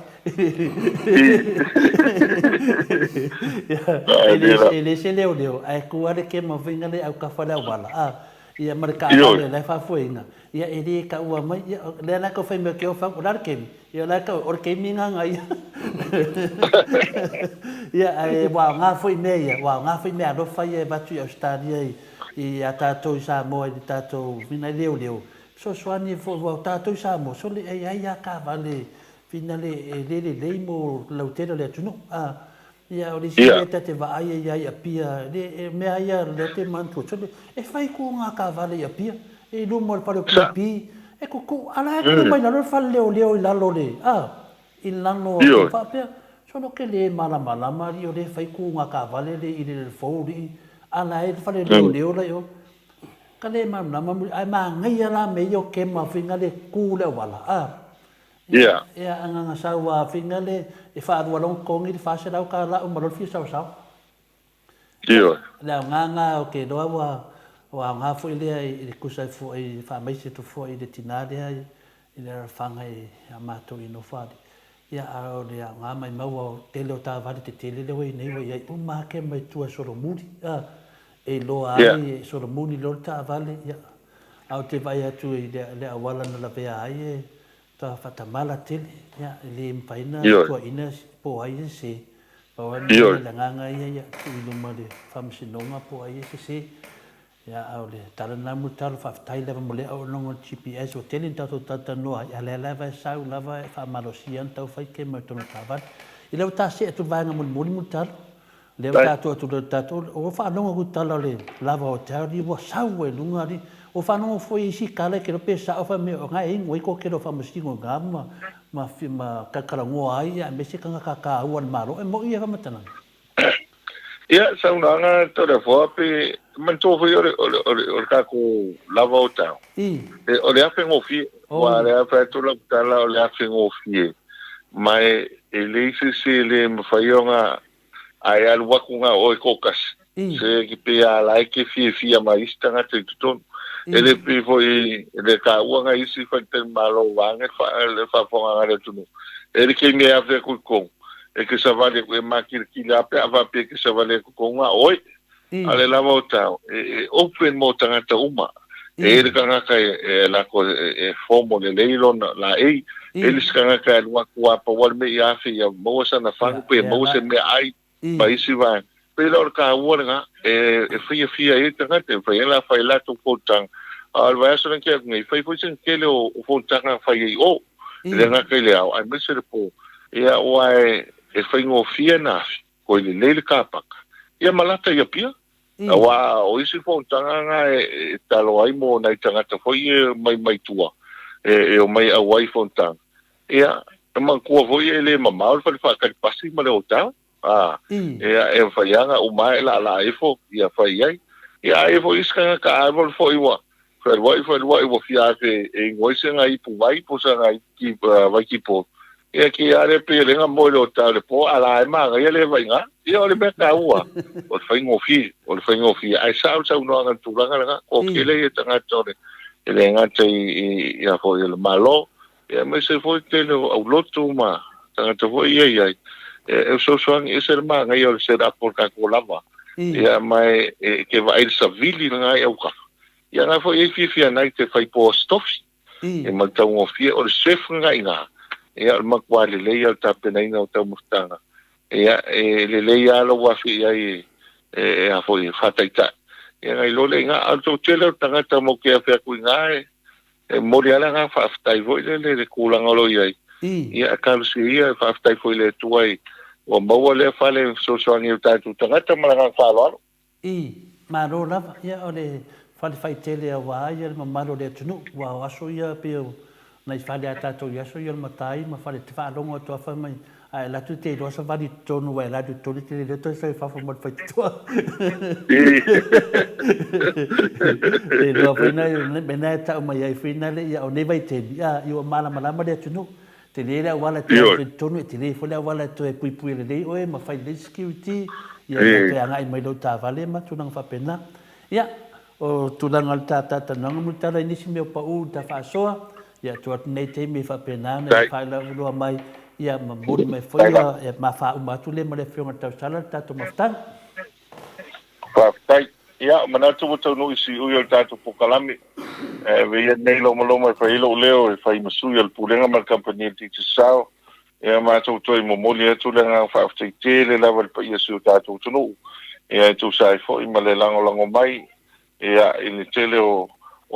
E le se leoleo, ae tu lava le kema foi lea autafa o le auala, a, ia ma le taavale o la e faafoeina. Ia e le taua mai, ia o lea la e tau fai mai o Keofa, o le a le taimi? Ia o la e tau, o le taimi lena na ia. Ia ae ua aoga foi mea ia, ua aoga foi meaalofa ia e avatu i Ausetalia i, i a tatou i Samoa i le tatou mina leoleo, fesoasoani foi aua o tatou i Samoa, sole e i ai lava taavale finale e le lelei mo le lautele o le atunuu. A, Ia, o le isi mea ta te vaai ai i Apia, le mea ia lea ou te manatua, sole, e fai ku ngā taavale i Apia, i luma o le fale o PP, e kuku, a la e tu mai lalo le fale leoleo i lalo o le, a, i lalo o, faapea, sole ou te le malamalama alii o lea e fai ku ngā taavale le i le fou alii, a la e le fale leoleo la i o. Ka le malamalama, ae manaia la mea ia o kema faiga le ku le auala, a. Ia. Ia, agaga sau a fina le e faalua lona totogi le 400 tala uma loa le fia saosao. Ioe. Le aoga na ou te iloa ua ua aoga foi lea i le tusa ai foi faamaise atu foi i le tina lea i le alaalafaga i a matou i Nofoalii. Ia a o le aoga maimau o tele o taavale tetele lea ua i ai nei ua i ai uma lava kema i tua e solomuli a e iloa ai e solomuli loa le taavale ia a ou te vaai atu i le auala na lavea ai e Ka faatamala tele, ia, e le mafai ona tuuaiina po o ai e sese. Pau lava le mea, o le agaga ia ia tuu i luma o le Faamasinoga po o ai e sese. Ia, a o le tala lena Mulitalo, faafetai lava mo lea auaunaga o le GPS, ua tele ni tatou talatalanoa ai, a o lea lava e sau lava e faamalosia ona tau fai kema i totonu o taavale. Ia lea ua ta see atu i le vaega mulimuli Mulitalo, Lea ua tatou atu loa tatou, ua faalogo atu i tala o le lava o te ua sau ai luga alii. Ua faalogo foi i isi tala e ke iloa pe sao fai mai o na e inu ai toatele o faamasino i na ma ma ma talatalanoa ai aemaise tagata taua a le Malo. E moi ia faamatalaga? Ia, saunoaga Toleafoa pe manatua foi o le o le o le o le tatou lava o tau. I. E, o le afe gofie. Ua le afe atu lau tala o le afe gofie. Ma e, e leai se isi e le mafai ona Ae alu atu na o oe toatasi, se ki pe a la e ke fiafia mai isi tagata i totonu. E le pei foi i le taua na isi faletalimalo vaeane le faafofogaaga a le atunuu. E le taimi e ave atu i totonu, e te savali atu, e makilikili lava pe a faapea e te savali atu i totonu na oe. A o le lava o tau, e open mo tagata uma. E i ai le tagata e lako e formal lelei lona laei, e i ai le isi tagata e alu atu a pau lava le mea i afe ia maua sana fagu pe maua se meaai ma isi vaega. Pei la o le taua lena e fiafia ai le tagata, e mafai ai ona fai latou fonotaga. A o le vaiaso lea na tea atu nei, fai foi sina tele o fonotaga na fai ai i o, e le gata i le ao aemaise le po. Ia aua e faigofie ona afe. Koi lelei le kapaka. Ia ma lata i Apia. Aua o isi fonotaga na e talo ai mo nai tagata foi ia mai mai tua e omai auai i fonotaga. Ia, e manatua foi e le mamao le fale faatali pasi ma le hotel. A, ia e mafai lava ona uma ae laalaa ifo ia fai ai. Ia a i ai foi isi tagata a alu alu foi ua fealuai fealuai ua fia afe e inu ai sina ipu vai po o sana vaitipo, ia ki a lea pei e lenga moe le ota o le po a la e manaia le vaiga. Ia o le mea taua, o le faigofie, o le faigofie. Ae sao le saunoaga i le tulaga lena, toatele ia tagata o le, e le gata i, i a foi o le Malo, ia aemaise foi le tele o aulotu ma tagata foi ia i ai, e fesoasoani ese le manaia o le set up o le tatou lava. Ia ma e te vaai i le savili lena i autafa, ia na foi e fiafia nai te fai poa se tofi. E mataugofie, o le chef lena i ina, ia o le matua lelei lava o le tapenaina o taumafataga. Ia, e lelei lava lou afe i ai e a foi, e faataitai. Ia ona iloa lea i ina, a o le toatele o tagata matou te afe atu i ina, e momoli lava le agaga faafetai foi lele i le tulaga o lo o i ai. Ia, talosia ia, e faafetai foi i le Atua ua maua lea fale e fesoasoani i o tatou tagata ma le agaga faaaloalo. I, Malo lava, ia o le fale faitele aua ia le mamalu o le atunuu, aua o aso ia pei o nai fale a tatou i aso ia o le matai ma fale te faalogo atu a fai mai, Ae alu atu te iloa savali i totonu aua e alu atu i totonu e te le iloa toe sau i fafo mo le faitotoa. Te iloa foi na, mea na e tau mai ai foi nale, ia o nei vaitaimi, a, ia ua malamalama le atunuu. Tele le auala e toe alu i totonu, e tele foi le auala e toe puipui lelei oe ma fai lelei security, ia ma toe agai mai lou taavale ma tulaga faapena. Ia, O tulaga o le ta talatalanoaga ma le tala i nisi mea o pau i le ta faasoa, ia tuu atu nei taimi e faapena ona e faailoa mai, ia ma momoli mai foi ia ma faauma atu lea ma le Afioga i le Tausala le tatou mafutaga. Faafetai. Ia, manatu ua taunuu i siui o le tatou polokalame. E ave ia lenei lomaloma e fai ai lou leo e fai ma sui o le Pulega ma le Kamupani a le Digicel. Ia matou toe momoli atu le agaga faafetai tele lava i le paia o si o tatou atunuu, ia e tusa ai foi ma le lagolago mai ia i le tele o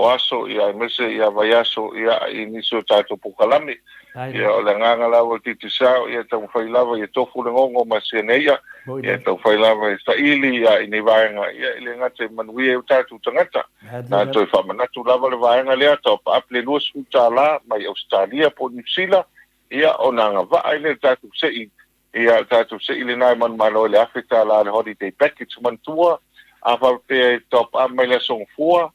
aso ia aemaise ia vaiaso ia i nisi o tatou polokalame. Ia o le agaga lava o le Digicel ia taumafai lava ia tofu le gogo ma siane ia, ia taumafai lava e saili ia i nei vaega ia e le gata e manuia ai o tatou tagata. Na toe faamanatu lava le vaega lea, top up le $20 mai Ausetalia po o Niu Sila, Ia, ona agavaa ai lea i le tatou sei, ia, le tatou sei lena e manumalo ai le $1,000 le holiday package. Manatua, a faapea e top up mai le Aso Gafua,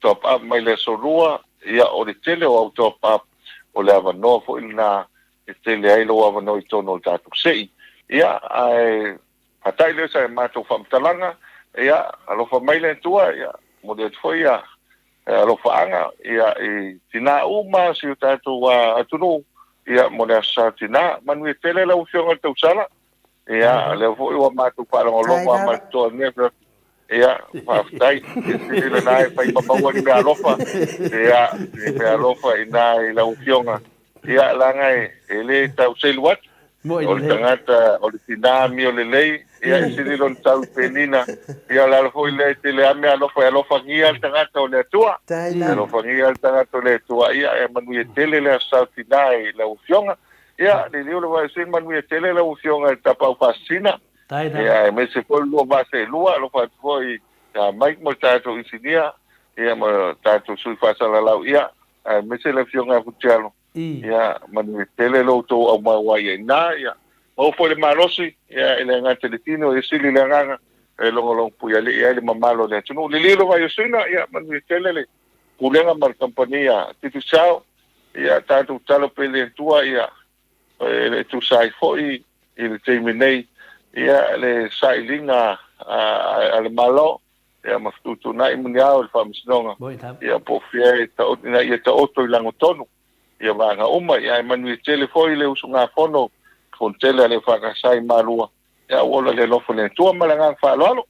top up mai le Aso Lua, ia, o le tele o au top up, o le avanoa foi lena e tele ai lou avanoa i totonu o le tatou sei. Ia, ae fatai lea o sa matou faamatalaga, ia, alofa mai le Atua, ia, momoli atu foi ia alofaaga ia i tinā uma o si o tatou atunuu ia mo le Aso Sa Tinā. Manuia tele lau Afioga i le Tausala. Ia, lea foi ua matou faalogologo lava ma le totoa i lenei afiafi. Ia, faafetai. Ia sili lena e fai ma maua ni meaalofa, ia, ni meaalofa i ina i lau Afioga. Ia, leaga e le tau selu atu. O le tagata, o le tinā amio lelei, ia, e sili lona tau i penina. Ia, o le ala foi lea e tele lava meaalofa e alofagia le tagata o le Atua. E alofagia le tagata o le Atua. Ia, e manuia tele le Aso Sa Tinā i lau Afioga. Ia, liliu le vaesini, manuia tele lau Afioga i le Tapaau Faasisina. Ia, aemaise foi le lua vaa seelua, alofa atu foi ia Mike ma le tatou inisinia, ia ma le tatou sui faasalalau, ia, aemaise le Afioga ia Futialo. Ia, manuia tele lo outou aumau ai i ina, ia, maua foi le malosi, ia, e le gata i le tino, ia sili le agaga, e logologo puialii ai le mamalu o le atunuu. Liliu le vai o Sina, ia, manuia tele le Pulega ma le Kamupani a Digicel, ia, tatou tatalo pea i le Atua, ia, e tusa ai foi i le taimi nei, ia, le sailiga a le Malo, ia ma fetuutuunai muniao i le Faamasinoga, ia po o fea e taoto, ina ia taoto i lagotonu ia vaega uma. Ia ae manuia tele foi le usugafono Fonotele a le EFKS i Malua, ia ua ola le alofa o le Atua ma le agaga faaaloalo.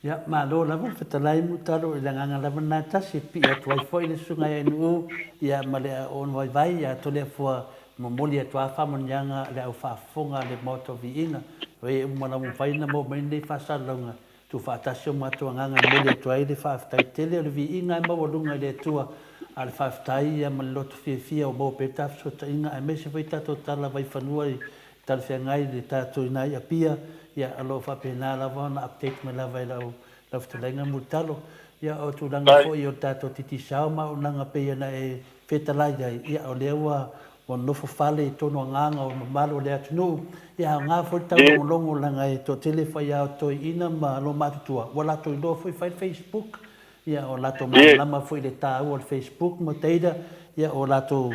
Ia, malo lava le fetalai Mulitalo i le agaga lava lena e tasi e pipii atu ai foi le Susuga ia NU ia ma le aoaoga vaivai ia Toleafoa momoli atu a faamanuiaga le au faafofoga a le Maota o Viiga o e uma lava mafai ona maua mai lenei faasalalauga tuufaatasi o matou agaga e momoli atu ai le faafetai tele o le viiga e maualuga i le Atua a o le faafetai ia ma le loto fiafia ua maua pea ta fesootaiga aemaise foi tatou tala vaifanua i talafeagai i le tatou ina i Apia ia o lo o faapena lava ona update mai lava e lau lau fetalaiga Mulitalo ia o tulaga foi o le tatou Digicel ma auaunaga pei ona e fetalai ai, ia o lea ua ua nofo fale i totonu agaga o mamalu o le atunuu, ia aoga foi le taulogologo leaga e toatele faiā o toeaiina ma loomatutua ua latou iloa foi fai le Facebook, ia ua latou malamalama foi i le taua o le Facebook ma data, ia o latou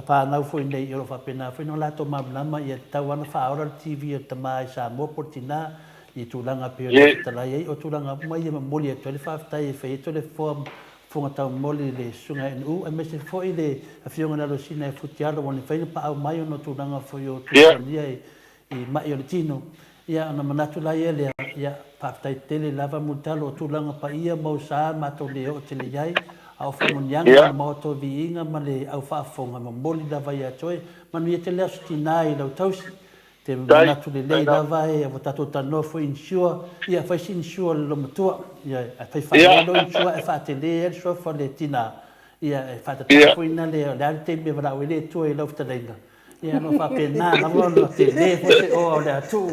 fanau foi nei o lo o faapena foi ona latou malamalama ia tatau lava ona faaola le TV a le tama i Samoa po o le tina i tulaga pei ona fetalai ai. O tulaga uma ia e momoli atu ai le faafetai e fai atu le foa Fofoga Taumoli i le Susuga ia NU aemaise foi le Afioga i le Alosina ia Futialo ua mafai ona paau mai ona o tulaga foi o tuatuagia i mai o le tino. Ia ona manatu laia lea, ia faafetai tele lava Mulitalo o tulaga paia ma usa matou le oo tele i ai, a o faamanuiaga o le Maota o Viiga ma le au faafofoga e momoli lava ia te oe. Manuia tele aso tina i lau tausi. Te manatu lelei lava e ua tatou talanoa foi insure, ia fai si insure a le loomatua, ia e fai faalele lou insure ae faatele ai le suafa o le tina, ia e faatatau foi na le, o le a le taimi e valaau ai le Atua i lau fetalaiga, ia o lo o faapena lava ona tele foi se oa o le atuu.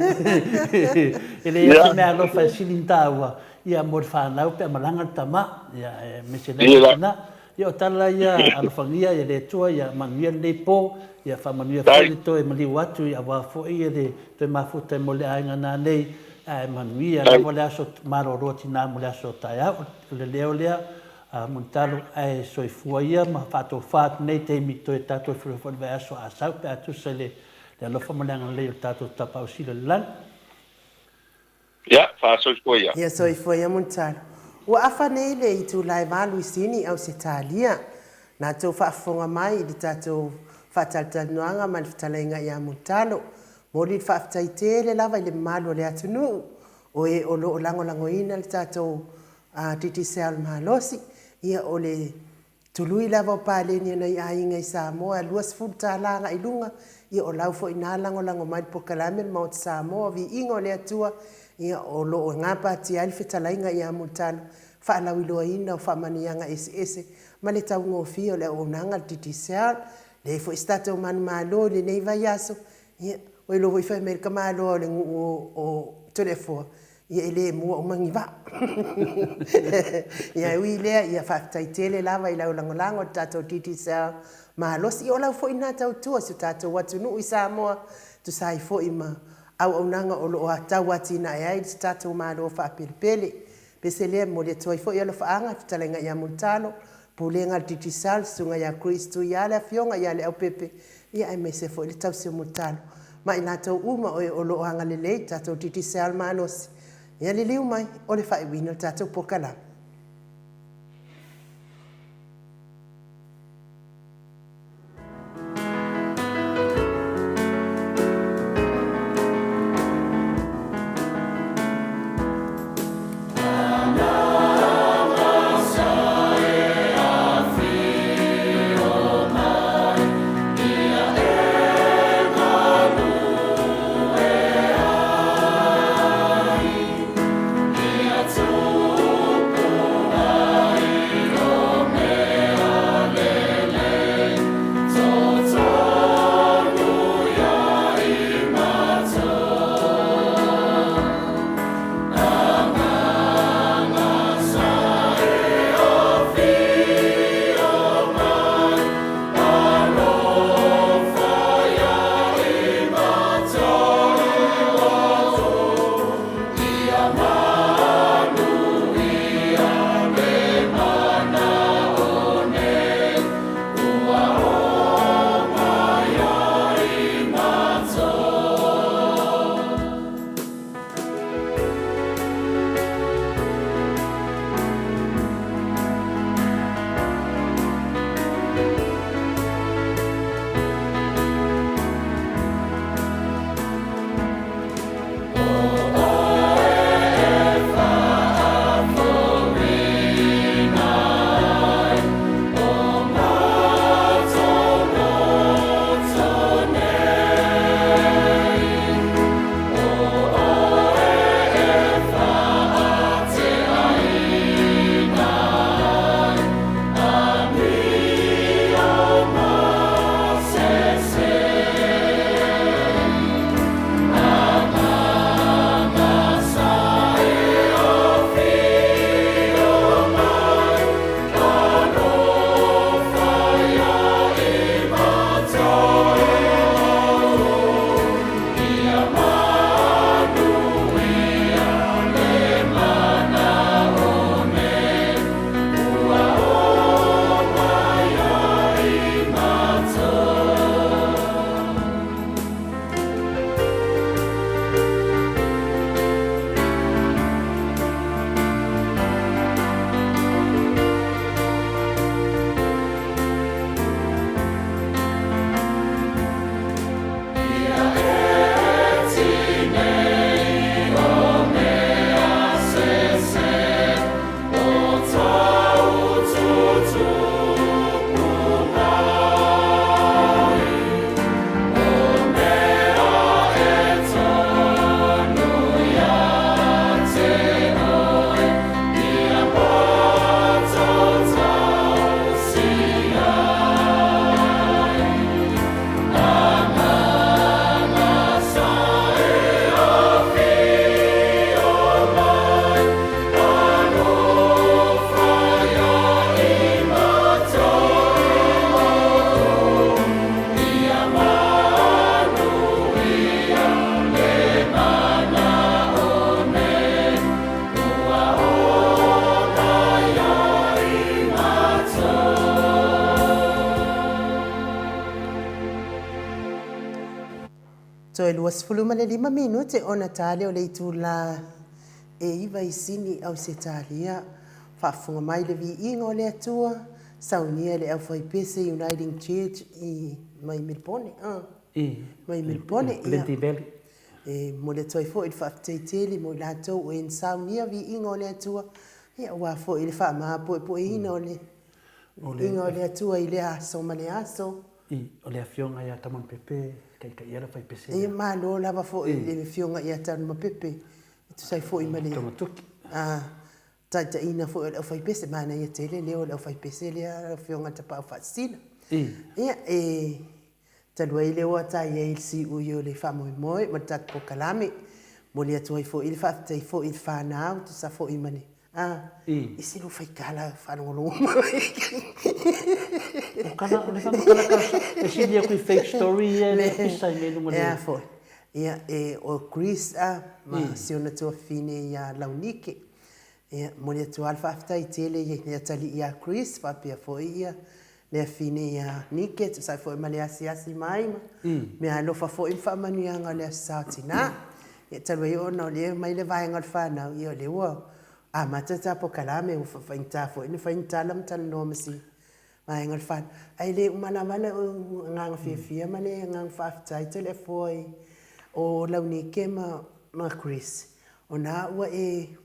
E leai lava se meaalofa e sili ona taua, ia mo le fanau pe a malaga le tama, ia aemaise lava le tina. Ia o tala ia alofagia ia le Atua ia manuia lenei po, ia faamanuia foi le toe maliu atu ia aua foi le toe mafuta mo le aiga nanei, ae manuia lava le aso malolo tina mo le aso taeao. O le leo lea a Mulitalo ae soifua ia ma faatofa atu nei taimi toe tatou feiloai foi i le vaiaso a sau pe a tusa i le alofa ma le agalelei o le tatou Tapaau Sili o le Lagi. Ia, faasoifua ia. Ia soifua ia Mulitalo. Ua afa nei le itula e valu i Sini, Ausetalia. Na tou faafofoga mai i le tatou faatalatalanoaga ma le fetalaiga ia Mulitalo. Momoli le faafetai tele lava i le mamalu o le atunuu o e o lo o lagolagoina le tatou Digicel malosi. Ia o le tului lava o paleni a nai aiga i Samoa e $20 agai i luga, ia o lau foi na lagolago mai le polokalame le Maota Samoa, viiga o le Atua, ia o lo o gapatia ai le fetalaiga ia Mulitalo, faalauiloaina o faamanuiaga eseese ma le taugofie o le auaunaga a le Digicel. Leai foi se tatou manumalo i lenei vaiaso, ia ua iloa foi fai mai le tamaloa o le nuu o Toleafoa, ia e le mua uma ni vaa. Ia e ui i lea, ia faafetai tele lava i lau lagolago i le tatou Digicel malosi. Ia o lau foi lena tautua i si o tatou atunuu i Samoa, e tusa ai foi ma auaunaga o lo o tau atinae ai si o tatou Malo faapelepele. Pese lea e momoli atu ai foi alofaaga i le fetalaiga ia Mulitalo, Pulega a le Digicel, Susuga ia Chris Tuia, le Afioga ia Leaupepe, ia aemaise foi le tausi o Mulitalo ma i latou uma o e o lo o agalelei i le tatou Digicel malosi. Ia liliu mai, o le faaiuina o le tatou polokalame. Toe 25 minute ona ta lea o le itula e 9 i Sini, Ausetalia. Faafofoga mai le viiga o le Atua, saunia e le aufaipese Uniting Church i mai Melebone. I Mai Melebone, ia. Plenty Valley. E momoli atu ai foi le faafetai tele mo i latou o e na saunia viiga o le Atua, ia aua foi le faamapoepoeina o le viiga o le Atua i lea aso ma lea aso. I, o le Afioga ia Taumanupepe e taitaia le aufaipese lea. E malo lava foi i le Afioga ia Taumanupepe e tusa ai foi ma le. Togatoki. Taitaiina foi o le aufaipese, manaia tele leo o le aufaipese lea lau Afioga Tapaau Faasisina. Ia, e talu ai lea ua ta i ai i le siui o le faamoemoe ma le tatou polokalame, momoli atu ai foi le faafetai foi i le fanau, tusa foi ma le a, i se lou faitala faalogologo mai. O kala, o le faamatala kala, e sili atu i fake story ia e le pisa i mea i luga o le. Ea foi. Ia, e, o Chris a, ma si ona tuafafine ia Launike. Ia, momoli atu lava le faafetai tele i le atalii ia Chris faapea foi ia le afine ia Nike, e tusa ai foi ma le asiasi mai ma meaalofa foi ma faamanuiaga o le Aso Sa o Tina. Ia, talu ai ona o lea e omai le vaega o le fanau, ia o lea ua amata ta polokalame, ua faafaigata foi ona fai ni tala ma talanoa ma si vaega o le fanau. Ae le uma lava lou agaga fiafia ma le agaga faafetai Toleafoa i o Launike ma Chris, ona ua e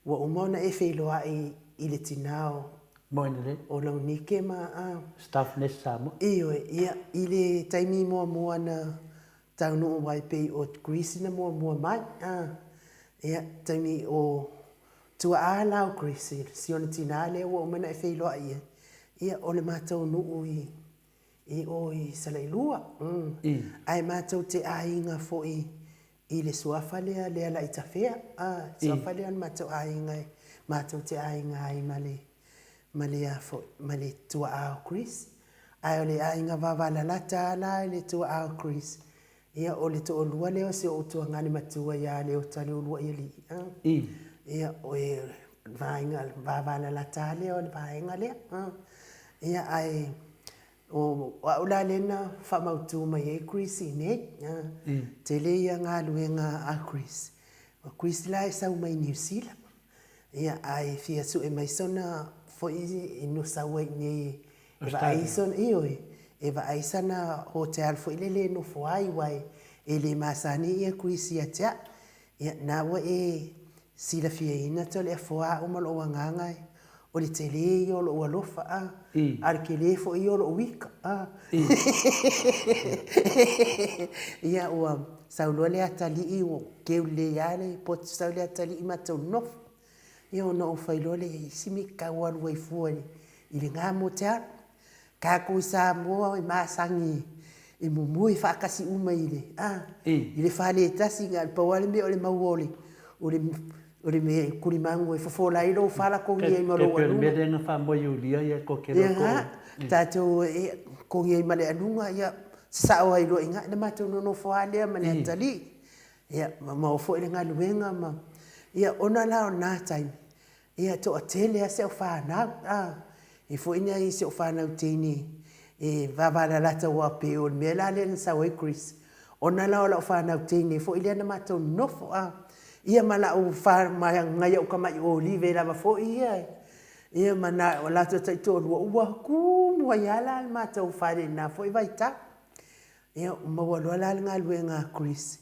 Ua uma ona e feiloai i le tina o. Moe lelei. O Launike ma a. Staff Nurse Samoa. Ioe, ia, i le taimi muamua na taunuu ai pei o Greece na muamua mai, a. Ia, taimi o tuaa la o Greece, si ona tina lea ua uma ona e feiloai i ai, ia, o le matou nuu i, i o i Salailua, ae matou te aiga foi I le suafa lea Lealaitafea, a, suafa lea o le matou aiga e matou te aiga ai ma le, ma le a foi, ma le tuaa o Chris. Ae o le aiga vavalalata lava la i le tuaa o Chris, ia o le toalua lea o si ou tuagane matua ia Leota Leuluaialii, a. Ia, o le vaega vavalalata lava lea o le vaega lea, a. Ia, ae O au la lea na faamautu mai ai Chris i inei. Tele ia galuega a Chris. O Chris la e sau mai Niu Sila. Ia, ae fia sue mai sona foi e no sau ai i inei e vaai sona, ioe, e vaai sana hotel foi lele e nofo ai, aua e le masani ia Chris ia te au. Ia, na ua e silafiaina Toleafoa au ma lou agaga e, o le tele ia o lou alofa, a, a o le tele foi ia o lou ika, a. Ia, ua sau loa le atalii, ua keu lelei lava le potu sau le atalii matou nonofo. Ia ona ou fai loa lea i isi mea e tau alu ai fua i lena motealu. Tatou i Samoa e masani e momoe faatasi uma i le a i le fale e tasi na o le pau lava le mea o le maua o le o le o le mea e tulimanu e fofola ai lou fala togi ai ma lou aluga. E pei o le mea lea na faamoe Iulia ia toatele o tou. Ia tatou e togi ai ma le aluga ia sasao ai loa i ina ona matou nonofo lava lea ma le atalii. Ia ma maua foi le galuega ma ia ona la o lena taimi Ia, toatele lava si au fanau, a, e foi nai si ou fanau teine e vavalalata aua pei o le mea la lea na sau ai Chris, ona la o lau fanau teine foi lea na matou nonofo, a. Ia ma lau fa, ma nai au tamai olive lava foi ia, ia ma na o latou taitoalua, ua tumu ai lava la le matou fale i lena foi vaitau. Ia, maua loa la le galuega a Chris,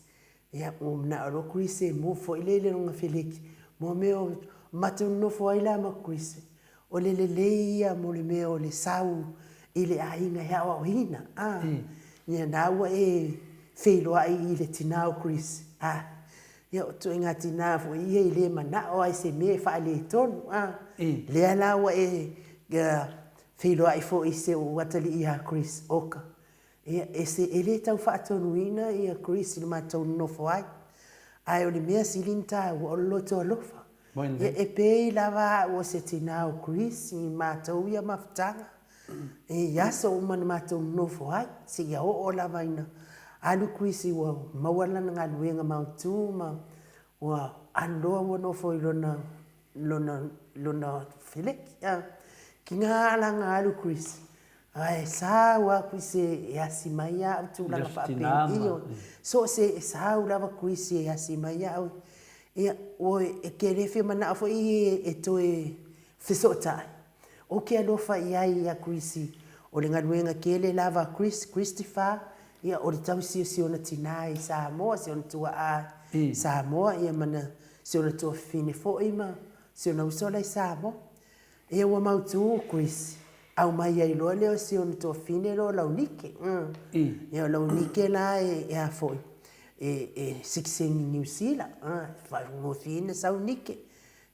Ia, ua manao loa Chris e move foi lea i lona feleki mo mea o matou nonofo ai la ma Chris, o le lelei ia mo le mea o le sau i le aiga e aoaoina, a. Ia na ua e feiloai i le tina o Chris, a. Ia o ituaiga tina foi ia e le manao lava i se mea e faaletonu, a. Lea la ua e feiloai foi i si ou atalii ia Chris, oka, Ia, e se, e le tau faatonuina ia Chris i le matou nonofo ai, ae o le mea sili ona taua o le loto alofa. Ia, e pei lava au o se tina o Chris i matou ia mafutaga, i aso uma na matou nonofo ai, seia oo lava ina alu Chris ua maua lana galuega mautu ma ua alu loa ua nofo i lona, lona, lona feleki. Tiga lava la na alu Chris. Ae sau lava Kuisi e asi mai ia au tulaga faapena. Ioe. So o se e sau lava Kuisi e asi mai ia au. Ia, ua e te le fia manao foi e toe fesootai. Ou te alofa i ai ia Kuisi, o le galuega tele lava a Chris, Christopher, ia o le tausi o si ona tinā i Samoa, si ona tuaa i Samoa, ia ma na, si ona tuafafine foi ma si ona uso la i Samoa. Ia ua mautu Chris, aumai ai loa lea o si ona tuafafine lea o Launike. Ia o Launike la e a foi, e sitiseni i Niu Sila, e faigofie ona sau Nike.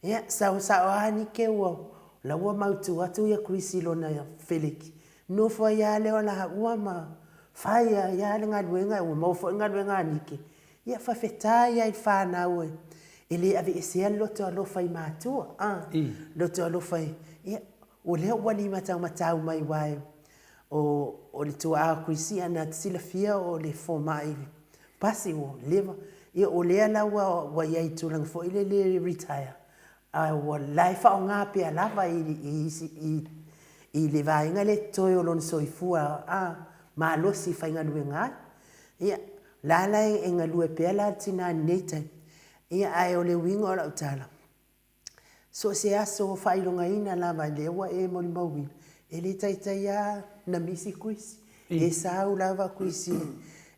Ia, sau sao lava Nike ua, la ua mautu atu ia Chris i lona feleki, nofo ai lava lea o laua ma fai ai lava le galuega, ua maua foi le galuega a Nike. Ia, faafetai lava i le fanau e le aveesea le loto alofa i matua, a, loto alofa i, ia, o lea ua limataumatau mai aua o, o le tuaa o Chris na te silafia o le fomai pasi ua leva, ia o lea la ua, ua i ai i tulaga foi lele retire, a ua la e faaaoga pea lava i, i isi, i, i le vaega lea e totoe o lona soifua a, malosi e faigaluega ai. Ia, la la e galue pea la le tina i lenei taimi. Ia, ae o le uiga o lau tala, So o se aso faailogaina lava lea ua e molimauina, e le taitai lava na misi Kuisi. E sau lava Kuisi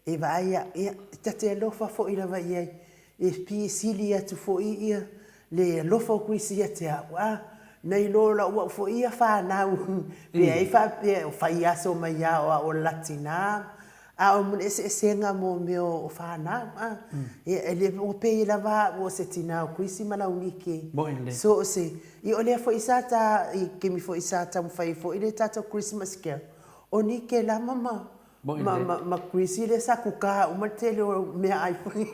e vaai au. Ia, ta te alofa foi lava i ai, e pei e sili atu foi ia le alofa o Kuisi ia te au, a, nai lo lau au foi ia fanau, pe ai faapea o fai aso mai lava o au o le la tina A o le eseesega mo mea o fanau, a. Ia, e le, ua pei lava au o se tina o Kuisi ma Launike. Moʻi lelei. So o se, ia o lea foi sa ta, i taimi foi sa taumafai ai foi le tatou Christmas Carol, o Nike lava ma, Moʻi ma, lelei. ma, ma Kuisi lea sa kuka uma le tele o meaai foi.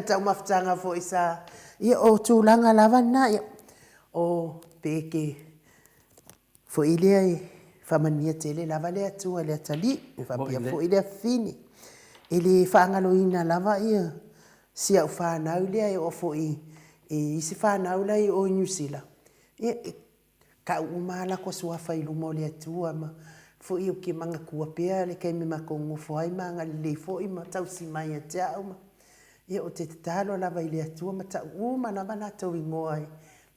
Taumafataga foi sa, ia o tulaga lava na, ia, o, pe ke, Foi lea e faamanuia tele lava le Atua i le atalii, e faapea foi le afafine. E le faagaloina lava ia si au fanau lea e oo foi i isi fanau la e i o i Niu Sila, ia e tau uma lava latou suafa i luma o le Atua ma foi ou te manatua pea le taimi matou nonofo ai ma agalelei foi ma tausi mai ia te au. Ia ou te tatalo lava i le Atua ma tau uma lava latou igoa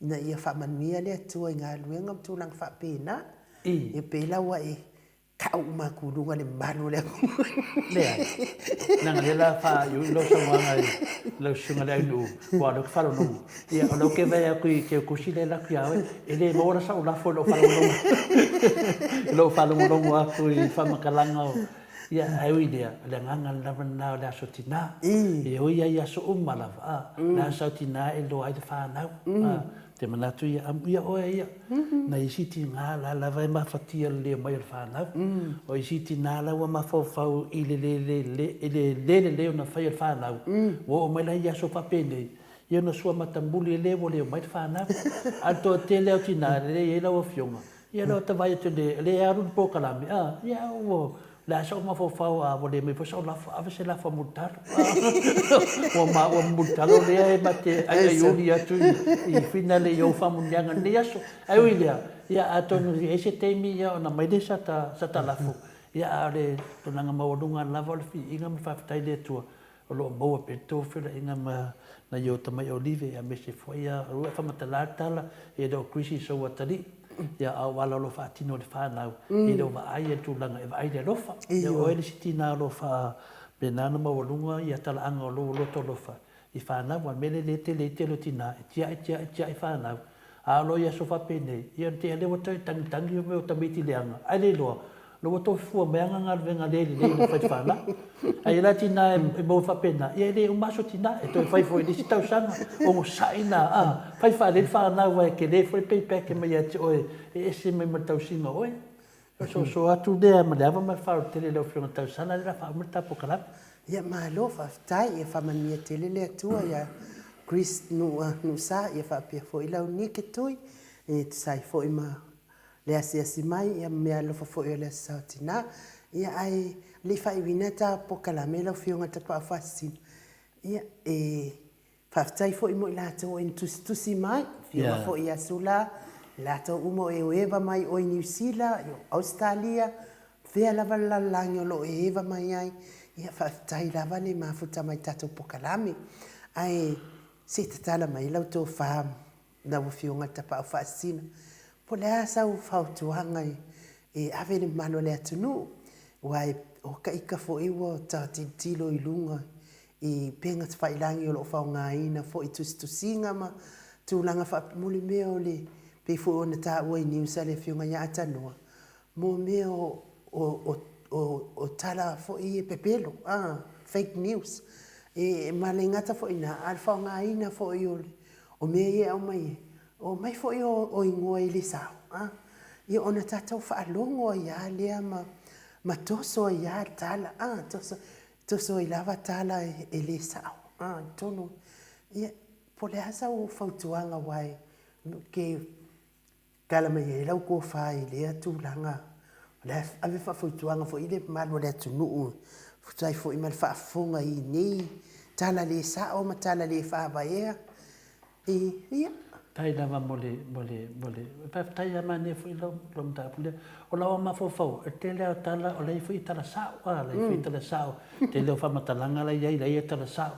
ina ia faamanuia le Atua i galuega ma tulaga faapena. Ia pei la ua e tau uma atu i luga le malu o le atunuu. Leai. Leaga lea la faaiuiu lau saunoaga i lau susuga i le ainuu, aua o lea ou te faalogologo. Ia, o lea ou te vaai atu i ke tusi lea e alu atu ia oe, e le maua la sau lafo i lou faalogologo, i lou faalogologo atu i faamatalaga o Ia, ae ui i lea, o le agaga lava lena o le Aso Tina. E ui ai i aso uma lava, a, o le aso tina e iloa ai le fanau. A, te manatu ia, amuia oe ia. Nai isi tina la lava e mafatia le leo mai o le fanau. O isi tina la ua mafaufau i le le le i le le lelei ona fai o le fanau. Ua oo mai la i aso faapenei, ia ona sua matamuli lea ua leo mai le fanau. A o le toatele lava o tina, lea e i ai lau Afioga, Ia lea ta vaai atu i le alu le polokalame, a, ia ua, o le a sou mafaufau a ua le aumaia foi sau lafo, ave se lafo a Mulitalo. Ua maua ma Mulitalo lea e ma te aiaiuli atu i finale i ou faamuniaga i lenei aso. Ae ui i lea, ia atonu e i ai se taimi ia ona aumai lea sa ta, sa ta lafo, ia a o le tulaga maualuga lava o le viiga ma le faafetai i le Atua, O lo o maua pea le tou feiloaiga ma nai o tamai olive aemaise foi ia ua e faamatala le tala e le o Krisi sou atalii ia a o ala o lo o faatino e le fanau e le o vaai ia le tulaga e vaai i le alofa ia o oe le isi tina o lo o faapena ona maualuga ia talaaga o lou loto alofa i fanau a o le mea lea lea e tele ai tele o tina e tiai tiai tiai fanau a o lo o i aso faapenei ia ona tea lea ua toe tagitagi mea o tamaiti leaga ae le iloa Lo ua toe fua mai ana galuega le lelei na fai fanau. Ai e la tina e maua faapena, ia e le uma aso tina, e toe fai foi i le isi tausaga, onosai na, a, fai faalelei le fanau aua e tele foi le payback e mai ia te oe, e ese mai ma le tausiga o oe. O le soasoa atu lea ma le ava ma le faaaloalo tele i lau Afioga Tausala, lea o le a faauma le ta polokalame. Ia malo faafetai, ia faamanuia tele le Atua ia Chris Nuusa, ia faapea foi lau Nike Tui, e tusa ai foi ma le asiasi mai ia ma meaalofa foi o le Aso Sa o Tina. Ia ae le i faaiuina ta polokalame lau Afioga Tapaau Faasisina, ia e faafetai foi mo i latou o e na tusitusi mai, Afioga foi ia Sula, Latou uma o e eva mai o i Niu Sila, i o Ausetalia, fea lava le lalolagi o lo o e eva mai ai, ia faafetai lava le mafuta mai i tatou pokalame. Ae se i tatala mai lau tofa lau Afioga i le Tapaau Faasisina, po o le a sau fautuaga e ave i le mamalu o le atunuu, aua o ka ika foi ua ta tilotilo i luga i upega tafailagi o lo o faaaogaina foi tusitusiga ma tulaga faapea, mo le mea o le, pei foi ona taua i news a le Afioga ia Atanoa, mo mea o, o, o, o tala foi ia pepelo, a, fake news. E, ma le gata foi i ina, a o le faaaogaina foi o, o mea ia e aumai ai, o aumai foi o, o igoa e le sao, a. Ia ona tatou faalogo ai lava lea ma, ma toso ai lava tala, a, toso, Toso ai lava tala e le sao i totonu. Ia, po o le a sau fautuaga aua e ke tala mai ai lau tofa i lea tulaga, o le a ave faafautuaga foi i le mamalu o le atunuu e tusa ai foi ma le faafofoga i nei tala le sao ma tala le faavaea. Ia. Faafetai lava mo le, mo le, mo le, faafetai lava manaia foi lau, lau mataupu lea. O lau mafaufau, e tele lava o tala, o la e i ai foi tala sao, a, la e i ai foi tala sao. Tele o faamatalaga la e i ai, la e i ai tala sao.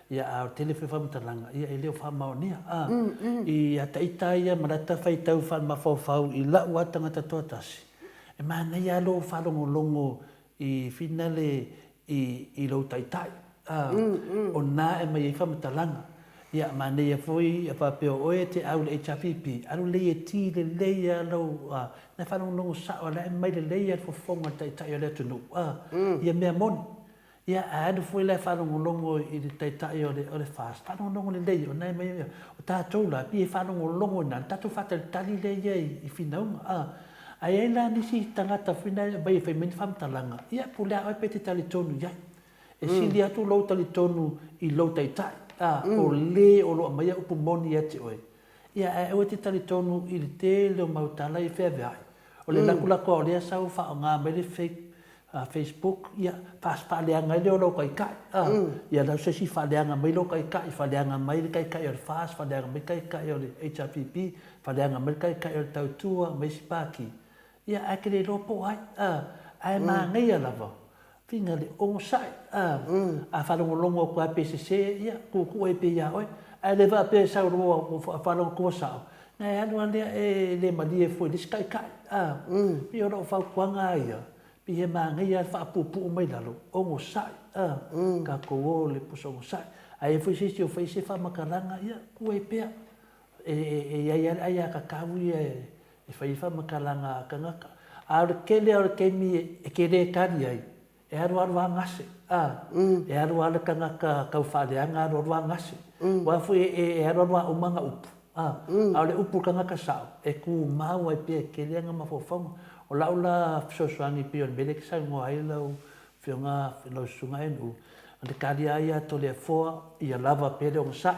Ia, a o le tele foi o faamatalaga, ia e le o faamaonia, a. I a ita ia ma lata faitau faamafaufau i lau lava tagata toatasi, e manaia lava lou faalogologo i finale i, i lou taitai, a, o na e aumai ai faamatalaga. Ia, manaia foi a faapea o oe e te au i le HRPP, alu lelei e ti lelei lava lau, a, na e faalogologo sao lava, la e aumai lelei lava le fofoga o le taitai o le atunuu, a, ia mea moni. Ia, a alu foi la e faalogologo i le taitai o le, o le FAST, faalogologo lelei, o na e aumai ai, o tatou la, pei e faalogologo i ina, ona tatou faatalitali lea i ai i finauga, a. Ae i ai la nisi tagata foi na e aumai e fai mai ni faamatalaga, ia pule lava oe pe e te talitonu i ai. E sili atu lou talitonu i lou taitai, a, o le o lo o aumaia upu moni ia te oe. Ia, ae aua e te talitonu i le tele o mau tala ia e feaveai. O le lakulako lava o lea sau faaaoga mai le fake Facebook, ia, faaleaga ai lea o lou taitai, a, ia lau se isi faaleaga mai lou taitai, faaleaga mai le taitai o le FAST, faaleaga mai le taitai o le HRPP, Faaleaga mai le taitai o le tautua ma isi pāti, ia ae te le iloa po o ai, a, ae manaia lava, fina le onosai, a, a faalogologo atu lava pe sese, ia tuutuu ai pea ia oe, ae le faapea e sau loa ua faalogo atu ua sao, na e alu lava lea e le malie fua i le isi taitai, a, pei o lau fautuaga lava ia, pei e manaia lava le faapuupuu mai lalo, onosai, a, tatou o i le pusa onosai. A i ai foi se isi o fai se faamatalaga, ia tuu ai pea. E i ai lava le aiatatau ia e fai ai faamatalaga a tagata. A o le tele lava o le taimi e te le tali ai, e alualu lava gase, a, e alu lava le tagata tau faaleaga alualu lava gase. Aua foi e alualu lava uma ana upu, a, a o le upu a le tagata sao, e tumau ai pea e tele ana mafaufauga. O lau la fesoasoani pei o le mea lea e te saunoa ai lau Afioga lau Susuga NU, o le tali lava ia a Toleafoa, ia lava pea le onosai.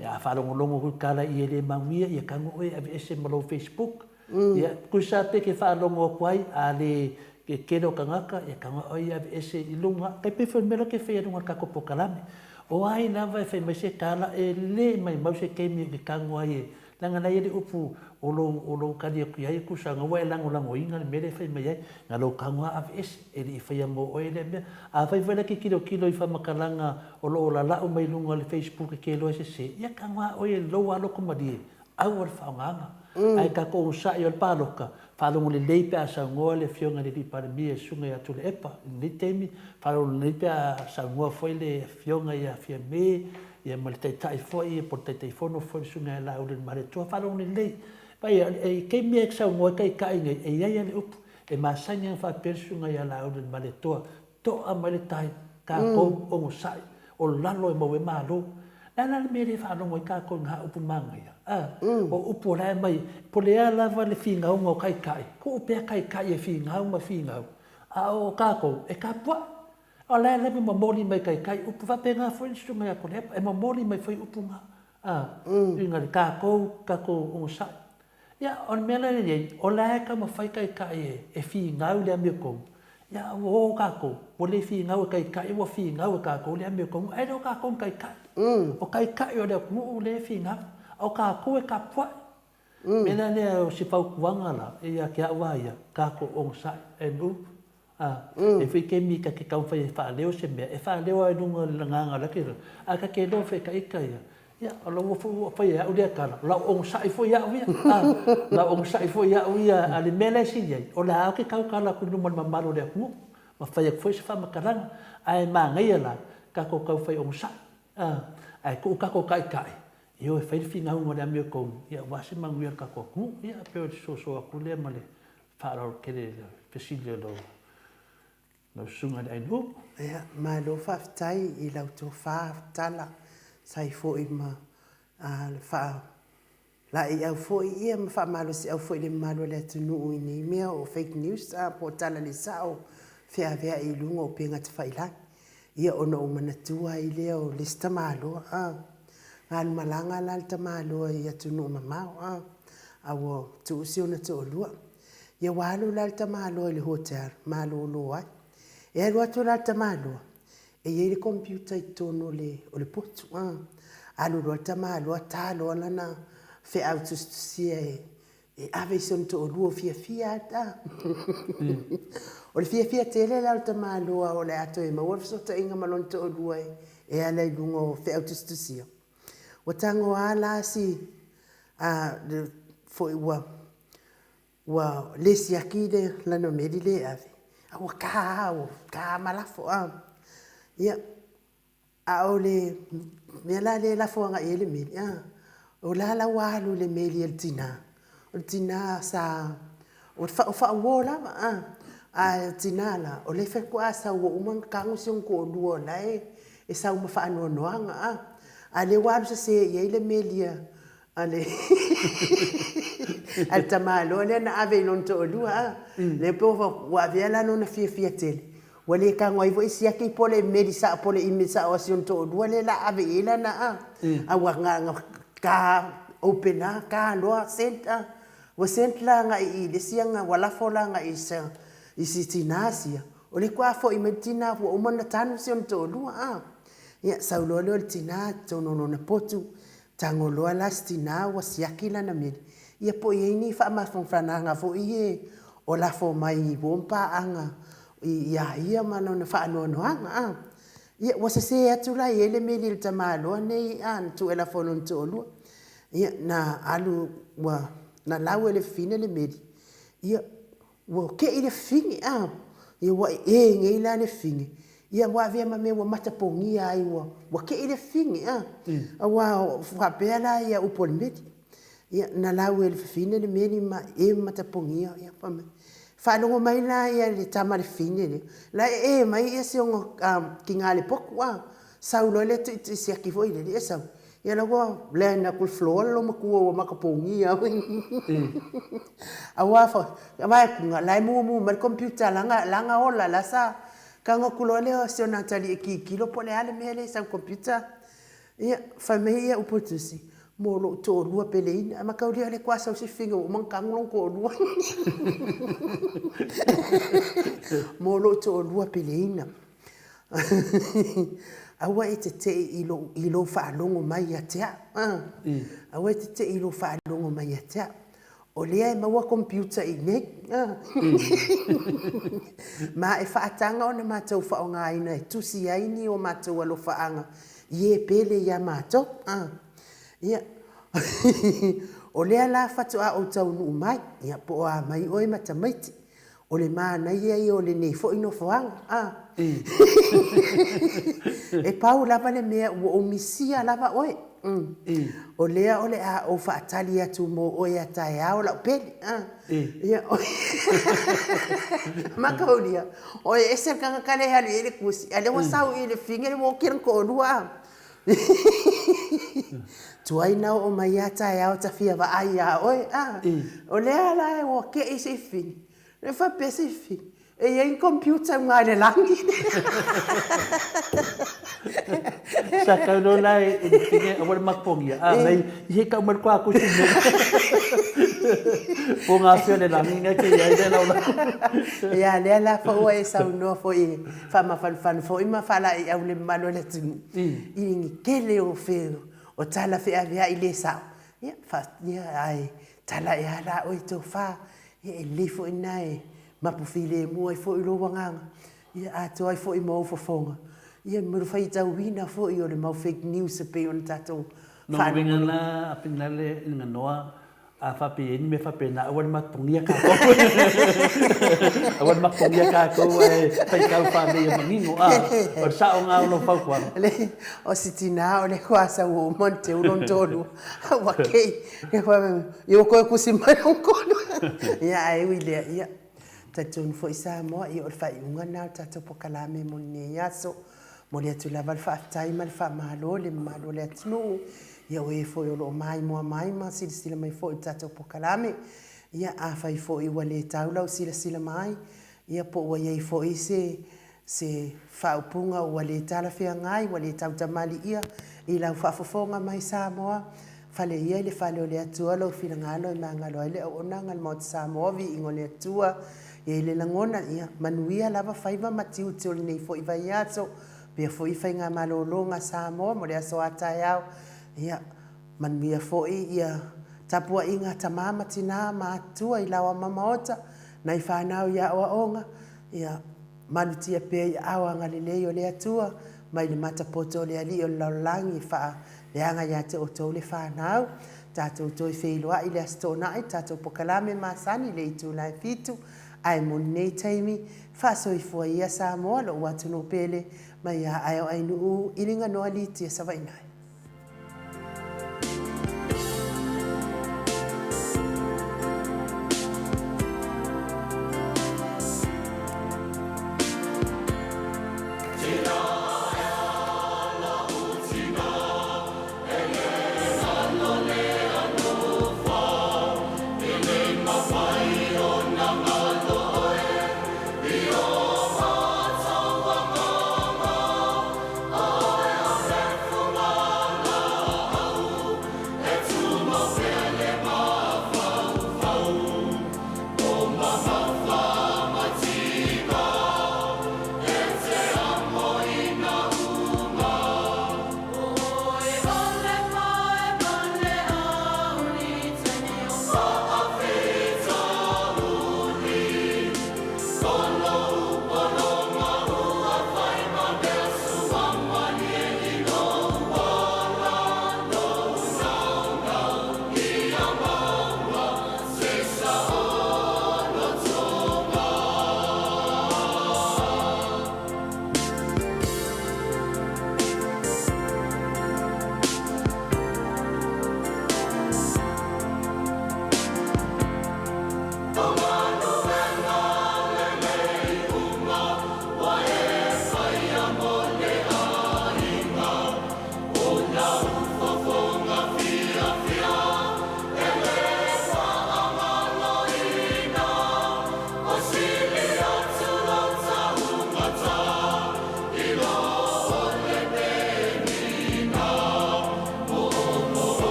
Ia a faalogologo atu i tala i e le manuia, ia tago oe e aveese ma lou Facebook. Ia, tusa pe ke faalogo atu ai, a le ke tele o tagata, ia tago oe e aveese i luga. Tai pei foi o le mea lea ou te faia i luga o le tatou polokalame. O ai lava e fai mai se tala, e le maimau se taimi ou te tago ai e Leaga la e i ai le upu o lou, o lou tali atu i ai e tusa ona ua e lagolagoina le mea lea e fai mai ai, na lou tago lava aveese, e le i faia mo oe lea mea. Afai foi la e te tilotilo i faamatalaga o lo o lalau mai luga o le Facebook e te iloa e sese, ia tago lava oe e lou lava loto malie, aua le faaaogaina. Ae tatou onosai o le palota, faalogo lelei pe a saunoa le Afioga i le Alii Palemia e Susuga ia Tuilaepa i lenei taimi, faalogo lelei pe a saunoa foi le Afioga ia Fiame, Ia ma le Taitai foi po o le Taitaifono foi le Susuga ia Laaulialemalietoa, faalogo lelei. Vaai, i taimi e saunoa ai Taitai nei, e i ai lava le upu e masani ona faapea le Susuga ia Laaulialemalietoa, to'a mai le tai, tatou onosai, o lalo e maua ai Malo. O le a la le mea e le faalogo ai tatou i na upu manaia? A, o upu o la e aumai, po o le a lava le finauga o Taitai, tuu pea Taitai e finau ma finau, a o tatou, e tapuai. O la e lava momoli mai kaikai upu faapena foi le susuga ia Tuilaepa, e momoli mai foi upu na, a, uiga i le tatou, tatou onosai. Ia, o le mea la lea e i ai, o la e taumafai taitai e finau i le amiotonu, ia ua o tatou, ua le finau e taitai, ua finau e tatou le amiotonu, ae le o tatou ni taitai. O taitai o le atunuu lea e finau, a o tatou e tapuai. Mea la lea o si fautuaga la ia te au a ia, tatou onosai and move. A, e foi kemi ka te taumafai e faaleo se mea, e faaleo lava i luga o le agaga o la ke, ae ta te iloa fe ita ia, ia, o lau foi ua fai e au lea tala, o lau onosai foi au ia, a, lau onosai foi au ia, a le mea la e sili ai, o la ou te tautala atu i luma o le mamalu o le atunuu, ma fai atu foi se faamatalaga, ae manaia la, tatou taufai onosai, a, ae tuu tatou taitai, e o e fai le finauga o le amiotonu, ia aua se manuia o le tatou atunuu. Ia, pei o le soso atu lea ma le faaaloalo tele i le fesili a lau susuga i le Ainuu. Ia, malo faafetai i lau tofa tala sa i foi ma le faalaeiau foi ia ma faamalosiau foi i le mamalu o le atunuu i nei mea o fake news po o tala le sao feaveai i luga o upega tafailagi. Ia ona ou manatua ai lea o le isi tamaloa a. Na alu malaga la le tamaloa i atunuu mamao a, a ua tuu si ona toalua. Ia ua alu la le tamaloa i le hotel malolo ai. E alu atu la le tamaloa, e i ai le computer i totonu o le, o le potu a. Alu loa le tamaloa ta loa lana feau tusitusia e E ave i si ona toalua o fiafia lava. O le fiafia tele la o le tamaloa o le a toe maua le fesootaiga ma lona toalua e ala i luga o feau tusitusia. Ua tagoa la si a foi ua ua le siaki le lana meli lea e ave, a ua ta lava ua ta ma lafo. Ia A o le mea la lea e lafo agai i ai le meli, a, o la la ua alu i le meli a le tina. O le tina sa, o faauo lava, a, a o le tina la, o lea faatoa sau ua uma ona tago si ona toalua o la e sau ma faanoanoaga, a. A o lea ua alu sese i ai le meli a a le a le tamaloa lea na ave i lona toalua a. Lea pe ua avea la lona fiafia tele, ua le tago ai foi siaki po o le meli sao po o le email sao a si ona toalua lea la ave i ai lana a. A ua na ta open a, ta loa send a. Ua send la agai i le isi aga, ua lafo la agai i si tina sia, o lea faatoa foi mai le tina ua uma ona tanu si ona toalua a. Ia sau loa lea o le tina i totonu o lona potu, Tago loa la si tina ua siaki lana meli, ia po o i ai ni faamafanafanaga foi ie o lafo mai i uo ma paaga iā ia ma lona faanoanoaga a. Ia ua sese atu la i ai le meli a le tamaloa nei a na tuu e lafo i lona toalua. Ia na alu ua na lau e le fafine le meli, ia Ua ke'i le fafine, a, ia ua ee nei la le fafine, ia ua avea ma mea ua matapogia ai ua, ua ke'i le fafine, a, aua faapea la ia upu a le meli. Ia, na lau e le fafine le meli ma ee ma matapogia, ia fai mai. Faalogo mai la ia le tama a le fafine lea, la e ee mai ia si ona tina le potu, a, sau loa lea tuitui siaki foi lele, ia sau, Ia la ua land atu i le floor le loomatua ua matapogia aua foi vaai atu la e mumu mai le computer la na ola la sa tago atu loa lea o si ona atalii e tilotilo po o le a le mea lea e sau i le computer. Ia fai mai ia upu o le tusi, mo lou toalua peleina. Ae mataulia o lea faatoa sau se fafine ua uma ona tanu lona toalua. Mo lou toalua peleina. Aua e te tei i lou, i lou faalogo mai ia te au. Aua e te tei i lou faalogo mai ia te au. O lea e maua computer i inei. Ma e faataga ona matou faaaogaina e tusi ai ni o matou alofaaga i e pele ia matou. Ia, o lea la faatoa ou taunuu mai, ia po o a mai oe ma tamaiti. O le manaia ia o lenei foi nofoaga, a. E pau lava le mea ua ou misia lava oe. O lea o le a ou faatali atu mo oe a taeao lau pele, a. Ia, mataulia, o e ese le tagata lea e alu i ai le kusi, a o lea ua sau i le fafine lea ua oti lona toalua, a. Tuai na oo mai a taeao ta fia vaai ia oe a. O lea la ua kei si fafine. E faapea si fafine, e i ai ni computer i uga i le lagi. Sa tau loa la i le fafine aua le mapogia, a mei i he tau mai le koa kusi nei. Po ngā whia le lagi ngai ke i ai le lau lau. Ia, lea la foi ua e saunoa foi faamafanafana foi ma faalaeiau le mamalu o le atunuu i ni tele o o tala feaveai le sao. Ia, fa, ia, ae Tala e a la oe tofa, ia e lelei foi lena e mapu filemu ai foi lou agaga, ia atoa ai foi ma ou fofoga, ia ma le faitauina foi o le mau fake news e pei ona tatou Lona uiga la a Finale i Ganoa a faapea i ai ni mea faapena aua le mapogia tatou. Aua le mapogia tatou ae faitau faalei ia manino a. O le sao lena o lau fautuaga. Le, o si tina o le kua sau o uma te ulo tolu. Ua kei, ia ua koe kusi mai lona tolu. Ia ae ui lea, ia, talitonu foi Samoa, ia o le faaiuga lena o le tatou polokalame mo lenei aso. Momoli atu lava le faafetai ma le faamalo i le mamalu o le atunuu, ia o e foi o lo o maimoa mai ma silasila mai foi i le tatou polokalame. Ia, afai foi ua le tau lau silasila mai, ia po ua i ai foi se se faaupuga ua le talafeagai, ua le tautamalii i lau faafofoga mai Samoa, fale ia i le fale o le Atua lou finagalo e magalo ai le auaunaga a le Maota Samoa, viiga o le Atua. E i ai le lagona, ia manuia lava faiva ma tiute o lenei foi vaiaso, pea foi faigamalologa a Samoa mo le aso a taeao. Ia manuia foi ia tapuaiga a tama ma tina ma atua i laoa ma maota, nai fanau i aoaoga, ia malutia pea i aao agalelei o le Atua mai le matapoto o le Alii o le lalolagi e faaleaga ia te outou le fanau. Tatou toe feiloai i le Aso Toonai, tatou pokalame masani i le itula e 7, ae mo lenei taimi, faasoifua ia Samoa, lou atunuu pele, mai ia ae o Ainuu i Liganoa Litia Savaii nai.